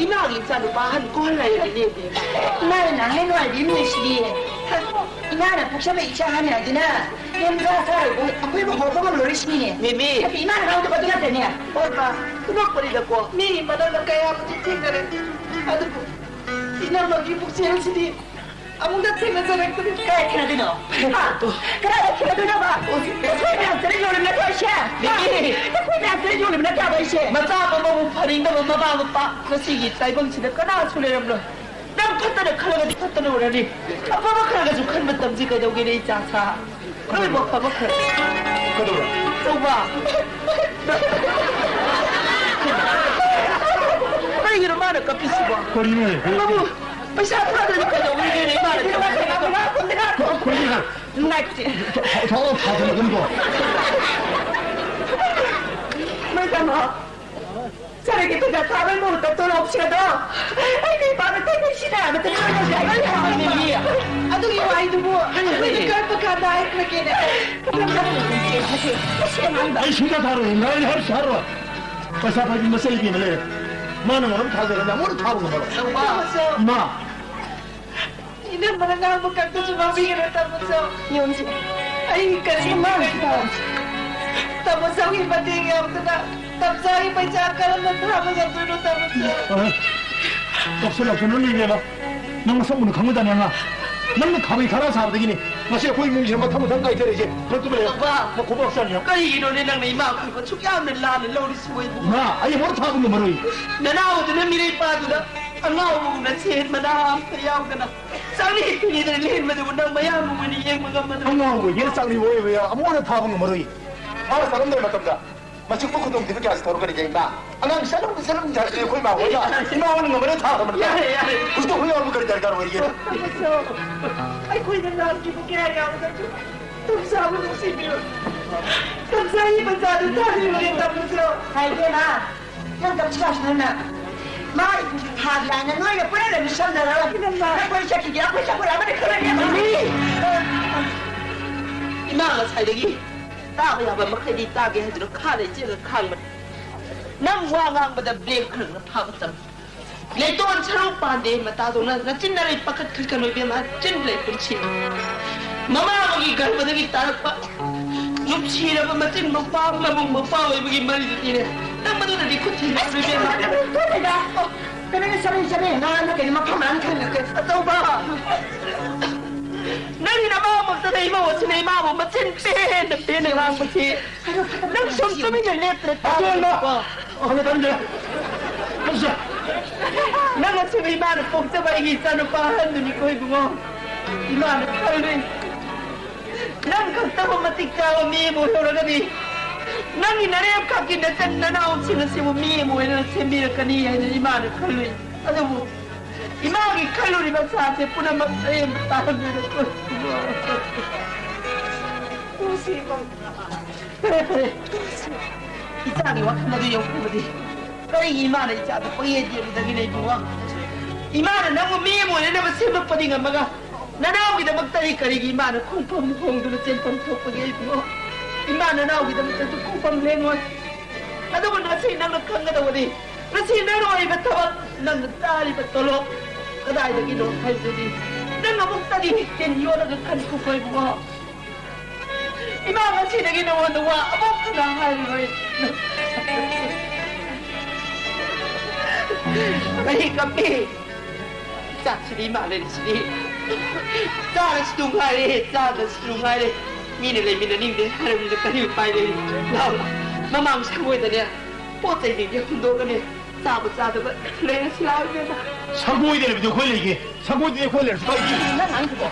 ꯏꯃꯥꯒꯤ ꯏꯆꯥ ꯅꯨꯄꯥ ꯑꯍꯟ ꯀꯣꯍꯜ ꯍꯥꯏꯔꯤꯅꯦ ꯏꯕꯦꯝꯃ꯫ ꯏꯃꯥꯅ ꯅꯍꯥꯟ ꯅꯨꯡꯉꯥꯏꯕꯤ ꯑꯃ ꯂꯩꯁꯤꯗꯤ꯫ ꯏꯃꯥꯅ ꯄꯣꯛꯆꯕ ꯏꯆꯥ ꯑꯍꯟ ꯍꯥꯏꯗꯨꯅ ꯌꯨꯝ ꯆꯥ ꯆꯥꯔꯣꯏꯕꯨ ꯑꯩꯈꯣꯏꯕꯨ ꯍꯧꯕ ꯉꯝꯂꯣꯔꯤꯁꯤꯅꯤꯅꯦ꯫ ꯃꯦꯃꯤ꯫ ꯅꯠꯇꯦ, ꯏꯃꯥꯅ ꯍꯥꯏꯗꯕ ꯑꯗꯨ ꯅꯠꯇ꯭ꯔꯅꯦ? ꯍꯣꯏ ꯃꯥ, ꯊꯣꯛꯂꯛꯄꯅꯤꯗꯀꯣ꯫ ꯃꯤꯒꯤ ꯃꯅꯥꯛꯇ ꯀꯌꯥꯕꯨꯗꯤ ꯊꯦꯡꯅꯔꯦ, ꯑꯗꯨꯕꯨ ꯏꯅꯝꯃꯒꯤ ꯄꯨꯛꯆꯦꯜꯁꯤꯗꯤ ꯑꯃꯨꯛꯇ ꯊꯦꯡꯅꯖꯔꯛꯇ꯭ꯔꯤ꯫ ꯀꯗꯥꯏ ꯊꯦꯡꯅꯗꯣꯏꯅꯣ? ꯍꯥ? ꯀꯗꯥꯏꯗ ꯊꯦꯡꯅꯗꯣꯏꯅꯣꯕ? ꯅꯈꯣꯏ ꯃꯌꯥꯝ ꯆꯠꯂ ꯌꯣꯜꯂꯤꯕ ꯅꯠꯇ꯭ꯔꯣ ꯑꯩꯁꯦ? ꯍꯥ? ꯃꯦꯃꯤ꯫ ꯅꯈꯣꯏ ꯃꯌꯥꯝ ꯆꯠꯂ ꯌꯣꯜꯂꯤꯕ ꯅꯠꯇ꯭ꯔꯣ ꯑꯩꯁꯦ? ꯃꯆꯥ ꯑꯃꯕꯨ ꯐꯅꯤꯡꯗꯕ ꯃꯃꯥ ꯃꯄꯥ ꯉꯁꯤꯒꯤ ꯇꯥꯏꯕꯪꯁꯤꯗ ꯀꯅꯥꯁꯨ ꯂꯩꯔꯝꯂꯣꯏ꯫ ꯅꯪ ꯐꯠꯇꯅ ꯈꯜꯂꯒꯗꯤ ꯐꯠꯇꯅ ꯑꯣꯏꯔꯅꯤ꯫ ꯑꯐꯕ ꯈꯜꯂꯒꯁꯨ ꯈꯟꯕ ꯇꯝꯁꯤ ꯀꯩꯗꯧꯒꯦꯅꯦ, ꯏꯆꯥ ꯁꯥ? ꯅꯣꯏꯕꯨ ꯑꯐꯕ ꯈꯜ-, ꯀꯩꯗꯧꯔꯦ? ꯇꯧꯕ꯫ ꯀꯩꯒꯤꯅꯣ ꯃꯥꯅ ꯀꯞꯄꯤꯁꯤꯕꯣ? ꯀꯔꯤꯅꯣ? ꯃꯥꯕꯨ ꯄꯩꯁꯥ ꯊꯥꯗ꯭ꯔꯗꯤ ꯀꯩꯗꯧꯒꯦꯅꯦ ꯃꯥꯅ ꯀꯞꯄꯤꯁꯤꯕꯣ? ꯀꯔꯤꯅꯣ? ꯅꯨꯡꯉꯥꯏꯇꯦ꯫ ꯊ-, ꯊ-, ꯊ-, ꯊꯥꯗꯅ ꯑꯗꯨꯝ ꯇꯧ꯫ ꯃꯣꯏ ꯇꯥꯃꯣ꯫ ꯆꯔꯒꯤ ꯄꯩꯁꯥ ꯊꯥꯕꯩ ꯃꯍꯨꯠꯇ ꯇꯣꯂꯣꯞꯁꯤꯡ ꯑꯗꯣ ꯑꯩꯒꯤ ꯏꯄꯥꯅ ꯇꯦꯛꯇꯦꯛ ꯁꯤꯟꯅꯔꯕ ꯇꯦꯛꯇꯦꯛ ꯁꯤꯟꯅꯔꯕ ꯍꯥꯏꯕꯅꯤ꯫ ꯑꯗꯨꯒꯤ ꯋꯥꯍꯩꯗꯨꯕꯨ ꯑꯩꯈꯣꯏꯅ ꯀꯔꯝꯕ ꯀꯥꯟꯗ ꯍꯥꯏꯈ꯭ꯔꯒꯦꯅꯦ? ꯑꯩ ꯁꯨꯡꯊꯥ ꯊꯥꯔꯣꯏ꯫ ꯉꯥꯏ ꯍꯥꯏꯕꯁꯨ ꯊꯥꯔꯣꯏ꯫ ꯄꯩꯁꯥ ꯄꯥꯏꯕꯤ ꯃꯆꯩ ꯏꯕꯤ ꯑꯃ ꯂꯩꯔꯦ꯫ ꯃꯥꯅ ꯃꯔꯝ ꯊꯥꯖꯔꯒ ꯑꯃꯨꯛ ꯊꯥꯕ ꯉꯝꯃꯔꯣꯏ꯫ ꯇꯥꯃꯣꯆꯧ꯫ ꯏꯃꯥ! ꯏꯅꯝꯃꯅ ꯉꯥꯡꯕ ꯈꯛꯇꯁꯨ ꯉꯥꯡꯕꯤꯒꯅꯨ, ꯇꯥꯃꯣꯆꯧ꯫ ꯌꯦꯡꯉꯨꯁꯤ꯫ ꯑꯩ ꯀꯔꯤꯒꯨꯝꯕ ꯁꯤ ꯃꯥꯅ ꯇꯥꯃꯣꯆꯧꯒꯤ ꯃꯇꯦꯡ ꯌꯥꯎꯗꯅ ꯇꯝꯆꯥꯒꯤ ꯄꯩꯁꯥ ꯀꯔꯝꯅ ꯊꯥꯕ ꯉꯝꯗꯣꯏꯅꯣ, ꯇꯥꯃꯣꯆꯧ? ꯑ, ꯇꯣꯛꯁꯤꯜꯂꯛꯁꯅꯨ, ꯏꯕꯦꯝꯃ꯫ ꯅꯪ ꯃꯁꯛ ꯃꯨꯟꯅ ꯈꯪꯕꯗꯥꯅꯤ, ꯑꯉꯥꯡ꯫ ꯅꯪꯅ ꯈꯥꯕꯩ ꯈꯥꯔꯥ ꯁꯥꯕꯗꯒꯤꯅꯤ ꯉꯁꯤ ꯑꯩꯈꯣꯏ ꯏꯃꯨꯡꯁꯤꯅ ꯃꯊꯪ ꯃꯊꯪ ꯀꯥꯏꯊꯔꯛꯏꯁꯦ꯫ ꯅꯪ ꯇꯨꯃꯤꯟ ꯂꯩꯌꯨ꯫ ꯇꯧꯕ꯫ ꯅꯈꯣꯡꯄꯥꯛ ꯆꯥꯅꯤ ꯅꯪ꯫ ꯀꯔꯤꯒꯤꯅꯣꯅꯦ ꯅꯪꯅ ꯏꯃꯥ ꯑꯩꯈꯣꯏꯕꯨ ꯑꯁꯨꯛ ꯌꯥꯝꯅ ꯂꯥꯟꯅ ꯂꯧꯔꯤꯁꯤꯕꯨ ꯑꯩꯕꯨ? ꯏꯃꯥ, ꯑꯩ ꯑꯃꯨꯛ ꯊꯥꯕ ꯉꯝꯃꯔꯣꯏ꯫ ꯅꯅꯥꯎꯗꯨꯅ ꯃꯤꯔꯩ ꯄꯥꯗꯨꯗ ꯑꯉꯥꯎꯕꯒꯨꯝꯅ ꯁꯦꯟ ꯃꯅꯥ ꯑꯝꯇ ꯌꯥꯎꯗꯅ ꯆꯥꯛꯅꯤ ꯄꯤꯅꯤꯗꯅ ꯂꯦꯟꯕꯗꯨꯕꯨ ꯅꯪ ꯃꯌꯥꯝꯕ ꯑꯣꯏꯅ ꯌꯦꯡꯕ ꯉꯝꯃꯗ꯭ꯔꯣ? ꯑꯉꯥꯎꯕ ꯑꯣꯏꯒꯦꯔꯥ ꯆꯥꯛꯅꯤꯕ ꯑꯣꯏꯒꯦꯔꯥ ꯑꯃꯨꯛ ꯍꯟꯅ ꯊꯥꯕ ꯉꯝꯃꯔꯣꯏ꯫ ꯃꯥꯅ ꯆꯠꯂꯝꯗꯥꯏ ꯃꯇꯝꯗ ꯃꯁꯤ ꯈꯨꯗꯣꯡꯊꯤꯕ ꯀꯌꯥꯁꯤ ꯊꯣꯔꯛꯀꯅꯤꯗ, ꯏꯃꯥ꯫ ꯑꯉꯥꯡ ꯆꯠꯂꯝ-, ꯆꯠꯂꯝꯗꯥꯏꯁꯤꯗ ꯑꯩꯈꯣꯏ ꯏꯃꯥ ꯍꯣꯏꯅ, ꯏꯃꯥ ꯍꯣꯏꯅ ꯉꯝꯃꯔꯣꯏ ꯊꯥꯈ꯭ꯔꯕꯅꯤꯗ꯫ ꯌꯥꯔꯦ, ꯌꯥꯔꯦ꯫ ꯍꯧꯖꯤꯛꯇ ꯑꯩꯈꯣꯏ ꯏꯃꯥꯕꯨ ꯀꯔꯤ ꯗꯔꯀꯥꯔ ꯑꯣꯏꯔꯤꯒꯦ? ꯇꯥꯃꯣꯆꯧ, ꯑꯩꯈꯣꯏꯅ ꯂꯥꯛꯈꯤꯕ ꯀꯌꯥ ꯌꯥꯎꯔꯒꯁꯨ ꯇꯝꯆꯥꯕꯨ ꯅꯨꯡꯁꯤꯕꯤꯌꯨ꯫ ꯇꯝꯆꯥꯒꯤ ꯃꯆꯥꯗꯨ ꯊꯥꯕꯤꯌꯨꯅꯦ, ꯇꯥꯃꯣꯆꯧ꯫ ꯍꯥꯏ ꯏꯕꯦꯝꯃ, ꯅꯪ ꯇꯝꯆꯥꯁꯨ ꯅꯪꯅ ꯃꯥ ꯊꯥꯕꯤ ꯍꯥꯏꯅ ꯅꯣꯏꯅ ꯄꯨꯟꯅ ꯂꯩꯃꯤꯟꯅꯔꯒ ꯏꯅꯝꯃ꯫ ꯅꯈꯣꯏ ꯆꯠꯈꯤꯒꯦ, ꯑꯩꯈꯣꯏ ꯆꯠꯈ꯭ꯔꯦ ꯑꯃꯗꯤ ꯈꯔ ꯂꯦꯝꯃꯝꯃꯤ꯫ ꯏꯃꯥ ꯉꯁꯥꯏꯗꯒꯤ ꯇꯥꯕ ꯌꯥꯕ ꯃꯈꯩꯗꯤ ꯇꯥꯒꯦ ꯍꯥꯏꯗꯨꯅ ꯈꯥ ꯂꯩꯆꯦꯒ ꯈꯥꯡꯕꯅꯤ꯫ ꯅꯪ ꯋꯥ ꯉꯥꯡꯕꯗ ꯕ꯭ꯔꯦꯛ ꯈꯔ ꯈꯔ ꯐꯥꯕ ꯇꯝꯃꯨ꯫ ꯂꯩꯇꯣꯟ ꯁꯔꯨ ꯄꯥꯟꯗꯦ ꯃꯇꯥꯗꯧꯅ ꯅꯆꯤꯟ ꯅꯔꯩ ꯄꯥꯈꯠꯈ꯭ꯔꯀꯅꯨ ꯏꯕꯦꯝꯃ, ꯆꯤꯟ ꯂꯩ ꯄꯨꯟꯁꯤ꯫ ꯃꯃꯥ ꯑꯃꯒꯤ ꯒꯔꯚꯗꯒꯤ ꯇꯥꯔꯛꯄ ꯅꯨꯡꯁꯤꯔꯕ ꯃꯆꯤꯟ ꯃꯧꯄ꯭ꯋꯥ ꯃꯕꯨꯡ ꯃꯧꯄ꯭ꯋꯥ ꯑꯣꯏꯕꯒꯤ ꯃꯔꯤꯗꯨꯅꯤꯅꯦ꯫ ꯅꯪ ꯃꯗꯨꯗꯗꯤ ꯈꯨꯠ ꯊꯤꯡꯖꯤꯜꯂꯨ ꯏꯕꯦꯝꯃ꯫ ꯀꯩꯅꯣꯅꯦ ꯆꯠꯂꯦ ꯆꯠꯂꯦ ꯉꯥꯡꯅ ꯀꯩꯅꯣ ꯃꯐꯝ ꯃꯔꯥꯡ ꯈꯪꯗꯦ꯫ ꯑꯆꯧꯕ! ꯅꯪꯒꯤ ꯅꯃꯥꯃꯛꯇꯗ ꯏꯃꯧ ꯑꯁꯤꯅ ꯏꯃꯥꯕꯨ ꯃꯆꯤꯟ ꯄꯦꯟꯅ ꯄꯦꯟꯅ ꯉꯥꯡꯕꯁꯤ ꯅꯪ ꯁꯨꯝ ꯇꯨꯃꯤꯟꯅ ꯂꯦꯞꯇ꯭ꯔꯦ ꯑꯇꯣꯟꯕ! ꯇꯥꯕꯀꯣ꯫ ꯑꯍꯜ ꯇꯥꯅꯤꯡꯗꯦ꯫ ꯅꯪ ꯑꯁꯤꯕꯨ ꯏꯃꯥꯅ ꯄꯣꯛꯆꯕ ꯑꯩꯒꯤ ꯏꯆꯥꯅꯨꯄꯥ ꯑꯍꯟꯗꯨꯅꯤꯀꯣ ꯏꯕꯨꯡꯉꯣ꯫ ꯏꯃꯥꯅ ꯈꯜꯂꯤ꯫ ꯅꯪ ꯈꯛꯇꯕꯨ ꯃꯇꯤꯛ ꯆꯥꯕ ꯃꯤ ꯑꯃ ꯑꯣꯏꯍꯧꯔꯒꯗꯤ ꯅꯪꯒꯤ ꯅꯔꯦꯝꯈꯛꯀꯤ ꯅꯆꯟ ꯅꯅꯥꯎꯁꯤꯡ ꯑꯁꯤꯕꯨ ꯃꯤ ꯑꯃ ꯑꯣꯏꯅ ꯁꯦꯝꯕꯤꯔꯛꯀꯅꯤ ꯍꯥꯏꯅ ꯏꯃꯥꯅ ꯈꯜꯂꯨꯏ꯫ ꯑꯗꯨꯕꯨ ꯏꯃꯥꯒꯤ ꯈꯜꯂꯨꯔꯤꯕ ꯑꯁꯥꯁꯦ ꯄꯨꯝꯅꯃꯛ ꯑꯔꯦꯝꯕ ꯇꯥꯔꯝꯃꯦ꯫ ꯅꯨꯡꯁꯤꯕ꯫ ꯐꯔꯦ, ꯐꯔꯦ꯫ ꯏꯆꯥꯒꯤ ꯋꯥꯈꯜ ꯑꯗꯨ ꯌꯧꯈ꯭ꯔꯕꯗꯤ ꯀꯔꯤꯒꯤ ꯏꯃꯥꯅ ꯏꯆꯥꯗ ꯄꯪꯌꯦꯠ ꯌꯦꯠꯂꯨꯗꯒꯦ ꯏꯕꯨꯡꯉꯣ? ꯏꯃꯥꯅ ꯅꯪꯕꯨ ꯃꯤ ꯑꯃ ꯑꯣꯏꯅꯅꯕ ꯁꯦꯝꯂꯛꯄꯗꯤ ꯉꯝꯃꯒ ꯅꯅꯥꯎꯒꯤꯗꯃꯛꯇꯗꯤ ꯀꯔꯤꯒꯤ ꯏꯃꯥꯅ ꯈꯣꯡꯐꯝ ꯍꯣꯡꯗꯨꯅ ꯆꯦꯟꯐꯝ ꯊꯣꯛꯄꯒꯦ ꯏꯕꯨꯡꯉꯣ? ꯏꯃꯥ ꯅꯅꯥꯎꯒꯤꯗꯃꯛꯇꯁꯨ ꯈꯣꯡꯐꯝ ꯂꯦꯡꯉꯣꯏ꯫ ꯑꯗꯨꯕꯨ ꯉꯁꯤ ꯅꯪꯅ ꯈꯪꯒꯗꯧꯕꯗꯤ ꯉꯁꯤ ꯅꯪꯅ ꯑꯣꯏꯕ ꯊꯕꯛ, ꯅꯪꯅ ꯆꯥꯔꯤꯕ ꯇꯣꯂꯣꯞ ꯀꯗꯥꯏꯗꯒꯤꯅꯣ ꯍꯥꯏꯕꯗꯨꯗꯤ ꯅꯪ ꯑꯃꯨꯛꯇꯗꯤ ꯆꯤꯟ ꯌꯣꯠꯂꯒ ꯈꯟꯈꯣꯀꯣ ꯏꯕꯨꯡꯉꯣ꯫ ꯏꯃꯥ ꯉꯁꯤꯗꯒꯤ ꯅꯉꯣꯟꯗ ꯋꯥ ꯑꯃꯨꯛꯇ ꯍꯥꯏꯔꯔꯣꯏ꯫ ꯀꯔꯤ ꯀꯞꯄꯤ? ꯆꯥꯛꯁꯤꯗꯤ ꯏꯃꯥ ꯂꯩꯔꯤꯁꯤꯗꯤ꯫ ꯆꯥꯔꯁꯨ ꯉꯥꯏꯔꯦ, ꯆꯥꯗ꯭ꯔꯁꯨ ꯉꯥꯏꯔꯦ꯫ ꯃꯤꯅ ꯂꯩꯃꯤꯟꯅꯅꯤꯡꯗꯦ ꯍꯥꯏꯔꯕꯅꯤꯅ ꯀꯔꯤ ꯎꯄꯥꯏ ꯂꯩ? ꯂꯥꯎ, ꯂꯥꯎ꯫ ꯃꯃꯥꯡ ꯁꯪꯒꯣꯏꯗꯅꯦ ꯄꯣꯠ ꯆꯩꯁꯤꯡꯁꯦ ꯍꯨꯟꯗꯣꯛꯑꯒꯅꯦ ꯆꯥꯕ ꯆꯥꯗꯕ ꯂꯩꯔꯁꯤ ꯂꯥꯎ ꯏꯕꯦꯝꯃ꯫ ꯁꯪꯒꯣꯏꯗ ꯂꯩꯕꯗꯤ ꯑꯩꯈꯣꯏ ꯂꯩꯒꯦ꯫ ꯁꯪꯒꯣꯏꯗꯗꯤ ꯑꯩꯈꯣꯏ ꯂꯩꯔꯁꯨ ꯀꯥꯏꯗꯦ꯫ ꯅꯪ ꯉꯥꯡꯉꯤꯗꯨꯕꯣ?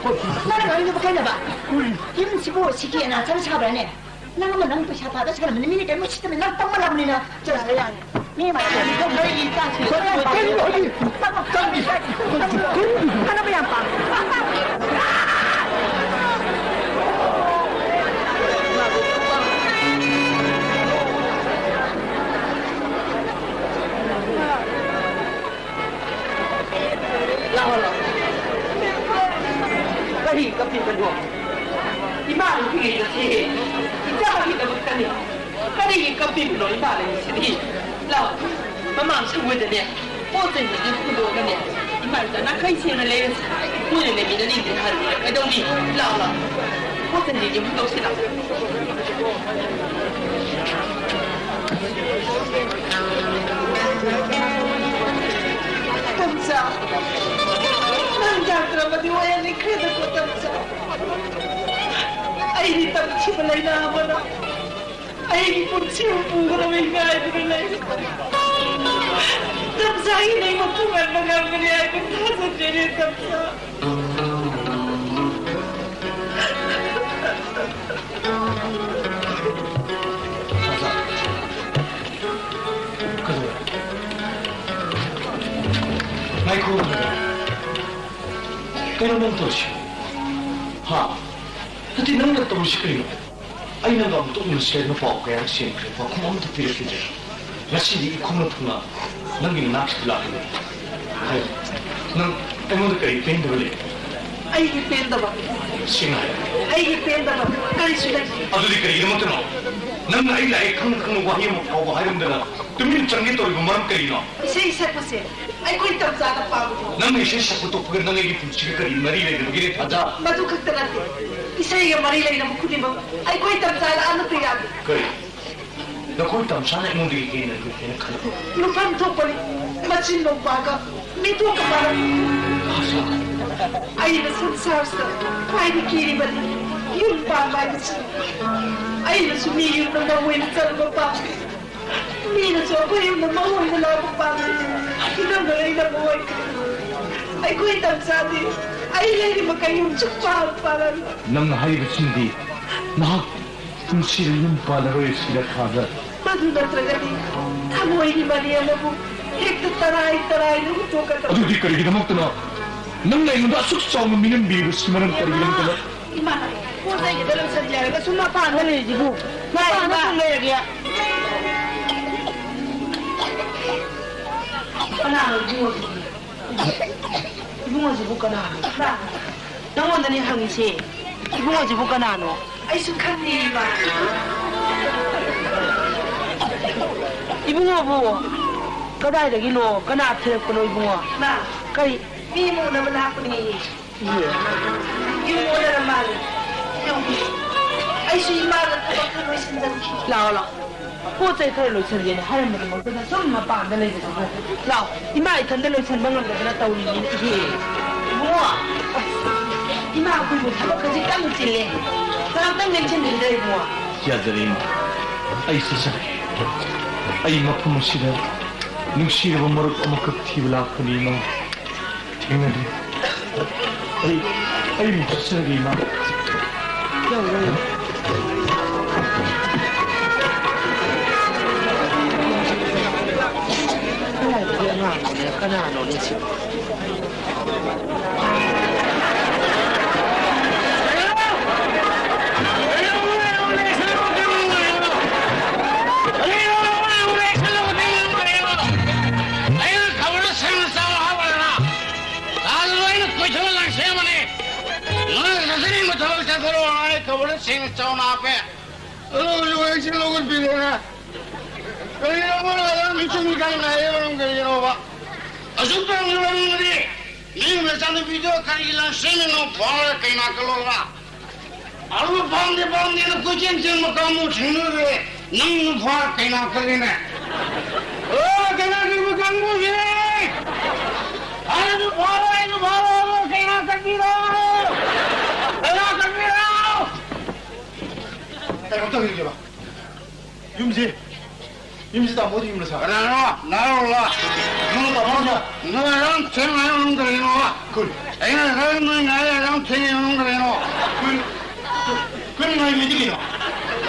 ꯅꯪ ꯉꯥꯡꯉꯤꯗꯨꯕꯣ ꯀꯩꯅꯣꯕ? ꯎꯏ꯫ ꯌꯨꯝꯁꯤꯕꯨ ꯁꯤꯀꯤ ꯑꯅꯥ ꯆꯪ ꯁꯥꯕ꯭ꯔꯥꯅꯦ? ꯅꯪ ꯑꯃ ꯅꯪ ꯄꯩꯁꯥ ꯊꯥꯗ ꯁꯥꯔꯝꯕꯅꯤ, ꯃꯤꯅ ꯀꯔꯤꯝ ꯎꯁꯤꯠꯇꯕꯅꯤ, ꯅꯪ ꯄꯪꯕ ꯂꯥꯛꯄꯅꯤꯅ꯫ ꯆꯠꯂꯣ, ꯌꯥꯔꯦ, ꯌꯥꯔꯦ꯫ ꯃꯤ ꯃꯌꯥꯝ ꯀꯩꯅꯣ ꯍꯥꯏꯔꯤ, ꯆꯥꯁꯤ꯫ ꯀꯩꯅꯣ ꯍꯥꯏꯔꯤ? ꯀꯩꯅꯣ ꯍꯥꯏꯔꯤ? ꯈꯠꯅꯕ ꯌꯥꯝ ꯄꯥꯝꯃꯦ꯫ ꯂꯥꯛꯑꯣ, ꯂꯥꯛꯑꯣ꯫ ꯀꯔꯤ ꯀꯞꯄꯤꯕꯅꯣ? ꯏꯃꯥ ꯅꯨꯄꯤꯒꯤ ꯉꯁꯤ ꯏꯆꯥꯒꯤꯗꯃꯛꯇꯅꯤ꯫ ꯀꯔꯤꯒꯤ ꯀꯞꯄꯤꯕꯅꯣ ꯏꯃꯥ ꯂꯩꯔꯤꯁꯤꯗꯤ? ꯂꯥꯛꯑꯣ, ꯃꯃꯥꯡ ꯁꯪꯒꯣꯏꯗꯅꯦ ꯄꯣꯠ ꯆꯩꯁꯤꯡꯁꯦ ꯄꯨꯊꯣꯛꯑꯒꯅꯦ ꯏꯃꯥ ꯏꯆꯥ ꯅꯥꯈꯩ ꯁꯦꯡꯅ ꯂꯩꯔꯁꯤ꯫ ꯃꯣꯏꯅ ꯂꯩꯃꯤꯟꯅꯅꯤꯡꯗꯦ ꯍꯥꯏꯔꯒ ꯀꯩꯗꯧꯅꯤ? ꯂꯥꯛꯑꯣ, ꯂꯥꯛꯑꯣ꯫ ꯄꯣꯠ ꯆꯩꯁꯤꯡꯁꯦ ꯄꯨꯊꯣꯛꯁꯤ ꯂꯥꯛꯑꯣ꯫ ꯇꯝꯆꯥ, ꯅꯪ ꯗꯥꯛꯇꯔ ꯑꯃꯗꯤ ꯑꯣꯏꯍꯟꯅꯤꯡꯈ꯭ꯔꯦꯗꯀꯣ, ꯇꯝꯆꯥ꯫ ꯑꯩꯗꯤ ꯇꯝꯊꯤꯕ ꯂꯥꯏꯅꯥ ꯑꯃꯅ ꯑꯩꯒꯤ ꯄꯨꯟꯁꯤꯕꯨ ꯄꯨꯒꯗꯕ ꯉꯥꯏꯗꯨꯅ ꯂꯩꯔꯦ꯫ ꯇꯝꯆꯥꯒꯤ ꯅꯪ ꯃꯄꯨꯡ ꯉꯟꯕ ꯉꯝꯒꯅꯤ ꯍꯥꯏꯕ ꯊꯥꯖꯗ꯭ꯔꯦꯅꯦ, ꯇꯝꯆꯥ꯫ ꯀꯩꯗꯧꯔꯦ? ꯉꯥꯏꯈꯣ꯫ ꯀꯩꯅꯣ ꯅꯪ ꯇꯧꯔꯤꯁꯤ? ꯍꯥ? ꯅꯠꯇꯦ, ꯅꯪꯅ ꯇꯧꯔꯤꯁꯤ ꯀꯩꯅꯣ? ꯑꯩ ꯅꯪꯒ ꯑꯃꯨꯛꯇ ꯎꯅꯁꯦ ꯍꯥꯏꯗꯅ ꯄꯥꯎ ꯀꯌꯥꯔꯛ ꯁꯦꯝꯈ꯭ꯔꯦ, ꯄꯥꯎꯈꯨꯝ ꯑꯃꯠꯇ ꯄꯤꯔꯛꯈꯤꯗ꯭ꯔꯦ꯫ ꯉꯁꯤꯗꯤ ꯏꯈꯣꯡꯅ ꯊꯨꯡꯅ ꯅꯪꯒꯤ ꯅꯅꯥꯛꯁꯤꯗ ꯂꯥꯛꯂꯤꯕꯅꯤ꯫ ꯍꯥꯏꯌꯨ, ꯅꯪ ꯑꯩꯉꯣꯟꯗ ꯀꯔꯤ ꯄꯦꯟꯗꯕ ꯂꯩ? ꯑꯩꯒꯤ ꯄꯦꯟꯗꯕ? ꯁꯦꯡꯅ ꯍꯥꯏꯌꯨ꯫ ꯑꯩꯒꯤ ꯄꯦꯟꯗꯕ ꯀꯔꯤꯁꯨ ꯂꯩꯇꯦ꯫ ꯑꯗꯨꯗꯤ ꯀꯔꯤꯒꯤꯗꯃꯛꯇꯅꯣ? ꯅꯪꯅ ꯑꯩ ꯂꯥꯛꯑꯦ ꯈꯪꯅ ꯈꯪꯅ ꯋꯥꯍꯩ ꯑꯃ ꯐꯥꯎꯕ ꯍꯥꯏꯔꯝꯗꯅ ꯇꯨꯃꯤꯟ ꯆꯪꯒꯦ ꯇꯧꯔꯤꯕ ꯃꯔꯝ ꯀꯔꯤꯅꯣ? ꯏꯁꯩ ꯁꯛꯄꯁꯦ ꯑꯩꯈꯣꯏ ꯇꯝꯆꯥꯅ ꯄꯥꯝꯕꯗꯣ꯫ ꯅꯪꯅ ꯏꯁꯩ ꯁꯛꯄ ꯇꯣꯛꯄꯒ ꯅꯪ ꯑꯩꯒꯤ ꯄꯨꯟꯁꯤꯒ ꯀꯔꯤ ꯃꯔꯤ ꯂꯩꯅꯕꯒꯦ, ꯊꯥꯖ? ꯃꯗꯨ ꯈꯛꯇ ꯅꯠꯇꯦ, ꯏꯁꯩꯒ ꯃꯔꯤ ꯂꯩꯅꯕ ꯈꯨꯗꯤꯡꯃꯛ ꯑꯩꯈꯣꯏ ꯇꯝꯆꯥꯅ ꯑꯃꯠꯇ ꯌꯥꯗꯦ꯫ ꯀꯔꯤ? ꯅꯈꯣꯏ ꯇꯝꯆꯥꯅ ꯑꯩꯉꯣꯟꯗꯒꯤ ꯍꯦꯟꯅ ꯂꯨꯏ ꯍꯥꯏꯅ ꯈꯜꯂꯕ꯭ꯔꯣ? ꯂꯨꯐꯝ ꯊꯣꯛꯄꯅꯤ, ꯃꯆꯤꯟ ꯅꯨꯄꯥꯒ ꯃꯤꯇꯣꯞꯀ ꯄꯥꯔꯛ꯫ ꯑꯩꯅ ꯁꯪꯁꯥꯔꯁꯤꯗ ꯈ꯭ꯋꯥꯏꯗꯒꯤ ꯀꯤꯔꯤꯕꯅꯤ ꯌꯨꯝ ꯄꯥꯟꯕ ꯍꯥꯏꯕꯁꯤ꯫ ꯑꯩꯅꯁꯨ ꯃꯤ ꯌꯨꯝꯗ ꯃꯧ ꯑꯣꯏꯅ ꯆꯠꯂꯨꯕ ꯄꯥꯝꯗꯦ꯫ ꯃꯤꯅꯁꯨ ꯑꯩꯈꯣꯏ ꯌꯨꯝꯗ ꯃꯧ ꯑꯣꯏꯅ ꯂꯥꯛꯄ ꯄꯥꯝꯗꯦ꯫ ꯏꯅꯝꯃ ꯑꯩꯅ ꯃꯧ ꯑꯣꯏꯈ꯭ꯔꯦ꯫ ꯑꯩꯈꯣꯏ ꯇꯝꯆꯥꯗꯤ ꯑꯩ ꯂꯩꯔꯤ ꯃꯈꯩ ꯌꯨꯝ ꯁꯨꯡꯄꯥꯟ ꯄꯥꯜꯂꯔꯣꯏ꯫ ꯅꯪꯅ ꯍꯥꯏꯔꯤꯕꯁꯤꯡꯗꯤ ꯅꯍꯥꯛ ꯄꯨꯟꯁꯤꯗ ꯌꯨꯝ ꯄꯥꯜꯂꯔꯣꯏ ꯁꯤꯔ ꯈꯥꯗ꯫ ꯃꯗꯨ ꯅꯠꯇ꯭ꯔꯒꯗꯤ ꯊꯃꯣꯏꯒꯤ ꯃꯔꯤ ꯑꯃꯕꯨ ꯍꯦꯛꯇ ꯇꯔꯥꯏ ꯇꯔꯥꯏꯅ ꯍꯨꯟꯗꯣꯛꯀꯗꯕ꯫ ꯑꯗꯨꯗꯤ ꯀꯔꯤꯒꯤꯗꯃꯛꯇꯅꯣ ꯅꯪꯅ ꯑꯩꯉꯣꯟꯗ ꯑꯁꯨꯛ ꯆꯥꯎꯅ ꯃꯤꯅꯝꯕꯤꯔꯤꯕꯁꯤ ꯃꯔꯝ ꯀꯔꯤꯒꯤꯗꯃꯛꯇꯅꯣ? ꯏꯃꯥ, ꯄꯣꯠ ꯆꯩꯒꯤꯗ ꯂꯣꯏꯁꯟꯖꯔꯒ ꯁꯨꯝ ꯃꯄꯥꯟꯗ ꯂꯩꯔꯤꯁꯤꯕꯨ? ꯃꯄꯥꯟꯗ ꯏꯃꯥ꯫ ꯁꯨꯝ ꯂꯩꯔꯒꯦ꯫ ꯀꯅꯥꯅꯣ ꯏꯕꯨꯡꯉꯣꯁꯤꯕꯨ? ꯏꯕꯨꯡꯉꯣꯁꯤꯕꯨ ꯀꯅꯥꯅꯣ? ꯅꯪꯉꯣꯟꯗꯅꯦ ꯍꯪꯉꯤꯁꯦ꯫ ꯏꯕꯨꯡꯉꯣꯁꯤꯕꯨ ꯀꯅꯥꯅꯣ? ꯑꯩꯁꯨ ꯈꯪꯗꯦ, ꯏꯃꯥ꯫ ꯏꯕꯨꯡꯉꯣꯕꯨ ꯀꯗꯥꯏꯗꯒꯤꯅꯣ? ꯀꯅꯥ ꯊꯤꯔꯛꯄꯅꯣ, ꯏꯕꯨꯡꯉꯣ? ꯏꯃꯥ, ꯀꯔꯤ? ꯃꯤ ꯑꯃ ꯎꯅꯕ ꯂꯥꯛꯄꯅꯦ꯫ ꯏꯌꯦ꯫ ꯌꯨꯝ ꯑꯣꯟꯅꯔ ꯃꯥꯜꯂꯦ꯫ ꯌꯨꯝ꯫ ꯑꯩꯁꯨ ꯏꯃꯥꯒ ꯊꯕꯛꯇ ꯂꯣꯏꯁꯤꯟꯖꯔꯨꯈꯤ꯫ ꯂꯥꯛꯑꯣ, ꯂꯥꯛꯑꯣ꯫ ꯄꯣꯠ ꯆꯩ ꯈꯔ ꯂꯣꯏꯁꯟꯒꯦꯅ ꯍꯥꯏꯔꯝꯕꯗꯨ ꯃꯛꯇꯗ ꯁꯨꯝ ꯃꯄꯥꯟꯗ ꯂꯩꯕꯁꯤꯕꯨ꯫ ꯂꯥꯛꯑꯣ, ꯏꯃꯥ ꯏꯊꯟꯗ ꯂꯣꯏꯁꯟꯕ ꯉꯝꯗꯗꯅ ꯇꯧꯔꯤꯅꯤꯅꯦ, ꯏꯍꯦ꯫ ꯏꯕꯨꯡꯉꯣ, ꯏꯃꯥ ꯑꯩꯈꯣꯏꯕꯨ ꯊꯕꯛ ꯈꯖꯤꯛꯇꯪ ꯆꯤꯜꯂꯦ꯫ ꯉꯥꯏꯍꯥꯛꯇꯪ ꯂꯦꯡꯁꯤꯟꯕꯤꯗ꯭ꯔꯥ, ꯏꯕꯨꯡꯉꯣ? ꯌꯥꯖꯔꯦ, ꯏꯃꯥ꯫ ꯑꯩ ꯆꯠꯆꯔꯦ꯫ ꯑꯩ ꯃꯐꯝ ꯑꯁꯤꯗ ꯅꯨꯡꯁꯤꯔꯕ ꯃꯔꯨꯞ ꯑꯃꯈꯛ ꯊꯤꯕ ꯂꯥꯛꯄꯅꯤ, ꯏꯃꯥ꯫ ꯊꯦꯡꯅꯗ꯭ꯔꯤ꯫ ꯑꯩ, ꯑꯩ ꯑꯃꯨꯛ ꯆꯠꯆꯔꯒꯦ, ꯏꯃꯥ꯫ ꯀꯗꯥꯏꯗꯒꯤ ꯑꯉꯥꯡꯅꯣꯅꯦ? ꯀꯅꯥꯅꯣꯅꯦ ꯁꯤꯕꯣ? ꯑꯩꯅ ꯈꯕꯔꯗ ꯁꯦꯡꯅ ꯆꯥꯎꯅ ꯍꯥꯞꯄꯗꯅ ꯂꯥꯜꯂꯣ, ꯑꯩꯅ ꯀꯣꯏꯊꯣꯛꯑ ꯂꯥꯡꯁꯦꯝꯕꯅꯤ꯫ ꯅꯪꯅ ꯆꯠꯆꯅꯤꯡꯕ ꯊꯕꯛ ꯆꯠꯊꯔꯣ, ꯑꯩ ꯈꯕꯔꯗ ꯁꯦꯡꯅ ꯆꯥꯎꯅ ꯍꯥꯞꯄꯦ꯫ ꯑꯗꯨ ꯍꯧꯖꯤꯛ ꯍꯧꯖꯤꯛꯁꯦ ꯂꯧꯈꯠꯄꯤꯔꯦꯅꯦ꯫ ꯀꯔꯤꯅꯣ ꯃꯣꯏꯅ ꯑꯗꯨꯝ ꯃꯤꯆꯨꯝ ꯃꯤꯈꯥꯏ ꯅꯥꯏꯌꯦ ꯃꯔꯝ ꯀꯔꯤꯒꯤꯅꯣꯕ? ꯑꯁꯨꯛ ꯇꯧꯔꯝꯒꯗꯕꯅꯤ꯫ ꯃꯤ ꯃꯆꯥꯅꯨꯄꯤꯗꯣ ꯀꯔꯤꯒꯤ ꯂꯝ ꯁꯦꯝꯃꯤꯅꯣ? ꯐꯥꯔ ꯀꯩꯅꯥ ꯀꯜꯂꯣꯔꯥ? ꯑꯗꯨ ꯄꯥꯝꯗꯦ ꯄꯥꯝꯗꯦꯅ ꯀꯣꯏꯆꯦꯟ ꯆꯦꯟꯕ ꯀꯥꯡꯕꯨ ꯊꯦꯡꯅꯔꯦ꯫ ꯅꯪ ꯅꯨꯄꯥ ꯀꯩꯅꯥ ꯀꯜꯂꯤꯅꯦ꯫ ꯑꯣ, ꯀꯩꯅꯥ ꯀꯟꯕ ꯀꯥꯡꯕꯨꯁꯤꯅꯦ꯫ ꯐꯥꯔꯁꯨ ꯐꯥꯔꯣ, ꯑꯩꯁꯨ ꯐꯥꯔꯣ, ꯑꯗꯣ ꯀꯩꯅꯥ ꯀꯟꯕꯤꯔꯣ꯫ ꯀꯩꯅꯥ ꯀꯟꯕꯤꯔꯣ꯫ ꯀꯩꯅꯣ ꯇꯧꯔꯤꯒꯦꯕ? ꯌꯨꯝꯁꯤ, ꯌꯨꯝꯁꯤ ꯇꯥꯃꯣꯗꯤ ꯌꯨꯝꯗ ꯁꯥ꯫ ꯀꯅꯥꯅꯣ? ꯅꯥꯔꯣꯜꯂꯣ? ꯌꯨꯝꯗ ꯇꯥꯃꯣꯗ꯫ ꯅꯣꯏ ꯑꯗꯨꯝ ꯊꯦꯡꯅ ꯍꯥꯏꯕ ꯀꯔꯤꯅꯣ? ꯀꯨꯟ꯫ ꯑꯩꯅ ꯉꯁꯥꯏ ꯅꯣꯏ ꯉꯥꯏꯔꯦ ꯑꯗꯨꯝ ꯊꯦꯡꯅ ꯍꯥꯏꯕ ꯀꯔꯤꯅꯣ? ꯀꯨꯟ꯫ ꯀꯨꯟ ꯉꯥꯏꯕꯗꯤ ꯀꯩꯅꯣ?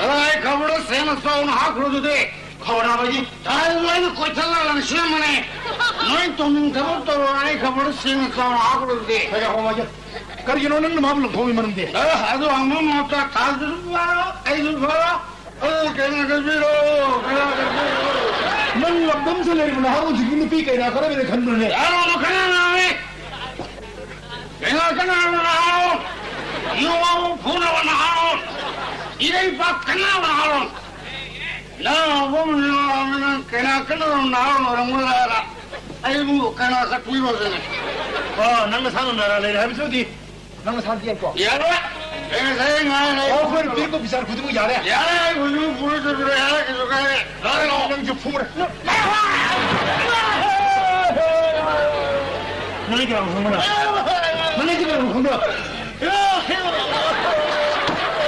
ꯑꯗꯣ ꯑꯩ ꯈꯕꯔꯗ ꯁꯦꯡꯅ ꯆꯥꯎꯅ ꯍꯥꯞꯈ꯭ꯔꯣ ꯑꯗꯨꯗꯤ꯫ ꯈꯕꯔ ꯍꯥꯞꯄꯗꯤ? ꯑꯩ ꯂꯣꯏꯅ ꯀꯣꯏꯊꯠꯂꯒ ꯁꯦꯝꯕꯅꯦ꯫ ꯅꯣꯏ ꯇꯧꯅꯤꯡ ꯊꯕꯛ ꯇꯧꯔꯣ, ꯑꯩ ꯈꯕꯔꯗ ꯁꯦꯡꯅ ꯆꯥꯎꯅ ꯍꯥꯞꯈ꯭ꯔꯣ ꯑꯗꯨꯗꯤ꯫ ꯀꯩ ꯍꯥꯞꯄꯣ ꯍꯥꯏꯒꯦ? ꯀꯔꯤꯒꯤꯅꯣ ꯅꯪꯅ ꯃꯥꯕꯨ ꯂꯪꯊꯣꯛꯏ ꯃꯔꯝꯗꯤ? ꯑꯦ, ꯑꯗꯨ ꯍꯪꯕ ꯃꯍꯨꯠꯇ ꯇꯥꯗꯁꯨ ꯐꯔꯣ, ꯑꯩꯁꯨ ꯐꯔꯣ꯫ ꯑꯣ, ꯀꯩꯅꯥ ꯀꯟꯕꯤꯔꯣ, ꯀꯩꯅꯥ ꯀꯟꯕꯤꯔꯣ꯫ ꯅꯪ ꯂꯝꯗꯝꯁꯤꯗ ꯂꯩꯔꯤꯕ ꯅꯍꯥꯔꯣꯜꯁꯤꯡꯒꯤ ꯅꯨꯄꯤ ꯀꯩꯅꯥ ꯀꯔꯝꯕꯅ ꯈꯟꯕ꯭ꯔꯅꯦ? ꯌꯥꯔꯣ, ꯃꯈꯜ ꯌꯥꯝ ꯌꯥꯝꯃꯤ꯫ ꯀꯩꯅꯥ ꯀꯟꯅꯕ ꯅꯍꯥꯔꯣꯜ, ꯌꯨ ꯉꯥꯎꯕ ꯐꯨꯅꯕ ꯅꯍꯥꯔꯣꯜ, ꯏꯔꯩ ꯏꯄꯥꯛ ꯀꯟꯅꯕ ꯅꯍꯥꯔꯣꯜ꯫ ꯅꯪ ꯉꯥꯎꯕ ꯅꯍꯥꯔꯣꯜ, ꯅꯪ ꯀꯩꯅꯥ ꯀꯟꯅꯕ ꯅꯍꯥꯔꯣꯜ ꯑꯣꯏꯔꯝꯒꯗ꯭ꯔꯥ? ꯑꯩꯕꯨ ꯀꯩꯅꯥ ꯀꯠꯄꯤꯔꯣꯗꯅ꯫ ꯑꯣ, ꯅꯪ ꯅꯁꯥꯅ ꯅꯥꯔꯥ ꯂꯩꯔꯦ ꯍꯥꯏꯕꯁꯤꯗꯤ? ꯅꯪ ꯅꯁꯥꯗꯤ ꯌꯥꯏꯀꯣ? ꯌꯥꯔꯣꯏ! ꯑꯩ ꯉꯁꯥꯏ ꯉꯥꯏ ꯂꯩ꯫ ꯑꯣ, ꯑꯩꯈꯣꯏꯅ ꯄꯤꯔꯛꯄ ꯕꯤꯆꯥꯔ ꯈꯨꯗꯤꯡꯃꯛ ꯌꯥꯔꯦ? ꯌꯥꯔꯦ, ꯑꯩ ꯍꯧꯖꯤꯛ ꯄꯨꯔ ꯆꯠꯄꯗ ꯌꯥꯔꯦ, ꯀꯩꯁꯨ ꯀꯥꯏꯗꯦ꯫ ꯌꯥꯔꯦ, ꯂꯥꯛꯑꯣ꯫ ꯅꯪꯁꯨ ꯐꯨꯔꯦ꯫ ꯅꯪ ꯀꯌꯥꯝ ꯈꯪꯕꯅꯣ? ꯅꯪ ꯀꯌꯥꯝ ꯈꯪꯕꯅꯣ?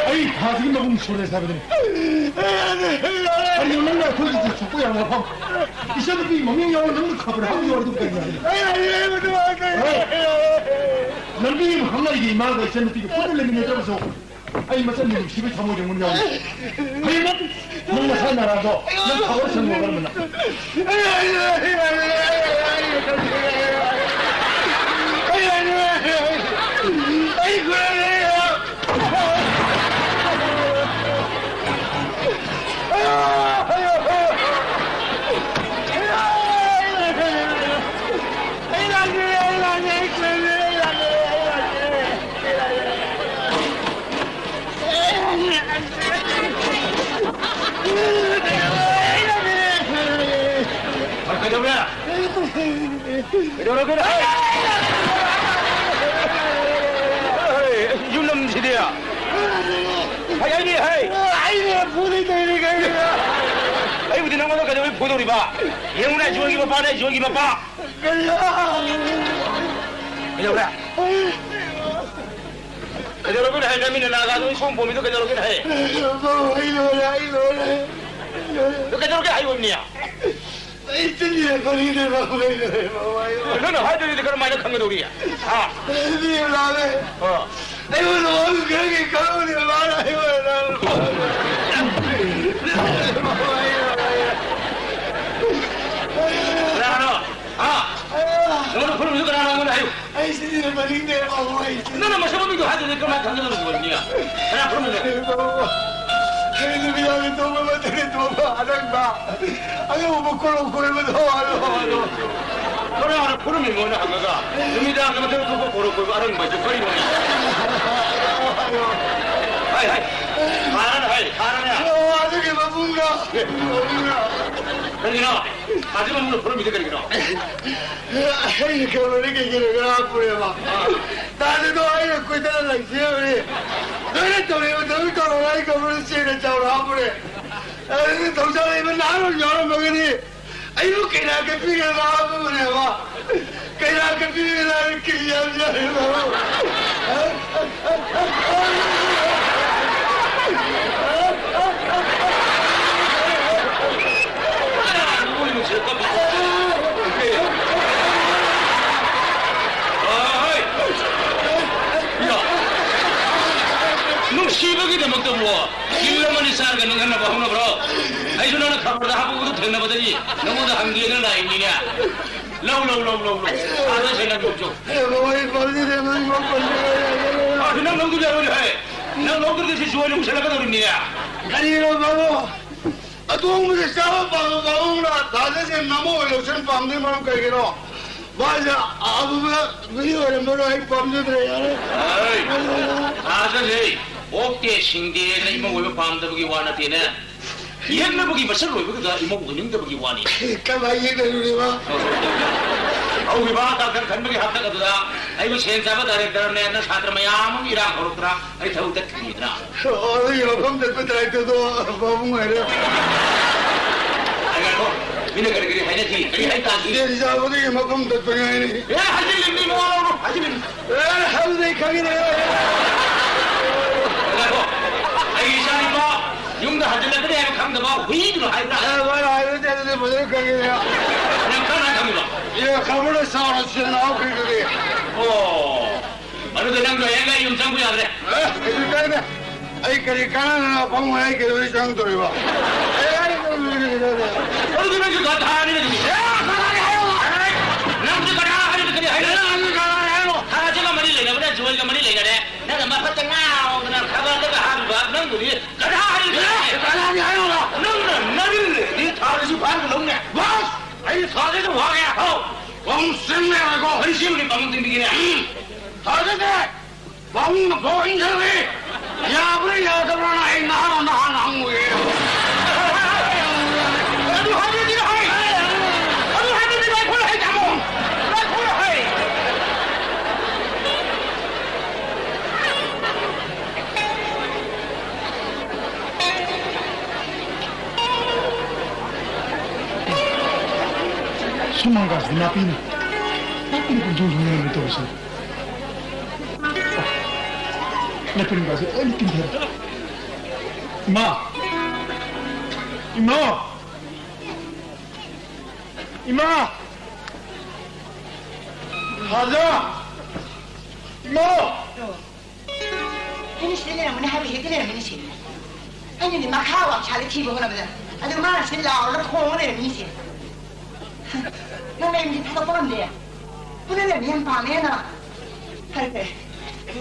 ꯑꯩ ꯊꯥꯁꯤꯒꯤ ꯃꯕꯨꯡ ꯁꯣꯔꯦꯁ ꯍꯥꯏꯕꯗꯨꯅꯤ꯫ ꯀꯔꯤꯅꯣ ꯅꯪꯅ ꯑꯩꯈꯣꯏꯒꯤ ꯁꯣꯛꯄ ꯌꯥꯕ ꯋꯥꯐꯝ? ꯏꯆꯟꯅꯨꯄꯤ ꯃꯃꯤꯡ ꯌꯥꯎꯔ ꯅꯪꯅ ꯈꯕꯔ ꯍꯪꯉꯤ ꯋꯥꯔꯤꯗꯨ ꯀꯩꯅꯣ? ꯂꯝꯕꯤ ꯑꯃꯈꯛ ꯂꯩꯒꯦ ꯏꯃꯥꯒ ꯏꯆꯟꯅꯨꯄꯤꯒ ꯄꯨꯟꯅ ꯂꯩꯃꯤꯟꯅꯗ꯭ꯔꯕꯁꯨ ꯑꯩ ꯃꯆꯟꯕꯨ ꯅꯨꯡꯁꯤꯕꯩ ꯊꯃꯣꯏꯗ ꯑꯩꯉꯣꯟꯗ ꯌꯥꯎꯔꯤ꯫ ꯍꯌꯦꯡꯃꯛ ꯅꯪ ꯅꯁꯥ ꯅꯥꯔꯛꯑꯗꯣ ꯅꯪ ꯈꯕꯔ ꯁꯪꯉꯣ ꯀꯔꯝꯕꯅ? ꯀꯩꯗꯧꯔꯒꯦꯅꯦ? ꯍꯩ! ꯍꯩ, ꯌꯨꯝ ꯂꯝꯁꯤꯗꯤ꯫ ꯍꯩ, ꯍꯩꯅꯦ, ꯍꯩ! ꯑꯩꯅ ꯐꯨꯗꯣꯏ ꯇꯧꯔꯤꯅꯤ ꯀꯩꯅꯣ? ꯑꯩꯕꯨꯗꯤ ꯅꯪꯉꯣꯟꯗ ꯀꯩꯗꯧꯕꯩ ꯐꯨꯗꯧꯔꯤꯕ? ꯌꯦꯡꯉꯨꯅꯦ, ꯖꯣꯟꯒꯤ ꯃꯄꯥꯅꯦ, ꯖꯣꯟꯒꯤ ꯃꯄꯥ! ꯀꯩꯅꯣ? ꯀꯩꯗꯧꯔꯦ? ꯀꯩꯗꯧꯔꯒꯦꯅꯦ ꯍꯥꯏ? ꯅꯃꯤꯠ ꯅꯅꯥꯒꯗꯣ ꯏꯄꯣꯝ ꯄꯣꯝꯃꯤꯗꯣ ꯀꯩꯗꯧꯔꯒꯦꯅꯦ ꯍꯥꯏ? ꯕꯥꯕꯨ, ꯑꯩ ꯂꯣꯏꯔꯦ, ꯑꯩ ꯂꯣꯏꯔꯦ, ꯑꯩ ꯂꯣꯏꯔꯦ꯫ ꯑꯗꯣ ꯀꯩꯗꯧꯔꯒꯦ ꯍꯥꯏꯌꯣ, ꯏꯕꯨꯡꯅꯦ? ꯑꯩ ꯆꯤꯟꯁꯤꯗ ꯈꯪꯉꯤꯅꯦ, ꯕꯥꯕꯨ, ꯑꯩ ꯂꯣꯏꯔꯦ, ꯕꯥꯕꯨ, ꯑꯩ ꯂꯣꯏꯔꯦ꯫ ꯅꯪꯅ ꯍꯥꯏꯗ꯭ꯔꯗꯤ ꯀꯔꯝꯍꯥꯏꯅ ꯈꯪꯒꯗꯧꯔꯤ? ꯍꯥ? ꯃꯤ ꯑꯃ ꯂꯥꯛꯑꯝꯃꯦ꯫ ꯑꯥ꯫ ꯑꯩꯉꯣꯟꯗ ꯋꯥ ꯈꯔ ꯈꯔ ꯈꯪꯍꯧꯗꯦ, ꯃꯥꯅ ꯑꯩꯉꯣꯟꯗ ꯀꯅꯥꯅꯣ? ꯍꯥ? ꯅꯉꯣꯟꯗ ꯐꯨꯔꯝꯃꯤꯗꯣ ꯀꯅꯥꯅꯣ? ꯑꯩꯉꯣꯟꯗ ꯍꯥꯏꯌꯨ꯫ ꯑꯩ ꯁꯤꯗꯤ ꯃꯅꯤꯡꯗ ꯌꯥꯎꯕ ꯑꯩ ꯁꯤꯗꯤ꯫ ꯅꯪꯅ ꯃꯁꯛ ꯃꯃꯤꯡꯗꯣ ꯍꯥꯏꯗ꯭ꯔꯗꯤ ꯀꯃꯥꯏꯅ ꯈꯪꯒꯗꯧꯔꯤꯕ ꯑꯣꯏꯅꯤ? ꯀꯅꯥ ꯐꯨꯔꯝꯃꯤꯅꯣ? ꯑꯩ ꯅꯨꯃꯤꯗꯥꯡꯒꯤ ꯇꯨꯝꯕ ꯃꯇꯝꯗ ꯇꯨꯝꯕ ꯑꯅꯪꯕ ꯑꯉꯧꯕ ꯀꯣꯔꯣꯛ ꯀꯣꯏꯕꯗꯣ, ꯑꯗꯣ, ꯑꯗꯣ꯫ ꯀꯅꯥꯅ ꯐꯨꯔꯝꯃꯤꯅꯣꯅ ꯍꯪꯉꯒ ꯅꯨꯃꯤꯗꯥꯡꯒꯤ ꯃꯇꯝꯗ ꯇꯨꯝꯕ ꯀꯣꯔꯣꯛ ꯀꯣꯏꯕ ꯑꯔꯪꯕ ꯍꯥꯏꯁꯦ ꯀꯔꯤꯅꯣ? ꯍꯥꯏ, ꯍꯥꯏ꯫ ꯐꯥꯔꯅ ꯍꯥꯏ, ꯐꯥꯔꯅ꯫ ꯑꯣ, ꯑꯗꯨꯒꯤ ꯃꯕꯨꯡꯅ, ꯃꯕꯨꯡꯅ꯫ ꯀꯔꯤꯒꯤꯅꯣ? ꯍꯧꯖꯤꯛ ꯃꯕꯨꯡꯅ ꯐꯨꯔꯝꯃꯤꯗꯤ ꯀꯔꯤꯒꯤꯅꯣ? ꯑꯩꯅ ꯈꯪꯕꯗꯤ ꯀꯩꯒꯤꯅꯣ ꯉꯔꯥꯡ ꯄꯨꯔꯦꯕ꯫ ꯇꯥꯗꯦꯗꯣ ꯑꯩꯅ ꯀꯣꯏꯇꯥꯟ ꯂꯪꯁꯤꯜꯂꯨꯔꯦ꯫ ꯂꯣꯏꯅ ꯇꯧꯔꯦꯕ, ꯇꯧꯔꯤ ꯇꯧꯔꯒ ꯑꯩ ꯈꯪꯕꯗ ꯆꯦꯟꯅ ꯆꯥꯎꯔ ꯍꯥꯞꯄꯨꯔꯦ꯫ ꯑꯗꯨꯗꯤ ꯊꯧꯁꯥꯗ ꯏꯕ ꯅꯍꯥꯔꯣꯜ ꯌꯥꯎꯔꯝꯃꯒꯗꯤ ꯑꯩꯕꯨ ꯀꯩꯅꯥ ꯀꯠꯄꯤꯔꯒ ꯍꯥꯞꯄꯕꯅꯦꯕ꯫ ꯀꯩꯅꯥ ꯀꯠꯄꯤꯔꯒ ꯀꯤꯔꯤ ꯌꯥꯝ ꯌꯥꯔꯦꯕ꯫ ꯅꯨꯡꯁꯤꯕꯒꯤꯗꯃꯛꯇꯕꯨ ꯌꯨꯝ ꯑꯃꯅꯤ ꯆꯥꯔꯒ ꯅꯤꯡꯍꯟꯅꯕ ꯍꯧꯅꯕ꯭ꯔꯣ? ꯑꯩꯁꯨ ꯅꯪꯅ ꯈꯕꯔꯗ ꯍꯥꯞꯄꯛꯄꯗꯨ ꯊꯦꯡꯅꯕꯗꯒꯤ ꯅꯪꯉꯣꯟꯗ ꯍꯪꯒꯦꯅ ꯂꯥꯛꯏꯅꯤꯅꯦ꯫ ꯂꯧ, ꯂꯧ, ꯂꯧ, ꯂꯧ, ꯂꯧ꯫ ꯊꯥꯗꯣꯏꯁꯦ ꯅꯪ ꯂꯧꯖꯧ꯫ ꯑꯦ, ꯕꯕꯥ, ꯑꯩ ꯄꯥꯝꯖꯗꯦ, ꯅꯪ ꯌꯣꯛꯄ ꯍꯟꯖꯔꯣꯏ, ꯍꯟꯖꯔꯣꯏ꯫ ꯑꯗꯨ ꯅꯪ ꯂꯧꯗ꯭ꯔꯗꯤ ꯌꯥꯔꯣꯏꯅꯦ, ꯍꯦ꯫ ꯅꯪ ꯂꯧꯗ꯭ꯔꯗꯤ ꯁꯤ ꯖꯣꯏꯅ ꯎꯁꯜꯂꯛꯀꯗꯧꯔꯤꯅꯦ꯫ ꯀꯔꯤꯅꯣ, ꯕꯥꯕꯨ? ꯑꯇꯣꯡꯕꯗ ꯆꯥꯕ ꯄꯥꯝꯕ ꯕꯥꯕꯨꯅ ꯊꯥꯗꯣꯏꯁꯦ ꯅꯃꯣ ꯑꯣꯏ ꯂꯧꯁꯤꯟ ꯄꯥꯝꯗꯣꯏ ꯃꯔꯝ ꯀꯩꯒꯤꯅꯣ? ꯃꯥꯁꯦ ꯑꯐꯕ ꯃꯤ ꯑꯣꯏꯔꯝꯃꯔꯣꯏ, ꯑꯩ ꯄꯥꯝꯖꯗ꯭ꯔꯦ, ꯌꯥꯔꯦ꯫ ꯑꯩ, ꯊꯥꯗꯣꯏꯁꯦ ꯑꯣꯛꯇꯦ, ꯁꯤꯡꯗꯦꯅ ꯏꯃꯧ ꯑꯣꯏꯕ ꯄꯥꯝꯗꯕꯒꯤ ꯋꯥ ꯅꯠꯇꯦꯅꯦ꯫ ꯌꯦꯛꯅꯕꯒꯤ ꯃꯁꯛ ꯂꯣꯏꯕꯗꯨꯗ ꯏꯃꯧ ꯑꯣꯏꯅꯤꯡꯗꯕꯒꯤ ꯋꯥꯅꯤ꯫ ꯀꯃꯥꯏ ꯌꯦꯛꯅꯔꯨꯔꯤꯕ? ꯍꯧꯈꯤꯕ ꯗꯥꯛꯇꯔ ꯈꯟꯕꯒꯤ ꯍꯥꯛꯇꯛ ꯑꯗꯨꯗ ꯑꯩꯕꯨ ꯁꯦꯟ ꯆꯥꯕ ꯗꯥꯏꯔꯦꯛꯇꯔꯅꯦꯅ ꯁꯥꯇ꯭ꯔ ꯃꯌꯥꯝ ꯑꯃ ꯏꯔꯥꯡ ꯍꯧꯔꯛꯇꯅ ꯑꯩ ꯊꯕꯛ ꯇꯠꯈꯤꯗꯅ꯫ ꯑꯗꯨꯒꯤ ꯃꯐꯝ ꯆꯠꯄ ꯗꯥꯏꯔꯦꯛꯇꯔꯗꯣ ꯄꯥꯕꯨꯡ ꯍꯥꯏꯔꯦ꯫ ꯑꯩ ꯉꯥꯏꯈꯣ, ꯃꯤꯅ ꯀꯔꯤ ꯀꯔꯤ ꯍꯥꯏꯅꯈꯤ? ꯀꯔꯤ ꯍꯥꯏ ꯇꯥꯈꯤ? ꯁꯦꯟ ꯆꯥꯕꯗꯒꯤ ꯃꯐꯝ ꯆꯠꯄꯅꯤ ꯍꯥꯏꯅꯤ꯫ ꯑꯦ, ꯍꯥꯏꯖꯤꯜꯂꯤꯕꯅꯤ, ꯃꯋꯥ ꯂꯧꯅꯨ, ꯍꯥꯏꯖꯤꯜꯂꯤꯕꯅꯤ꯫ ꯑꯦ, ꯑꯗꯨꯗꯤ ꯑꯩ ꯈꯪꯉꯤꯅꯦ꯫ ꯉꯥꯏꯈꯣ, ꯑꯩꯒꯤ ꯏꯆꯥꯅꯨꯄꯥ ꯌꯨꯝꯗ ꯍꯟꯖꯤꯜꯂꯛꯀꯅꯤ ꯍꯥꯏꯕ ꯈꯪꯗꯕ ꯍꯨꯏꯗꯨꯅ ꯍꯥꯏꯕ꯭ꯔꯥ? ꯑꯦ, ꯃꯥꯅ ꯍꯥꯏꯕꯗꯤ ꯑꯗꯨꯗꯤ ꯐꯖꯅ ꯈꯪꯉꯤꯅꯦ꯫ ꯅꯪ ꯀꯔꯝꯍꯥꯏꯅ ꯈꯪꯉꯤꯕ? ꯑꯦ, ꯈꯕꯔꯗ ꯆꯥꯎꯅ ꯆꯦꯅꯥꯎꯈ꯭ꯔꯤꯗꯨꯗꯤ꯫ ꯑꯣ, ꯑꯗꯨꯗ ꯅꯪꯁꯨ ꯍꯌꯦꯡ ꯑꯩ ꯌꯨꯝ ꯆꯪꯕ ꯌꯥꯗ꯭ꯔꯦ꯫ ꯑꯦ, ꯀꯩꯁꯨ ꯀꯥꯏꯗꯦ꯫ ꯑꯩ ꯀꯔꯤ ꯀꯥꯟꯅꯗꯅ ꯄꯥꯕꯨꯡ ꯑꯩ ꯀꯩꯗꯧꯕꯩ ꯆꯪꯗꯣꯔꯤꯕ? ꯑꯦ, ꯑꯩ ꯑꯗꯨꯗꯤ ꯅꯪꯁꯨ ꯒꯙꯥꯅꯤꯅꯦ ꯑꯗꯨꯗꯤ꯫ ꯑꯦ, ꯒꯙꯥꯅꯤ ꯍꯥꯏꯌꯣ꯫ ꯑꯦ, ꯅꯪꯁꯨ ꯒꯙꯥ ꯍꯥꯏꯔꯤꯗꯣ ꯀꯔꯤ ꯍꯥꯏꯅꯣ? ꯑꯦ, ꯅꯪꯁꯨ ꯒꯙꯥꯅꯤ ꯍꯥꯏꯌꯣ꯫ ꯊꯥꯖꯒ ꯃꯔꯤ ꯂꯩꯅꯕꯅ ꯖꯣꯏꯒ ꯃꯔꯤ ꯂꯩꯅꯔꯦ꯫ ꯅꯪꯅ ꯃꯐꯠꯇ ꯉꯥꯎꯗꯅ ꯈꯕꯔꯗꯒ ꯍꯥꯞꯄꯤꯕ ꯅꯪꯕꯨꯗꯤ ꯒꯙꯥ ꯍꯥꯏꯔꯤꯁꯦ꯫ ꯑꯦ, ꯒꯙꯥꯅꯤ ꯍꯥꯏꯌꯣ꯫ ꯅꯪꯅ ꯅꯔꯤꯜ ꯂꯩꯔꯗꯤ ꯊꯥꯗꯁꯨ ꯐꯥꯔꯒ ꯂꯧꯅꯦ꯫ ꯕꯁ! ꯑꯩ ꯊꯥꯗꯁꯨ ꯐꯥꯒꯦ꯫ ꯍꯥꯎ꯫ ꯄꯥꯕꯨꯡ ꯆꯪꯕ ꯌꯥꯔꯣꯏꯀꯣ꯫ ꯀꯔꯤ ꯁꯦꯝꯕꯅꯤ ꯄꯥꯕꯨꯡ ꯆꯪꯕꯤꯒꯦꯅꯦ? ꯎꯝ꯫ ꯊꯥꯖꯗꯦ꯫ ꯄꯥꯕꯨꯡꯅ ꯐꯣꯟ ꯇꯧꯔꯛꯏ꯫ ꯌꯥꯕ꯭ꯔꯥ ꯌꯥꯗꯕ꯭ꯔꯥꯅ ꯑꯩ ꯅꯍꯥꯟ, ꯅꯍꯥꯟ ꯍꯪꯉꯨꯏ꯫ ꯑꯗꯨ ꯍꯥꯏꯕꯗꯤ ꯍꯥꯏ꯫ ꯑꯗꯨ ꯍꯥꯏꯕꯗꯤ ꯂꯥꯏꯈꯣꯏ ꯍꯥꯏ ꯇꯥꯃꯣ꯫ ꯂꯥꯏꯈꯣꯏ ꯍꯥꯏ꯫ ꯁꯨꯃꯥꯡꯒꯥꯁꯤꯗꯤ ꯅꯥꯄꯤꯅꯤ꯫ ꯅꯥꯄꯤꯅ ꯄꯨꯡꯁꯨꯝ ꯁꯨꯝ ꯂꯩꯔꯝꯃꯤ ꯇꯧꯔꯤꯁꯤ꯫ ꯅꯥꯄꯤꯅꯤꯒꯥꯁꯦ ꯂꯣꯏꯅ ꯇꯤꯡꯊꯔꯦ꯫ ꯏꯃꯥ! ꯏꯃꯥ! ꯏꯃꯥ! ꯍꯥꯖꯥ! ꯏꯃꯥ! ꯑꯩꯅ ꯁꯤꯗ ꯂꯩꯔꯝꯒꯅꯤ ꯍꯥꯏꯕ ꯍꯦꯛꯇ ꯂꯩꯔꯝꯃꯤꯅꯦ ꯁꯤ꯫ ꯑꯩꯅꯗꯤ ꯃꯈꯥ ꯋꯥꯡꯁꯥꯗ ꯊꯤꯕ ꯍꯣꯠꯅꯕꯗ ꯑꯗꯨ ꯃꯥꯅ ꯁꯤꯗ ꯂꯥꯎꯔꯒ ꯈꯣꯡꯉ ꯂꯩꯔꯝꯃꯤꯅꯦ ꯁꯤ꯫ ꯅꯪ ꯃꯌꯨꯝꯁꯤ ꯊꯥꯗꯣꯛꯄ ꯉꯝꯗꯦ꯫ ꯄꯨꯟꯅ ꯂꯩꯔꯝꯃꯤ ꯌꯥꯝ ꯄꯥꯝꯃꯦ ꯍꯦꯟꯅ꯫ ꯐꯔꯦ, ꯐꯔꯦ꯫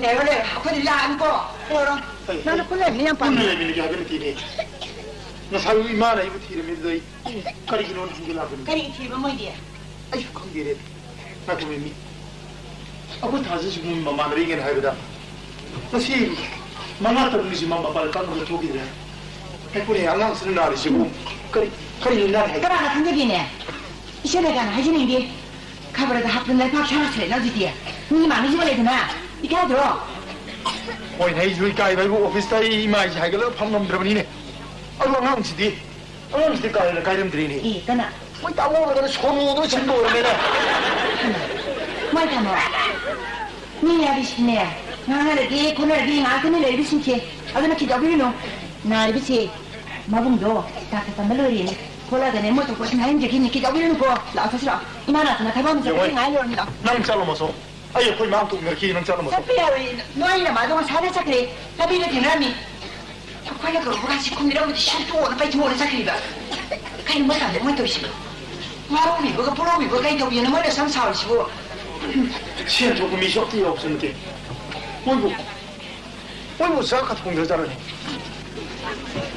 ꯂꯩꯔꯣ, ꯂꯩꯔꯣ꯫ ꯑꯩꯈꯣꯏꯗꯤ ꯂꯥꯛꯑꯅꯤꯀꯣ꯫ ꯂꯩꯔꯣ꯫ ꯐꯔꯦ, ꯐꯔꯦ꯫ ꯅꯪꯅ ꯄꯨꯟꯅ ꯂꯩꯔꯝꯃꯤ ꯌꯥꯝ ꯄꯥꯝꯃꯦ꯫ ꯄꯨꯟꯅ ꯂꯩꯃꯤꯟꯅꯒꯦ ꯍꯥꯏꯕ ꯅꯠꯇꯦꯅꯦ꯫ ꯉꯁꯥꯏ ꯏꯃꯥꯅ ꯑꯩꯕꯨ ꯊꯤꯔꯝꯃꯤꯗꯨꯗ ꯑꯩ ꯀꯔꯤꯒꯤꯅꯣꯅ ꯍꯪꯒꯦ ꯂꯥꯛꯄꯅꯤ꯫ ꯀꯔꯤ ꯊꯤꯕ ꯃꯣꯏꯗꯤ? ꯑꯩꯁꯨ ꯈꯪꯗꯦꯅꯦ꯫ ꯉꯥꯏꯈꯣ, ꯃꯦꯃꯤ꯫ ꯑꯩꯈꯣꯏ ꯊꯥꯖꯁꯤꯕꯨ ꯃꯃꯥꯟꯅꯕꯤꯒꯤꯅ ꯍꯥꯏꯕꯗ ꯉꯁꯤ ꯃꯉꯥ ꯇꯔꯨꯛꯅꯤꯁꯤ ꯃꯃꯥ ꯃꯄꯥꯗ ꯀꯔꯝꯕ ꯊꯣꯛꯈꯤꯗ꯭ꯔꯦ? ꯉꯥꯏꯈꯣꯅꯦ, ꯑꯉꯥꯡꯁꯤꯅ ꯅꯥꯔꯤꯁꯤꯕꯨ ꯀꯔꯤ, ꯀꯔꯤ ꯂꯥꯏꯅꯥꯅ ꯍꯥꯏꯒꯦ? ꯀꯅꯥꯅ ꯈꯪꯖꯒꯦꯅꯦ? ꯏꯆꯦꯅ ꯀꯅꯥ ꯍꯥꯏꯖꯅꯤꯡꯗꯦ꯫ ꯈꯕꯔꯗ ꯍꯥꯞꯇꯅ ꯂꯩꯕꯥꯛ ꯁꯥꯔ ꯁ꯭ꯋꯦꯠꯅ ꯍꯧꯖꯤꯛꯇꯤ꯫ ꯃꯤ ꯃꯥꯅ ꯌꯣꯜꯂꯦꯗꯅ꯫ ꯏꯀꯥꯏꯗ꯭ꯔꯣ? ꯍꯣꯏꯅꯦ, ꯑꯩꯁꯨ ꯏꯀꯥꯏꯕ ꯍꯥꯏꯕꯨ ꯑꯣꯐꯤꯁꯇ ꯑꯩ ꯏꯃꯥ ꯑꯩꯁꯦ ꯍꯥꯏꯒꯠꯂꯒ ꯐꯝ ꯉꯝꯗ꯭ꯔꯕꯅꯤꯅꯦ꯫ ꯑꯗꯣ ꯑꯉꯥꯡꯁꯤꯗꯤ, ꯑꯉꯥꯡꯁꯤꯗꯤ ꯀꯥꯏꯔ ꯀꯥꯏꯔꯝꯗ꯭ꯔꯤꯅꯦ꯫ ꯑꯦ, ꯀꯅꯥ? ꯃꯣꯏ ꯇꯥꯃꯣ ꯑꯣꯏꯔꯒꯅ ꯁꯣꯅꯨꯗꯨꯅ ꯁꯤꯟꯕ ꯑꯣꯏꯔꯝꯃꯦꯅꯦ꯫ ꯃꯣꯏ ꯇꯥꯃꯣ꯫ ꯃꯤ ꯍꯥꯏꯕꯁꯤꯅꯦ, ꯉꯥꯡꯅꯔꯗꯤ ꯈꯣꯠꯅꯔꯗꯤ ꯉꯥꯛꯇꯅꯤ ꯂꯩꯔꯤꯕꯁꯤꯡꯁꯦ꯫ ꯑꯗꯨꯅ ꯈꯤꯇꯧꯕꯤꯔꯨꯅꯨ꯫ ꯅꯥꯔꯤꯕꯁꯦ ꯃꯕꯨꯡꯗꯣ ꯗꯥꯛꯇꯔ ꯇꯝꯕ ꯂꯣꯏꯔꯦꯅꯦ꯫ ꯊꯣꯛꯂꯛꯑꯒꯅꯦ ꯃꯣꯏ ꯊꯣꯛꯄ ꯁꯨꯝ ꯍꯥꯏꯍꯟꯖꯈꯤꯅꯤ꯫ ꯈꯤꯇꯧꯕꯤꯔꯨꯅꯨꯀꯣ꯫ ꯂꯥꯛꯑꯣ, ꯆꯠꯁꯤ ꯂꯥꯛꯑꯣ꯫ ꯏꯃꯥ ꯅꯥꯛꯇꯅ ꯊꯕꯛ ꯑꯃ ꯌꯦꯡꯉꯣ, ꯆꯠꯄꯗꯤ ꯉꯥꯏ ꯂꯣꯏꯔꯝꯅꯤ꯫ ꯂꯥꯛꯑꯣ꯫ ꯅꯪ ꯆꯠꯂꯣ ꯃꯆꯧ꯫ ꯑꯩ ꯑꯩꯈꯣꯏ ꯃꯥ ꯇꯣꯛꯅꯔꯛꯈꯤ, ꯅꯪ ꯆꯠꯂꯣ ꯃꯆꯧ꯫ ꯆꯠꯄ ꯌꯥꯔꯣꯏ꯫ ꯅꯣꯏ ꯅꯃꯥꯗꯣ ꯉꯁꯥꯏꯅ ꯆꯠꯈ꯭ꯔꯦ꯫ ꯂꯝꯕꯤꯗ ꯊꯦꯡꯅꯔꯝꯃꯤ꯫ ꯑꯩꯈꯣꯏꯅ ꯀꯧꯔꯛꯄ ꯀꯥꯟꯁꯤ ꯈꯨꯝꯕꯤꯔꯝꯃꯗꯤ ꯁꯤꯟꯇꯣꯛꯑꯅ ꯄꯩꯊꯣꯛꯑꯅ ꯆꯠꯈ꯭ꯔꯤꯕ꯫ ꯀꯩꯅꯣ ꯃꯣꯏ ꯇꯥꯃꯣ ꯃꯣꯏ ꯇꯧꯔꯤꯁꯤꯕꯣ? ꯋꯥꯔꯧꯕꯤꯕꯒ ꯄꯨꯔꯧꯕꯤꯕꯒ ꯀꯩ ꯇꯧꯕꯤꯅꯣ ꯃꯣꯏꯅ ꯁꯝ ꯁꯥꯎꯔꯤꯁꯤꯕꯣ? ꯁꯦꯟ ꯊꯣꯛꯄ ꯃꯤꯁꯨ ꯑꯝꯇ ꯌꯥꯎꯕꯁꯨ ꯅꯠꯇꯦ꯫ ꯃꯣꯏꯕꯨ, ꯃꯣꯏꯕꯨ ꯆꯥꯛꯀ ꯊꯣꯡꯗ꯭ꯔꯖꯥꯠꯂꯅꯦ?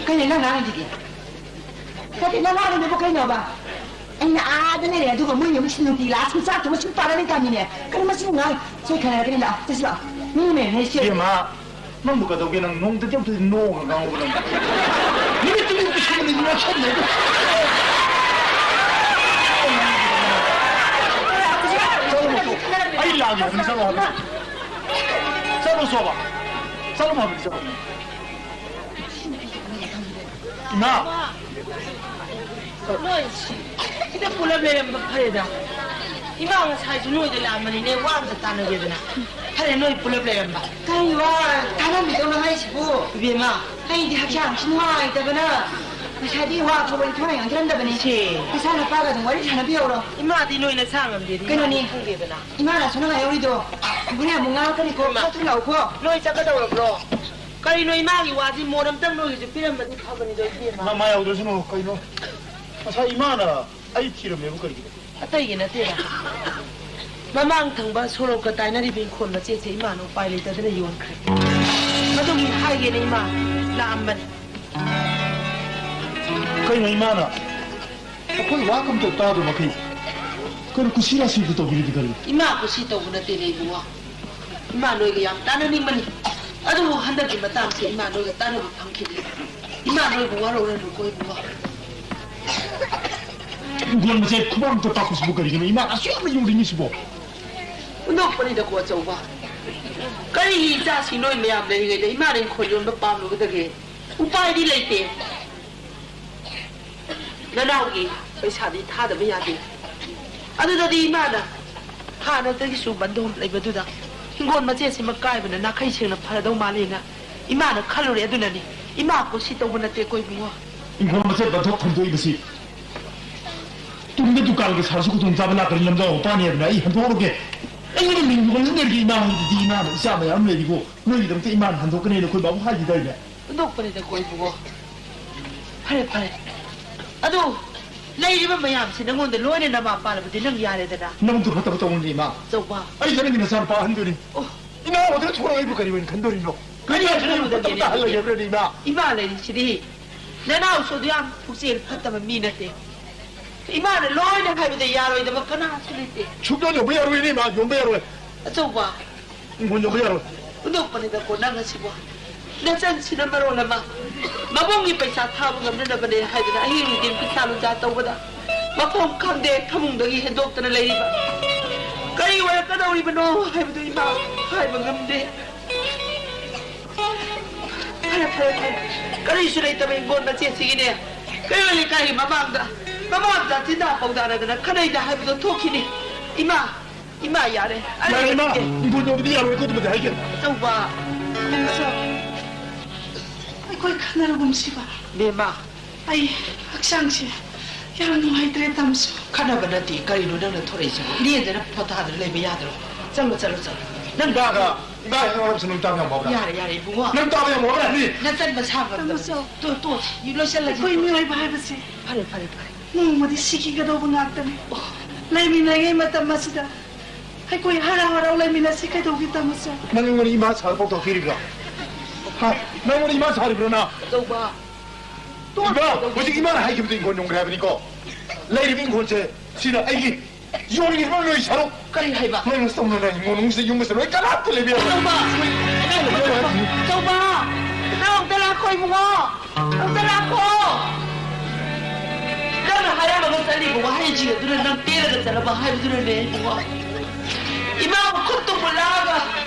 ꯀꯩꯅꯣ ꯅꯪ ꯉꯥꯡꯉꯤꯗꯨꯗꯤ? ꯅꯠꯇꯦ, ꯅꯪ ꯉꯥꯡꯉꯤꯗꯨꯕꯨ ꯀꯩꯅꯣꯕ? ꯑꯩꯅ ꯑꯥꯗ ꯂꯩꯔꯦ, ꯑꯗꯨꯒ ꯃꯣꯏꯅ ꯑꯃꯨꯛ ꯅꯨꯡꯇꯤ ꯂꯥꯛꯑ ꯁꯨꯝ ꯆꯥꯛ ꯊꯣꯡꯉ ꯁꯨꯝ ꯄꯥꯜꯂ ꯂꯩ ꯇꯥꯃꯤꯅꯦ꯫ ꯀꯔꯤ ꯃꯆꯤꯟ ꯉꯥꯡ-, ꯁꯦ ꯈꯟꯅꯔꯒꯅꯦ, ꯂꯥꯛꯑꯣ, ꯆꯠꯁꯤ ꯂꯥꯛꯑꯣ꯫ ꯃꯤ ꯃꯌꯥꯝꯅ ꯁꯤ ꯏꯕꯦꯝꯃ, ꯅꯪꯕꯨ ꯀꯩꯗꯧꯒꯦ? ꯅꯪ ꯅꯣꯡꯃꯗꯗꯤ ꯑꯝꯇ ꯅꯣꯛꯑꯒ ꯉꯥꯡꯉꯨꯕ ꯅꯪ꯫ ꯅꯨꯃꯤꯠ ꯇꯨꯃꯤꯠ ꯄꯤꯁꯟꯕꯅꯤ, ꯅꯣꯛꯁꯟꯅꯩꯗꯣ꯫ ꯆꯠꯂꯣ, ꯆꯠꯂꯣ꯫ ꯑꯩ ꯂꯥꯛꯑꯒꯦ ꯍꯥꯏꯕꯅꯤ, ꯆꯠꯂꯣ ꯍꯥꯏꯕꯅꯤ꯫ ꯆꯠꯂꯣ, ꯆꯣꯕ꯫ ꯆꯠꯂꯣ ꯍꯥꯏꯕꯅꯤ, ꯆꯠꯂꯣ꯫ ꯏꯃꯥ! ꯅꯣꯏ ꯁꯤꯗ ꯄꯨꯂꯞ ꯂꯩꯔꯝꯕ ꯐꯔꯦꯗ꯫ ꯏꯃꯥ ꯉꯁꯥꯏꯁꯨ ꯅꯣꯏꯗ ꯂꯥꯛꯑꯝꯕꯅꯤꯅꯦ, ꯋꯥ ꯑꯝꯇ ꯇꯥꯟꯅꯒꯦꯗꯅ꯫ ꯐꯔꯦ, ꯅꯣꯏ ꯄꯨꯂꯞ ꯂꯩꯔꯝꯕ꯫ ꯀꯔꯤ ꯋꯥ ꯇꯥꯟꯅꯕꯤꯗꯧꯅꯣ ꯍꯥꯏꯁꯤꯕꯨ? ꯏꯕꯦꯝꯃ꯫ ꯑꯩꯗꯤ ꯍꯛꯆꯥꯡꯁꯨ ꯅꯨꯡꯉꯥꯏꯇꯕꯅ ꯉꯁꯥꯏꯗꯤ ꯋꯥ ꯊꯣꯛꯄꯗꯤ ꯊꯣꯛꯅ ꯉꯥꯡꯖꯔꯝꯗꯕꯅꯤ꯫ ꯁꯤ꯫ ꯅꯆꯥ ꯅꯨꯄꯥꯒ ꯑꯗꯨꯝ ꯋꯥꯔꯤ ꯁꯥꯟꯅꯕꯤꯍꯧꯔꯣ꯫ ꯏꯃꯥꯗꯤ ꯅꯣꯏ ꯅꯁꯥ ꯉꯝꯗꯦꯗ, ꯀꯩꯅꯣꯅꯦ? ꯏꯃꯥꯗꯤ ꯈꯪꯗꯦꯗꯅ꯫ ꯏꯃꯥꯅꯁꯨ ꯅꯪ ꯉꯥꯏꯍꯧꯔꯤꯗꯣ꯫ ꯏꯕꯨꯡꯉꯣ ꯑꯃꯨꯛ ꯉꯥꯡꯉꯛꯀꯅꯤꯀꯣ, ꯏꯃꯥ꯫ ꯈꯔ ꯊꯨꯅ ꯂꯥꯛꯎꯀꯣ꯫ ꯅꯣꯏ ꯆꯠꯀꯗꯧꯔꯕ꯭ꯔꯣ? ꯀꯔꯤꯅꯣ ꯏꯃꯥꯒꯤ ꯋꯥꯁꯤ ꯃꯣꯟ ꯑꯝꯇꯪ ꯅꯣꯏꯒꯤꯁꯨ ꯄꯤꯔꯝꯕꯗꯤ ꯐꯕꯅꯤꯗꯣ ꯏꯕꯦꯝꯃ꯫ ꯃꯥ, ꯃꯥ ꯌꯥꯎꯗ꯭ꯔꯁꯨ ꯀꯩꯅꯣ? ꯉꯁꯥꯏ ꯏꯃꯥꯅ ꯑꯩ ꯊꯤꯔꯝꯃꯦꯕꯨ ꯀꯔꯤꯒꯤꯅꯣ? ꯑꯇꯩꯒꯤ ꯅꯠꯇꯦꯗ꯫ ꯃꯃꯥꯡ ꯊꯪꯕ ꯁꯣꯔꯣꯛꯀ ꯇꯥꯏꯅꯔꯤꯕ ꯏꯪꯈꯣꯜ ꯃꯆꯦꯠꯁꯦ ꯏꯃꯥꯅ ꯎꯄꯥꯏ ꯂꯩꯇꯗꯅ ꯌꯣꯟꯈ꯭ꯔꯦ꯫ ꯑꯗꯨꯒꯤ ꯍꯥꯏꯒꯦꯅ ꯏꯃꯥ ꯂꯥꯛꯑꯝꯕꯅꯤ꯫ ꯀꯩꯅꯣ ꯏꯃꯥꯅ? ꯑꯩꯈꯣꯏ ꯋꯥ ꯀꯝꯇ ꯇꯥꯗꯕ ꯃꯈꯩ ꯀꯩꯅꯣ ꯀꯨꯁꯤ ꯔꯥꯁꯤꯗꯨ ꯇꯧꯕꯤꯔꯤꯗꯤ ꯀꯔꯤꯅꯣ? ꯏꯃꯥ ꯀꯨꯁꯤ ꯇꯧꯕ ꯅꯠꯇꯦꯅꯦ ꯏꯕꯨꯡꯉꯣ꯫ ꯏꯃꯥ ꯅꯣꯏꯒ ꯌꯥꯝ ꯇꯥꯟꯅꯅꯤꯡꯕꯅꯤ꯫ ꯑꯗꯨꯕꯨ ꯍꯟꯗꯛꯀꯤ ꯃꯇꯥꯡꯁꯦ ꯏꯃꯥ ꯅꯣꯏꯒ ꯇꯥꯟꯅꯕ ꯐꯪꯈꯤꯗꯦ꯫ ꯏꯃꯥ ꯅꯣꯏꯕꯨ ꯋꯥꯔꯧꯔꯅꯨꯀꯣ ꯏꯕꯨꯡꯉꯣ꯫ ꯍꯤꯡꯒꯣꯜ ꯃꯆꯦꯠ ꯈꯨꯃꯥꯡ ꯇꯄꯥꯛꯄꯁꯤꯕꯨ ꯀꯔꯤꯒꯤꯅꯣ ꯏꯃꯥ ꯑꯁꯨꯛ ꯌꯥꯝꯅ ꯌꯣꯜꯂꯤꯉꯤꯁꯤꯕꯣ? ꯍꯨꯟꯗꯣꯛꯄꯅꯤꯗꯀꯣ ꯑꯆꯧꯕ꯫ ꯀꯔꯤꯒꯤ ꯏꯆꯥꯁꯤꯡ ꯅꯣꯏ ꯃꯌꯥꯝ ꯂꯩꯔꯤꯉꯩꯗ ꯏꯃꯥꯅ ꯏꯪꯈꯣꯜ ꯌꯣꯟꯕ ꯄꯥꯝꯂꯨꯕꯗꯒꯦ? ꯎꯄꯥꯏꯗꯤ ꯂꯩꯇꯦ꯫ ꯅꯅꯥꯎꯒꯤ ꯄꯩꯁꯥꯗꯤ ꯊꯥꯗꯕ ꯌꯥꯗꯦ꯫ ꯑꯗꯨꯗꯗꯤ ꯏꯃꯥꯅ ꯍꯥꯟꯅꯗꯒꯤꯁꯨ ꯕꯟꯗꯣꯝ ꯂꯩꯕꯗꯨꯗ ꯍꯤꯡꯒꯣꯜ ꯃꯆꯦꯠꯁꯤꯃ ꯀꯥꯏꯕꯅ ꯅꯥꯈꯩ ꯁꯦꯡꯅ ꯐꯔꯗꯧ ꯃꯥꯜꯂꯦꯅ ꯏꯃꯥꯅ ꯈꯜꯂꯨꯔꯦ꯫ ꯑꯗꯨꯅꯅꯤ꯫ ꯏꯃꯥ ꯀꯣ ꯁꯤ ꯇꯧꯕ ꯅꯠꯇꯦꯀꯣ ꯏꯕꯨꯡꯉꯣ꯫ ꯏꯪꯈꯣꯜ ꯃꯆꯦꯠ ꯕꯟꯗꯣꯞ ꯊꯝꯗꯣꯛꯏꯕꯁꯤ ꯇꯨꯡꯗ ꯗꯨꯀꯥꯟꯒꯤ ꯁꯥꯔꯁꯨ ꯈꯨꯗꯣꯡꯆꯥꯕ ꯂꯥꯛꯀꯅꯤ꯫ ꯂꯝꯖꯥꯎ ꯃꯄꯥꯅꯤ ꯍꯥꯏꯗꯅ ꯑꯩ ꯍꯟꯗꯣꯛꯑꯒꯦ꯫ ꯑꯩꯅ ꯃꯤꯡ ꯌꯣꯜꯂꯒ ꯂꯩꯔꯒꯦ ꯏꯃꯥ ꯍꯣꯏꯗꯗꯤ꯫ ꯏꯃꯥꯅ ꯏꯆꯥ ꯃꯌꯥꯝ ꯂꯩꯔꯤꯀꯣ꯫ ꯅꯣꯏꯒꯤꯗꯃꯛꯇ ꯏꯃꯥꯅ ꯍꯟꯗꯣꯛꯀꯅꯤ ꯍꯥꯏꯅ ꯑꯩꯈꯣꯏ ꯕꯥꯕꯨ ꯍꯥꯏꯈꯤꯗꯥꯏꯅꯦ? ꯍꯨꯟꯗꯣꯛꯄꯅꯤꯗꯀꯣ ꯏꯕꯨꯡꯉꯣ꯫ ꯐꯔꯦ, ꯐꯔꯦ꯫ ꯑꯗꯨ ꯂꯩꯔꯤꯕ ꯃꯌꯥꯝꯁꯤ ꯅꯪꯉꯣꯟꯗ ꯂꯣꯏꯅ ꯅꯃꯥ ꯄꯥꯜꯂꯕꯗꯤ ꯅꯪ ꯌꯥꯔꯦꯗꯅ꯫ ꯅꯪꯗꯨ ꯐꯠꯇꯕ ꯇꯧꯅꯨꯅꯦ ꯏꯃꯥ꯫ ꯑꯆꯧꯕ꯫ ꯑꯩꯁꯦ ꯅꯪꯒꯤ ꯅꯆꯥꯅꯨꯄꯥ ꯑꯍꯟꯗꯨꯅꯤ꯫ ꯑꯣ꯫ ꯏꯃꯥ ꯑꯣꯏꯗꯅ ꯊꯣꯛꯂꯛꯏꯕꯨ ꯀꯔꯤ ꯑꯣꯏꯅ ꯈꯟꯗꯣꯔꯤꯅꯣ? ꯀꯔꯤ ꯀꯔꯤ ꯈꯟꯗꯣꯔꯤꯕꯅꯣ ꯈꯟꯗꯣꯔꯤꯕꯅꯣ ꯏꯃꯥ? ꯏꯃꯥ ꯂꯩꯔꯤꯁꯤꯗꯤ꯫ ꯅꯅꯥꯎꯁꯨ ꯑꯗꯨ ꯌꯥꯝ ꯄꯨꯛꯆꯦꯜ ꯐꯠꯇꯕ ꯃꯤ ꯅꯠꯇꯦ꯫ ꯏꯃꯥꯅ ꯂꯣꯏꯅ ꯍꯥꯏꯕꯗ ꯌꯥꯔꯣꯏꯗꯕ ꯀꯅꯥꯁꯨ ꯂꯩꯇꯦ꯫ ꯁꯨꯛꯌꯣꯟ ꯌꯣꯟꯕ ꯌꯥꯔꯣꯏꯅꯦ ꯏꯃꯥ, ꯌꯣꯟꯕ ꯌꯥꯔꯣꯏ꯫ ꯑꯆꯧꯕ꯫ ꯏꯪꯈꯣꯜ ꯌꯣꯟꯕ ꯌꯥꯔꯣꯏ꯫ ꯍꯨꯟꯗꯣꯛꯄꯅꯤꯗꯀꯣ ꯅꯪ ꯑꯁꯤꯕꯨ꯫ ꯅꯆꯟꯁꯤꯅ ꯃꯔꯣꯜ ꯑꯃ ꯃꯕꯨꯡꯒꯤ ꯄꯩꯁꯥ ꯊꯥꯕ ꯉꯝꯅꯅꯕꯅꯦ ꯍꯥꯏꯗꯅ ꯑꯍꯤꯡ ꯅꯨꯡꯊꯤꯜ ꯐꯤꯁꯥ ꯂꯨꯖꯥ ꯇꯧꯕꯗ ꯃꯐꯝ ꯈꯪꯗꯦ ꯐꯃꯨꯡꯗꯒꯤ ꯍꯦꯟꯗꯣꯛꯇꯅ ꯂꯩꯔꯤꯕ꯫ ꯀꯔꯤ ꯑꯣꯏꯔꯛꯀꯗꯧꯔꯤꯕꯅꯣ ꯍꯥꯏꯕꯗꯨ ꯏꯃꯥ ꯍꯥꯏꯕ ꯉꯝꯗꯦ꯫ ꯐꯔꯦ, ꯐꯔꯦ, ꯐꯔꯦ꯫ ꯀꯔꯤꯁꯨ ꯂꯩꯇꯕ ꯍꯤꯡꯒꯣꯜ ꯃꯆꯦꯠꯁꯤꯒꯤꯅꯦ ꯀꯩꯔꯣꯜ ꯂꯩꯀꯥꯏꯒꯤ ꯃꯃꯥꯡꯗ ꯃꯃꯥ ꯃꯆꯥ ꯆꯤꯟꯗꯥ ꯄꯥꯎꯗꯥꯅꯗꯅ ꯈꯠꯅꯩꯗ ꯍꯥꯏꯕꯗꯣ ꯊꯣꯛꯈꯤꯅꯤ꯫ ꯏꯃꯥ, ꯏꯃꯥ, ꯌꯥꯔꯦ꯫ ꯑꯩ ꯌꯥꯔꯦ, ꯏꯃꯥ꯫ ꯂꯩꯇꯦ꯫ ꯏꯪꯈꯣꯜ ꯌꯣꯟꯕꯗꯤ ꯌꯥꯔꯣꯏꯀꯣ, ꯑꯗꯨꯃꯗꯤ ꯍꯥꯏꯒꯦ꯫ ꯑꯆꯧꯕ꯫ ꯏꯕꯦꯝꯆꯥ, ꯑꯩꯈꯣꯏ ꯈꯟꯅꯔꯒꯨꯝꯁꯤꯕ꯫ ꯕꯦꯝꯃ꯫ ꯑꯩ ꯍꯛꯆꯥꯡꯁꯦ ꯌꯥꯝ ꯅꯨꯡꯉꯥꯏꯇ꯭ꯔꯦ, ꯇꯥꯃꯣꯁꯨ꯫ ꯈꯟꯅꯕ ꯅꯠꯇꯦ, ꯀꯔꯤꯅꯣ ꯅꯪꯅ ꯊꯣꯔꯛꯏꯁꯤꯕꯣ? ꯏꯅꯦꯗꯅ ꯄꯣꯊꯥꯗꯅ ꯂꯩꯕ ꯌꯥꯗ꯭ꯔꯣ? ꯆꯠꯂꯣ, ꯆꯠꯂꯣ, ꯆꯠꯂꯣ꯫ ꯅꯪ ꯏꯃꯥꯒ, ꯏꯃꯥ ꯍꯦꯛ ꯍꯧꯔꯛꯄꯁꯤ ꯅꯪ ꯇꯥꯕ ꯌꯥꯝ ꯋꯥꯕ꯭ꯔꯥ? ꯌꯥꯔꯦ, ꯌꯥꯔꯦ, ꯏꯕꯨꯡꯉꯣ꯫ ꯅꯪ ꯇꯥꯕ ꯌꯥꯝ ꯋꯥꯕ꯭ꯔꯥ, ꯍꯥꯏꯕꯅꯤ? ꯅꯆꯟ ꯃꯁꯥ ꯉꯝꯗꯕꯅꯤ꯫ ꯇꯥꯃꯣꯁꯨ꯫ ꯇꯣ, ꯇꯣ, ꯂꯣꯏꯁꯤꯜꯂꯁꯤ, ꯑꯩꯈꯣꯏ ꯇꯣ꯫ ꯃꯤꯑꯣꯏꯕ ꯍꯥꯏꯕꯁꯦ ꯐꯔꯦ, ꯐꯔꯦ, ꯐꯔꯦ꯫ ꯅꯣꯡꯃꯗꯤ ꯁꯤꯈꯤꯒꯗꯧꯕ ꯉꯥꯛꯇꯅꯤ꯫ ꯑꯣ꯫ ꯂꯩꯃꯤꯟꯅꯔꯤꯉꯩ ꯃꯇꯝ ꯑꯁꯤꯗ ꯑꯩꯈꯣꯏ ꯍꯔꯥꯎ ꯍꯔꯥꯎ ꯂꯩꯃꯤꯟꯅꯁꯤ ꯀꯩꯗꯧꯒꯦ, ꯇꯥꯃꯣꯆꯧ? ꯅꯪ ꯑꯩꯉꯣꯟꯗ ꯏꯃꯥ ꯁꯥꯔ ꯄꯥꯎꯇꯥꯛ ꯄꯤꯔꯤꯕ꯭ꯔꯥ? ꯍꯥ? ꯅꯪ ꯑꯩꯉꯣꯟꯗ ꯏꯃꯥ ꯁꯥꯔꯤꯕ꯭ꯔꯥ ꯅꯪ? ꯑꯆꯧꯕ꯫ ꯏꯃꯥ, ꯍꯧꯖꯤꯛ ꯏꯃꯥꯅ ꯍꯥꯏꯈꯤꯕꯗꯨ ꯏꯪꯈꯣꯜ ꯌꯣꯟꯈ꯭ꯔꯦ ꯍꯥꯏꯕꯅꯤꯀꯣ? ꯂꯩꯔꯤꯕ ꯏꯪꯈꯣꯜꯁꯦ ꯁꯤꯅ ꯑꯩꯒꯤ꯫ ꯌꯣꯟꯈꯤꯕ ꯅꯣꯏ ꯁꯔꯨꯛ꯫ ꯀꯔꯤ ꯍꯥꯏꯕ? ꯅꯣꯏ ꯃꯁꯤ ꯇꯧꯅ ꯂꯩ꯫ ꯏꯪꯈꯣꯜ ꯅꯨꯡꯁꯤꯗ ꯌꯨꯝ ꯃꯁꯤ ꯂꯣꯏ ꯀꯅꯥꯝꯇ ꯂꯩꯕ ꯌꯥꯔꯣꯏ꯫ ꯑꯆꯧꯕ! ꯑꯆꯧꯕ! ꯅꯪ ꯑꯝꯇ ꯂꯥꯛꯈꯣ ꯏꯕꯨꯡꯉꯣ! ꯑꯝꯇ ꯂꯥꯛꯈꯣ! ꯅꯪꯅ ꯍꯥꯏꯔꯝꯃꯒ ꯍꯥꯏꯔꯤꯕ ꯋꯥꯍꯩꯁꯤꯡ ꯑꯗꯨꯅ ꯅꯪ ꯄꯦꯜꯂꯒ ꯆꯠꯂꯕ ꯍꯥꯏꯕꯗꯨꯅꯅꯦ ꯏꯕꯨꯡꯉꯣ꯫ ꯏꯃꯥꯕꯨ ꯈꯨꯠꯇꯨ ꯄꯨꯜꯂꯛꯑꯒ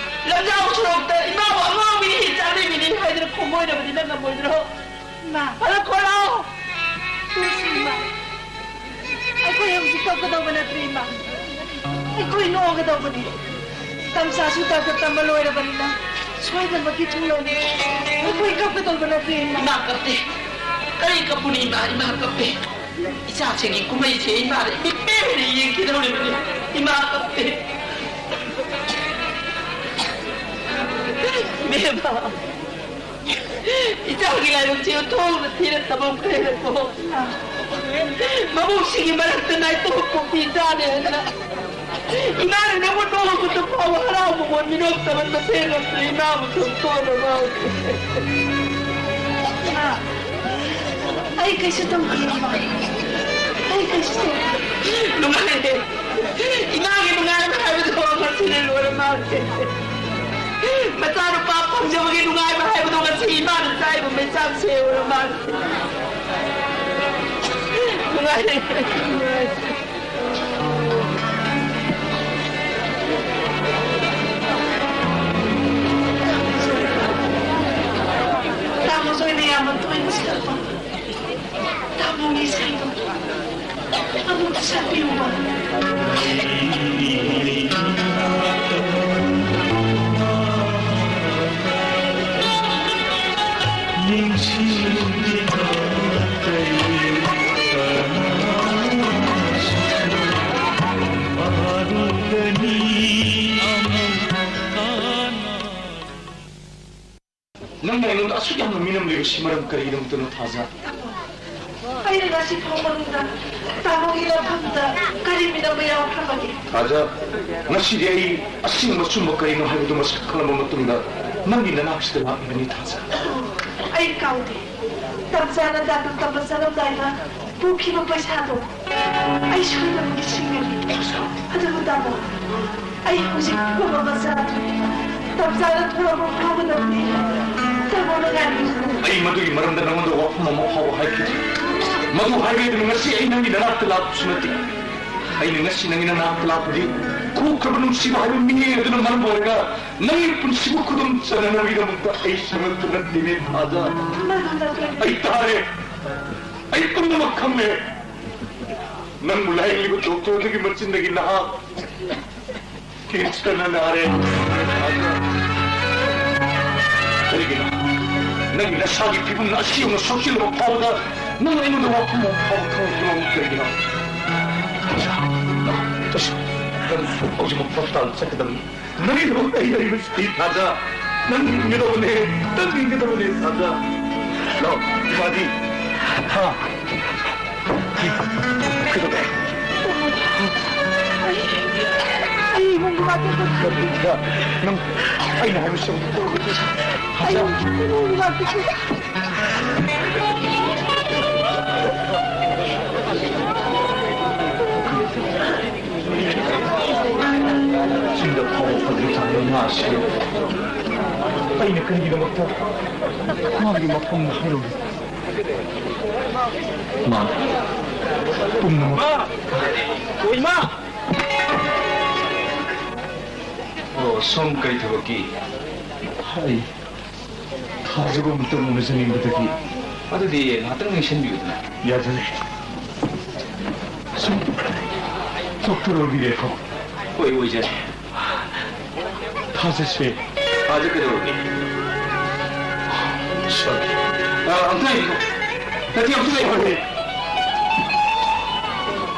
ꯂꯝꯖꯥꯎ ꯁꯣꯔꯣꯛꯇ ꯏꯃꯥꯕꯨ ꯑꯉꯥꯎꯕꯤꯅꯤ, ꯆꯥꯛꯂꯩꯕꯤꯅꯤ ꯍꯥꯏꯗꯅ ꯈꯣꯡꯃꯣꯏꯅꯕꯗꯤ ꯅꯪ ꯉꯝꯃꯣꯏꯗ꯭ꯔꯣ? ꯏꯃꯥ꯫ ꯐꯔꯦ, ꯈꯣꯠꯂꯣ꯫ ꯇꯣꯛꯁꯤ, ꯏꯃꯥ꯫ ꯑꯩꯈꯣꯏ ꯍꯧꯖꯤꯛ ꯀꯞꯀꯗꯧꯕ ꯅꯠꯇ꯭ꯔꯦ, ꯏꯃꯥ꯫ ꯑꯩꯈꯣꯏ ꯅꯣꯛꯑꯒꯗꯧꯕꯅꯤ꯫ ꯇꯝꯆꯥꯁꯨ ꯗꯥꯛꯇꯔ ꯇꯝꯕ ꯂꯣꯏꯔꯕꯅꯤꯅ ꯁꯣꯏꯗꯅꯃꯛꯀꯤ ꯊꯨꯡꯂꯅꯤ꯫ ꯑꯩꯈꯣꯏ ꯀꯞꯀꯗꯧꯕ ꯅꯠꯇ꯭ꯔꯦ, ꯏꯃꯥ꯫ ꯏꯃꯥ ꯀꯞꯇꯦ꯫ ꯀꯔꯤ ꯀꯞꯄꯨꯅꯤ, ꯏꯃꯥ? ꯏꯃꯥ ꯀꯞꯇꯦ꯫ ꯏꯆꯥꯁꯤꯡꯒꯤ ꯀꯨꯝꯍꯩꯁꯦ ꯏꯃꯥꯅ ꯏꯃꯤꯠ ꯄꯦꯟꯅ ꯌꯦꯡꯈꯤꯗꯧꯔꯤꯕꯅꯤ꯫ ꯏꯃꯥ ꯀꯞꯇꯦ꯫ ꯏꯕꯦꯝꯃ꯫ ꯏꯆꯥꯒꯤ ꯂꯥꯏꯕꯛꯁꯦ ꯊꯣꯡꯅ ꯊꯤꯅ ꯇꯝꯃꯝꯈ꯭ꯔꯦꯅꯀꯣ꯫ ꯃꯕꯨꯛꯁꯤꯒꯤ ꯃꯔꯛꯇ ꯅꯥꯏꯇꯣꯝ ꯄꯣꯛꯄꯤ ꯆꯥꯅꯦ ꯍꯥꯏꯅ ꯏꯃꯥꯅ ꯅꯪꯕꯨ ꯅꯣꯡꯃꯇ ꯐꯥꯎꯕ ꯍꯔꯥꯎꯕ ꯃꯣꯟ ꯃꯤꯅꯣꯛ ꯇꯝꯍꯟꯕ ꯊꯦꯡꯅꯗ꯭ꯔꯤ꯫ ꯏꯃꯥꯕꯨ ꯁꯨꯝ ꯇꯣꯟꯅ ꯉꯥꯎꯈ꯭ꯔꯦ꯫ ꯏꯃꯥ, ꯑꯩ ꯀꯩꯁꯨ ꯇꯧꯗꯦ, ꯏꯃꯥ꯫ ꯑꯩ ꯀꯩꯁꯨ ꯇꯧꯗꯦ꯫ ꯅꯨꯡꯉꯥꯏꯔꯦ꯫ ꯏꯃꯥꯒꯤ ꯅꯨꯡꯉꯥꯏꯕ ꯍꯥꯏꯕꯗꯣ ꯉꯁꯤꯅ ꯂꯣꯏꯔ ꯃꯥꯜꯂꯦ꯫ ꯃꯆꯥꯅꯨꯄꯥ ꯐꯪꯖꯕꯒꯤ ꯅꯨꯡꯉꯥꯏꯕ ꯍꯥꯏꯕꯗꯣ ꯉꯁꯤ ꯏꯃꯥꯅ ꯆꯥꯏꯕ ꯃꯩꯆꯥꯛꯁꯦ ꯑꯣꯏꯔ ꯃꯥꯜꯂꯦ꯫ ꯅꯨꯡꯉꯥꯏꯔꯦ꯫ ꯇꯥꯃꯣꯁꯨ ꯑꯣꯏꯅ ꯌꯥꯝꯅ ꯇꯣꯏꯅ ꯁꯤꯜꯂꯛꯄ꯫ ꯇꯥꯃꯣꯒꯤ ꯏꯁꯩꯗꯣ ꯑꯃꯨꯛꯇ ꯁꯛꯄꯤꯌꯨꯕ꯫ ꯅꯪꯅ ꯑꯩꯉꯣꯟꯗ ꯑꯁꯨꯛ ꯌꯥꯝꯅ ꯃꯤꯅꯝꯂꯤꯕꯁꯤ ꯃꯔꯝ ꯀꯔꯤꯒꯤꯗꯃꯛꯇꯅꯣ, ꯊꯥꯖ? ꯑꯩꯅ ꯉꯁꯤ ꯐꯥꯎ ꯃꯅꯨꯡꯗ ꯇꯥꯃꯣꯒꯤ ꯂꯧꯐꯝꯗ ꯀꯔꯤ ꯃꯤꯅꯝꯕ ꯌꯥꯎꯈ꯭ꯔꯕꯒꯦ? ꯊꯥꯖ, ꯉꯁꯤꯗꯤ ꯑꯩ ꯑꯁꯦꯡꯕ ꯑꯆꯨꯝꯕ ꯀꯔꯤꯅꯣ ꯍꯥꯏꯕꯗꯨ ꯃꯁꯛ ꯈꯪꯂꯕ ꯃꯇꯨꯡꯗ ꯅꯪꯒꯤ ꯅꯅꯥꯛꯁꯤꯗ ꯂꯥꯛꯂꯤꯕꯅꯤ, ꯊꯥꯖ꯫ ꯑꯩ ꯀꯥꯎꯗꯦ꯫ ꯇꯝꯆꯥꯅ ꯗꯥꯛꯇꯔ ꯇꯝꯕ ꯆꯠꯂꯝꯗꯥꯏꯗ ꯄꯨꯈꯤꯕ ꯄꯩꯁꯥꯗꯣ ꯑꯩ ꯁꯣꯏꯗꯅꯃꯛꯀꯤ ꯁꯤꯡꯒꯅꯤ꯫ ꯑꯗꯨꯕꯨ ꯇꯥꯃꯣ, ꯑꯩ ꯍꯧꯖꯤꯛ ꯄꯨꯝꯅꯃꯛ ꯆꯥꯗ꯭ꯔꯤ꯫ ꯇꯝꯆꯥꯅ ꯊꯣꯛꯂꯛꯄ ꯐꯥꯎꯒꯗꯕꯅꯤ꯫ ꯇꯥꯃꯣꯅ ꯉꯥꯏꯕꯤꯌꯨ꯫ ꯑꯩ ꯃꯗꯨꯒꯤ ꯃꯔꯝꯗ ꯅꯉꯣꯟꯗ ꯋꯥꯐꯝ ꯑꯃ ꯐꯥꯎꯕ ꯍꯥꯏꯈꯤꯗ꯭ꯔꯤ꯫ ꯃꯗꯨ ꯍꯥꯏꯕꯤꯗꯨꯅ ꯉꯁꯤ ꯑꯩ ꯅꯪꯒꯤ ꯅꯅꯥꯛꯇ ꯂꯥꯛꯄꯁꯨ ꯅꯠꯇꯦ꯫ ꯑꯩꯅ ꯉꯁꯤ ꯅꯪꯒꯤ ꯅꯅꯥꯛꯇ ꯂꯥꯛꯄꯗꯤ ꯊꯣꯛꯈ꯭ꯔꯕ ꯅꯨꯡꯁꯤꯕ ꯍꯥꯏꯕ ꯃꯤꯑꯣꯏ ꯑꯗꯨꯅ ꯃꯔꯝ ꯑꯣꯏꯔꯒ ꯅꯪꯒꯤ ꯄꯨꯟꯁꯤꯕꯨ ꯈꯨꯗꯨꯝ ꯆꯟꯅꯅꯕꯒꯤꯗꯃꯛꯇ ꯑꯩ ꯁꯉꯛꯇ ꯅꯠꯇꯦꯅꯦ ꯊꯥꯖ꯫ ꯑꯩ ꯇꯥꯔꯦ, ꯑꯩ ꯄꯨꯝꯅꯃꯛ ꯈꯪꯂꯦ꯫ ꯅꯪꯕꯨ ꯂꯥꯌꯦꯡꯂꯤꯕ ꯗꯣꯛꯇꯔꯗꯨꯒꯤ ꯃꯆꯤꯟꯗꯒꯤ ꯅꯍꯥꯛ ꯀꯦꯟꯁꯔꯅ ꯅꯥꯔꯦ꯫ ꯀꯔꯤꯒꯤꯅꯣ? ꯅꯪꯒꯤ ꯅꯁꯥꯒꯤ ꯐꯤꯕꯝ ꯑꯁꯤ ꯌꯧꯅ ꯁꯣꯛꯆꯤꯜꯂꯕ ꯐꯥꯎꯕꯗ ꯅꯪ ꯑꯩꯉꯣꯟꯗ ꯋꯥꯐꯝ ꯑꯃ ꯐꯥꯎꯕ ꯈꯪꯂꯛꯇ꯭ꯔꯤꯕ ꯀꯔꯤꯒꯤꯅꯣ? ꯅꯪ ꯍꯧꯖꯤꯛꯃꯛ ꯍꯣꯁꯄꯤꯇꯥꯜ ꯆꯠꯀꯗꯕꯅꯤ꯫ ꯅꯪꯒꯤꯗꯃꯛ ꯑꯩ ꯂꯩꯔꯤꯕꯁꯤꯗꯤ ꯊꯥꯖ꯫ ꯅꯪ ꯍꯤꯡꯒꯗꯕꯅꯦ꯫ ꯅꯪ ꯍꯤꯡꯒꯗꯕꯅꯦ ꯊꯥꯖ꯫ ꯂꯥꯛꯑꯣ, ꯏꯃꯥꯗꯤ꯫ ꯍꯥ? ꯀꯩꯗꯧꯔꯦ? ꯑꯩ ꯏꯃꯨꯡꯒꯤ ꯋꯥꯇꯦꯝ ꯇꯧꯕꯤꯌꯨ꯫ ꯅꯪ ꯑꯩꯅ ꯍꯥꯏꯕꯁꯤ ꯑꯩ ꯏꯃꯨꯡꯒꯤ ꯋꯥꯇꯦꯝ ꯇꯧꯕꯤꯌꯨ꯫ ꯆꯤꯡꯗ ꯐꯥꯎꯕ ꯐꯪꯗ꯭ꯔꯤꯀꯥꯟꯗ ꯉꯥꯁꯤ ꯑꯩꯅ ꯀꯔꯤꯒꯤꯗꯃꯛꯇ ꯃꯥꯒꯤ ꯃꯐꯝꯗ ꯍꯥꯏꯔꯨꯔꯤ? ꯃꯥ ꯄꯨꯝꯅꯃꯛ꯫ ꯏꯃꯥ! ꯑꯣ, ꯏꯃꯥ! ꯑꯣ, ꯁꯣꯝ ꯀꯔꯤ ꯊꯕꯛꯀꯤ? ꯑꯩ ꯊꯥꯖꯕ ꯑꯃꯇꯪ ꯎꯅꯖꯅꯤꯡꯕꯗꯒꯤ꯫ ꯑꯗꯨꯗꯤ ꯉꯥꯏꯍꯥꯛꯇꯪ ꯅꯤꯡꯁꯤꯡꯕꯤꯌꯨꯗꯅ꯫ ꯌꯥꯖꯔꯦ꯫ ꯁꯨꯝ ꯗꯣꯛꯇꯔ ꯑꯣꯏꯕꯤꯔꯦꯀꯣ? ꯍꯣꯏ, ꯑꯣꯏꯖꯔꯦ꯫ ꯊꯥꯖꯁꯦ꯫ ꯊꯥꯖ ꯀꯩꯗꯧꯔꯒꯦ? ꯁꯣꯔꯤ꯫ ꯑ, ꯑꯝꯇ ꯂꯩꯕꯤꯌꯨ꯫ ꯅꯠꯇꯦ, ꯑꯝꯇ ꯂꯩꯕꯤꯌꯨ꯫ ꯁꯣꯔꯤ꯫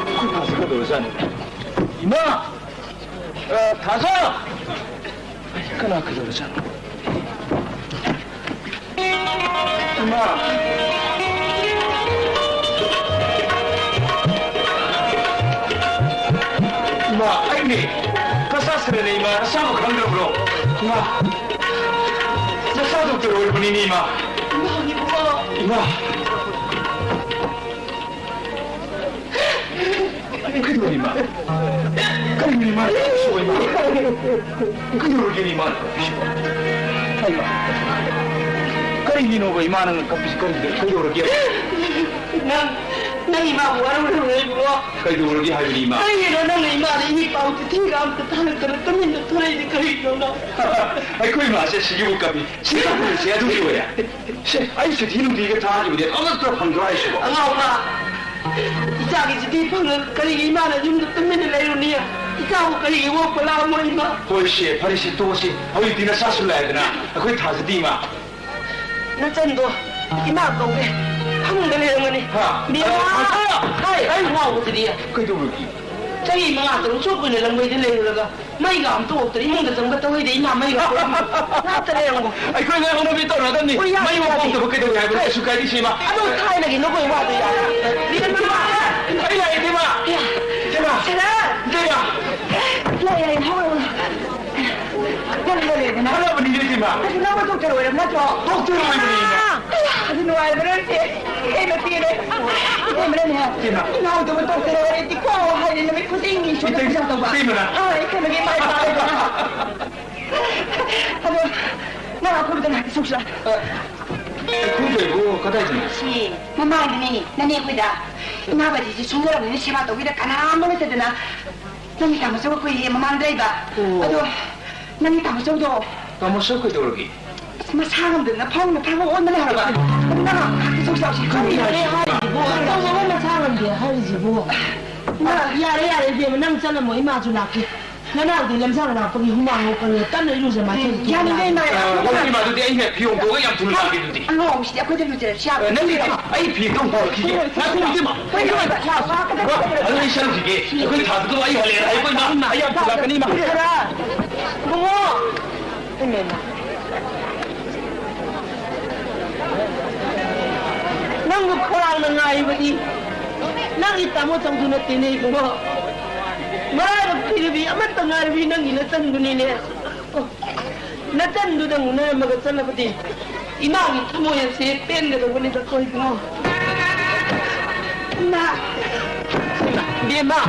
ꯑꯩꯈꯣꯏ ꯊꯥꯖ ꯀꯩꯗꯧꯔꯖꯥꯠꯅꯣ? ꯏꯃꯥ! ꯑ, ꯊꯥꯖ! ꯀꯅꯥ ꯀꯩꯗꯧꯔꯖꯥꯠꯅꯣ? ꯏꯃꯥ! ꯏꯃꯥ, ꯑꯩꯅꯦ꯫ ꯀꯆꯥ ꯁꯔꯦꯅꯦ, ꯏꯃꯥ꯫ ꯅꯁꯥꯕꯨ ꯈꯪꯗ꯭ꯔꯕ꯭ꯔꯣ? ꯏꯃꯥ! ꯅꯁꯥ ꯗꯣꯛꯇꯔ ꯑꯣꯏꯔꯕꯅꯤꯅꯦ, ꯏꯃꯥ꯫ ꯏꯃꯥ! ꯀꯩꯗꯧꯔꯤ, ꯏꯃꯥ? ꯀꯔꯤꯅꯣ, ꯏꯃꯥ? ꯀꯩꯗꯧꯔꯒꯦ, ꯏꯃꯥ? ꯀꯩꯗꯧꯔꯒꯦ, ꯏꯃꯥ? ꯀꯔꯤꯒꯤꯅꯣꯕ ꯏꯃꯥ ꯅꯪꯅ ꯀꯞꯄꯤꯁꯤ? ꯀꯔꯤ, ꯀꯩꯗꯧꯔꯒꯦ? ꯅꯪ, ꯅꯪ ꯏꯃꯥꯕꯨ ꯋꯥꯔꯧꯔꯨꯅꯨ ꯏꯕꯨꯡꯉꯣ꯫ ꯀꯩꯗꯧꯔꯒꯦ ꯍꯥꯏꯕꯅꯤ, ꯏꯃꯥ? ꯀꯔꯤꯒꯤꯅꯣ ꯅꯪꯅ ꯏꯃꯥꯗ ꯏ ꯄꯥꯎ ꯆꯤꯊꯤꯒ ꯑꯝꯇ ꯊꯥꯔꯛꯇꯅ ꯇꯨꯃꯤꯟꯅ ꯊꯣꯔꯛꯏꯗꯤ ꯀꯔꯤꯒꯤꯅꯣ ꯅꯪ? ꯑꯩꯈꯣꯏ ꯏꯃꯥꯁꯦ ꯁꯤꯒꯤꯕꯨ ꯀꯞꯄꯤ꯫ ꯁꯤ ꯀꯞꯄꯤꯁꯦ ꯑꯗꯨꯒꯤ ꯑꯣꯏꯔꯦ꯫ ꯁꯦ, ꯑꯩ ꯆꯤꯊꯤ ꯅꯨꯡꯇꯤꯒ ꯊꯥꯈꯤꯕꯅꯦ, ꯑꯃꯠꯇ ꯐꯪꯗ꯭ꯔꯣ ꯍꯥꯏꯁꯤꯕꯣ? ꯑꯉꯥꯎꯕ! ꯏꯆꯥꯒꯤ ꯆꯤꯊꯤ ꯐꯪꯉꯒ ꯀꯔꯤꯒꯤ ꯏꯃꯥꯅ ꯌꯨꯝꯗ ꯇꯨꯃꯤꯟꯅ ꯂꯩꯔꯨꯅꯤ? ꯏꯆꯥꯕꯨ ꯀꯔꯤꯒꯤ ꯑꯣꯛꯄ ꯂꯥꯛꯑꯝꯃꯣ ꯏꯃꯥ? ꯍꯣꯏ ꯁꯦ, ꯐꯔꯦ ꯁꯦ, ꯇꯣꯛꯑꯁꯤ꯫ ꯍꯧꯖꯤꯛꯇꯤ ꯅꯁꯥꯁꯨ ꯂꯥꯛꯑꯦꯗꯅ, ꯑꯩꯈꯣꯏ ꯊꯥꯖꯗꯦ ꯏꯃꯥ꯫ ꯅꯆꯟꯗꯣ ꯏꯃꯥ ꯀꯧꯒꯦ꯫ ꯐꯃꯨꯡꯗ ꯂꯩꯔꯝꯒꯅꯤ꯫ ꯍꯥ? ꯕꯦꯝꯃ! ꯑ, ꯍꯥꯏ! ꯑꯩ ꯉꯥꯎꯕꯁꯤꯗꯤ꯫ ꯀꯩꯗꯧꯔꯒꯦ? ꯆꯍꯤ ꯃꯉꯥ ꯇꯔꯨꯛ ꯁꯨꯞ ꯀꯨꯏꯅ ꯂꯝꯕꯩꯗ ꯂꯩꯔꯨꯔꯒ ꯃꯩꯒ ꯑꯝꯇ ꯑꯣꯛꯇ꯭ꯔꯤ, ꯏꯃꯨꯡꯗ ꯆꯪꯕ ꯇꯧꯍꯩꯗꯦ, ꯏꯃꯥ ꯃꯩꯒ ꯑꯣꯛꯇ꯭ꯔꯤ꯫ ꯉꯥꯛꯇ ꯂꯩꯔꯝꯃꯣ꯫ ꯑꯩꯈꯣꯏ ꯉꯥꯏ ꯍꯧꯅꯕꯤ ꯇꯧꯔꯗꯕꯅꯤ꯫ ꯍꯣꯏ, ꯌꯥꯏ, ꯃꯩ ꯌꯥꯏ꯫ ꯑꯣꯛꯇꯕ ꯀꯩꯗꯧꯋꯦ ꯍꯥꯏꯕꯅꯣ? ꯀꯩꯁꯨ ꯀꯥꯏꯗꯦ, ꯁꯤꯃ꯫ ꯑꯗꯣ ꯊꯥꯏꯅꯒꯤ ꯅꯈꯣꯏ ꯋꯥꯗꯣ ꯌꯥꯔꯦ꯫ ꯏꯕꯦꯝꯃ! ꯑꯩ ꯂꯥꯛꯑꯦ, ꯏꯕꯦꯝꯃ꯫ ꯌꯥ꯫ ꯏꯕꯦꯝꯃ! ꯁꯅꯥ! ꯏꯕꯦꯝꯃ! ꯂꯩ, ꯂꯩ, ꯍꯧꯔꯣ, ꯍꯧꯔꯣ꯫ ꯅꯪ ꯂꯩꯔꯦꯗꯅ? ꯈꯪꯉꯕꯅꯤꯅꯦ, ꯏꯕꯦꯝꯃ꯫ ꯑꯗꯨ ꯅꯪꯕꯨ ꯗꯣꯛꯇꯔ ꯑꯣꯏꯔꯕ ꯅꯠꯇ꯭ꯔꯣ? ꯗꯣꯛꯇꯔ ꯑꯣꯏꯕꯅꯤ, ꯏꯃꯥ꯫ ꯑꯌꯥ, ꯑꯗꯨ ꯅꯨꯡꯉꯥꯏꯕ ꯅꯠꯇꯦ꯫ ꯏꯃꯥ ꯄꯦꯔꯦ꯫ ꯏꯃꯥꯅꯅꯦ, ꯏꯃꯥ꯫ ꯏꯅꯥꯎꯗꯕꯨ ꯗꯣꯛꯇꯔ ꯑꯣꯏꯔꯗꯤꯀꯣ ꯍꯥꯏꯔꯦ ꯅꯨꯃꯤꯠ ꯈꯨꯗꯤꯡꯒꯤ ꯁꯣꯏꯗꯅ ꯏꯇꯩ-, ꯄꯩꯁꯥ ꯇꯧꯕ꯫ ꯏꯇꯩꯃꯅ꯫ ꯑꯥ, ꯏꯇꯩꯃꯒꯤ ꯏꯃꯥ ꯏꯄꯥ ꯂꯩꯗꯅ꯫ ꯑꯗꯣ ꯅꯪ ꯑꯩꯈꯣꯏꯗ ꯉꯥꯏꯍꯥꯛ ꯆꯧꯁꯤꯔꯥ? ꯑ, ꯑꯩꯈꯣꯏꯗꯕꯨ ꯀꯗꯥꯏꯗꯅꯣ? ꯁꯤ ꯃꯃꯥꯡꯗꯅꯤ, ꯅꯅꯦ ꯑꯩꯈꯣꯏꯗ꯫ ꯏꯃꯥ ꯕꯗꯤꯁꯤ ꯁꯣꯟꯖꯔꯕꯅꯤꯅ ꯁꯦꯕꯥ ꯇꯧꯕꯤꯗ ꯀꯅꯥꯝ ꯂꯩꯇꯗꯅ ꯅꯪꯒꯤ ꯇꯥꯃꯣꯆꯧ ꯑꯩꯈꯣꯏꯒꯤ ꯃꯃꯥꯡꯗ ꯂꯩꯕ꯫ ꯑꯣ꯫ ꯑꯗꯣ ꯅꯪꯒꯤ ꯇꯥꯃꯣꯆꯧꯗꯣ꯫ ꯇꯥꯃꯣꯆꯧ ꯀꯩꯗꯧꯔꯒꯦ? ꯑꯁ, ꯃꯁꯥ ꯉꯝꯗꯅ ꯐꯃꯨꯡꯗ ꯊꯥꯕ ꯑꯣꯟꯕꯅꯦ ꯍꯥꯏꯕ꯫ ꯑꯗꯨ ꯅꯪ ꯉꯥꯏꯍꯥꯛ ꯆꯧꯁꯤ ꯂꯥꯛꯑꯣꯁꯤ꯫ ꯀꯔꯤꯅꯣ ꯈꯪꯗꯦ꯫ ꯍꯥꯏꯔꯤꯁꯤꯕꯣ? ꯇꯥꯃꯣꯆꯧ ꯃꯁꯥ ꯉꯝꯗꯦ ꯍꯥꯏꯔꯤꯁꯤꯕꯣ? ꯏꯃꯥ, ꯌꯥꯔꯦ, ꯌꯥꯔꯦ, ꯏꯕꯦꯝꯃ, ꯅꯪ ꯆꯠꯂꯝꯃꯣ, ꯏꯃꯥꯁꯨ ꯂꯥꯛꯀꯦ꯫ ꯅꯅꯥꯎꯗꯤ ꯂꯝꯁꯥꯡ ꯂꯥꯛꯄꯒꯤ ꯍꯨꯃꯥꯡ ꯉꯧꯈ꯭ꯔꯦ꯫ ꯇꯞꯅ ꯏꯔꯨꯖ ꯃꯥꯏꯊꯖꯒꯦ꯫ ꯌꯥꯅꯤꯡꯗꯦ, ꯏꯃꯥ, ꯌꯥꯝ ꯑ, ꯍꯣꯏ, ꯏꯃꯥ, ꯑꯗꯨꯗꯤ ꯑꯩꯅ ꯐꯤ ꯍꯣꯡꯗꯣꯛꯑꯒ ꯌꯥꯝ ꯊꯨꯅ ꯂꯥꯛꯀꯦ ꯑꯗꯨꯗꯤ꯫ ꯑꯉꯥꯎꯕꯁꯤꯗꯤ ꯑꯩꯈꯣꯏꯗ ꯂꯨꯖꯔꯁꯨ ꯌꯥꯕ꯫ ꯑ, ꯅꯪꯒꯤ, ꯑꯩ ꯐꯤ ꯑꯝꯇ ꯍꯣꯡꯗꯣꯛꯈꯤꯒꯦ꯫ ꯉꯥꯏꯈꯣ, ꯏꯕꯦꯝꯃ꯫ ꯍꯣꯏ, ꯍꯣꯏ, ꯍꯣꯏ꯫ ꯑꯗꯨ ꯑꯩ ꯆꯠꯂꯨꯈꯤꯒꯦ꯫ ꯑꯩꯈꯣꯏ ꯊꯥꯗꯨꯗ ꯑꯩ ꯍꯜꯂꯛꯑꯦ ꯍꯥꯏꯀꯣ, ꯏꯃꯥ꯫ ꯑꯩ ꯌꯥꯝ ꯊꯨꯅ ꯂꯥꯛꯀꯅꯤ, ꯏꯃꯥ꯫ ꯏꯕꯨꯡꯉꯣ! ꯏꯃꯥ, ꯏꯃꯥ꯫ ꯅꯪꯕꯨ ꯈꯧꯔꯥꯡꯅ ꯉꯥꯏꯕꯗꯤ ꯅꯪꯒꯤ ꯇꯥꯃꯣ ꯆꯧꯗꯨ ꯅꯠꯇꯦꯅꯦ ꯏꯕꯨꯡꯉꯣ꯫ ꯃꯔꯥꯏꯕꯛ ꯊꯤꯔꯕꯤ ꯑꯃꯠꯇ ꯉꯥꯏꯔꯕꯤ ꯅꯪꯒꯤ ꯅꯆꯟꯗꯨꯅꯤꯅꯦ꯫ ꯑꯣ, ꯅꯆꯟꯗꯨꯗꯪ ꯎꯅꯔꯝꯃꯒ ꯆꯠꯂꯕꯗꯤ ꯏꯃꯥꯒꯤ ꯊꯃꯣꯏ ꯑꯁꯦ ꯄꯦꯟꯒꯗꯧꯕꯅꯤꯗꯀꯣ ꯏꯕꯨꯡꯉꯣ꯫ ꯏꯃꯥ! ꯏꯕꯦꯝꯃ!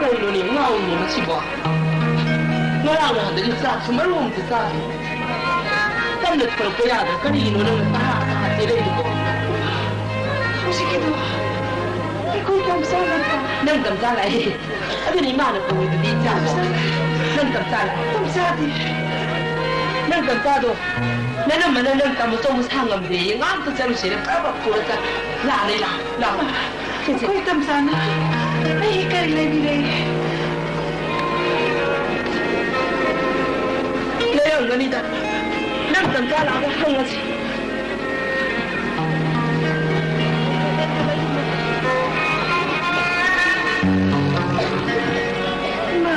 ꯀꯩꯅꯣꯅꯦ, ꯉꯥꯎꯔꯤꯅꯦ ꯃꯁꯤꯕꯣ? ꯉꯔꯥꯡ ꯅꯍꯥꯟꯗꯒꯤ ꯆꯥꯛꯁꯨ ꯃꯔꯨ ꯑꯝꯇ ꯆꯥꯗꯦ꯫ ꯇꯞꯅ ꯊꯣꯔꯛꯄ ꯌꯥꯗ꯭ꯔꯥ? ꯀꯔꯤꯒꯤꯅꯣ ꯅꯪꯅ ꯇꯍꯥ ꯇꯍꯥ ꯆꯦꯜꯂꯛꯏꯗꯨꯕꯣ? ꯍꯧꯖꯤꯛ ꯑꯩꯈꯣꯏ ꯇꯝꯆꯥ ꯂꯥꯛꯄ꯫ ꯅꯪ ꯇꯝꯆꯥ ꯂꯥꯛꯑꯦ꯫ ꯑꯗꯨꯅ ꯏꯃꯥꯅ ꯀꯧꯔꯤꯗꯨꯗꯤ ꯏꯆꯥꯗꯣ꯫ ꯅꯪ ꯇꯝꯆꯥ ꯂꯥꯛꯑꯦ꯫ ꯇꯝꯆꯥꯗꯤ꯫ ꯅꯪ ꯇꯝꯆꯥꯗꯣ꯫ ꯅꯅꯝꯃꯅ ꯅꯪ ꯇꯝ ꯑꯆꯧꯕ ꯁꯥ ꯉꯝꯗꯦꯌꯦ꯫ ꯉꯥꯛꯇ ꯆꯠꯂꯨꯁꯤꯅ ꯄ꯭ꯔꯞ ꯄ꯭ꯔꯞ ꯄꯨꯔꯒ ꯂꯥꯛꯑꯦ, ꯂꯥꯛꯑꯣ, ꯂꯥꯛꯑꯣ꯫ ꯑꯩꯈꯣꯏ ꯇꯝꯆꯥꯅ ꯑꯩ ꯀꯔꯤ ꯂꯩꯕꯤꯔꯦ? ꯂꯩꯔꯝꯒꯅꯤꯗ꯫ ꯅꯪ ꯇꯝꯆꯥ ꯂꯥꯛꯑꯒ ꯍꯪꯉꯁꯤ꯫ ꯏꯃꯥ,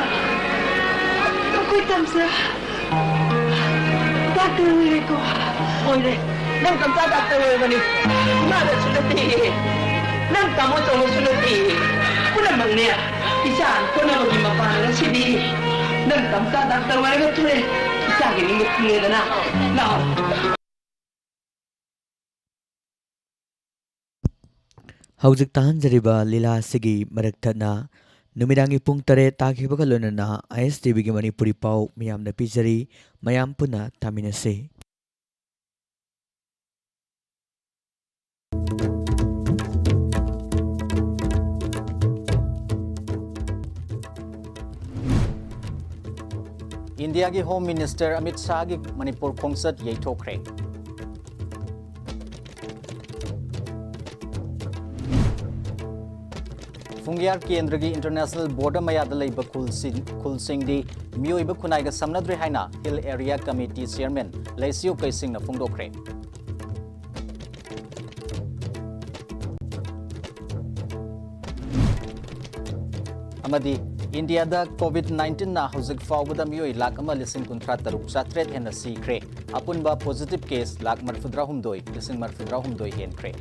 ꯑꯩꯈꯣꯏ ꯇꯝꯆꯥ ꯗꯥꯛꯇꯔ ꯑꯣꯏꯔꯦꯀꯣ꯫ ꯑꯣꯏꯔꯦ꯫ ꯅꯪ ꯇꯝꯆꯥ ꯗꯥꯛꯇꯔ ꯑꯣꯏꯔꯕꯅꯤ꯫ ꯏꯃꯥꯗꯁꯨ ꯅꯠꯇꯦ꯫ ꯅꯪ ꯇꯥꯃꯣ ꯆꯧꯅꯁꯨ ꯅꯠꯇꯦ꯫ ꯄꯨꯝꯅꯃꯛꯅꯦ꯫ ꯏꯆꯥ ꯍꯣꯠꯅꯕꯒꯤ ꯃꯄꯥꯟ ꯉꯁꯤꯗꯤ ꯅꯪ ꯇꯝꯆꯥ ꯗꯥꯛꯇꯔ ꯑꯣꯏꯔꯒ ꯊꯣꯛꯑꯦ꯫ ꯏꯆꯥꯒꯤ ꯅꯤꯡꯕ ꯊꯨꯡꯉꯦꯗꯅ꯫ ꯂꯥꯛꯑꯣ꯫ ꯍꯧꯖꯤꯛ ꯇꯥꯍꯟꯖꯔꯤꯕ ꯂꯤꯂꯥ ꯑꯁꯤꯒꯤ ꯃꯔꯛ ꯊꯠꯅ ꯅꯨꯃꯤꯗꯥꯡꯒꯤ ꯄꯨꯡ ꯇꯔꯦꯠ ꯇꯥꯈꯤꯕꯒ ꯂꯣꯏꯅꯅ ꯑꯥꯏ ꯑꯦꯁ ꯇꯤ ꯚꯤꯒꯤ ꯃꯅꯤꯄꯨꯔꯤ ꯄꯥꯎ ꯃꯤꯌꯥꯝꯗ ꯄꯤꯖꯔꯤ꯫ ꯃꯌꯥꯝ ꯄꯨꯟꯅ ꯇꯥꯃꯤꯟꯅꯁꯤ꯫ ꯏꯟꯗꯤꯌꯥꯒꯤ ꯍꯣꯝ ꯃꯤꯅꯤꯁꯇꯔ ꯑꯃꯤꯠ ꯁꯥꯍꯒꯤ ꯃꯅꯤꯄꯨꯔ ꯈꯣꯡꯆꯠ ꯌꯩꯊꯣꯛꯈ꯭ꯔꯦ꯫ ꯐꯨꯡꯒꯤꯌꯥꯔ ꯀꯦꯟꯗ꯭ꯔꯒꯤ ꯏꯟꯇꯔꯅꯦꯁꯅꯦꯜ ꯕꯣꯔꯗꯔ ꯃꯌꯥꯗ ꯂꯩꯕ ꯈꯨꯜꯁꯤꯡ, ꯈꯨꯜꯁꯤꯡꯗꯤ ꯃꯤꯑꯣꯏꯕ ꯈꯨꯟꯅꯥꯏꯒ ꯁꯝꯅꯗ꯭ꯔꯦ ꯍꯥꯏꯅ ꯍꯤꯜ ꯑꯦꯔꯤꯌꯥ ꯀꯃꯤꯇꯤ ꯆꯤꯌꯔꯃꯦꯟ ꯂꯩꯁꯤꯌꯨ ꯀꯩꯁꯤꯡꯅ ꯐꯣꯡꯗꯣꯛꯈ꯭ꯔꯦ꯫ ꯑꯃꯗꯤ ꯏꯟꯗꯤꯌꯥꯗ ꯀꯣꯚꯤꯗ ꯅꯥꯏꯟꯇꯤꯟꯅ ꯍꯧꯖꯤꯛ ꯐꯥꯎꯕꯗ ꯃꯤꯑꯣꯏ ꯂꯥꯈ ꯑꯃ ꯂꯤꯁꯤꯡ ꯀꯨꯟꯊ꯭ꯔꯥ ꯇꯔꯨꯛ ꯆꯥꯇ꯭ꯔꯦꯠ ꯍꯦꯟꯅ ꯁꯤꯈ꯭ꯔꯦ꯫ ꯑꯄꯨꯟꯕ ꯄꯣꯖꯤꯇꯤꯚ ꯀꯦꯁ ꯂꯥꯈ ꯃꯔꯤꯐꯨꯇꯔꯥꯍꯨꯝꯗꯣꯏ, ꯂꯤꯁꯤꯡ ꯃꯔꯤꯐꯨꯇꯔꯥꯍꯨꯝꯗꯣꯏ ꯍꯦꯟꯈ꯭ꯔꯦ꯫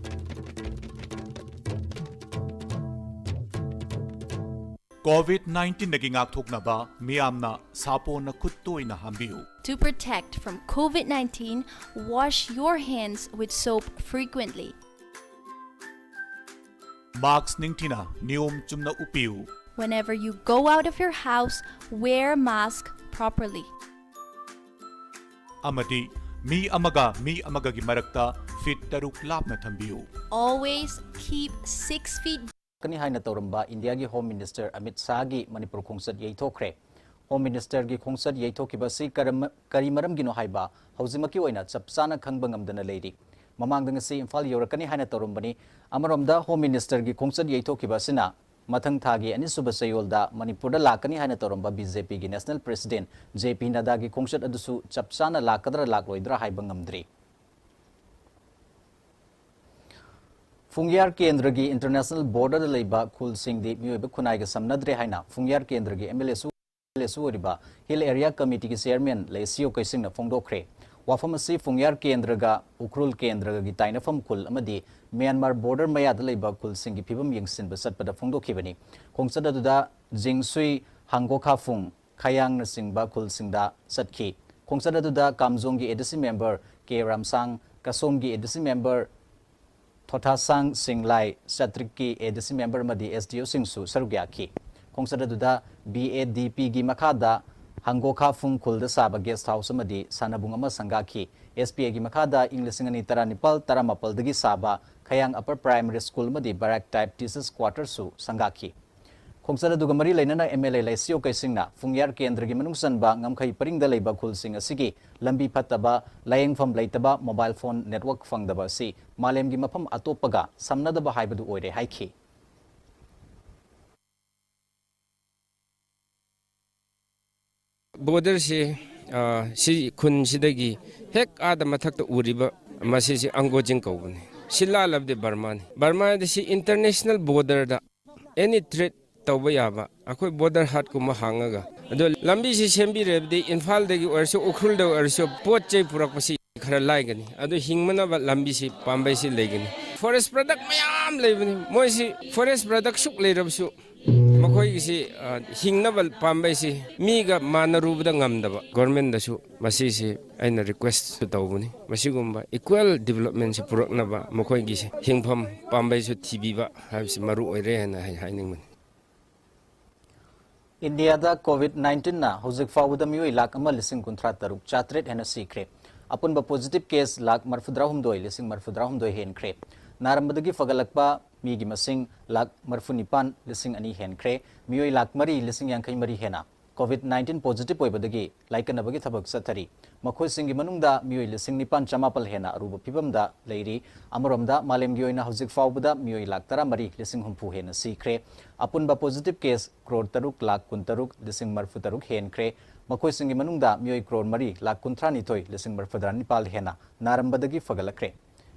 ꯀꯣꯚꯤꯗ ꯅꯥꯏꯟꯇꯤꯟꯗꯒꯤ ꯉꯥꯛꯊꯣꯛꯅꯕ ꯃꯤꯌꯥꯝꯅ ꯁꯥꯄꯣꯟꯅ ꯈꯨꯠ ꯇꯣꯏꯅ ꯍꯥꯝꯕꯤꯌꯨ꯫ To protect from COVID nineteen, wash your hands with soap frequently. ꯃꯥꯛꯁ ꯅꯤꯡꯊꯤꯅ ꯅꯤꯌꯣꯝ ꯆꯨꯝꯅ ꯎꯞꯄꯤꯌꯨ꯫ Whenever you go out of your house, wear mask properly. ꯑꯃꯗꯤ ꯃꯤ ꯑꯃꯒ ꯃꯤ ꯑꯃꯒꯒꯤ ꯃꯔꯛꯇ ꯐꯤꯠ ꯇꯔꯨꯛ ꯂꯥꯞꯅ ꯊꯝꯕꯤꯌꯨ꯫ Always keep six feet. ꯀꯅꯤ ꯍꯥꯏꯅ ꯇꯧꯔꯝꯕ ꯏꯟꯗꯤꯌꯥꯒꯤ ꯍꯣꯝ ꯃꯤꯅꯤꯁꯇꯔ ꯑꯃꯤꯠ ꯁꯥꯍꯒꯤ ꯃꯅꯤꯄꯨꯔ ꯈꯣꯡꯆꯠ ꯌꯩꯊꯣꯛꯈ꯭ꯔꯦ꯫ ꯍꯣꯝ ꯃꯤꯅꯤꯁꯇꯔꯒꯤ ꯈꯣꯡꯆꯠ ꯌꯩꯊꯣꯛꯈꯤꯕ ꯑꯁꯤ ꯀꯔꯝ-, ꯀꯔꯤ ꯃꯔꯝꯒꯤꯅꯣ ꯍꯥꯏꯕ ꯍꯧꯖꯤꯛꯃꯛꯀꯤ ꯑꯣꯏꯅ ꯆꯞ ꯆꯥꯅ ꯈꯪꯕ ꯉꯝꯗꯅ ꯂꯩꯔꯤ꯫ ꯃꯃꯥꯡꯗ ꯉꯁꯤ ꯏꯝꯐꯥꯜ ꯌꯧꯔꯛꯀꯅꯤ ꯍꯥꯏꯅ ꯇꯧꯔꯝꯕꯅꯤ꯫ ꯑꯃꯔꯣꯝꯗ ꯍꯣꯝ ꯃꯤꯅꯤꯁꯇꯔꯒꯤ ꯈꯣꯡꯆꯠ ꯌꯩꯊꯣꯛꯈꯤꯕ ꯑꯁꯤꯅ ꯃꯊꯪ ꯊꯥꯒꯤ ꯑꯅꯤꯁꯨꯕ ꯆꯌꯣꯜꯗ ꯃꯅꯤꯄꯨꯔꯗ ꯂꯥꯛꯀꯅꯤ ꯍꯥꯏꯅ ꯇꯧꯔꯝꯕ ꯕꯤ ꯖꯦ ꯄꯤꯒꯤ ꯅꯦꯁꯅꯦꯜ ꯄ꯭ꯔꯦꯁꯤꯗꯦꯟꯠ ꯖꯦ ꯄꯤ ꯅꯗꯥꯒꯤ ꯈꯣꯡꯆꯠ ꯑꯗꯨꯁꯨ ꯆꯞ ꯆꯥꯅ ꯂꯥꯛꯀꯗ꯭ꯔꯥ ꯂꯥꯛꯂꯣꯏꯗ꯭ꯔꯥ ꯍꯥꯏꯕ ꯉꯝꯗ꯭ꯔꯤ꯫ ꯐꯨꯡꯌꯥꯔ ꯀꯦꯟꯗ꯭ꯔꯒꯤ ꯏꯟꯇꯔꯅꯦꯁꯅꯦꯜ ꯕꯣꯔꯗꯔꯗ ꯂꯩꯕ ꯈꯨꯜꯁꯤꯡꯗꯤ ꯃꯤꯑꯣꯏꯕ ꯈꯨꯟꯅꯥꯏꯒ ꯁꯝꯅꯗ꯭ꯔꯦ ꯍꯥꯏꯅ ꯐꯨꯡꯌꯥꯔ ꯀꯦꯟꯗ꯭ꯔꯒꯤ ꯑꯦꯝ ꯑꯦꯜ ꯑꯦꯁꯨ, ꯑꯦꯝ ꯑꯦꯜ ꯑꯦꯁꯨ ꯑꯣꯏꯔꯤꯕ ꯍꯤꯜ ꯑꯦꯔꯤꯌꯥ ꯀꯃꯤꯇꯤꯒꯤ ꯆꯤꯌꯔꯃꯦꯟ ꯂꯩꯁꯤꯌꯣ ꯀꯩꯁꯤꯡꯅ ꯐꯣꯡꯗꯣꯛꯈ꯭ꯔꯦ꯫ ꯋꯥꯐꯝ ꯑꯁꯤ ꯐꯨꯡꯌꯥꯔ ꯀꯦꯟꯗ꯭ꯔꯒ ꯎꯈ꯭ꯔꯨꯜ ꯀꯦꯟꯗ꯭ꯔꯒꯒꯤ ꯇꯥꯏꯅꯐꯝ ꯈꯨꯜ ꯑꯃꯗꯤ ꯃ꯭ꯌꯥꯟꯃꯥꯔ ꯕꯣꯔꯗꯔ ꯃꯌꯥꯗ ꯂꯩꯕ ꯈꯨꯜꯁꯤꯡꯒꯤ ꯐꯤꯕꯝ ꯌꯦꯡꯁꯤꯟꯕ ꯆꯠꯄꯗ ꯐꯣꯡꯗꯣꯛꯈꯤꯕꯅꯤ꯫ ꯈꯣꯡꯆꯠ ꯑꯗꯨꯗ ꯖꯤꯡꯁꯨꯏ, ꯍꯥꯡꯒꯣꯈꯥꯐꯨꯡ, ꯈꯌꯥꯡꯅꯆꯤꯡꯕ ꯈꯨꯜꯁꯤꯡꯗ ꯆꯠꯈꯤ꯫ ꯈꯣꯡꯆꯠ ꯑꯗꯨꯗ ꯀꯥꯝꯖꯣꯡꯒꯤ ꯑꯦ ꯗꯤ ꯁꯤ ꯃꯦꯝꯕꯔ ꯀꯦ ꯔꯥꯝꯁꯥꯡ, ꯀꯁꯣꯝꯒꯤ ꯑꯦ ꯗꯤ ꯁꯤ ꯃꯦꯝꯕꯔ ꯊꯣꯊꯥꯁꯥꯡ ꯁꯤꯡꯂꯥꯏ, ꯆꯥꯇ꯭ꯔꯤꯛꯀꯤ ꯑꯦ ꯗꯤ ꯁꯤ ꯃꯦꯝꯕꯔ ꯑꯃꯗꯤ ꯑꯦꯁ ꯗꯤ ꯑꯣꯁꯤꯡꯁꯨ ꯁꯔꯨꯛ ꯌꯥꯈꯤ꯫ ꯈꯣꯡꯆꯠ ꯑꯗꯨꯗ ꯕꯤ ꯑꯦ ꯗꯤ ꯄꯤꯒꯤ ꯃꯈꯥꯗ ꯍꯪꯒꯣꯈꯥꯐꯨꯡ ꯈꯨꯜꯗ ꯁꯥꯕ ꯒꯦꯁꯠ ꯍꯥꯎꯁ ꯑꯃꯗꯤ ꯁꯥꯟꯅꯕꯨꯡ ꯑꯃ ꯁꯪꯒꯥꯈꯤ꯫ ꯑꯦꯁ ꯄꯤ ꯑꯦꯒꯤ ꯃꯈꯥꯗ ꯏꯪ ꯂꯤꯁꯤꯡ ꯑꯅꯤ ꯇꯔꯥꯅꯤꯄꯥꯜ ꯇꯔꯥꯃꯥꯄꯜꯗꯒꯤ ꯁꯥꯕ ꯈꯌꯥꯡ ꯑꯄꯔ ꯄ꯭ꯔꯥꯏꯃꯔꯤ ꯁ꯭ꯀꯨꯜ ꯑꯃꯗꯤ ꯕꯔꯥꯛ ꯇꯥꯏꯞ ꯇꯤꯆꯔꯁ ꯀ꯭ꯋꯥꯔꯇꯔꯁꯨ ꯁꯪꯒꯥꯈꯤ꯫ ꯈꯣꯡꯆꯠ ꯑꯗꯨꯒ ꯃꯔꯤ ꯂꯩꯅꯅ ꯑꯦꯝ ꯑꯦꯜ ꯑꯦ ꯂꯩꯁꯤꯌꯣ ꯀꯩꯁꯤꯡꯅ ꯐꯨꯡꯌꯥꯔ ꯀꯦꯟꯗ꯭ꯔꯒꯤ ꯃꯅꯨꯡ ꯆꯟꯕ ꯉꯝꯈꯩ ꯄꯔꯤꯡꯗ ꯂꯩꯕ ꯈꯨꯜꯁꯤꯡ ꯑꯁꯤꯒꯤ ꯂꯝꯕꯤ ꯐꯠꯇꯕ, ꯂꯥꯌꯦꯡꯐꯝ ꯂꯩꯇꯕ, ꯃꯣꯕꯥꯏꯜ ꯐꯣꯟ ꯅꯦꯠꯋꯥꯔꯛ ꯐꯪꯗꯕ ꯑꯁꯤ ꯃꯥꯂꯦꯝꯒꯤ ꯃꯐꯝ ꯑꯇꯣꯞꯄꯒ ꯁꯝꯅꯗꯕ ꯍꯥꯏꯕꯗꯨ ꯑꯣꯏꯔꯦ ꯍꯥꯏꯈꯤ꯫ ꯕꯣꯔꯗꯔꯁꯤ, ꯑ, ꯁꯤ ꯈꯨꯟꯁꯤꯗꯒꯤ ꯍꯦꯛ ꯑꯥꯗ ꯃꯊꯛꯇ ꯎꯔꯤꯕ ꯃꯁꯤꯁꯤ ꯑꯪꯒꯣꯖꯤꯡ ꯀꯧꯕꯅꯤ꯫ ꯁꯤ ꯂꯥꯜꯂꯕꯗꯤ ꯕꯔꯃꯥꯅꯤ꯫ ꯕꯔꯃꯥꯗ ꯁꯤ ꯏꯟꯇꯔꯅꯦꯁꯅꯦꯜ ꯕꯣꯔꯗꯔꯗ ꯑꯦꯅꯤ ꯇ꯭ꯔꯦꯗ ꯇꯧꯕ ꯌꯥꯕ ꯑꯩꯈꯣꯏ ꯕꯣꯔꯗꯔ ꯍꯥꯠꯀꯨꯝꯕ ꯍꯥꯡꯉꯒ, ꯑꯗꯣ ꯂꯝꯕꯤꯁꯤ ꯁꯦꯝꯕꯤꯔꯕꯗꯤ ꯏꯝꯐꯥꯜꯗꯒꯤ ꯑꯣꯏꯔꯁꯨ ꯎꯈ꯭ꯔꯨꯜꯗ ꯑꯣꯏꯔꯁꯨ ꯄꯣꯠ ꯆꯩ ꯄꯨꯔꯛꯄꯁꯤ ꯈꯔ ꯂꯥꯏꯒꯅꯤ꯫ ꯑꯗꯨ ꯍꯤꯡꯅꯅꯕ ꯂꯝꯕꯤꯁꯤ ꯄꯥꯝꯕꯩꯁꯤ ꯂꯩꯒꯅꯤ꯫ ꯐꯣꯔꯦꯁ ꯄ꯭ꯔꯗꯛ ꯃꯌꯥꯝ ꯂꯩꯕꯅꯤ꯫ ꯃꯣꯏꯁꯤ ꯐꯣꯔꯦꯁ ꯄ꯭ꯔꯗꯛ ꯁꯨꯛ ꯂꯩꯔꯕꯁꯨ ꯃꯈꯣꯏꯒꯤꯁꯤ, ꯑ, ꯍꯤꯡꯅꯕ ꯄꯥꯝꯕꯩꯁꯤ ꯃꯤꯒ ꯃꯥꯟꯅꯔꯨꯕꯗ ꯉꯝꯗꯕ꯫ ꯒꯣꯔꯃꯦꯟꯗꯁꯨ ꯃꯁꯤꯁꯤ ꯑꯩꯅ ꯔꯤꯀ꯭ꯋꯦꯁ ꯇꯧꯕꯅꯤ꯫ ꯃꯁꯤꯒꯨꯝꯕ ꯏꯀ꯭ꯋꯦꯜ ꯗꯤꯕꯂꯞꯃꯦꯟꯁꯤ ꯄꯨꯔꯛꯅꯕ ꯃꯈꯣꯏꯒꯤꯁꯤ ꯍꯤꯡꯐꯝ ꯄꯥꯝꯕꯩꯁꯨ ꯊꯤꯕꯤꯕ ꯍꯥꯏꯕꯁꯤ ꯃꯔꯨ ꯑꯣꯏꯔꯦ ꯍꯥꯏꯅ ꯑꯩ ꯍꯥꯏꯅꯤꯡꯕꯅꯤ꯫ ꯏꯟꯗꯤꯌꯥꯗ ꯀꯣꯚꯤꯗ ꯅꯥꯏꯟꯇꯤꯟꯅ ꯍꯧꯖꯤꯛ ꯐꯥꯎꯕꯗ ꯃꯤꯑꯣꯏ ꯂꯥꯈ ꯑꯃ ꯂꯤꯁꯤꯡ ꯀꯨꯟꯊ꯭ꯔꯥ ꯇꯔꯨꯛ ꯆꯥꯇ꯭ꯔꯦꯠ ꯍꯦꯟꯅ ꯁꯤꯈ꯭ꯔꯦ꯫ ꯑꯄꯨꯟꯕ ꯄꯣꯖꯤꯇꯤꯚ ꯀꯦꯁ ꯂꯥꯈ ꯃꯔꯤꯐꯨꯇꯔꯥꯍꯨꯝꯗꯣꯏ ꯂꯤꯁꯤꯡ ꯃꯔꯤꯐꯨꯇꯔꯥꯍꯨꯝꯗꯣꯏ ꯍꯦꯟꯈ꯭ꯔꯦ꯫ ꯅꯥꯔꯝꯕꯗꯒꯤ ꯐꯒꯠꯂꯛꯄ ꯃꯤꯒꯤ ꯃꯁꯤꯡ ꯂꯥꯈ ꯃꯔꯤꯐꯨ ꯅꯤꯄꯥꯟ ꯂꯤꯁꯤꯡ ꯑꯅꯤ ꯍꯦꯟꯈ꯭ꯔꯦ꯫ ꯃꯤꯑꯣꯏ ꯂꯥꯈ ꯃꯔꯤ ꯂꯤꯁꯤꯡ ꯌꯥꯡꯈꯩ ꯃꯔꯤ ꯍꯦꯟꯅ COVID nineteen positive ꯑꯣꯏꯕꯗꯒꯤ ꯂꯥꯏꯀꯠꯅꯕꯒꯤ ꯊꯕꯛ ꯆꯠꯊꯔꯤ꯫ ꯃꯈꯣꯏꯁꯤꯡꯒꯤ ꯃꯅꯨꯡꯗ ꯃꯤꯑꯣꯏ ꯂꯤꯁꯤꯡ ꯅꯤꯄꯥꯟ ꯆꯃꯥꯄꯜ ꯍꯦꯟꯅ ꯑꯔꯨꯕ ꯐꯤꯚꯝꯗ ꯂꯩꯔꯤ꯫ ꯑꯃꯔꯣꯝꯗ, ꯃꯥꯂꯦꯝꯒꯤ ꯑꯣꯏꯅ ꯍꯧꯖꯤꯛ ꯐꯥꯎꯕꯗ ꯃꯤꯑꯣꯏ ꯂꯥꯈ ꯇꯔꯥꯃꯔꯤ ꯂꯤꯁꯤꯡ ꯍꯨꯝꯐꯨ ꯍꯦꯟꯅ ꯁꯤꯈ꯭ꯔꯦ꯫ ꯑꯄꯨꯟꯕ positive case ꯀ꯭ꯔꯣꯔ ꯇꯔꯨꯛ ꯂꯥꯈ ꯀꯨꯟꯇꯔꯨꯛ ꯂꯤꯁꯤꯡ ꯃꯔꯤꯐꯨ ꯇꯔꯨꯛ ꯍꯦꯟꯈ꯭ꯔꯦ꯫ ꯃꯈꯣꯏꯁꯤꯡꯒꯤ ꯃꯅꯨꯡꯗ ꯃꯤꯑꯣꯏ ꯀ꯭ꯔꯣꯔ ꯃꯔꯤ ꯂꯥꯈ ꯀꯨꯟꯊ꯭ꯔꯥ ꯅꯤꯊꯣꯏ ꯂꯤꯁꯤꯡ ꯃꯔꯤꯐꯨ ꯇꯔꯥ ꯅꯤꯄꯥꯜ ꯍꯦꯟꯅ ꯅꯥꯔꯝꯕꯗꯒꯤ ꯐꯒꯠꯂꯛꯈ꯭ꯔꯦ꯫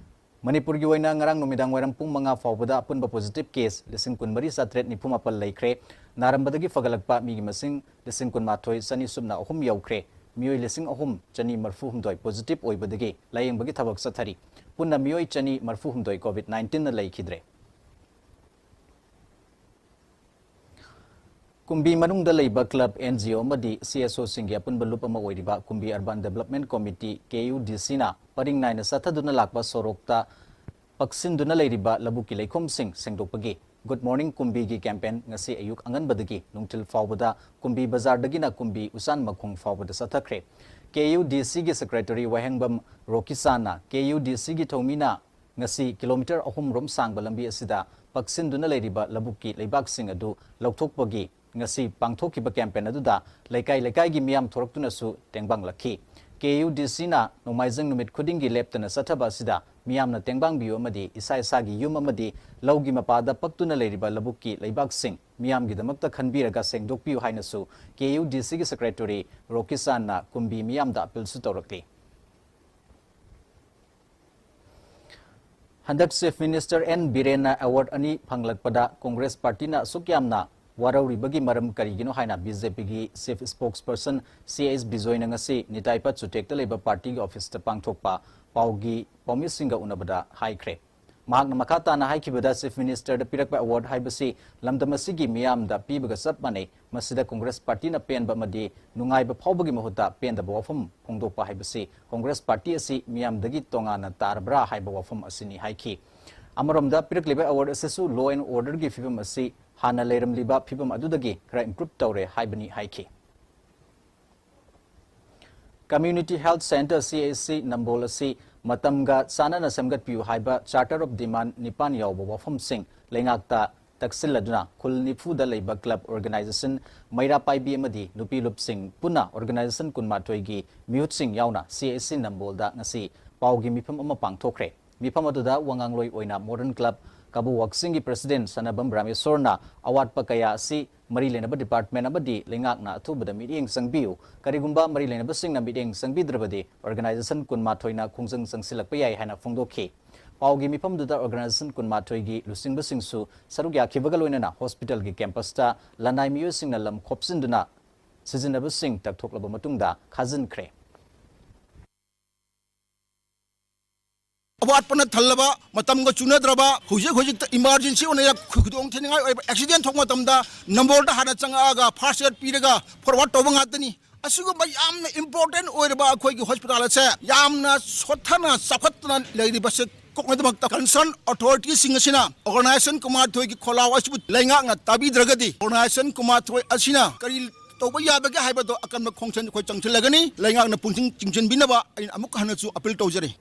ꯃꯅꯤꯄꯨꯔꯒꯤ ꯑꯣꯏꯅ ꯉꯔꯥꯡ ꯅꯨꯃꯤꯗꯥꯡ ꯋꯥꯏꯔꯝ ꯄꯨꯡ ꯃꯉꯥ ꯐꯥꯎꯕꯗ ꯑꯄꯨꯟꯕ positive case ꯂꯤꯁꯤꯡ ꯀꯨꯟꯃꯔꯤ ꯆꯥꯇ꯭ꯔꯦꯠ ꯅꯤꯐꯨ ꯃꯥꯄꯜ ꯂꯩꯈ꯭ꯔꯦ꯫ ꯅꯥꯔꯝꯕꯗꯒꯤ ꯐꯒꯠꯂꯛꯄ ꯃꯤꯒꯤ ꯃꯁꯤꯡ ꯂꯤꯁꯤꯡ ꯀꯨꯟꯃꯥꯊꯣꯏ ꯆꯅꯤ ꯁꯨꯞꯅ ꯑꯍꯨꯝ ꯌꯧꯈ꯭ꯔꯦ꯫ ꯃꯤꯑꯣꯏ ꯂꯤꯁꯤꯡ ꯑꯍꯨꯝ ꯆꯅꯤ ꯃꯔꯤꯐꯨ ꯍꯨꯝꯗꯣꯏ positive ꯑꯣꯏꯕꯗꯒꯤ ꯂꯥꯌꯦꯡꯕꯒꯤ ꯊꯕꯛ ꯆꯠꯊꯔꯤ꯫ ꯄꯨꯟꯅ ꯃꯤꯑꯣꯏ ꯆꯅꯤ ꯃꯔꯤꯐꯨ ꯍꯨꯝꯗꯣꯏ COVID nineteenꯅ ꯂꯩꯈꯤꯗ꯭ꯔꯦ꯫ ꯀꯨꯝꯕꯤ ꯃꯅꯨꯡꯗ ꯂꯩꯕ club, NGO ꯑꯃꯗꯤ CSOꯁꯤꯡꯒꯤ ꯑꯄꯨꯟꯕ ꯂꯨꯞ ꯑꯃ ꯑꯣꯏꯔꯤꯕ ꯀꯨꯝꯕꯤ Urban Development Committee, KUDCꯅ ꯄꯔꯤꯡ ꯅꯥꯏꯅ ꯆꯠꯊꯗꯨꯅ ꯂꯥꯛꯄ ꯁꯣꯔꯣꯛꯇ ꯄꯛꯁꯤꯟꯗꯨꯅ ꯂꯩꯔꯤꯕ ꯂꯧꯕꯨꯛꯀꯤ ꯂꯩꯈꯣꯝꯁꯤꯡ ꯁꯦꯡꯗꯣꯛꯄꯒꯤ Good Morning ꯀꯨꯝꯕꯤꯒꯤ campaign ꯉꯁꯤ ꯑꯌꯨꯛ ꯑꯉꯟꯕꯗꯒꯤ ꯅꯨꯡꯊꯤꯜ ꯐꯥꯎꯕꯗ ꯀꯨꯝꯕꯤ ꯕꯖꯥꯔꯗꯒꯤꯅ ꯀꯨꯝꯕꯤ ꯎꯆꯥꯟ ꯃꯈꯣꯡ ꯐꯥꯎꯕꯗ ꯆꯠꯊꯈ꯭ꯔꯦ꯫ KUDCꯒꯤ secretary ꯋꯥꯍꯦꯡꯕꯝ ꯔꯣꯀꯤꯆꯥꯟꯅ KUDCꯒꯤ ꯊꯧꯃꯤꯅ ꯉꯁꯤ kilometre ꯑꯍꯨꯝ ꯔꯣꯝ ꯁꯥꯡꯕ ꯂꯝꯕꯤ ꯑꯁꯤꯗ ꯄꯛꯁꯤꯟꯗꯨꯅ ꯂꯩꯔꯤꯕ ꯂꯧꯕꯨꯛꯀꯤ ꯂꯩꯕꯥꯛꯁꯤꯡ ꯑꯗꯨ ꯂꯧꯊꯣꯛꯄꯒꯤ ꯉꯁꯤ ꯄꯥꯡꯊꯣꯛꯈꯤꯕ campaign ꯑꯗꯨꯗ ꯂꯩꯀꯥꯏ ꯂꯩꯀꯥꯏꯒꯤ ꯃꯤꯌꯥꯝ ꯊꯣꯔꯛꯇꯨꯅꯁꯨ ꯇꯦꯡꯕꯥꯡꯂꯛꯈꯤ꯫ KUDCꯅ ꯅꯣꯡꯃꯥꯏꯖꯤꯡ ꯅꯨꯃꯤꯠ ꯈꯨꯗꯤꯡꯒꯤ ꯂꯦꯞꯇꯅ ꯆꯠꯊꯕ ꯑꯁꯤꯗ ꯃꯤꯌꯥꯝꯅ ꯇꯦꯡꯕꯥꯡꯕꯤꯌꯨ ꯑꯃꯗꯤ ꯏꯁꯥ ꯏꯁꯥꯒꯤ ꯌꯨꯝ ꯑꯃꯗꯤ ꯂꯧꯒꯤ ꯃꯄꯥꯗ ꯄꯛꯇꯨꯅ ꯂꯩꯔꯤꯕ ꯂꯧꯕꯨꯛꯀꯤ ꯂꯩꯕꯥꯛꯁꯤꯡ ꯃꯤꯌꯥꯝꯒꯤꯗꯃꯛꯇ ꯈꯟꯕꯤꯔꯒ ꯁꯦꯡꯗꯣꯛꯄꯤꯌꯨ ꯍꯥꯏꯅꯁꯨ KUDCꯒꯤ secretary ꯔꯣꯀꯤꯆꯥꯟꯅ ꯀꯨꯝꯕꯤ ꯃꯤꯌꯥꯝꯗ appealꯁꯨ ꯇꯧꯔꯛꯂꯤ꯫ ꯍꯟꯗꯛ Chief Minister N ꯕꯤꯔꯦꯟꯅ award ꯑꯅꯤ ꯐꯪꯂꯛꯄꯗ Congress partyꯅ ꯑꯁꯨꯛ ꯌꯥꯝꯅ ꯋꯥꯔꯧꯔꯤꯕꯒꯤ ꯃꯔꯝ ꯀꯔꯤꯒꯤꯅꯣ ꯍꯥꯏꯅ BJPꯒꯤ chief spokesperson ꯁꯤ ꯑꯩꯆ ꯕꯤꯖꯣꯏꯅ ꯉꯁꯤ ꯅꯤꯇꯥꯏ ꯄꯥꯠ ꯆꯨꯇꯦꯛꯇ ꯂꯩꯕ partyꯒꯤ officeꯇ ꯄꯥꯡꯊꯣꯛꯄ ꯄꯥꯎꯒꯤ ꯄꯥꯎꯃꯤꯁꯤꯡꯒ ꯎꯅꯕꯗ ꯍꯥꯏꯈ꯭ꯔꯦ꯫ ꯃꯍꯥꯛꯅ ꯃꯈꯥ ꯇꯥꯅ ꯍꯥꯏꯈꯤꯕꯗ, Chief Ministerꯗ ꯄꯤꯔꯛꯄ award ꯍꯥꯏꯕꯁꯤ ꯂꯝꯗꯝ ꯑꯁꯤꯒꯤ ꯃꯤꯌꯥꯝꯗ ꯄꯤꯕꯒ ꯆꯞ ꯃꯥꯟꯅꯩ꯫ ꯃꯁꯤꯗ Congress partyꯅ ꯄꯦꯟꯕ ꯑꯃꯗꯤ ꯅꯨꯡꯉꯥꯏꯕ ꯐꯥꯎꯕꯒꯤ ꯃꯍꯨꯠꯇ ꯄꯦꯟꯗꯕ ꯋꯥꯐꯝ ꯐꯣꯡꯗꯣꯛꯄ ꯍꯥꯏꯕꯁꯤ Congress party ꯑꯁꯤ ꯃꯤꯌꯥꯝꯗꯒꯤ ꯇꯣꯉꯥꯟꯅ ꯇꯥꯔꯕ꯭ꯔꯥ ꯍꯥꯏꯕ ꯋꯥꯐꯝ ꯑꯁꯤꯅꯤ ꯍꯥꯏꯈꯤ꯫ ꯑꯃꯔꯣꯝꯗ, ꯄꯤꯔꯛꯂꯤꯕ award ꯑꯁꯤꯁꯨ law and orderꯒꯤ ꯐꯤꯕꯝ ꯑꯁꯤ ꯍꯥꯟꯅ ꯂꯩꯔꯝꯂꯤꯕ ꯐꯤꯕꯝ ꯑꯗꯨꯗꯒꯤ ꯈꯔ improve ꯇꯧꯔꯦ ꯍꯥꯏꯕꯅꯤ ꯍꯥꯏꯈꯤ꯫ Community Health Centre, CHC, ꯅꯝꯕꯣꯜ ꯑꯁꯤ ꯃꯇꯝꯒ ꯆꯥꯟꯅꯅ ꯁꯦꯝꯒꯠꯄꯤꯌꯨ ꯍꯥꯏꯕ Charter of Demand ꯅꯤꯄꯥꯟ ꯌꯥꯎꯕ ꯋꯥꯐꯝꯁꯤꯡ ꯂꯩꯉꯥꯛꯇ ꯇꯛꯁꯤꯜꯂꯗꯨꯅ ꯈꯨꯜ ꯅꯤꯐꯨꯗ ꯂꯩꯕ club, organization, ꯃꯩꯔꯥ ꯄꯥꯏꯕꯤ ꯑꯃꯗꯤ ꯅꯨꯄꯤ ꯂꯨꯞꯁꯤꯡ ꯄꯨꯟꯅ organization ꯀꯨꯟꯃꯥꯊꯣꯏꯒꯤ ꯃꯤꯍꯨꯠꯁꯤꯡ ꯌꯥꯎꯅ C H C ꯅꯝꯕꯣꯜꯗ ꯉꯁꯤ ꯄꯥꯎꯒꯤ ꯃꯤꯐꯝ ꯑꯃ ꯄꯥꯡꯊꯣꯛꯈ꯭ꯔꯦ꯫ ꯃꯤꯐꯝ ꯑꯗꯨꯗ ꯋꯥ ꯉꯥꯡꯂꯣꯏ ꯑꯣꯏꯅ Modern Club ꯀꯕꯣꯛ ꯋꯥꯛꯆꯤꯡꯒꯤ President ꯁꯅꯥꯕꯝ ꯔꯥꯃꯦꯁꯣꯔꯅ ꯑꯋꯥꯠꯄ ꯀꯌꯥ ꯑꯁꯤ ꯃꯔꯤ ꯂꯩꯅꯕ department ꯑꯃꯗꯤ ꯂꯩꯉꯥꯛꯅ ꯑꯊꯨꯕꯗ ꯃꯤꯠꯌꯦꯡ ꯆꯪꯕꯤꯌꯨ, ꯀꯔꯤꯒꯨꯝꯕ ꯃꯔꯤ ꯂꯩꯅꯕꯁꯤꯡꯅ ꯃꯤꯠꯌꯦꯡ ꯆꯪꯕꯤꯗ꯭ꯔꯕꯗꯤ organization ꯀꯨꯟꯃꯥꯊꯣꯏꯅ ꯈꯣꯡꯖꯪ ꯆꯪꯁꯤꯜꯂꯛꯄ ꯌꯥꯏ ꯍꯥꯏꯅ ꯐꯣꯡꯗꯣꯛꯈꯤ꯫ ꯄꯥꯎꯒꯤ ꯃꯤꯐꯝꯗꯨꯗ organization ꯀꯨꯟꯃꯥꯊꯣꯏꯒꯤ ꯂꯨꯆꯤꯡꯕꯁꯤꯡꯁꯨ ꯁꯔꯨꯛ ꯌꯥꯈꯤꯕꯒ ꯂꯣꯏꯅꯅ hospitalꯒꯤ campusꯇ ꯂꯅꯥꯏ ꯃꯤꯑꯣꯏꯁꯤꯡꯅ ꯂꯝ ꯈꯣꯞꯆꯤꯟꯗꯨꯅ ꯁꯤꯖꯤꯟꯅꯕꯁꯤꯡ ꯇꯛꯊꯣꯛꯂꯕ ꯃꯇꯨꯡꯗ ꯈꯥꯖꯤꯟꯈ꯭ꯔꯦ꯫ ꯑꯋꯥꯠꯄꯅ ꯊꯜꯂꯕ, ꯃꯇꯝꯒ ꯆꯨꯅꯗ꯭ꯔꯕ, ꯍꯧꯖꯤꯛ ꯍꯧꯖꯤꯛꯇ emergency ꯑꯣꯏꯅ ꯌꯥꯝ ꯈꯨꯗꯣꯡ ꯊꯤꯅꯤꯡꯉꯥꯏ ꯑꯣꯏꯕ accident ꯊꯣꯛꯄ ꯃꯇꯝꯗ ꯅꯝꯕꯣꯜꯗ ꯍꯥꯟꯅ ꯆꯪꯉꯛꯑꯒ first aid ꯄꯤꯔꯒ forward ꯇꯧꯕ ꯉꯥꯛꯇꯅꯤ꯫ ꯑꯁꯤꯒꯨꯝꯕ ꯌꯥꯝꯅ important ꯑꯣꯏꯔꯕ ꯑꯩꯈꯣꯏꯒꯤ hospital ꯑꯁꯦ ꯌꯥꯝꯅ ꯁꯣꯠꯊꯅ ꯆꯥꯎꯈꯠꯇꯅ ꯂꯩꯔꯤꯕꯁꯦ ꯀꯣꯛꯅꯗꯃꯛꯇ concern authorityꯁꯤꯡ ꯑꯁꯤꯅ organization ꯀꯨꯟꯃꯥꯊꯣꯏꯒꯤ ꯈꯣꯜꯂꯥꯎ ꯑꯁꯤꯕꯨ ꯂꯩꯉꯥꯛꯅ ꯇꯥꯕꯤꯗ꯭ꯔꯒꯗꯤ organization ꯀꯨꯟꯃꯥꯊꯣꯏ ꯑꯁꯤꯅ ꯀꯔꯤ ꯇꯧꯕ ꯌꯥꯕꯒꯦ ꯍꯥꯏꯕꯗꯣ ꯑꯀꯟꯕ ꯈꯣꯡꯆꯪ ꯑꯩꯈꯣꯏ ꯆꯪꯁꯤꯜꯂꯒꯅꯤ꯫ ꯂꯩꯉꯥꯛꯅ ꯄꯨꯛꯅꯤꯡ ꯆꯤꯡꯁꯤꯟꯕꯤꯅꯕ ꯑꯩꯅ ꯑꯃꯨꯛ ꯍꯟꯅꯁꯨ appeal ꯇꯧꯖꯔꯤ꯫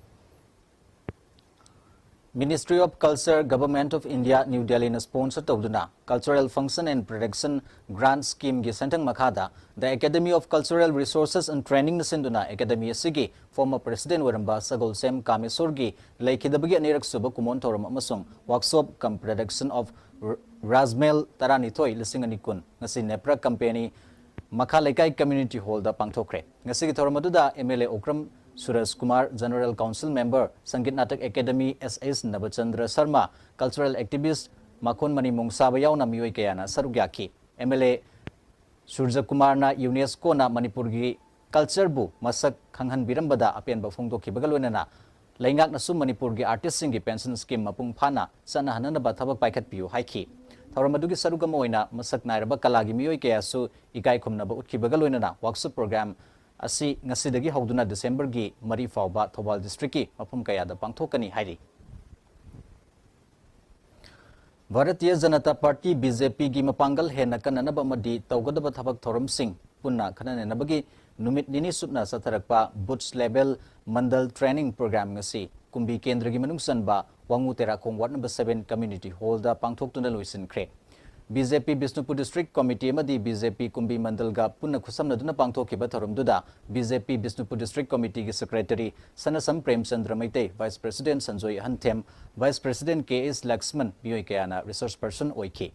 Ministry of Culture, Government of India, New Delhiꯅ sponsor ꯇꯧꯗꯨꯅ Cultural Function and Production Grant Schemeꯒꯤ ꯁꯦꯟꯊꯪ ꯃꯈꯥꯗ The Academy of Cultural Resources and Trainingꯅ ꯁꯤꯟꯗꯨꯅ academy ꯑꯁꯤꯒꯤ former president ꯑꯣꯏꯔꯝꯕ ꯁꯒꯣꯜꯁꯦꯝ ꯀꯥꯃꯦꯁꯣꯔꯒꯤ ꯂꯩꯈꯤꯗꯕꯒꯤ ꯑꯅꯤꯔꯛ ꯁꯨꯕ ꯀꯨꯃꯣꯟ ꯊꯧꯔꯝ ꯑꯃꯁꯨꯡ workshop cum production of ꯔ-, ꯔꯥꯖꯃꯦꯜ ꯇꯔꯥꯅꯤꯊꯣꯏ, ꯂꯤꯁꯤꯡ ꯑꯅꯤ ꯀꯨꯟ ꯉꯁꯤ ꯅꯦꯄ꯭ꯔꯥ ꯀꯝꯄꯦꯅꯤ ꯃꯈꯥ ꯂꯩꯀꯥꯏ community hallꯗ ꯄꯥꯡꯊꯣꯛꯈ꯭ꯔꯦ꯫ ꯉꯁꯤꯒꯤ ꯊꯧꯔꯝ ꯑꯗꯨꯗ M L A Okram Suraj Kumar, General Council Member, Sangeet Natak academy S S Nabachandra Sharma, cultural activist ꯃꯈꯣꯟ ꯃꯅꯤ ꯃꯣꯡꯁꯥꯕ ꯌꯥꯎꯅ ꯃꯤꯑꯣꯏ ꯀꯌꯥꯅ ꯁꯔꯨꯛ ꯌꯥꯈꯤ꯫ M L A ꯁꯨꯔꯖ ꯀꯨꯃꯥꯔꯅ UNESCOꯅ ꯃꯅꯤꯄꯨꯔꯒꯤ cultureꯕꯨ ꯃꯁꯛ ꯈꯪꯍꯟꯕꯤꯔꯝꯕꯗ ꯑꯄꯦꯟꯕ ꯐꯣꯡꯗꯣꯛꯈꯤꯕꯒ ꯂꯣꯏꯅꯅ ꯂꯩꯉꯥꯛꯅꯁꯨ ꯃꯅꯤꯄꯨꯔꯒꯤ artistꯁꯤꯡꯒꯤ pension scheme ꯃꯄꯨꯡ ꯐꯥꯅ ꯆꯠꯅꯍꯟꯅꯅꯕ ꯊꯕꯛ ꯄꯥꯏꯈꯠꯄꯤꯌꯨ ꯍꯥꯏꯈꯤ꯫ ꯊꯧꯔꯝ ꯑꯗꯨꯒꯤ ꯁꯔꯨꯛ ꯑꯃ ꯑꯣꯏꯅ ꯃꯁꯛ ꯅꯥꯏꯔꯕ ꯀꯂꯥꯒꯤ ꯃꯤꯑꯣꯏ ꯀꯌꯥꯁꯨ ꯏꯀꯥꯏ ꯈꯨꯝꯅꯕ ꯎꯠꯈꯤꯕꯒ ꯂꯣꯏꯅꯅ workshop program ꯑꯁꯤ ꯉꯁꯤꯗꯒꯤ ꯍꯧꯗꯨꯅ Decemberꯒꯤ ꯃꯔꯤ ꯐꯥꯎꯕ ꯊꯧꯕꯥꯜ districtꯀꯤ ꯃꯐꯝ ꯀꯌꯥꯗ ꯄꯥꯡꯊꯣꯛꯀꯅꯤ ꯍꯥꯏꯔꯤ꯫ ꯚꯥꯔꯇꯤꯌ ꯖꯅꯇꯥ ꯄꯥꯔꯇꯤ, BJPꯒꯤ ꯃꯄꯥꯡꯒꯜ ꯍꯦꯟꯅ ꯀꯟꯅꯅꯕ ꯑꯃꯗꯤ ꯇꯧꯒꯗꯕ ꯊꯕꯛ ꯊꯧꯔꯝꯁꯤꯡ ꯄꯨꯟꯅ ꯈꯟꯅ ꯅꯩꯅꯕꯒꯤ ꯅꯨꯃꯤꯠ ꯅꯤꯅꯤ ꯁꯨꯞꯅ ꯆꯠꯊꯔꯛꯄ Booth Level Mandal Training Program ꯉꯁꯤ ꯀꯨꯝꯕꯤ ꯀꯦꯟꯗ꯭ꯔꯒꯤ ꯃꯅꯨꯡ ꯆꯟꯕ ꯋꯥꯉꯨ ꯇꯦꯔꯥꯈꯣꯡ Ward number seven Community Hallꯗ ꯄꯥꯡꯊꯣꯛꯇꯨꯅ ꯂꯣꯏꯁꯤꯟꯈ꯭ꯔꯦ꯫ BJP Bishnupur District Committee ꯑꯃꯗꯤ BJP ꯀꯨꯝꯕꯤ ꯃꯟꯗꯜꯒ ꯄꯨꯟꯅ ꯈꯨꯠꯁꯝꯅꯗꯨꯅ ꯄꯥꯡꯊꯣꯛꯈꯤꯕ ꯊꯧꯔꯝꯗꯨꯗ BJP Bishnupur District Committeeꯒꯤ Secretary ꯁꯅꯁꯝ Premchandra Meitei, Vice President Sanjoy ꯑꯍꯟꯊꯦꯝ, Vice President K S Lakshman, ꯃꯤꯑꯣꯏ ꯀꯌꯥꯅ resource person ꯑꯣꯏꯈꯤ꯫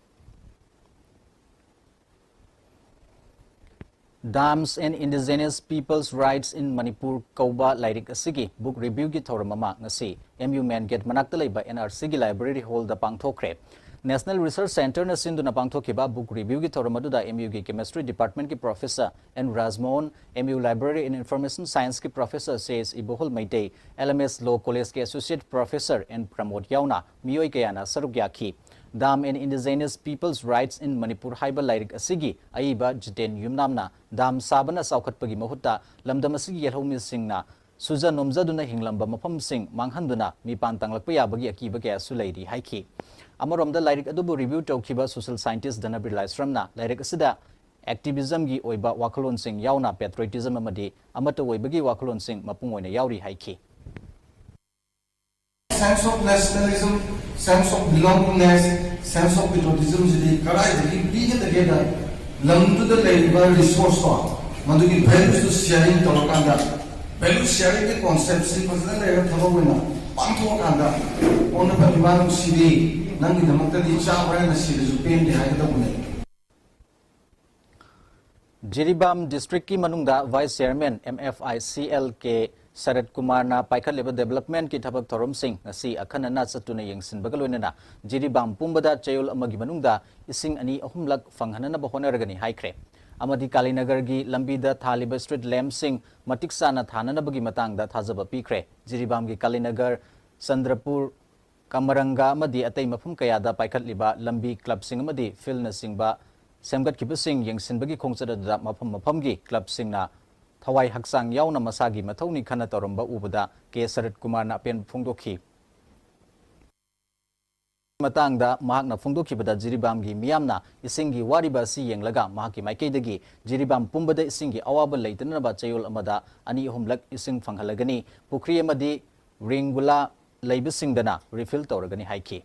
Dams and Indigenous Peoples' Rights in Manipur ꯀꯧꯕ ꯂꯥꯏꯔꯤꯛ ꯑꯁꯤꯒꯤ book reviewꯒꯤ ꯊꯧꯔꯝ ꯑꯃ ꯉꯁꯤ MU Main Gate ꯃꯅꯥꯛꯇ ꯂꯩꯕ NRCꯒꯤ Library Hallꯗ ꯄꯥꯡꯊꯣꯛꯈ꯭ꯔꯦ꯫ National Research Centreꯅ ꯁꯤꯟꯗꯨꯅ ꯄꯥꯡꯊꯣꯛꯈꯤꯕ book reviewꯒꯤ ꯊꯧꯔꯝ ꯑꯗꯨꯗ MUꯒꯤ Chemistry Departmentꯀꯤ Professor N ꯔꯥꯖꯃꯣꯍꯟ, MU Library and Information Scienceꯀꯤ Professor C S ꯏꯕꯣꯍꯜ Meitei, LMS Law Collegeꯀꯤ Associate Professor N ꯄ꯭ꯔꯃꯣꯗ ꯌꯥꯎꯅ ꯃꯤꯑꯣꯏ ꯀꯌꯥꯅ ꯁꯔꯨꯛ ꯌꯥꯈꯤ꯫ Dam and Indigenous Peoples' Rights in Manipur ꯍꯥꯏꯕ ꯂꯥꯏꯔꯤꯛ ꯑꯁꯤꯒꯤ ꯑꯏꯕ ꯖꯤꯇꯦꯟ ꯌꯨꯝꯅꯥꯝꯅ dam ꯁꯥꯕꯅ ꯆꯥꯎꯈꯠꯄꯒꯤ ꯃꯍꯨꯠꯇ ꯂꯝꯗꯝ ꯑꯁꯤꯒꯤ ꯌꯦꯜꯍꯧꯃꯤꯁꯤꯡꯅ ꯁꯨꯖ ꯅꯣꯝꯖꯗꯨꯅ ꯍꯤꯡꯂꯝꯕ ꯃꯐꯝꯁꯤꯡ ꯃꯥꯡꯍꯟꯗꯨꯅ ꯃꯤꯄꯥꯟ ꯇꯥꯡꯂꯛꯄ ꯌꯥꯕꯒꯤ ꯑꯀꯤꯕ ꯀꯌꯥꯁꯨ ꯂꯩꯔꯤ ꯍꯥꯏꯈꯤ꯫ ꯑꯃꯔꯣꯝꯗ ꯂꯥꯏꯔꯤꯛ ꯑꯗꯨꯕꯨ review ꯇꯧꯈꯤꯕ social scientist ꯙꯅꯕꯤꯔ ꯂꯥꯏꯁ꯭ꯔꯝꯅ ꯂꯥꯏꯔꯤꯛ ꯑꯁꯤꯗ activismꯒꯤ ꯑꯣꯏꯕ ꯋꯥꯈꯜꯂꯣꯟꯁꯤꯡ ꯌꯥꯎꯅ patriotism ꯑꯃꯗꯤ ꯑꯃꯠꯇ ꯑꯣꯏꯕꯒꯤ ꯋꯥꯈꯜꯂꯣꯟꯁꯤꯡ ꯃꯄꯨꯡ ꯑꯣꯏꯅ ꯌꯥꯎꯔꯤ ꯍꯥꯏꯈꯤ꯫ Sense of nationalism, sense of belongingness, sense of patriotismꯁꯤꯗꯤ ꯀꯗꯥꯏꯗꯒꯤ ꯄꯤꯒꯗꯒꯦꯗ ꯂꯝꯗꯨꯗ ꯂꯩꯔꯤꯕ resourceꯇꯣ, ꯃꯗꯨꯒꯤ valuesꯇꯣ sharing ꯇꯧꯔꯀꯥꯟꯗ, value sharingꯒꯤ conceptꯁꯤ ꯐꯖꯅ ꯂꯩꯔꯒ ꯊꯕꯛ ꯑꯣꯏꯅ ꯄꯥꯡꯊꯣꯛꯑꯀꯥꯟꯗ, ꯑꯣ ꯅꯄꯥ ꯏꯃꯥ ꯅꯨꯡꯁꯤꯔꯤ, ꯅꯪꯒꯤꯗꯃꯛꯇꯗꯤ ꯆꯥꯕ꯭ꯔꯥ ꯍꯥꯏꯅ ꯁꯤꯔꯁꯨ ꯄꯦꯟꯗꯦ ꯍꯥꯏꯒꯗꯧꯕꯅꯦ꯫ ꯖꯤꯔꯤꯕꯥꯝ districtꯀꯤ ꯃꯅꯨꯡꯗ Vice Chairman MFICL K ꯁꯔꯠ ꯀꯨꯃꯥꯔꯅ ꯄꯥꯏꯈꯠꯂꯤꯕ developmentꯀꯤ ꯊꯕꯛ ꯊꯧꯔꯝꯁꯤꯡ ꯉꯁꯤ ꯑꯈꯟꯅꯅ ꯆꯠꯇꯨꯅ ꯌꯦꯡꯁꯤꯟꯕꯒ ꯂꯣꯏꯅꯅ ꯖꯤꯔꯤꯕꯥꯝ ꯄꯨꯝꯕꯗ ꯆꯌꯣꯜ ꯑꯃꯒꯤ ꯃꯅꯨꯡꯗ ꯏꯁꯤꯡ ꯑꯅꯤ ꯑꯍꯨꯝꯂꯛ ꯐꯪꯍꯟꯅꯕ ꯍꯣꯠꯅꯔꯒꯅꯤ ꯍꯥꯏꯈ꯭ꯔꯦ꯫ ꯑꯃꯗꯤ ꯀꯥꯂꯤꯅꯒꯔꯒꯤ ꯂꯝꯕꯤꯗ ꯊꯥꯜꯂꯤꯕ street lampꯁꯤꯡ ꯃꯇꯤꯛ ꯆꯥꯅ ꯊꯥꯅꯅꯕꯒꯤ ꯃꯇꯥꯡꯗ ꯊꯥꯖꯕ ꯄꯤꯈ꯭ꯔꯦ꯫ ꯖꯤꯔꯤꯕꯥꯝꯒꯤ ꯀꯥꯂꯤꯅꯒꯔ, ꯆꯟꯗ꯭ꯔꯄꯨꯔ, ꯀꯃꯔꯪꯒ ꯑꯃꯗꯤ ꯑꯇꯩ ꯃꯐꯝ ꯀꯌꯥꯗ ꯄꯥꯏꯈꯠꯂꯤꯕ ꯂꯝꯕꯤ clubꯁꯤꯡ ꯑꯃꯗꯤ fieldꯅꯆꯤꯡꯕ ꯁꯦꯝꯒꯠꯈꯤꯕꯁꯤꯡ ꯌꯦꯡꯁꯤꯟꯕꯒꯤ ꯈꯣꯡꯆꯠ ꯑꯗꯨꯗ ꯃꯐꯝ ꯃꯐꯝꯒꯤ clubꯁꯤꯡꯅ ꯊꯋꯥꯏ ꯍꯛꯆꯥꯡ ꯌꯥꯎꯅ ꯃꯁꯥꯒꯤ ꯃꯊꯧꯅꯤ ꯈꯟꯅ ꯇꯧꯔꯝꯕ ꯎꯕꯗ ꯀꯦ ꯁꯔꯠ ꯀꯨꯃꯥꯔꯅ ꯑꯄꯦꯟꯕ ꯐꯣꯡꯗꯣꯛꯈꯤ꯫ ꯃꯇꯥꯡꯗ ꯃꯍꯥꯛꯅ ꯐꯣꯡꯗꯣꯛꯈꯤꯕꯗ, ꯖꯤꯔꯤꯕꯥꯝꯒꯤ ꯃꯤꯌꯥꯝꯅ ꯏꯁꯤꯡꯒꯤ ꯋꯥꯔꯤꯕ ꯑꯁꯤ ꯌꯦꯡꯂꯒ ꯃꯍꯥꯛꯀꯤ ꯃꯥꯏꯀꯩꯗꯒꯤ ꯖꯤꯔꯤꯕꯥꯝ ꯄꯨꯝꯕꯗ ꯏꯁꯤꯡꯒꯤ ꯑꯋꯥꯕ ꯂꯩꯇꯅꯕ ꯆꯌꯣꯜ ꯑꯃꯗ ꯑꯅꯤ ꯑꯍꯨꯝꯂꯛ ꯏꯁꯤꯡ ꯐꯪꯍꯜꯂꯒꯅꯤ, ꯄꯨꯈ꯭ꯔꯤ ꯑꯃꯗꯤ ꯔꯤꯡꯒꯨꯂꯥ ꯂꯩꯕꯁꯤꯡꯗꯅ refill ꯇꯧꯔꯒꯅꯤ ꯍꯥꯏꯈꯤ꯫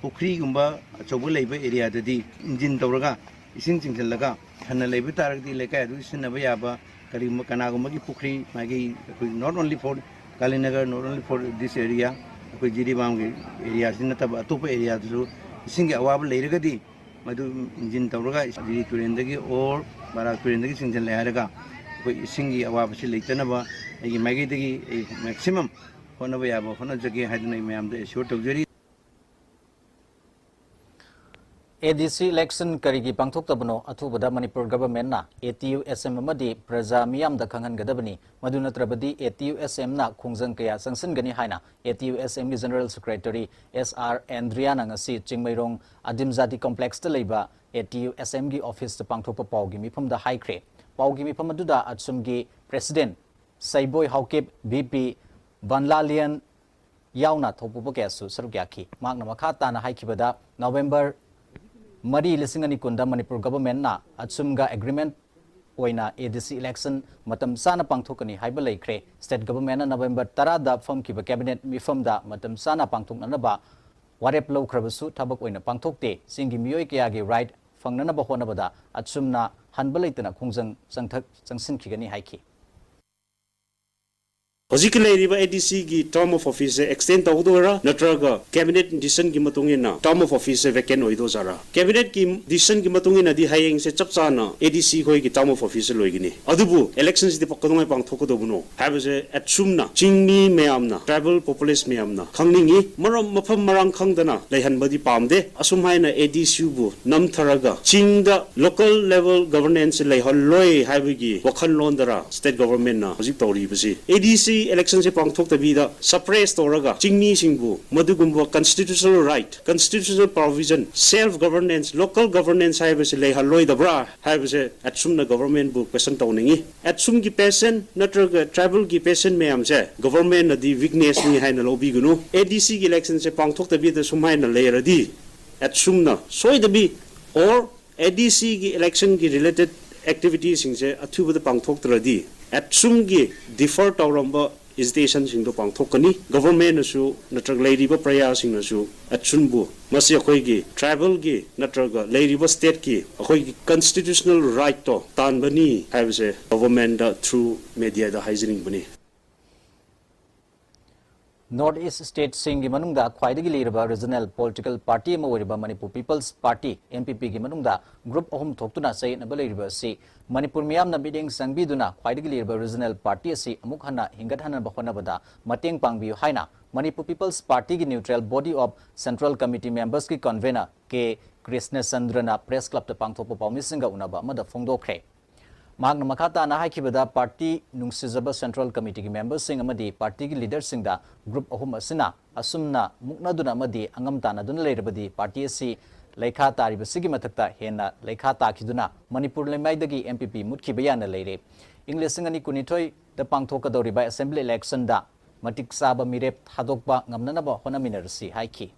ꯄꯨꯈ꯭ꯔꯤꯒꯨꯝꯕ ꯑꯆꯧꯕ ꯂꯩꯕ ꯑꯦꯔꯤꯌꯥꯗꯗꯤ ꯏꯟꯖꯤꯟ ꯇꯧꯔꯒ ꯏꯁꯤꯡ ꯆꯤꯡꯁꯤꯜꯂꯒ ꯊꯟꯅ ꯂꯩꯕ ꯇꯥꯔꯒꯗꯤ ꯂꯩꯀꯥꯏ ꯑꯗꯨ ꯁꯤꯖꯤꯟꯅꯕ ꯌꯥꯕ ꯀꯔꯤꯒꯨꯝꯕ ꯀꯅꯥꯒꯨꯝꯕꯒꯤ ꯄꯨꯈ꯭ꯔꯤ ꯃꯥꯒꯤ ꯑꯩꯈꯣꯏ not only for Kalinagar, not only for this area, ꯑꯩꯈꯣꯏ ꯖꯤꯔꯤꯕꯥꯝꯒꯤ ꯑꯦꯔꯤꯌꯥꯁꯤ ꯅꯠꯇꯕ ꯑꯇꯣꯞꯄ ꯑꯦꯔꯤꯌꯥꯗꯁꯨ ꯏꯁꯤꯡꯒꯤ ꯑꯋꯥꯕ ꯂꯩꯔꯒꯗꯤ ꯃꯗꯨ ꯏꯟꯖꯤꯟ ꯇꯧꯔꯒ ꯖꯤꯔꯤ ꯇꯨꯔꯦꯟꯗꯒꯤ or ꯕꯔꯥꯛ ꯇꯨꯔꯦꯟꯗꯒꯤ ꯆꯤꯡꯁꯤꯜꯂꯦ ꯍꯥꯏꯔꯒ ꯑꯩꯈꯣꯏ ꯏꯁꯤꯡꯒꯤ ꯑꯋꯥꯕꯁꯤ ꯂꯩꯇꯅꯕ ꯑꯩꯒꯤ ꯃꯥꯏꯀꯩꯗꯒꯤ ꯑꯩ maximum ꯍꯣꯠꯅꯕ ꯌꯥꯕ ꯍꯣꯠꯅꯖꯒꯦ ꯍꯥꯏꯗꯨꯅ ꯑꯩ ꯃꯌꯥꯝꯗ assure ꯇꯧꯖꯔꯤ꯫ ADC election ꯀꯔꯤꯒꯤ ꯄꯥꯡꯊꯣꯛꯇꯕꯅꯣ? ꯑꯊꯨꯕꯗ ꯃꯅꯤꯄꯨꯔ governmentꯅ ATUSM ꯑꯃꯗꯤ ꯄ꯭ꯔꯖꯥ ꯃꯤꯌꯥꯝꯗ ꯈꯪꯍꯟꯒꯗꯕꯅꯤ꯫ ꯃꯗꯨ ꯅꯠꯇ꯭ꯔꯕꯗꯤ ATUSMꯅ ꯈꯣꯡꯖꯪ ꯀꯌꯥ ꯆꯪꯁꯤꯟꯒꯅꯤ ꯍꯥꯏꯅ ATUSMꯒꯤ General Secretary S R Andriaꯅ ꯉꯁꯤ ꯆꯤꯡꯃꯩꯔꯣꯡ ꯑꯗꯤꯝꯖꯥꯇꯤ complexꯇ ꯂꯩꯕ ATUSMꯒꯤ officeꯇ ꯄꯥꯡꯊꯣꯛꯄ ꯄꯥꯎꯒꯤ ꯃꯤꯐꯝꯗ ꯍꯥꯏꯈ꯭ꯔꯦ꯫ ꯄꯥꯎꯒꯤ ꯃꯤꯐꯝ ꯑꯗꯨꯗ ꯑꯆꯨꯝꯒꯤ president ꯁꯩꯕꯣꯏ ꯍꯥꯎꯀꯤꯞ, VP ꯕꯟꯂꯥꯂꯤꯌꯟ ꯌꯥꯎꯅ ꯊꯧꯄꯨꯕ ꯀꯌꯥꯁꯨ ꯁꯔꯨꯛ ꯌꯥꯈꯤ꯫ ꯃꯍꯥꯛꯅ ꯃꯈꯥ ꯇꯥꯅ ꯍꯥꯏꯈꯤꯕꯗ, November ꯃꯔꯤ, ꯂꯤꯁꯤꯡ ꯑꯅꯤ ꯀꯨꯟꯗ ꯃꯅꯤꯄꯨꯔ governmentꯅ ꯑꯆꯨꯝꯒ agreement ꯑꯣꯏꯅ ADC election ꯃꯇꯝ ꯆꯥꯅ ꯄꯥꯡꯊꯣꯛꯀꯅꯤ ꯍꯥꯏꯕ ꯂꯩꯈ꯭ꯔꯦ꯫ State governmentꯅ November ꯇꯔꯥꯗ ꯐꯝꯈꯤꯕ cabinet ꯃꯤꯐꯝꯗ ꯃꯇꯝ ꯆꯥꯅ ꯄꯥꯡꯊꯣꯛꯅꯅꯕ ꯋꯥꯔꯦꯞ ꯂꯧꯈ꯭ꯔꯕꯁꯨ ꯊꯕꯛ ꯑꯣꯏꯅ ꯄꯥꯡꯊꯣꯛꯇꯦ꯫ ꯆꯤꯡꯒꯤ ꯃꯤꯑꯣꯏ ꯀꯌꯥꯒꯤ right ꯐꯪꯅꯅꯕ ꯍꯣꯠꯅꯕꯗ ꯑꯆꯨꯝꯅ ꯍꯟꯕ ꯂꯩꯇꯅ ꯈꯣꯡꯖꯪ ꯆꯪꯊ-, ꯆꯪꯁꯤꯟꯈꯤꯒꯅꯤ ꯍꯥꯏꯈꯤ꯫ ꯍꯧꯖꯤꯛꯀꯤ ꯂꯩꯔꯤꯕ ADCꯒꯤ term of officeꯁꯦ extend ꯇꯧꯒꯗꯣꯏꯔꯥ, ꯅꯠꯇ꯭ꯔꯒ cabinet decisionꯒꯤ ꯃꯇꯨꯡ ꯏꯟꯅ term of officeꯁꯦ vacant ꯑꯣꯏꯗꯣꯏꯖꯥꯔꯥ? Cabinetꯀꯤ decisionꯒꯤ ꯃꯇꯨꯡ ꯏꯟꯅꯗꯤ ꯍꯌꯦꯡꯁꯦ ꯆꯞ ꯆꯥꯅ ADC ꯈꯣꯏꯒꯤ term of officeꯁꯦ ꯂꯣꯏꯒꯅꯤ꯫ ꯑꯗꯨꯕꯨ electionꯁꯤꯗꯤ ꯀꯩꯗꯧꯉꯩ ꯄꯥꯡꯊꯣꯛꯀꯗꯧꯕꯅꯣ ꯍꯥꯏꯕꯁꯦ ꯑꯁꯨꯝꯅ ꯆꯤꯡꯃꯤ ꯃꯌꯥꯝꯅ, tribal populace ꯃꯌꯥꯝꯅ ꯈꯪꯅꯤꯡꯉꯤ꯫ ꯃꯔꯝ, ꯃꯐꯝ ꯃꯔꯥꯡ ꯈꯪꯗꯅ ꯂꯩꯍꯟꯕꯗꯤ ꯄꯥꯝꯗꯦ꯫ ꯑꯁꯨꯝ ꯍꯥꯏꯅ ADCꯕꯨ ꯅꯝꯊꯔꯒ ꯆꯤꯡꯗ local level governance ꯂꯩꯍꯜꯂꯣꯏ ꯍꯥꯏꯕꯒꯤ ꯋꯥꯈꯜꯂꯣꯟꯗꯔ state governmentꯅ ꯍꯧꯖꯤꯛ ꯇꯧꯔꯤꯕꯁꯤ? ADC ꯏꯂꯦꯛꯁꯟꯁꯦ ꯄꯥꯡꯊꯣꯛꯇꯕꯤꯗ ꯁꯄ꯭ꯔꯦꯁ ꯇꯧꯔꯒ ꯆꯤꯡꯃꯤꯁꯤꯡꯕꯨ ꯃꯗꯨꯒꯨꯝꯕ constitutional right, constitutional provision, self governance, local governance ꯍꯥꯏꯕꯁꯤ ꯂꯩꯍꯜꯂꯣꯏꯗꯕ꯭ꯔꯥ ꯍꯥꯏꯕꯁꯦ ꯑꯦꯠꯁꯨꯝꯅ ꯒꯚꯔꯟꯃꯦꯟꯕꯨ ꯀ꯭ꯋꯦꯁꯟ ꯇꯧꯅꯤꯡꯉꯤ꯫ ꯑꯦꯠꯁꯨꯝꯒꯤ ꯄꯦꯁꯦꯟ ꯅꯠꯇ꯭ꯔꯒ ꯇ꯭ꯔꯥꯏꯕꯦꯜꯒꯤ ꯄꯦꯁꯦꯟ ꯃꯌꯥꯝꯁꯦ ꯒꯚꯔꯟꯃꯦꯟꯅꯗꯤ ꯋꯤꯛꯅꯦꯁꯅꯤ ꯍꯥꯏꯅ ꯂꯧꯕꯤꯒꯅꯨ꯫ ꯑꯦ ꯗꯤ ꯁꯤꯒꯤ ꯏꯂꯦꯛꯁꯟꯁꯦ ꯄꯥꯡꯊꯣꯛꯇꯕꯤꯗ ꯁꯨꯃꯥꯏꯅ ꯂꯩꯔꯗꯤ ꯑꯦꯠꯁꯨꯝꯅ ꯁꯣꯏꯗꯕꯤ ꯑꯣꯔ ꯑꯦ ꯗꯤ ꯁꯤꯒꯤ ꯏꯂꯦꯛꯁꯟꯒꯤ ꯔꯤꯂꯦꯇꯦꯠ ꯑꯦꯛꯇꯤꯚꯤꯇꯤꯁꯤꯡꯁꯦ ꯑꯊꯨꯕꯗ ꯄꯥꯡꯊꯣꯛꯇ꯭ꯔꯗꯤ ꯑꯦꯠꯁꯨꯝꯒꯤ ꯗꯤꯐꯔ ꯇꯧꯔꯝꯕ ꯏꯖꯤꯇꯦꯁꯟꯁꯤꯡꯗꯣ ꯄꯥꯡꯊꯣꯛꯀꯅꯤ꯫ ꯒꯚꯔꯟꯃꯦꯟꯅꯁꯨ ꯅꯠꯇ꯭ꯔꯒ ꯂꯩꯔꯤꯕ ꯄ꯭ꯔꯖꯥꯁꯤꯡꯅꯁꯨ ꯑꯦꯠꯁꯨꯝꯕꯨ ꯃꯁꯤ ꯑꯩꯈꯣꯏꯒꯤ ꯇ꯭ꯔꯥꯏꯕꯦꯜꯒꯤ ꯅꯠꯇ꯭ꯔꯒ ꯂꯩꯔꯤꯕ ꯁ꯭ꯇꯦꯠꯀꯤ ꯑꯩꯈꯣꯏꯒꯤ ꯀꯟꯁꯇꯤꯇ꯭ꯌꯨꯁꯅꯦꯜ ꯔꯥꯏꯠꯇꯣ ꯇꯥꯟꯕꯅꯤ ꯍꯥꯏꯕꯁꯦ ꯒꯚꯔꯟꯃꯦꯟꯗ ꯊ꯭ꯔꯨ ꯃꯦꯗꯤꯌꯥꯗ ꯍꯥꯏꯖꯅꯤꯡꯕꯅꯤ꯫ ꯅꯣꯔꯠ ꯏꯁ꯭ꯠ ꯁ꯭ꯇꯦꯠꯁꯤꯡꯒꯤ ꯃꯅꯨꯡꯗ ꯈ꯭ꯋꯥꯏꯗꯒꯤ ꯂꯤꯔꯕ ꯔꯤꯖꯅꯦꯜ ꯄꯣꯂꯤꯇꯤꯀꯦꯜ ꯄꯥꯔꯇꯤ ꯑꯃ ꯑꯣꯏꯔꯤꯕ Manipur peoples party, M P ꯄꯤꯒꯤ ꯃꯅꯨꯡꯗ ꯒ꯭ꯔꯨꯞ ꯑꯍꯨꯝ ꯊꯣꯛꯇꯨꯅ ꯆꯌꯦꯠꯅꯕ ꯂꯩꯔꯤꯕ ꯑꯁꯤ ꯃꯅꯤꯄꯨꯔ ꯃꯤꯌꯥꯝꯅ ꯃꯤꯠꯌꯦꯡ ꯆꯪꯕꯤꯗꯨꯅ ꯈ꯭ꯋꯥꯏꯗꯒꯤ ꯂꯤꯔꯕ ꯔꯤꯖꯅꯦꯜ ꯄꯥꯔꯇꯤ ꯑꯁꯤ ꯑꯃꯨꯛ ꯍꯟꯅ ꯍꯤꯡꯒꯠꯍꯟꯅꯕ ꯍꯣꯠꯅꯕꯗ ꯃꯇꯦꯡ ꯄꯥꯡꯕꯤꯌꯨ ꯍꯥꯏꯅ ꯃꯅꯤꯄꯨꯔ ꯄꯤꯄꯜꯁ ꯄꯥꯔꯇꯤꯒꯤ neutral body of central committee ꯃꯦꯝꯕꯔꯁꯀꯤ ꯀꯟꯚꯦꯅꯔ ꯀꯦ ꯀ꯭ꯔꯤꯁꯅꯆꯟꯗ꯭ꯔꯅ ꯄ꯭ꯔꯦꯁ ꯀ꯭ꯂꯕꯇ ꯄꯥꯡꯊꯣꯛꯄ ꯄꯥꯎꯃꯤꯁꯤꯡꯒ ꯎꯅꯕ ꯑꯃꯗ ꯐꯣꯡꯗꯣꯛꯈ꯭ꯔꯦ꯫ ꯃꯍꯥꯛꯅ ꯃꯈꯥ ꯇꯥꯅ ꯍꯥꯏꯈꯤꯕꯗ, ꯄꯥꯔꯇꯤ ꯅꯨꯡꯁꯤꯖꯕ ꯁꯦꯟꯇ꯭ꯔꯦꯜ ꯀꯃꯤꯇꯤꯒꯤ ꯃꯦꯝꯕꯔꯁꯤꯡ ꯑꯃꯗꯤ ꯄꯥꯔꯇꯤꯒꯤ ꯂꯤꯗꯔꯁꯤꯡꯗ ꯒ꯭ꯔꯨꯞ ꯑꯍꯨꯝ ꯑꯁꯤꯅ ꯑꯁꯨꯝꯅ ꯃꯨꯛꯅꯗꯨꯅ ꯑꯃꯗꯤ ꯑꯉꯝ ꯇꯥꯟꯅꯗꯨꯅ ꯂꯩꯔꯕꯗꯤ ꯄꯥꯔꯇꯤ ꯑꯁꯤ ꯂꯩꯈꯥ ꯇꯥꯔꯤꯕꯁꯤꯒꯤ ꯃꯊꯛꯇ ꯍꯦꯟꯅ ꯂꯩꯈꯥ ꯇꯥꯈꯤꯗꯨꯅ ꯃꯅꯤꯄꯨꯔ ꯂꯩꯃꯥꯏꯗꯒꯤ ꯑꯦꯝ ꯄꯤ ꯄꯤ ꯃꯨꯠꯈꯤꯕ ꯌꯥꯅ ꯂꯩꯔꯦ꯫ ꯏꯪ ꯂꯤꯁꯤꯡ ꯑꯅꯤ ꯀꯨꯟꯅꯤꯊꯣꯏꯗ ꯄꯥꯡꯊꯣꯛꯀꯗꯧꯔꯤꯕ ꯑꯦꯁꯦꯝꯕ꯭ꯂꯤ ꯏꯂꯦꯛꯁꯟꯗ ꯃꯇꯤꯛ ꯆꯥꯕ ꯃꯤꯔꯦꯞ ꯊꯥꯗꯣꯛꯄ ꯉꯝꯅꯅꯕ ꯍꯣꯠꯅꯃꯤꯟꯅꯔꯁꯤ ꯍꯥꯏꯈꯤ꯫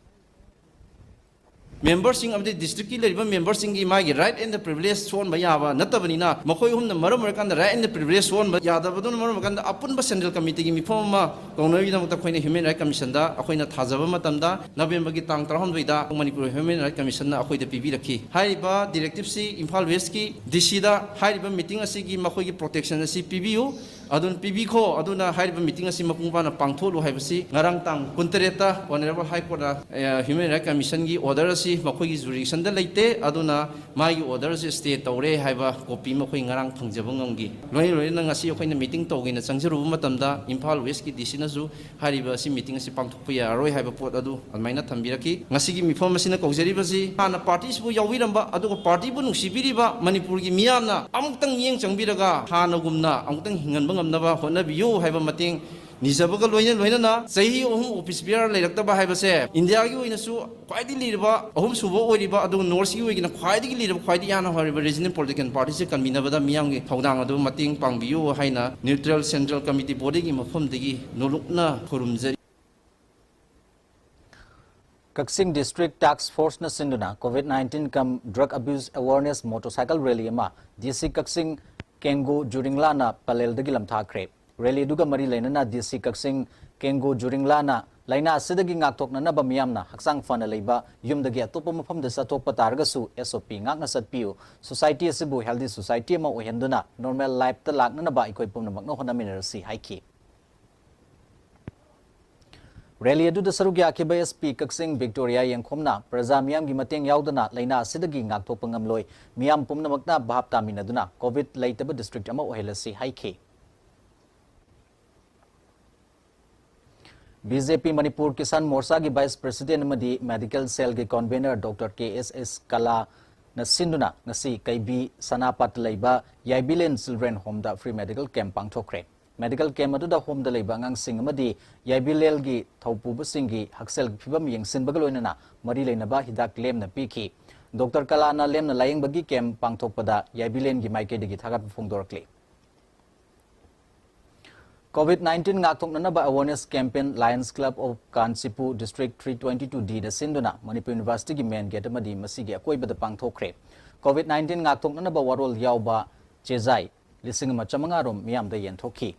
ꯃꯦꯝꯕꯔꯁꯤꯡ ꯑꯃꯗꯤ ꯗꯤꯁꯇ꯭ꯔꯤꯛꯀꯤ ꯂꯩꯔꯤꯕ ꯃꯦꯝꯕꯔꯁꯤꯡꯒꯤ ꯃꯥꯒꯤ ꯔꯥꯏꯠ ꯑꯦꯟ ꯗ ꯄ꯭ꯔꯤꯚꯤꯂꯦꯖ ꯁꯣꯛꯍꯟꯕ ꯌꯥꯕ ꯅꯠꯇꯕꯅꯤꯅ, ꯃꯈꯣꯏ ꯑꯍꯨꯝꯅ ꯃꯔꯝ ꯑꯣꯏꯔꯀꯥꯟꯗ ꯔꯥꯏꯠ ꯑꯦꯟ ꯗ ꯄ꯭ꯔꯤꯚꯤꯂꯦꯖ ꯁꯣꯛꯍꯟꯕ ꯌꯥꯗꯕꯗꯨꯅ ꯃꯔꯝ ꯑꯣꯏꯔꯀꯥꯟꯗ ꯑꯄꯨꯟꯕ ꯁꯦꯟꯇ꯭ꯔꯦꯜ ꯀꯃꯤꯇꯤꯒꯤ ꯃꯤꯐꯝ ꯑꯃ ꯀꯧꯅꯕꯒꯤꯗꯃꯛꯇ ꯑꯩꯈꯣꯏꯅ ꯍ꯭ꯌꯨꯃꯦꯟ ꯔꯥꯏꯠ ꯀꯃꯤꯁꯟꯗ ꯑꯩꯈꯣꯏꯅ ꯊꯥꯖꯕ ꯃꯇꯝꯗ, ꯅꯕꯦꯝꯕꯔꯒꯤ ꯇꯥꯡ ꯇꯔꯥꯍꯨꯝꯗꯣꯏꯗ ꯃꯅꯤꯄꯨꯔ ꯍ꯭ꯌꯨꯃꯦꯟ ꯔꯥꯏꯠ ꯀꯃꯤꯁꯟꯅ ꯑꯩꯈꯣꯏꯗ ꯄꯤꯕꯤꯔꯛꯈꯤ꯫ ꯍꯥꯏꯔꯤꯕ ꯗꯤꯔꯦꯛꯇꯤꯞꯁꯤ ꯏꯝꯐꯥꯜ ꯋꯦꯁꯀꯤ ꯗꯤ ꯁꯤꯗ ꯍꯥꯏꯔꯤꯕ ꯃꯤꯇꯤꯡ ꯑꯁꯤꯒꯤ ꯃꯈꯣꯏꯒꯤ ꯄ꯭ꯔꯣꯇꯦꯛꯁꯟ ꯑꯁꯤ ꯄꯤꯕꯤꯌꯨ꯫ ꯑꯗꯨꯅ ꯄꯤꯕꯤꯈꯣ꯫ ꯑꯗꯨꯅ ꯍꯥꯏꯔꯤꯕ ꯃꯤꯇꯤꯡ ꯑꯁꯤ ꯃꯄꯨꯡ ꯐꯥꯅ ꯄꯥꯡꯊꯣꯛꯂꯨ ꯍꯥꯏꯕꯁꯤ ꯉꯔꯥꯡ ꯇꯥꯡ ꯀꯨꯟꯇꯔꯦꯠꯇ ꯑꯣꯅꯔꯦꯕꯜ ꯍꯥꯏ ꯀꯣꯔꯠꯅ, ꯑ, ꯍ꯭ꯌꯨꯃꯦꯟ ꯔꯥꯏꯠ ꯀꯃꯤꯁꯟꯒꯤ ꯑꯣꯔꯗꯔ ꯑꯁꯤ ꯃꯈꯣꯏꯒꯤ ꯖꯨꯔꯤꯗꯤꯛꯁꯟꯗ ꯂꯩꯇꯦ꯫ ꯑꯗꯨꯅ ꯃꯥꯒꯤ ꯑꯣꯔꯗꯔ ꯑꯁꯤ ꯁ꯭ꯇꯦ ꯇꯧꯔꯦ ꯍꯥꯏꯕ ꯀꯣꯄꯤ ꯑꯃ ꯑꯩꯈꯣꯏ ꯉꯔꯥꯡ ꯐꯪꯖꯕ ꯉꯝꯈꯤ꯫ ꯂꯣꯏꯅ ꯂꯣꯏꯅꯅ ꯉꯁꯤ ꯑꯩꯈꯣꯏꯅ ꯃꯤꯇꯤꯡ ꯇꯧꯒꯦꯅ ꯆꯪꯖꯔꯨꯕ ꯃꯇꯝꯗ ꯏꯝꯐꯥꯜ ꯋꯦꯁꯀꯤ ꯗꯤ ꯁꯤꯅꯁꯨ ꯍꯥꯏꯔꯤꯕ ꯑꯁꯤ ꯃꯤꯇꯤꯡ ꯑꯁꯤ ꯄꯥꯡꯊꯣꯛꯄ ꯌꯥꯔꯔꯣꯏ ꯍꯥꯏꯕ ꯄꯣꯠ ꯑꯗꯨ ꯑꯗꯨꯃꯥꯏꯅ ꯊꯝꯕꯤꯔꯛꯈꯤ꯫ ꯉꯁꯤꯒꯤ ꯃꯤꯐꯝ ꯑꯁꯤꯅ ꯀꯧꯖꯔꯤꯕꯁꯤ ꯍꯥꯟꯅ ꯄꯥꯔꯇꯤꯁꯤꯕꯨ ꯌꯥꯎꯕꯤꯔꯝꯕ ꯑꯗꯨꯒ ꯄꯥꯔꯇꯤꯕꯨ ꯅꯨꯡꯁꯤꯕꯤꯔꯤꯕ ꯃꯅꯤꯄꯨꯔꯒꯤ ꯃꯤꯌꯥꯝꯅ ꯑꯃꯨꯛꯇꯪ ꯃꯤꯠꯌꯦꯡ ꯆꯪꯕꯤꯔꯒ ꯍꯥꯟꯅꯒꯨꯝꯅ ꯑꯃꯨꯛꯇꯪ ꯍꯤꯡꯍꯟꯕ ꯉꯝꯅꯕ ꯍꯣꯠꯅꯕꯤꯌꯨ ꯍꯥꯏꯕ ꯃꯇꯦꯡ ꯅꯤꯖꯕꯒ ꯂꯣꯏꯅ ꯂꯣꯏꯅꯅ, ꯆꯍꯤ ꯑꯍꯨꯝ ꯑꯣꯐꯤꯁ ꯕꯤꯌꯥꯔ ꯂꯩꯔꯛꯇꯕ ꯍꯥꯏꯕꯁꯦ ꯏꯟꯗꯤꯌꯥꯒꯤ ꯑꯣꯏꯅꯁꯨ ꯈ꯭ꯋꯥꯏꯗꯒꯤ ꯂꯤꯔꯕ, ꯑꯍꯨꯝꯁꯨꯕ ꯑꯣꯏꯔꯤꯕ, ꯑꯗꯨꯒ ꯅꯣꯔꯠꯁꯀꯤ ꯑꯣꯏꯅ ꯈ꯭ꯋꯥꯏꯗꯒꯤ ꯂꯤꯔꯕ, ꯈ꯭ꯋꯥꯏꯗꯒꯤ ꯌꯥꯝꯅ ꯍꯧꯔꯤꯕ ꯔꯤꯖꯅꯦꯜ ꯄꯣꯂꯤꯇꯤꯀꯦꯜ ꯄꯥꯔꯇꯤꯁꯦ ꯀꯟꯕꯤꯅꯕꯗ ꯃꯤꯌꯥꯝꯒꯤ ꯊꯧꯗꯥꯡ ꯑꯗꯨ ꯃꯇꯦꯡ ꯄꯥꯡꯕꯤꯌꯨ ꯍꯥꯏꯅ ꯅ꯭ꯌꯨꯇ꯭ꯔꯦꯜ ꯁꯦꯟꯇ꯭ꯔꯦꯜ ꯀꯃꯤꯇꯤ ꯕꯣꯗꯤꯒꯤ ꯃꯐꯝꯗꯒꯤ ꯅꯣꯂꯨꯛꯅ ꯈꯨꯔꯨꯝꯖꯔꯤ꯫ ꯀꯛꯆꯤꯡ ꯗꯤꯁꯇ꯭ꯔꯤꯛ ꯇꯥꯛꯁ ꯐꯣꯔꯁꯅ ꯁꯤꯟꯗꯨꯅ ꯀꯣꯚꯤꯗ ꯅꯥꯏꯟꯇꯤꯟ ꯀꯝ ꯗ꯭ꯔꯒ ꯑꯕ꯭ꯌꯨꯁ ꯑꯦꯋꯥꯔꯅꯦꯁ ꯃꯣꯇꯣꯔꯁꯥꯏꯀꯜ ꯔꯦꯂꯤ ꯑꯃ ꯗꯤ ꯁꯤ ꯀꯛꯆꯤꯡ ꯀꯦꯡꯒꯨ ꯖꯨꯔꯤꯡꯂꯥꯅ ꯄꯂꯦꯜꯗꯒꯤ ꯂꯝꯊꯥꯈ꯭ꯔꯦ꯫ ꯔꯦꯂꯤꯗꯨꯒ ꯃꯔꯤ ꯂꯩꯅꯅ ꯗꯤ ꯁꯤ ꯀꯛꯆꯤꯡ ꯀꯦꯡꯒꯨ ꯖꯨꯔꯤꯡꯂꯥꯅ ꯂꯥꯏꯅꯥ ꯑꯁꯤꯗꯒꯤ ꯉꯥꯛꯊꯣꯛꯅꯅꯕ ꯃꯤꯌꯥꯝꯅ ꯍꯛꯆꯥꯡ ꯐꯅ ꯂꯩꯕ, ꯌꯨꯝꯗꯒꯤ ꯑꯇꯣꯞꯄ ꯃꯐꯝꯗ ꯆꯠꯊꯣꯛꯄ ꯇꯥꯔꯒꯁꯨ ꯑꯦꯁ ꯑꯣ ꯄꯤ ꯉꯥꯛꯅ ꯆꯠꯄꯤꯌꯨ, ꯁꯣꯁꯥꯏꯇꯤ ꯑꯁꯤꯕꯨ ꯍꯦꯜꯗꯤ ꯁꯣꯁꯥꯏꯇꯤ ꯑꯃ ꯑꯣꯏꯍꯟꯗꯨꯅ ꯅꯣꯔꯃꯦꯜ ꯂꯥꯏꯐꯇ ꯂꯥꯛꯅꯅꯕ ꯑꯩꯈꯣꯏ ꯄꯨꯝꯅꯃꯛꯅ ꯍꯣꯠꯅꯃꯤꯟꯅꯔꯁꯤ ꯍꯥꯏꯈꯤ꯫ ꯔꯦꯂꯤ ꯑꯗꯨꯗ ꯁꯔꯨꯛ ꯌꯥꯈꯤꯕ ꯑꯦꯁ ꯄꯤ ꯀꯛꯆꯤꯡ ꯚꯤꯛꯇꯣꯔꯤꯌꯥ ꯌꯦꯡꯈꯣꯝꯅ ꯄ꯭ꯔꯖꯥ ꯃꯤꯌꯥꯝꯒꯤ ꯃꯇꯦꯡ ꯌꯥꯎꯗꯅ ꯂꯥꯏꯅꯥ ꯑꯁꯤꯗꯒꯤ ꯉꯥꯛꯊꯣꯛꯄ ꯉꯝꯂꯣꯏ, ꯃꯤꯌꯥꯝ ꯄꯨꯝꯅꯃꯛꯅ ꯚꯥꯞ ꯇꯥꯃꯤꯟꯅꯗꯨꯅ ꯀꯣꯚꯤꯗ ꯂꯩꯇꯕ ꯗꯤꯁꯇ꯭ꯔꯤꯛ ꯑꯃ ꯑꯣꯏꯍꯜꯂꯁꯤ ꯍꯥꯏꯈꯤ꯫ ꯕꯤ ꯖꯦ ꯄꯤ ꯃꯅꯤꯄꯨꯔ ꯀꯤꯁꯥꯟ ꯃꯣꯔꯆꯥꯒꯤ ꯚꯥꯏꯁ ꯄ꯭ꯔꯦꯁꯤꯗꯦꯟ ꯑꯃꯗꯤ ꯃꯦꯗꯤꯀꯦꯜ ꯁꯦꯜꯒꯤ ꯀꯣꯟꯚꯦꯅꯔ ꯗꯣꯛꯇꯔ ꯀꯦ ꯑꯦꯁ ꯑꯦꯁ ꯀꯂꯥꯅ ꯁꯤꯟꯗꯨꯅ ꯉꯁꯤ ꯀꯩꯕꯤ ꯁꯅꯥꯄꯥꯠꯇ ꯂꯩꯕ ꯌꯥꯏꯕꯤꯂꯦꯟ ꯆꯤꯜꯗ꯭ꯔꯦꯟ ꯍꯣꯝꯗ ꯐ꯭ꯔꯤ ꯃꯦꯗꯤꯀꯦꯜ ꯀꯦꯝꯞ ꯄꯥꯡꯊꯣꯛꯈ꯭ꯔꯦ꯫ ꯃꯦꯗꯤꯀꯦꯜ ꯀꯦꯝꯞ ꯑꯗꯨꯗ ꯍꯣꯝꯗ ꯂꯩꯕ ꯑꯉꯥꯡꯁꯤꯡ ꯑꯃꯗꯤ ꯌꯥꯏꯕꯤꯂꯦꯜꯒꯤ ꯊꯧꯄꯨꯕꯁꯤꯡꯒꯤ ꯍꯛꯁꯦꯜꯒꯤ ꯐꯤꯕꯝ ꯌꯦꯡꯁꯤꯟꯕꯒ ꯂꯣꯏꯅꯅ ꯃꯔꯤ ꯂꯩꯅꯕ ꯍꯤꯗꯥꯛ ꯂꯦꯝꯅ ꯄꯤꯈꯤ꯫ ꯗꯣꯛꯇꯔ ꯀꯂꯥꯅ ꯂꯦꯝꯅ ꯂꯥꯌꯦꯡꯕꯒꯤ ꯀꯦꯝꯞ ꯄꯥꯡꯊꯣꯛꯄꯗ ꯌꯥꯏꯕꯤꯂꯦꯟꯒꯤ ꯃꯥꯏꯀꯩꯗꯒꯤ ꯊꯥꯒꯠꯄ ꯐꯣꯡꯗꯣꯔꯛꯂꯤ꯫ ꯀꯣꯚꯤꯗ ꯅꯥꯏꯟꯇꯤꯟ ꯉꯥꯛꯊꯣꯛꯅꯅꯕ awareness campaign Lions Club of Kanchipur District three twenty two D ꯗ ꯁꯤꯟꯗꯨꯅ ꯃꯅꯤꯄꯨꯔ ꯌꯨꯅꯤꯚꯔꯁꯤꯇꯤꯒꯤ ꯃꯦꯟ ꯒꯦꯠ ꯑꯃꯗꯤ ꯃꯁꯤꯒꯤ ꯑꯀꯣꯏꯕꯗ ꯄꯥꯡꯊꯣꯛꯈ꯭ꯔꯦ꯫ ꯀꯣꯚꯤꯗ ꯅꯥꯏꯟꯇꯤꯟ ꯉꯥꯛꯊꯣꯛꯅꯅꯕ ꯋꯥꯔꯣꯜ ꯌꯥꯎꯕ ꯆꯦꯖꯥꯏ ꯂꯤꯁꯤꯡ ꯑꯃ ꯆꯥꯃꯉꯥ ꯔꯣꯝ ꯃꯤꯌꯥꯝꯗ ꯌꯦꯟꯊꯣꯛꯈꯤ꯫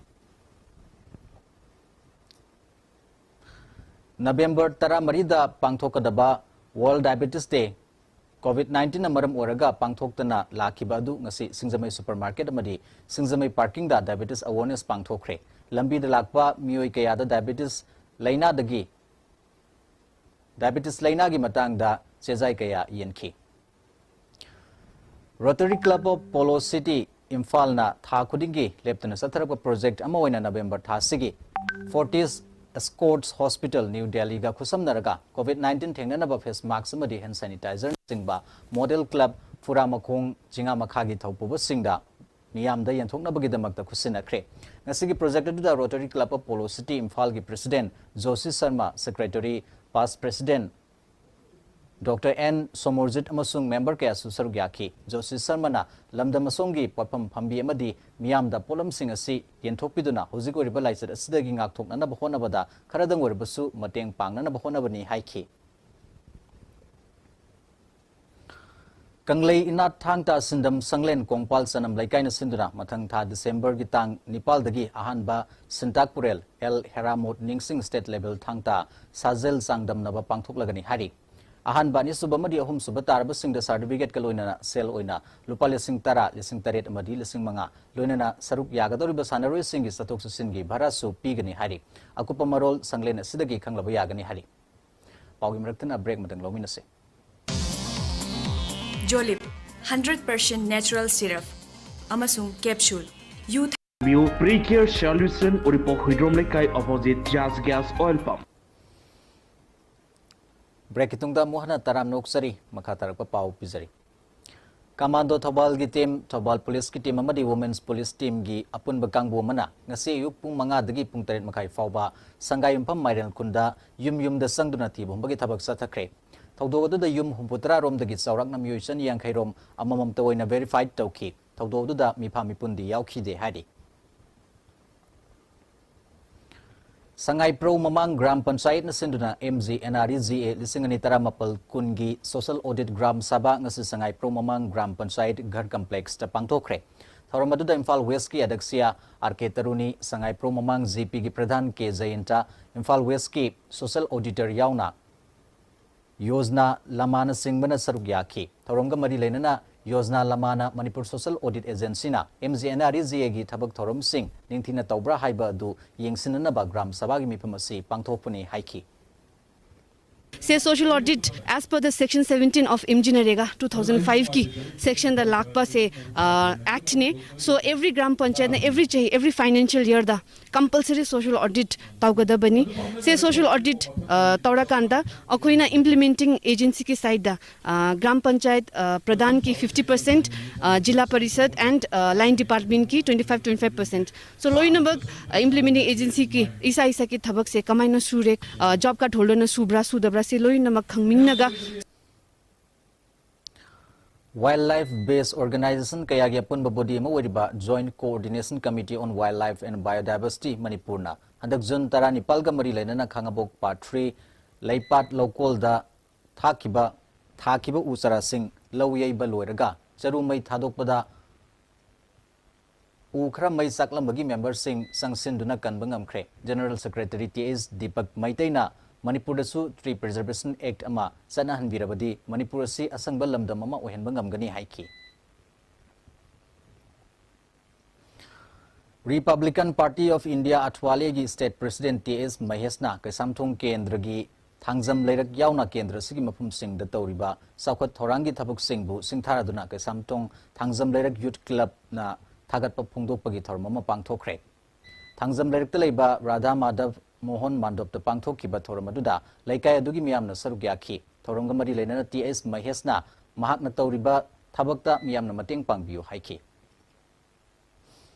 ꯅꯕꯦꯝꯕꯔ ꯇꯔꯥꯃꯔꯤꯗ ꯄꯥꯡꯊꯣꯛꯀꯗꯕ World Diabetes Day ꯀꯣꯚꯤꯗ ꯅꯥꯏꯟꯇꯤꯟꯅ ꯃꯔꯝ ꯑꯣꯏꯔꯒ ꯄꯥꯡꯊꯣꯛꯇꯅ ꯂꯥꯛꯈꯤꯕ ꯑꯗꯨ ꯉꯁꯤ ꯁꯤꯡꯖꯃꯩ ꯁꯨꯄꯔ ꯃꯥꯔꯀꯦꯠ ꯑꯃꯗꯤ ꯁꯤꯡꯖꯃꯩ ꯄꯥꯔꯀꯤꯡꯗ ꯗꯥꯏꯕꯦꯇꯤꯁ ꯑꯦꯋꯥꯔꯅꯦꯁ ꯄꯥꯡꯊꯣꯛꯈ꯭ꯔꯦ꯫ ꯂꯝꯕꯤꯗ ꯂꯥꯛꯄ ꯃꯤꯑꯣꯏ ꯀꯌꯥꯗ ꯗꯥꯏꯕꯦꯇꯤꯁ ꯂꯥꯏꯅꯥꯗꯒꯤ, ꯗꯥꯏꯕꯦꯇꯤꯁ ꯂꯥꯏꯅꯥꯒꯤ ꯃꯇꯥꯡꯗ ꯆꯦꯖꯥꯏ ꯀꯌꯥ ꯌꯦꯟꯈꯤ꯫ Rotary Club of Polo City ꯏꯝꯐꯥꯜꯅ ꯊꯥ ꯈꯨꯗꯤꯡꯒꯤ ꯂꯦꯞꯇꯅ ꯆꯠꯊꯔꯛꯄ ꯄ꯭ꯔꯣꯖꯦꯛ ꯑꯃ ꯑꯣꯏꯅ ꯅꯕꯦꯝꯕꯔ ꯊꯥ ꯑꯁꯤꯒꯤ Fortis Escorts Hospital, ꯅ꯭ꯌꯨ ꯗꯦꯜꯂꯤꯒ ꯈꯨꯠꯁꯝꯅꯔꯒ ꯀꯣꯚꯤꯗ ꯅꯥꯏꯟꯇꯤꯟ ꯊꯦꯡꯅꯅꯕ ꯐꯦꯁ ꯃꯥꯛꯁ ꯑꯃꯗꯤ ꯍꯦꯟ ꯁꯦꯅꯤꯇꯥꯏꯖꯔꯅꯆꯤꯡꯕ ꯃꯣꯗꯦꯜ ꯀ꯭ꯂꯕ, ꯐꯨꯔꯥ ꯃꯈꯣꯡ, ꯆꯤꯉꯥ ꯃꯈꯥꯒꯤ ꯊꯧꯄꯨꯕꯁꯤꯡꯗ ꯃꯤꯌꯥꯝꯗ ꯌꯦꯟꯊꯣꯛꯅꯕꯒꯤꯗꯃꯛꯇ ꯈꯨꯠꯁꯤꯟꯅꯈ꯭ꯔꯦ꯫ ꯉꯁꯤꯒꯤ project ꯑꯗꯨꯗ Rotary Club of Polo City ꯏꯝꯐꯥꯜꯒꯤ President Joshi Sharma, Secretary, Past President Doctor N Somorjit ꯑꯃꯁꯨꯡ member ꯀꯌꯥꯁꯨ ꯁꯔꯨꯛ ꯌꯥꯈꯤ꯫ ꯖꯣꯁꯤ ꯁꯔꯃꯅ ꯂꯝꯗꯝ ꯑꯁꯣꯝꯒꯤ ꯄꯣꯠꯐꯝ ꯐꯝꯕꯤ ꯑꯃꯗꯤ ꯃꯤꯌꯥꯝꯗ ꯄꯣꯠꯂꯝꯁꯤꯡ ꯑꯁꯤ ꯌꯦꯟꯊꯣꯛꯄꯤꯗꯨꯅ ꯍꯧꯖꯤꯛ ꯑꯣꯏꯔꯤꯕ ꯂꯥꯏꯆꯠ ꯑꯁꯤꯗꯒꯤ ꯉꯥꯛꯊꯣꯛꯅꯅꯕ ꯍꯣꯠꯅꯕꯗ ꯈꯔꯗꯪ ꯑꯣꯏꯔꯕꯁꯨ ꯃꯇꯦꯡ ꯄꯥꯡꯅꯅꯕ ꯍꯣꯠꯅꯕꯅꯤ ꯍꯥꯏꯈꯤ꯫ ꯀꯪꯂꯩ ꯏꯅꯥꯠ ꯊꯥꯡ ꯇꯥ ꯁꯤꯟꯗꯝ ꯁꯪꯂꯦꯟ ꯀꯣꯡꯄꯥꯜ ꯆꯅꯝ ꯂꯩꯀꯥꯏꯅ ꯁꯤꯟꯗꯨꯅ ꯃꯊꯪ ꯊꯥ ꯗꯤꯁꯦꯝꯕꯔꯒꯤ ꯇꯥꯡ ꯅꯤꯄꯥꯜꯗꯒꯤ ꯑꯍꯥꯟꯕ ꯁꯤꯟꯇꯥꯛꯄꯨꯔꯦꯜ ꯑꯦꯜ ꯍꯦꯔꯥꯃꯣꯠ ꯅꯤꯡꯁꯤꯡ state level ꯊꯥꯡ ꯇꯥ ꯁꯥꯖꯦꯜ ꯆꯥꯡꯗꯝꯅꯕ ꯄꯥꯡꯊꯣꯛꯂꯒꯅꯤ ꯍꯥꯏꯔꯤ꯫ ꯑꯍꯥꯟꯕ, ꯑꯅꯤꯁꯨꯕ ꯑꯃꯗꯤ ꯑꯍꯨꯝꯁꯨꯕ ꯇꯥꯔꯕꯁꯤꯡꯗ certificate ꯀ ꯂꯣꯏꯅꯅ ꯁꯦꯜ ꯑꯣꯏꯅ ꯂꯨꯄꯥ ꯂꯤꯁꯤꯡ ꯇꯔꯥ, ꯂꯤꯁꯤꯡ ꯇꯔꯦꯠ ꯑꯃꯗꯤ ꯂꯤꯁꯤꯡ ꯃꯉꯥ, ꯂꯣꯏꯅꯅ ꯁꯔꯨꯛ ꯌꯥꯒꯗꯧꯔꯤꯕ ꯁꯥꯟꯅꯔꯣꯏꯁꯤꯡꯒꯤ ꯆꯠꯊꯣꯛ ꯆꯠꯁꯤꯟꯒꯤ ꯚꯔꯥꯁꯨ ꯄꯤꯒꯅꯤ ꯍꯥꯏꯔꯤ꯫ ꯑꯀꯨꯞꯄ ꯃꯔꯣꯜ ꯁꯪꯂꯦꯟ ꯑꯁꯤꯗꯒꯤ ꯈꯪꯂꯕ ꯌꯥꯒꯅꯤ ꯍꯥꯏꯔꯤ꯫ ꯄꯥꯎꯒꯤ ꯃꯔꯛꯇꯅ break ꯑꯃꯇꯪ ꯂꯧꯃꯤꯟꯅꯁꯤ꯫ Jolip, hundred percent natural syrup ꯑꯃꯁꯨꯡ capsule, ꯌꯨ ꯕꯤꯌꯨ Precare Solution, ꯎꯔꯤꯄꯣꯛ ꯍꯨꯏꯗ꯭ꯔꯣꯝ ꯂꯩꯀꯥꯏ, opposite Jazz Gas Oil Pump. Break ꯀꯤ ꯇꯨꯡꯗ ꯑꯃꯨꯛ ꯍꯟꯅ ꯇꯔꯥꯝꯅ ꯑꯣꯛꯆꯔꯤ꯫ ꯃꯈꯥ ꯇꯥꯔꯛꯄ ꯄꯥꯎ ꯄꯤꯖꯔꯤ꯫ Commando ꯊꯧꯕꯥꯜꯒꯤ team, ꯊꯧꯕꯥꯜ police ꯀꯤ team ꯑꯃꯗꯤ Women's Police team ꯒꯤ ꯑꯄꯨꯟꯕ ꯀꯥꯡꯕꯨ ꯑꯃꯅ ꯉꯁꯤ ꯑꯌꯨꯛ ꯄꯨꯡ ꯃꯉꯥꯗꯒꯤ ꯄꯨꯡ ꯇꯔꯦꯠ ꯃꯈꯥꯏ ꯐꯥꯎꯕ ꯁꯪꯒꯥꯏ ꯌꯨꯝꯐꯝ ꯃꯥꯏꯔꯦꯟ ꯈꯨꯟꯗ ꯌꯨꯝ ꯌꯨꯝꯗ ꯆꯪꯗꯨꯅ ꯊꯤꯕ ꯍꯨꯝꯕꯒꯤ ꯊꯕꯛ ꯆꯠꯊꯈ꯭ꯔꯦ꯫ ꯊꯧꯗꯣꯛ ꯑꯗꯨꯗ ꯌꯨꯝ ꯍꯨꯝꯐꯨꯇꯔꯥ ꯔꯣꯝꯗꯒꯤ ꯆꯥꯎꯔꯥꯛꯅ ꯃꯤꯑꯣꯏ ꯆꯅꯤ ꯌꯥꯡꯈꯩ ꯔꯣꯝ ꯑꯃꯃꯝꯇ ꯑꯣꯏꯅ verify ꯇꯧꯈꯤ꯫ ꯊꯧꯗꯣꯛ ꯑꯗꯨꯗ ꯃꯤꯐꯥ ꯃꯤꯄꯨꯟꯗꯤ ꯌꯥꯎꯈꯤꯗꯦ ꯍꯥꯏꯔꯤ꯫ ꯁꯉꯥꯏꯄ꯭ꯔꯧ ꯃꯃꯥꯡ ꯒ꯭ꯔꯥꯝ ꯄꯟꯆꯥꯌꯠꯅ ꯁꯤꯟꯗꯨꯅ M G N R E G A ꯂꯤꯁꯤꯡ ꯑꯅꯤ ꯇꯔꯥꯃꯥꯄꯜ ꯀꯨꯟꯒꯤ social audit ꯒ꯭ꯔꯥꯝ ꯁꯚꯥ ꯉꯁꯤ ꯁꯉꯥꯏꯄ꯭ꯔꯧ ꯃꯃꯥꯡ ꯒ꯭ꯔꯥꯝ ꯄꯟꯆꯥꯌꯠ ꯘꯔ complex ꯇ ꯄꯥꯡꯊꯣꯛꯈ꯭ꯔꯦ꯫ ꯊꯧꯔꯝ ꯑꯗꯨꯗ ꯏꯝꯐꯥꯜ West ꯀꯤ ꯑꯗꯛꯁꯤꯌꯥ R K ꯇꯔꯨꯅꯤ, ꯁꯉꯥꯏꯄ꯭ꯔꯧ ꯃꯃꯥꯡ G P ꯒꯤ ꯄ꯭ꯔꯙꯥꯟ K ꯖꯌꯟꯇ, ꯏꯝꯐꯥꯜ West ꯀꯤ social auditor ꯌꯥꯎꯅ ꯌꯣꯖꯅꯥ ꯂꯃꯥꯅꯆꯤꯡꯕꯅ ꯁꯔꯨꯛ ꯌꯥꯈꯤ꯫ ꯊꯧꯔꯝꯒ ꯃꯔꯤ ꯂꯩꯅꯅ Yojana ꯂꯃꯥꯅ Manipur Social Audit Agency ꯅ M G N R E G A ꯒꯤ ꯊꯕꯛ ꯊꯧꯔꯝꯁꯤꯡ ꯅꯤꯡꯊꯤꯅ ꯇꯧꯕ꯭ꯔꯥ ꯍꯥꯏꯕ ꯑꯗꯨ ꯌꯦꯡꯁꯤꯟꯅꯅꯕ ꯒ꯭ꯔꯥꯝ ꯁꯚꯥꯒꯤ ꯃꯤꯐꯝ ꯑꯁꯤ ꯄꯥꯡꯊꯣꯛꯄꯅꯤ ꯍꯥꯏꯈꯤ꯫ ꯁꯦ social audit as per the section seventeen of MGNREGA two thousand five ꯀꯤ section ꯗ ꯂꯥꯛꯄ ꯁꯦ, ꯑ, act ꯅꯦ꯫ So every gram panchayat ꯅ every ꯆꯍꯤ, every financial year ꯗ compulsory social audit ꯇꯧꯒꯗꯕꯅꯤ꯫ ꯁꯦ social audit, ꯑ, ꯇꯧꯔꯀꯥꯟꯗ ꯑꯩꯈꯣꯏꯅ implementing agency ꯒꯤ side ꯗ, ꯑ, gram panchayat, ꯑ, ꯄ꯭ꯔꯙꯥꯟꯒꯤ fifty percent, ꯑ, ꯖꯤꯂꯥ ꯄꯔꯤꯁꯗ and, ꯑ, line department ꯀꯤ twenty five, twenty five percent꯫ So ꯂꯣꯏꯅꯃꯛ, ꯑ, implementing agency ꯒꯤ ꯏꯁꯥ ꯏꯁꯥꯒꯤ ꯊꯕꯛꯁꯦ ꯀꯃꯥꯏꯅ ꯁꯨꯔꯦ, ꯑ, job card holder ꯅ ꯁꯨꯕ꯭ꯔꯥ ꯁꯨꯗꯕ꯭ꯔꯥ ꯁꯤ ꯂꯣꯏꯅꯃꯛ ꯈꯪꯃꯤꯟꯅꯒ Wildlife based organization ꯀꯌꯥꯒꯤ ꯑꯄꯨꯟꯕ body ꯑꯃ ꯑꯣꯏꯔꯤꯕ Joint Coordination Committee on Wildlife and Biodiversity ꯃꯅꯤꯄꯨꯔꯅ ꯍꯟꯗꯛ ꯖꯨꯟ ꯇꯔꯥꯅꯤꯄꯥꯜꯒ ꯃꯔꯤ ꯂꯩꯅꯅ ꯈꯥꯉꯕꯣꯛ ꯄꯥꯠ ꯊ꯭ꯔꯤ ꯂꯩꯄꯥꯠ ꯂꯧꯀꯣꯜꯗ ꯊꯥꯈꯤꯕ, ꯊꯥꯈꯤꯕ ꯎ ꯆꯥꯔꯥꯁꯤꯡ ꯂꯧ ꯌꯩꯕ ꯂꯣꯏꯔꯒ ꯆꯔꯨ ꯃꯩ ꯊꯥꯗꯣꯛꯄꯗ ꯎ ꯈꯔ ꯃꯩ ꯆꯥꯛꯂꯝꯕꯒꯤ memberꯁꯤꯡ ꯆꯪꯁꯤꯟꯗꯨꯅ ꯀꯟꯕ ꯉꯝꯈ꯭ꯔꯦ꯫ General Secretary ꯇꯤ ꯑꯦꯁ ꯗꯤꯄꯛ ꯃꯩꯇꯩꯅ ꯃꯅꯤꯄꯨꯔꯗꯁꯨ Tree Preservation Act ꯑꯃ ꯆꯠꯅꯍꯟꯕꯤꯔꯕꯗꯤ ꯃꯅꯤꯄꯨꯔ ꯑꯁꯤ ꯑꯁꯪꯕ ꯂꯝꯗꯝ ꯑꯃ ꯑꯣꯏꯍꯟꯕ ꯉꯝꯒꯅꯤ ꯍꯥꯏꯈꯤ꯫ Republican Party of India ꯑꯊ꯭ꯋꯥꯂꯦꯒꯤ state president ꯇꯤ ꯑꯦꯁ ꯃꯍꯦꯁꯅ ꯀꯩꯁꯥꯝꯊꯣꯡ ꯀꯦꯟꯗ꯭ꯔꯒꯤ ꯊꯥꯡꯖꯝ ꯂꯩꯔꯛ ꯌꯥꯎꯅ ꯀꯦꯟꯗ꯭ꯔ ꯑꯁꯤꯒꯤ ꯃꯐꯝꯁꯤꯡꯗ ꯇꯧꯔꯤꯕ ꯆꯥꯎꯈꯠ ꯊꯧꯔꯥꯡꯒꯤ ꯊꯕꯛꯁꯤꯡꯕꯨ ꯁꯤꯡꯊꯥꯔꯗꯨꯅ ꯀꯩꯁꯥꯝꯊꯣꯡ ꯊꯥꯡꯖꯝ ꯂꯩꯔꯛ Youth Clubꯅ ꯊꯥꯒꯠꯄ ꯐꯣꯡꯗꯣꯛꯄꯒꯤ ꯊꯧꯔꯝ ꯑꯃ ꯄꯥꯡꯊꯣꯛꯈ꯭ꯔꯦ꯫ ꯊꯥꯡꯖꯝ ꯂꯩꯔꯛꯇ ꯂꯩꯕ ꯔꯥꯙꯥ ꯃꯥꯙꯕ ꯃꯣꯍꯟ ꯃꯥꯟꯗꯞꯇ ꯄꯥꯡꯊꯣꯛꯈꯤꯕ ꯊꯧꯔꯝ ꯑꯗꯨꯗ ꯂꯩꯀꯥꯏ ꯑꯗꯨꯒꯤ ꯃꯤꯌꯥꯝꯅ ꯁꯔꯨꯛ ꯌꯥꯈꯤ꯫ ꯊꯧꯔꯝꯒ ꯃꯔꯤ ꯂꯩꯅꯅ ꯇꯤ ꯑꯦꯁ ꯃꯍꯦꯁꯅ ꯃꯍꯥꯛꯅ ꯇꯧꯔꯤꯕ ꯊꯕꯛꯇ ꯃꯤꯌꯥꯝꯅ ꯃꯇꯦꯡ ꯄꯥꯡꯕꯤꯌꯨ ꯍꯥꯏꯈꯤ꯫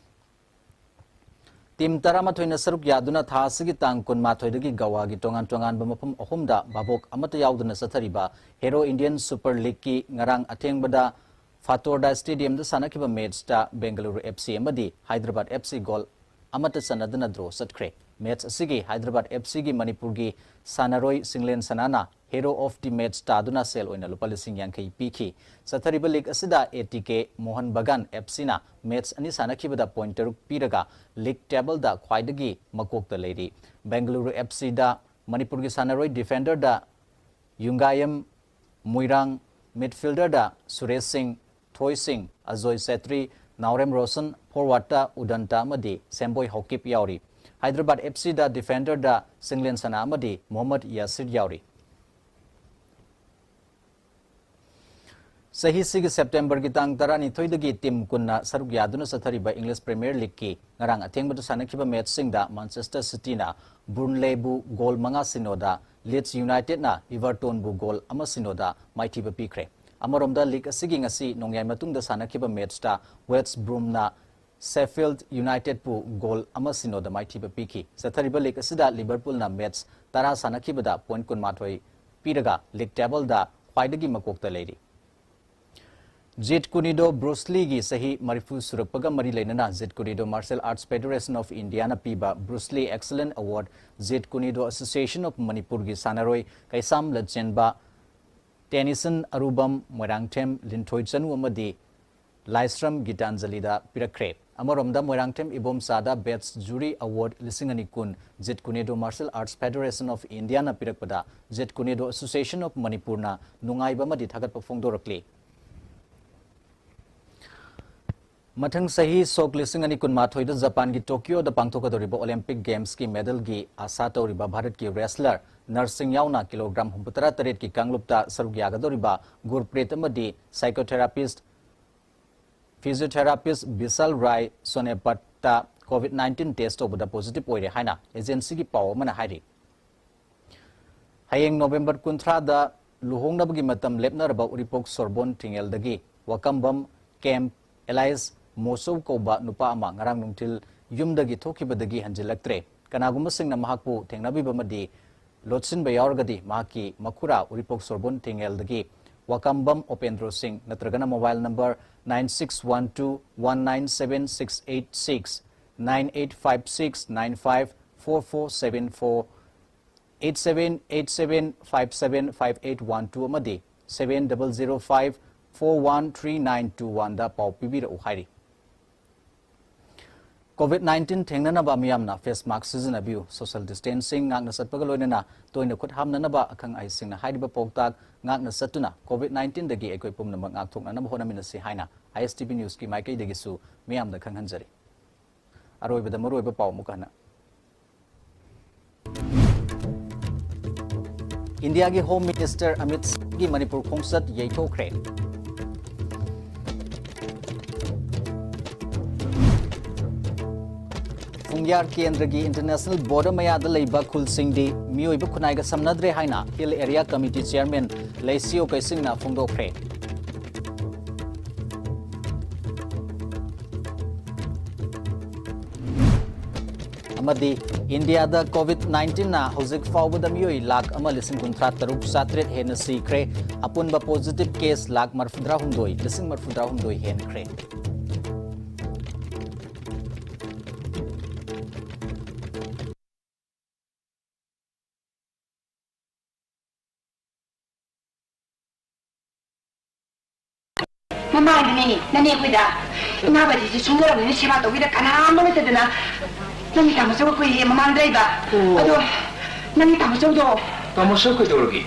Team ꯇꯔꯥꯃꯥꯊꯣꯏꯅ ꯁꯔꯨꯛ ꯌꯥꯗꯨꯅ ꯊꯥ ꯑꯁꯤꯒꯤ ꯇꯥꯡ ꯀꯨꯟꯃꯥꯊꯣꯏꯗꯒꯤ ꯒꯋꯥꯒꯤ ꯇꯣꯉꯥꯟ ꯇꯣꯉꯥꯟꯕ ꯃꯐꯝ ꯑꯍꯨꯝꯗ ꯚꯥꯕꯣꯛ ꯑꯃꯠꯇ ꯌꯥꯎꯗꯅ ꯆꯠꯊꯔꯤꯕ Hero Indian Super Leagueꯀꯤ ꯉꯔꯥꯡ ꯑꯊꯦꯡꯕꯗ ꯐꯥꯇꯣꯔꯗꯥ Stadiumꯗ ꯁꯥꯟꯅꯈꯤꯕ matchꯇ Bengaluru F C ꯑꯃꯗꯤ Hyderabad F C goal ꯑꯃꯠꯇ ꯆꯟꯅꯗꯅ draw ꯆꯠꯈ꯭ꯔꯦ꯫ Match ꯑꯁꯤꯒꯤ Hyderabad F Cꯒꯤ ꯃꯅꯤꯄꯨꯔꯒꯤ ꯁꯥꯟꯅꯔꯣꯏ ꯁꯤꯡꯂꯦꯟ ꯁꯅꯥꯅ Hero of the Match ꯇꯥꯗꯨꯅ ꯁꯦꯜ ꯑꯣꯏꯅ ꯂꯨꯄꯥ ꯂꯤꯁꯤꯡ ꯌꯥꯡꯈꯩ ꯄꯤꯈꯤ꯫ ꯆꯠꯊꯔꯤꯕ league ꯑꯁꯤꯗ A T K Mohan ꯕꯒꯥꯟ F Cꯅ match ꯑꯅꯤ ꯁꯥꯟꯅꯈꯤꯕꯗ point ꯇꯔꯨꯛ ꯄꯤꯔꯒ league tableꯗ ꯈ꯭ꯋꯥꯏꯗꯒꯤ ꯃꯀꯣꯛꯇ ꯂꯩꯔꯤ꯫ Bengaluru F Cꯗ ꯃꯅꯤꯄꯨꯔꯒꯤ ꯁꯥꯟꯅꯔꯣꯏ defenderꯗ ꯌꯨꯡꯒꯥꯌꯝ ꯃꯨꯏꯔꯥꯡ, midfielderꯗ ꯁꯨꯔꯦꯁ ꯁꯤꯡ, ꯊꯣꯏ ꯁꯤꯡ, ꯑꯖꯣꯏ ꯁꯦꯇ꯭ꯔꯤ, ꯅꯥꯎꯔꯦꯝ ꯔꯣꯁꯟ, forwardꯇ ꯎꯗꯟꯇ ꯑꯃꯗꯤ ꯁꯦꯝꯕꯣꯏ ꯍꯧꯀꯤꯞ ꯌꯥꯎꯔꯤ꯫ Hyderabad F Cꯗ defenderꯗ ꯁꯤꯡꯂꯦꯟ ꯁꯅꯥ ꯑꯃꯗꯤ ꯃꯣꯍꯝꯃꯗ ꯌꯥꯁꯤꯔ ꯌꯥꯎꯔꯤ꯫ ꯆꯍꯤꯁꯤꯒꯤ ꯁꯦꯞꯇꯦꯝꯕꯔꯒꯤ ꯇꯥꯡ ꯇꯔꯥꯅꯤꯊꯣꯏꯗꯒꯤ ꯇꯤꯝ ꯀꯨꯟꯅ ꯁꯔꯨꯛ ꯌꯥꯗꯨꯅ ꯆꯠꯊꯔꯤꯕ English Premier Leagueꯀꯤ ꯉꯔꯥꯡ ꯑꯊꯦꯡꯕꯗ ꯁꯥꯟꯅꯈꯤꯕ ꯃꯦꯠꯆꯁꯤꯡꯗ Manchester Cityꯅ Burnleyꯕꯨ ꯒꯣꯜ ꯃꯉꯥ ꯁꯤꯅꯣꯗ, Leeds Unitedꯅ Evertonꯕꯨ ꯒꯣꯜ ꯑꯃ ꯁꯤꯅꯣꯗ ꯃꯥꯏꯊꯤꯕ ꯄꯤꯈ꯭ꯔꯦ꯫ ꯑꯃꯔꯣꯝꯗ, ꯂꯤꯒ ꯑꯁꯤꯒꯤ ꯉꯁꯤ ꯅꯣꯡꯌꯥꯏ ꯃꯇꯨꯡꯗ ꯁꯥꯟꯅꯈꯤꯕ ꯃꯦꯠꯆꯇ West Bromꯅ Sheffield Unitedꯄꯨ ꯒꯣꯜ ꯑꯃ ꯁꯤꯅꯣꯗ ꯃꯥꯏꯊꯤꯕ ꯄꯤꯈꯤ꯫ ꯆꯠꯊꯔꯤꯕ ꯂꯤꯒ ꯑꯁꯤꯗ ꯂꯤꯚꯔꯄꯨꯜꯅ ꯃꯦꯠꯆ ꯇꯔꯥ ꯁꯥꯟꯅꯈꯤꯕꯗ ꯄꯣꯏꯟꯠ ꯀꯨꯟꯃꯥꯊꯣꯏ ꯄꯤꯔꯒ ꯂꯤꯒ ꯇꯦꯕꯜꯗ ꯈ꯭ꯋꯥꯏꯗꯒꯤ ꯃꯀꯣꯛꯇ ꯂꯩꯔꯤ꯫ Jeet Kune Do Bruce Leeꯒꯤ ꯆꯍꯤ ꯃꯔꯤꯐꯨ ꯁꯨꯔꯛꯄꯒ ꯃꯔꯤ ꯂꯩꯅꯅ Jeet Kune Do Martial Arts Federation of Indiaꯅ ꯄꯤꯕ Bruce Lee Excellence Award Jeet Kune Do Association of Manipurꯒꯤ ꯁꯥꯟꯅꯔꯣꯏ ꯀꯩꯁꯥꯝ ꯂꯟꯆꯦꯟꯕ, ꯇꯦꯅꯤꯁꯟ ꯑꯔꯨꯕꯝ, ꯃꯣꯏꯔꯥꯡꯊꯦꯝ ꯂꯤꯟꯊꯣꯏ ꯆꯅꯨ ꯑꯃꯗꯤ ꯂꯥꯏꯁ꯭ꯔꯝ ꯒꯤꯇꯥꯟꯖꯂꯤꯗ ꯄꯤꯔꯛꯈ꯭ꯔꯦ꯫ ꯑꯃꯔꯣꯝꯗ, ꯃꯣꯏꯔꯥꯡꯊꯦꯝ ꯏꯕꯣꯝꯆꯥꯗ Best Jury Award ꯂꯤꯁꯤꯡ ꯑꯅꯤ ꯀꯨꯟ Jeet Kune Do Martial Arts Federation of Indiaꯅ ꯄꯤꯔꯛꯄꯗ Jeet Kune Do Association of Manipurꯅ ꯅꯨꯡꯉꯥꯏꯕ ꯑꯃꯗꯤ ꯊꯥꯒꯠꯄ ꯐꯣꯡꯗꯣꯔꯛꯂꯤ꯫ ꯃꯊꯪ ꯆꯍꯤ ꯁꯣꯛ ꯂꯤꯁꯤꯡ ꯑꯅꯤ ꯀꯨꯟꯃꯥꯊꯣꯏꯗ ꯖꯄꯥꯟꯒꯤ ꯇꯣꯀꯤꯌꯣꯗ ꯄꯥꯡꯊꯣꯛꯀꯗꯧꯔꯤꯕ Olympic Gamesꯀꯤ medalꯒꯤ ꯑꯥꯁꯥ ꯇꯧꯔꯤꯕ ꯚꯥꯔꯠꯀꯤ wrestler ꯅꯔꯁꯤꯡ ꯌꯥꯎꯅ ꯀꯤꯂꯣꯒ꯭ꯔꯥꯝ ꯍꯨꯝꯐꯨꯇꯔꯥ ꯇꯔꯦꯠꯀꯤ ꯀꯥꯡꯂꯨꯞꯇ ꯁꯔꯨꯛ ꯌꯥꯒꯗꯧꯔꯤꯕ ꯒꯨꯔꯄ꯭ꯔꯤꯠ ꯑꯃꯗꯤ psychotherapist, physiotherapist ꯕꯤꯁꯥꯜ ꯔꯥꯏ ꯁꯣꯅꯦꯄꯠꯇ COVID nineteen test ꯇꯧꯕꯗ positive ꯑꯣꯏꯔꯦ ꯍꯥꯏꯅ agencyꯒꯤ ꯄꯥꯎ ꯑꯃꯅ ꯍꯥꯏꯔꯤ꯫ ꯍꯌꯦꯡ ꯅꯣꯕꯦꯝꯕꯔ ꯀꯨꯟꯊ꯭ꯔꯥꯗ ꯂꯨꯍꯣꯡꯅꯕꯒꯤ ꯃꯇꯝ ꯂꯦꯞꯅꯔꯕ ꯎꯔꯤꯄꯣꯛ ꯁꯣꯔꯕꯣꯟ ꯊꯤꯡꯉꯦꯜꯗꯒꯤ ꯋꯥꯀꯝꯕꯝ ꯀꯦꯝ ꯑꯦꯂꯥꯏꯁ ꯃꯣꯁꯧ ꯀꯧꯕ ꯅꯨꯄꯥ ꯑꯃ ꯉꯔꯥꯡ ꯅꯨꯡꯊꯤꯜ ꯌꯨꯝꯗꯒꯤ ꯊꯣꯛꯈꯤꯕꯗꯒꯤ ꯍꯟꯖꯤꯜꯂꯛꯇ꯭ꯔꯦ꯫ ꯀꯅꯥꯒꯨꯝꯕꯁꯤꯡꯅ ꯃꯍꯥꯛꯄꯨ ꯊꯦꯡꯅꯕꯤꯕ ꯑꯃꯗꯤ ꯂꯣꯠꯁꯤꯟꯕ ꯌꯥꯎꯔꯒꯗꯤ ꯃꯍꯥꯛꯀꯤ ꯃꯈꯨꯔꯥ ꯎꯔꯤꯄꯣꯛ ꯁꯣꯔꯕꯣꯟ ꯊꯤꯡꯉꯦꯜꯗꯒꯤ ꯋꯥꯀꯝꯕꯝ ꯑꯣꯄꯦꯟꯗ꯭ꯔꯣ ꯁꯤꯡ ꯅꯠꯇ꯭ꯔꯒꯅ mobile number nine six one two one nine seven six eight six, nine eight five six nine five four four seven four, eight seven eight seven five seven five eight one two ꯑꯃꯗꯤ seven double zero five four one three nine two oneꯗ ꯄꯥꯎ ꯄꯤꯕꯤꯔꯛꯎ ꯍꯥꯏꯔꯤ꯫ COVID nineteen ꯊꯦꯡꯅꯅꯕ ꯃꯤꯌꯥꯝꯅ face mask ꯁꯤꯖꯤꯟꯅꯕꯤꯌꯨ꯫ Social distancing ꯉꯥꯛꯅ ꯆꯠꯄꯒ ꯂꯣꯏꯅꯅ ꯇꯣꯏꯅ ꯈꯨꯠ ꯍꯥꯝꯅꯅꯕ ꯑꯈꯪ ꯑꯍꯩꯁꯤꯡꯅ ꯍꯥꯏꯔꯤꯕ ꯄꯥꯎꯇꯥꯛ ꯉꯥꯛꯅ ꯆꯠꯇꯨꯅ COVID nineteenꯗꯒꯤ ꯑꯩꯈꯣꯏ ꯄꯨꯝꯅꯃꯛ ꯉꯥꯛꯊꯣꯛꯅꯅꯕ ꯍꯣꯠꯅꯃꯤꯟꯅꯁꯤ ꯍꯥꯏꯅ ISTV Newsꯀꯤ ꯃꯥꯏꯀꯩꯗꯒꯤꯁꯨ ꯃꯤꯌꯥꯝꯗ ꯈꯪꯍꯟꯖꯔꯤ꯫ ꯑꯔꯣꯏꯕꯗ ꯃꯔꯨꯑꯣꯏꯕ ꯄꯥꯎ ꯑꯃꯨꯛ ꯍꯟꯅ꯫ ꯏꯟꯗꯤꯌꯥꯒꯤ Home Minister ꯑꯃꯤꯠ ꯁꯥꯍꯒꯤ ꯃꯅꯤꯄꯨꯔ ꯈꯣꯡꯆꯠ ꯌꯩꯊꯣꯛꯈ꯭ꯔꯦ꯫ ꯌꯥꯔ ꯀꯦꯟꯗ꯭ꯔꯒꯤ ꯏꯟꯇꯔꯅꯦꯁꯅꯦꯜ ꯕꯣꯔꯗꯔ ꯃꯌꯥꯗ ꯂꯩꯕ ꯈꯨꯜꯁꯤꯡꯗꯤ ꯃꯤꯑꯣꯏꯕ ꯈꯨꯟꯅꯥꯏꯒ ꯁꯝꯅꯗ꯭ꯔꯦ ꯍꯥꯏꯅ ꯍꯤꯜ ꯑꯦꯔꯤꯌꯥ ꯀꯃꯤꯇꯤ ꯆꯤꯌꯔꯃꯦꯟ ꯂꯩꯁꯤꯌꯣ ꯀꯩꯁꯤꯡꯅ ꯐꯣꯡꯗꯣꯛꯈ꯭ꯔꯦ꯫ ꯑꯃꯗꯤ ꯏꯟꯗꯤꯌꯥꯗ ꯀꯣꯚꯤꯗ ꯅꯥꯏꯟꯇꯤꯟꯅ ꯍꯧꯖꯤꯛ ꯐꯥꯎꯕꯗ ꯃꯤꯑꯣꯏ ꯂꯥꯈ ꯑꯃ ꯂꯤꯁꯤꯡ ꯀꯨꯟꯊ꯭ꯔꯥ ꯇꯔꯨꯛ ꯆꯥꯇ꯭ꯔꯦꯠ ꯍꯦꯟꯅ ꯁꯤꯈ꯭ꯔꯦ꯫ ꯑꯄꯨꯟꯕ ꯄꯣꯖꯤꯇꯤꯚ ꯀꯦꯁ ꯂꯥꯈ ꯃꯔꯐꯨꯇꯔꯥꯍꯨꯝꯗꯣꯏ, ꯂꯤꯁꯤꯡ ꯃꯔꯐꯨꯇꯔꯥꯍꯨꯝꯗꯣꯏ ꯍꯦꯟꯈ꯭ꯔꯦ꯫ ꯃꯃꯥꯡꯗꯅꯤ ꯅꯅꯦ ꯑꯩꯈꯣꯏꯗ ꯏꯃꯥ ꯕꯗꯤꯁꯤ ꯁꯣꯟꯖꯔꯕꯅꯤꯅ ꯁꯦꯕꯥ ꯇꯧꯕꯤꯗ ꯀꯅꯥ ꯑꯃ ꯂꯩꯇꯗꯅ ꯅꯪꯒꯤ ꯇꯥꯃꯣꯆꯧ ꯑꯩꯈꯣꯏ ꯃꯃꯥꯡꯗ ꯂꯩꯕ꯫ ꯑꯣ꯫ ꯑꯗꯣ ꯅꯪꯒꯤ ꯇꯥꯃꯣꯆꯧꯗꯣ꯫ ꯇꯥꯃꯣꯆꯧ ꯀꯩꯗꯧꯔꯒꯦ?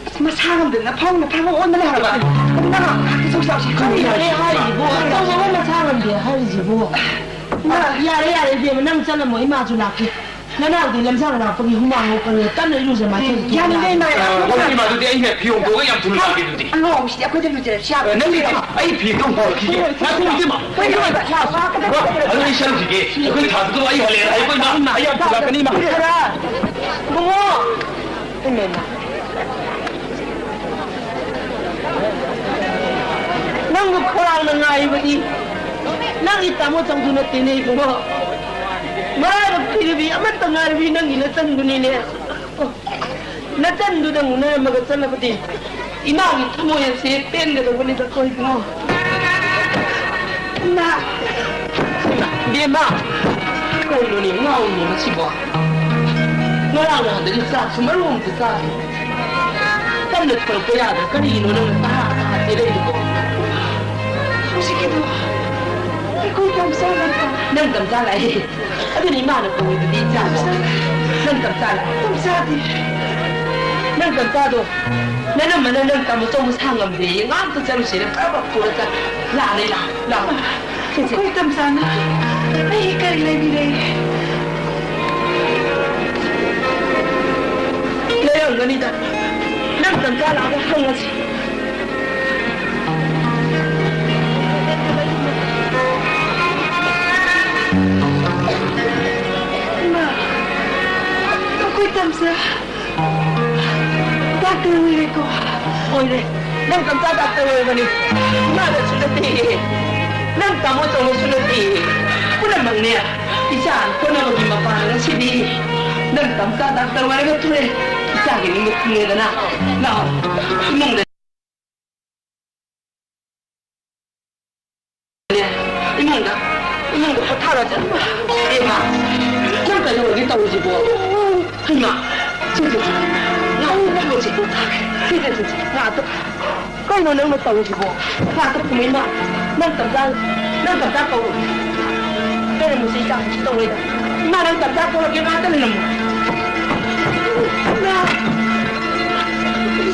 ꯑꯁ, ꯃꯁꯥ ꯉꯝꯗꯗꯅ ꯐꯃꯨꯡꯗ ꯊꯥꯕ ꯑꯣꯟꯕꯅꯦ ꯍꯥꯏꯕ꯫ ꯑꯗꯨ ꯅꯪ ꯉꯥꯏꯍꯥꯛ ꯆꯧꯁꯤ ꯂꯥꯛꯑꯣꯁꯤ꯫ ꯀꯔꯤ ꯍꯥꯏꯔꯤꯁꯤꯕꯣ? ꯇꯥꯃꯣꯆꯧ ꯃꯁꯥ ꯉꯝꯗꯦ ꯍꯥꯏꯔꯤꯁꯤꯕꯣ? ꯏꯃꯥ꯫ ꯌꯥꯔꯦ, ꯌꯥꯔꯦ, ꯏꯕꯦꯝꯃ, ꯅꯪ ꯆꯠꯂꯝꯃꯣ, ꯏꯃꯥꯁꯨ ꯂꯥꯛꯀꯦ꯫ ꯅꯅꯥꯎꯗꯤ ꯂꯝꯖꯥꯡ ꯂꯥꯛꯄꯒꯤ ꯍꯨꯃꯥꯡ ꯉꯧꯀꯅꯤ, ꯀꯟꯅ ꯏꯔꯨꯖ ꯃꯥꯏꯊꯖ ꯊꯣꯛꯑꯣ꯫ ꯌꯥꯅꯤꯡꯗꯦ, ꯏꯃꯥ, ꯌꯥꯝ ꯑ, ꯍꯣꯏ, ꯏꯃꯥ, ꯑꯗꯨꯗꯤ ꯑꯩ ꯍꯦꯛ ꯐꯤ ꯍꯣꯡꯗꯣꯛꯑꯒ ꯌꯥꯝ ꯊꯨꯅ ꯂꯥꯛꯀꯦ ꯑꯗꯨꯗꯤ꯫ ꯑꯉꯥꯎꯕꯁꯤꯗꯤ ꯑꯩꯈꯣꯏꯗ ꯂꯨꯖꯔꯁꯨ ꯌꯥꯕ꯫ ꯑ, ꯅꯪꯒꯤꯗꯤ ꯑꯩ ꯐꯤ ꯑꯗꯨꯝ ꯍꯣꯡꯈꯤꯒꯦ꯫ ꯉꯥꯏꯈꯣ, ꯏꯕꯦꯝꯃ꯫ ꯍꯣꯏ, ꯍꯣꯏ, ꯍꯣꯏ꯫ ꯏꯃꯥ, ꯑꯗꯨ ꯑꯩ ꯆꯠꯂꯨꯈꯤꯒꯦ꯫ ꯑꯩꯈꯣꯏ ꯊꯥꯗꯨꯗ ꯑꯩ ꯍꯜꯂꯛꯑꯦ ꯍꯥꯏꯌꯨꯀꯣ, ꯏꯃꯥ꯫ ꯑꯩ ꯌꯥꯝ ꯊꯨꯅ ꯂꯥꯛꯀꯅꯤ, ꯏꯃꯥ꯫ ꯏꯕꯨꯡꯉꯣ! ꯏꯃꯥ, ꯏꯃꯥ꯫ ꯅꯪꯕꯨ ꯈꯧꯔꯥꯡꯅ ꯉꯥꯏꯕꯗꯤ ꯅꯪꯒꯤ ꯇꯥꯃꯣ ꯆꯧꯗꯨ ꯅꯠꯇꯦꯅꯦ ꯏꯕꯨꯡꯉꯣ꯫ ꯃꯔꯥꯏꯕꯛ ꯊꯤꯔꯕꯤ ꯑꯃꯠꯇ ꯉꯥꯏꯔꯕꯤ ꯅꯪꯒꯤ ꯅꯆꯟꯗꯨꯅꯤꯅꯦ꯫ ꯅꯆꯟꯗꯨꯗ ꯉꯨꯅꯔꯝꯃꯒ ꯆꯠꯂꯕꯗꯤ ꯏꯃꯥꯒꯤ ꯊꯃꯣꯏ ꯑꯁꯤ ꯄꯦꯟꯒꯗꯧꯕꯅꯤꯗꯀꯣ ꯏꯕꯨꯡꯉꯣ꯫ ꯏꯃꯥ! ꯏꯃꯥ! ꯏꯕꯦꯝꯃ! ꯀꯩꯅꯣꯅꯦ ꯉꯥꯎꯔꯤꯅꯦ ꯃꯁꯤꯕꯣ? ꯉꯔꯥꯡ ꯅꯍꯥꯟꯗꯒꯤ ꯆꯥꯛꯁꯨ ꯃꯔꯨ ꯑꯝꯇ ꯆꯥꯗꯦ꯫ ꯀꯟꯅ ꯊꯣꯔꯛꯄ ꯌꯥꯗ꯭ꯔꯥ? ꯀꯔꯤꯒꯤꯅꯣ ꯅꯪꯅ ꯇꯍꯥ ꯇꯍꯥ ꯆꯦꯜꯂꯛꯏꯗꯨꯕꯣ? ꯍꯧꯖꯤꯛꯀꯤꯗꯣ ꯑꯩꯈꯣꯏ ꯇꯝꯆꯥ ꯅꯠꯇ꯭ꯔꯥ? ꯅꯪ ꯇꯝꯆꯥ ꯂꯥꯛꯑꯦ꯫ ꯑꯗꯨꯅ ꯏꯃꯥꯅ ꯀꯧꯔꯤꯗꯨꯗꯤ ꯏꯆꯥꯗꯣ꯫ ꯅꯪ ꯇꯝꯆꯥ ꯂꯥꯛꯑꯦ꯫ ꯇꯝꯆꯥꯗꯤ꯫ ꯅꯪ ꯇꯝꯆꯥꯗꯣ ꯅꯅꯝꯃꯅ ꯅꯪ ꯇꯥꯃꯣ ꯆꯧ ꯃꯁꯥ ꯉꯝꯗꯦꯌꯦ꯫ ꯉꯥꯛꯇ ꯆꯠꯂꯨꯁꯦꯅ ꯐꯠ ꯐꯠ ꯄꯨꯔ ꯆꯠ꯫ ꯂꯥꯛꯑꯦ, ꯂꯥꯛꯑꯦ, ꯂꯥꯛꯑꯦ꯫ ꯑꯩꯈꯣꯏ ꯇꯝꯆꯥꯅ ꯑꯩ ꯀꯔꯤ ꯂꯩꯕꯤꯔꯦ? ꯂꯩꯔꯝꯒꯅꯤꯗ꯫ ꯅꯪ ꯇꯝꯆꯥ ꯂꯥꯛꯑꯒ ꯍꯪꯉꯁꯤ꯫ ꯅꯪ ꯇꯝꯆꯥ ꯗꯥꯛꯇꯔ ꯑꯣꯏꯔꯕꯅꯤ꯫ ꯏꯃꯥꯗꯁꯨ ꯅꯠꯇꯦ꯫ ꯅꯪ ꯇꯥꯃꯣ ꯇꯧꯕꯁꯨ ꯅꯠꯇꯦ꯫ ꯄꯨꯝꯅꯃꯛꯅꯦ꯫ ꯏꯆꯥ ꯍꯣꯠꯅꯕꯒꯤ ꯃꯄꯥꯟ ꯉꯁꯤꯗꯤ ꯅꯪ ꯇꯝꯆꯥ ꯗꯥꯛꯇꯔ ꯑꯣꯏꯔꯒ ꯊꯣꯛꯑꯦ꯫ ꯏꯆꯥꯒꯤ ꯅꯤꯡꯕ ꯊꯨꯡꯉꯦꯗꯅ꯫ ꯂꯥꯛꯑꯣ꯫ ꯏꯃꯨꯡꯗ ꯏꯃꯨꯡꯗ, ꯏꯃꯨꯡꯗ ꯄꯣꯊꯥꯔꯣ, ꯆꯠꯂꯣ꯫ ꯏꯃꯥ, ꯅꯪ ꯀꯩꯗꯧꯔꯒꯦ ꯇꯧꯔꯤꯁꯤꯕꯣ? ꯏꯃꯥ, ꯁꯤꯗꯤ, ꯉꯥ, ꯊꯕꯛꯁꯦ ꯄꯣꯊꯥꯒꯦ꯫ ꯁꯤꯗꯤ, ꯁꯤꯗꯤ, ꯉꯥ ꯑꯇꯣ-, ꯀꯩꯅꯣ ꯅꯪꯅ ꯇꯧꯔꯤꯁꯤꯕꯣ? ꯉꯥ ꯑꯇꯣꯞꯄ ꯏꯃꯥ, ꯅꯪ ꯇꯞꯇꯥ, ꯅꯪ ꯇꯞꯇꯥ ꯀꯧꯔꯣ꯫ ꯂꯩꯔꯝꯃꯨꯁꯦ, ꯏꯆꯥ, ꯀꯩꯁꯨ ꯇꯧꯔꯣꯏꯗ꯫ ꯏꯃꯥ, ꯅꯪ ꯇꯞꯇꯥ ꯀꯧꯔꯒꯦ, ꯉꯥꯛꯇ ꯂꯩꯔꯝꯃꯨ꯫ ꯏꯃꯥ,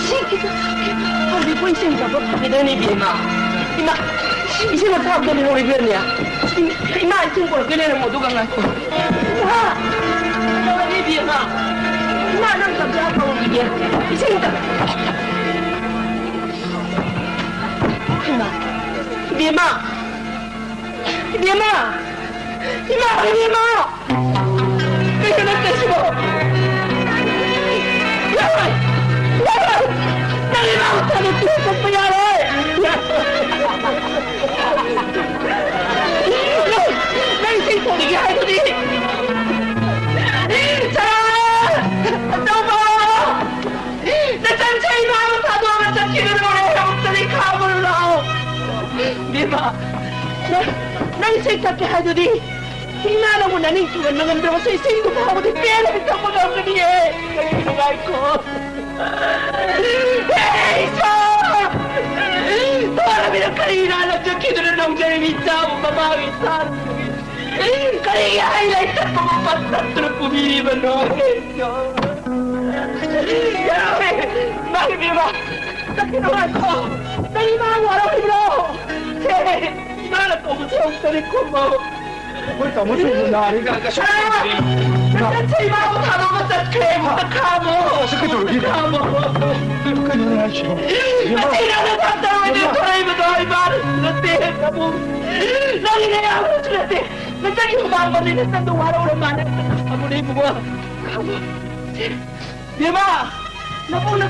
ꯁꯤ ꯈꯤꯇꯪ ꯍꯧꯖꯤꯛꯄꯨ ꯏꯁꯤꯡ ꯊꯛꯄ ꯐꯪꯈꯤꯗꯣꯏꯅꯦ, ꯏꯕꯦꯝꯃ꯫ ꯏꯃꯥ, ꯏꯁꯤꯡ ꯑꯁꯥꯕꯗ ꯂꯩꯍꯧꯔꯤꯕ꯭ꯔꯅꯦ? ꯏꯃꯥ, ꯏꯁꯤꯡ ꯄꯨꯔꯛꯀꯦ, ꯂꯩꯔꯝꯃꯣ, ꯑꯗꯨꯒ ꯉꯥꯏꯈꯣ꯫ ꯏꯃꯥ! ꯀꯩꯗꯧꯔꯒꯦ, ꯏꯕꯦꯝꯃ? ꯏꯃꯥ, ꯅꯪ ꯆꯝꯄ꯭ꯔꯥ ꯀꯧꯔꯤꯒꯦ꯫ ꯏꯁꯤꯡ ꯑꯝꯇ꯫ ꯏꯃꯥ! ꯏꯕꯦꯝꯃ! ꯏꯕꯦꯝꯃ! ꯏꯃꯥ! ꯏꯕꯦꯝꯃ! ꯀꯩꯅꯣ ꯅꯪ ꯇꯧꯏꯁꯤꯕꯣ? ꯌꯥꯔꯣꯏ! ꯌꯥꯔꯣꯏ! ꯅꯪ ꯏꯃꯥ ꯃꯆꯥꯗꯣ ꯇꯨ ꯆꯠꯄ ꯌꯥꯔꯣꯏ! ꯅꯪ ꯏꯁꯤꯡ ꯊꯣꯡꯉꯤꯒꯦ ꯍꯥꯏꯗꯨꯗꯤ! ꯁꯔꯥ! ꯑꯆꯧꯕ! ꯅꯆꯟꯁꯦ ꯏꯃꯥ ꯑꯃ ꯊꯥꯗꯣꯛꯑꯒ ꯆꯠꯈꯤꯕ ꯂꯣꯏꯔꯦ꯫ ꯑꯃꯨꯛꯇꯗꯤ ꯈꯥꯝꯃꯨꯔꯣ ꯂꯥꯛꯑꯣ꯫ ꯕꯦꯝꯃ, ꯅꯪ, ꯅꯪ ꯏꯁꯩ ꯁꯛꯀꯦ ꯍꯥꯏꯗꯨꯗꯤ ꯏꯃꯥ ꯅꯪꯕꯨ ꯅꯅꯤꯡ ꯊꯨꯡꯍꯟꯕ ꯉꯝꯗ꯭ꯔꯕꯁꯨ ꯏꯁꯤꯡꯗꯨ ꯐꯥꯎꯕꯗꯤ ꯄꯦꯟꯅ ꯊꯛꯄ ꯉꯝꯒꯅꯤꯌꯦ꯫ ꯅꯨꯡꯉꯥꯏꯈꯣ꯫ ꯍꯦ, ꯏꯁꯣꯔ! ꯊꯣꯔꯕꯤꯅ ꯀꯔꯤ ꯏꯔꯥꯟ ꯂꯝꯆꯠꯈꯤꯗꯨꯅ ꯅꯧꯖꯔꯤꯕ ꯏꯆꯥꯕꯨ ꯃꯃꯥꯒꯤ ꯏꯆꯥ ꯀꯔꯤꯒꯤ ꯍꯩ ꯂꯩ ꯆꯠꯄ ꯃꯐꯝ ꯆꯠꯇꯨꯅ ꯄꯨꯕꯤꯔꯤꯕꯅꯣ? ꯌꯥꯔꯣꯏ! ꯏꯃꯥ ꯏꯕꯦꯝꯃ! ꯆꯠꯈꯤꯅꯨ ꯉꯥꯏꯈꯣ! ꯅꯪ ꯏꯃꯥ ꯋꯥꯔꯧꯔꯤꯕ꯭ꯔꯣ? ꯍꯦ! ꯏꯃꯥꯅ ꯀꯧꯕꯁꯦ ꯑꯃꯨꯛꯇꯗꯤ ꯈꯨꯝꯃꯣ! ꯑꯩꯈꯣꯏ ꯇꯥꯃꯣ ꯆꯧꯕ ꯅꯥꯔꯦ ꯀꯥꯏꯅ ꯀꯩꯁꯨ ꯇꯧꯗ꯭ꯔꯤ꯫ ꯏꯃꯥ! ꯅꯆꯟꯁꯦ ꯏꯃꯥꯕꯨ ꯊꯥꯗꯣꯛꯑꯒ ꯆꯠꯈ꯭ꯔꯦ! ꯑꯃꯨꯛꯇ ꯈꯥꯝꯃꯣ! ꯑꯁ, ꯀꯩꯗꯧꯔꯒꯦ? ꯈꯥꯝꯃꯣ! ꯀꯩꯅꯣ ꯅꯪ ꯍꯥꯏꯁꯤꯕꯣ? ꯏꯃꯥ! ꯃꯁꯤ ꯏꯔꯥꯡꯅ ꯊꯥꯛꯇꯧꯔꯣꯏꯗ ꯏꯃꯥ! ꯊꯣꯔꯛꯏꯕꯗꯣ ꯏꯃꯥꯅꯁꯨ ꯅꯠꯇꯦ! ꯅꯕꯨꯡ! ꯅꯪꯒꯤ ꯅꯌꯥꯝꯕꯅꯁꯨ ꯅꯠꯇꯦ! ꯅꯆꯟꯒꯤ ꯍꯨꯃꯥꯡ ꯃꯅꯤꯅ ꯅꯪꯗꯣ ꯋꯥꯔꯧꯔ ꯃꯥꯜꯂꯦ꯫ ꯈꯥꯝꯃꯨꯅꯦ ꯏꯕꯨꯡꯉꯣ꯫ ꯈꯥꯝꯃꯨ꯫ ꯕꯦꯝꯃ! ꯅꯕꯨꯡꯅ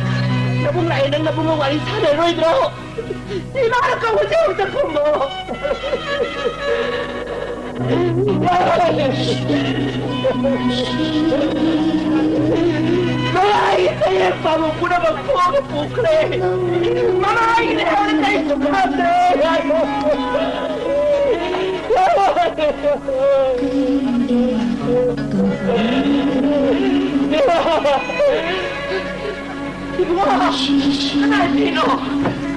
ꯅꯕꯨꯡ ꯂꯥꯛꯑꯦ, ꯅꯪ ꯅꯕꯨꯡꯒ ꯋꯥꯔꯤ ꯁꯥꯟꯅꯔꯣꯏꯗ꯭ꯔꯣ? ꯏꯃꯥꯅ ꯀꯧꯕꯁꯦ ꯑꯃꯨꯛꯇ ꯈꯨꯝꯃꯣ꯫ ꯃꯃꯥꯒꯤ ꯆꯌꯦꯠ ꯄꯥꯕ ꯄꯨꯝꯅꯃꯛ ꯊꯣꯛꯑꯒ ꯄꯨꯈ꯭ꯔꯦ꯫ ꯃꯃꯥꯒꯤꯅꯦ ꯍꯥꯏꯕꯗ ꯀꯔꯤꯁꯨ ꯈꯟꯗ꯭ꯔꯦ꯫ ꯏꯕꯨꯡꯉꯣ, ꯀꯅꯥ ꯐꯤꯅꯣ?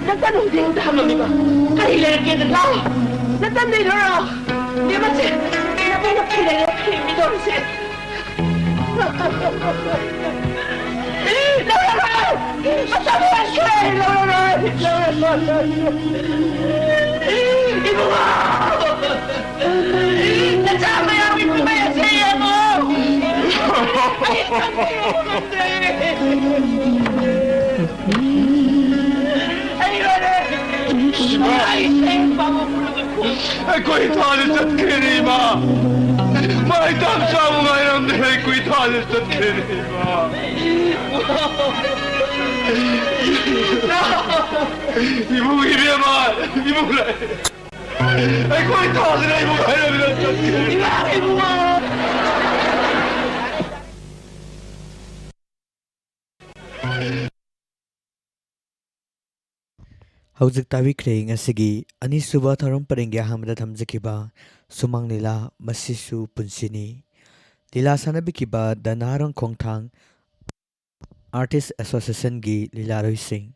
ꯅꯆꯟ ꯍꯧꯖꯤꯛ ꯍꯦꯛꯇ ꯍꯪꯉꯝꯃꯤꯕ꯫ ꯀꯔꯤ ꯂꯩꯔꯛꯀꯦꯗ ꯂꯥꯎ꯫ ꯅꯆꯟꯗꯩ ꯂꯧꯔꯣ꯫ ꯏꯕꯦꯝꯃ, ꯁꯦ, ꯅꯕꯨꯡꯅ ꯐꯤ ꯂꯩꯔꯦ, ꯐꯤ ꯃꯤꯗꯧꯔꯤꯁꯦ꯫ ꯂꯧꯔꯔꯣꯏ! ꯃꯇꯝ ꯍꯦꯟꯈ꯭ꯔꯦ! ꯂꯧꯔꯔꯣꯏ! ꯂꯧꯔꯔꯣꯏ! ꯏꯕꯨꯡꯉꯣ! ꯅꯆꯥ ꯃꯌꯥꯝꯒꯤ ꯀꯨꯝꯍꯩ ꯑꯁꯦ ꯌꯦꯡꯉꯣ! ꯑꯩ ꯆꯪꯕ ꯉꯝꯗ꯭ꯔꯦ! ꯑꯩ ꯂꯣꯏꯔꯦ! ꯑꯩ ꯄꯥꯕ ꯄꯨꯔꯒ ꯑꯩꯈꯣꯏ ꯏꯄꯥꯗꯤ ꯆꯠꯈ꯭ꯔꯦꯅꯦ, ꯏꯃꯥ! ꯃꯥ ꯍꯤꯗꯥꯛ ꯆꯥꯕ ꯉꯥꯏꯔꯝꯗ꯭ꯔꯦ, ꯑꯩꯈꯣꯏ ꯏꯄꯥꯗꯤ ꯆꯠꯈ꯭ꯔꯦꯅꯦ, ꯏꯃꯥ! ꯏꯕꯨꯡ ꯏꯕꯦꯝꯃ! ꯏꯕꯨꯡ ꯂꯥꯛꯑꯦ! ꯑꯩꯈꯣꯏ ꯊꯥꯗꯅ ꯑꯩꯕꯨ ꯍꯥꯏꯔꯝꯃꯤꯅ ꯆꯠꯈꯤ꯫ ꯍꯧꯖꯤꯛ ꯇꯥꯕꯤꯈ꯭ꯔꯦ ꯉꯁꯤꯒꯤ ꯑꯅꯤꯁꯨꯕ ꯊꯧꯔꯝ ꯄꯔꯦꯡꯒꯤ ꯑꯍꯥꯟꯕꯗ ꯊꯝꯖꯈꯤꯕ ꯁꯨꯃꯥꯡ ꯂꯤꯂꯥ, ꯃꯁꯤꯁꯨ ꯄꯨꯟꯁꯤꯅꯤ꯫ ꯂꯤꯂꯥ ꯁꯥꯟꯅꯕꯤꯈꯤꯕ ꯗ ꯅꯍꯥꯔꯣꯜ ꯈꯣꯡꯊꯥꯡ ꯑꯥꯔꯇꯤꯁ ꯑꯦꯁꯣꯁꯤꯌꯦꯁꯟꯒꯤ ꯂꯤꯂꯥꯔꯣꯏꯁꯤꯡ꯫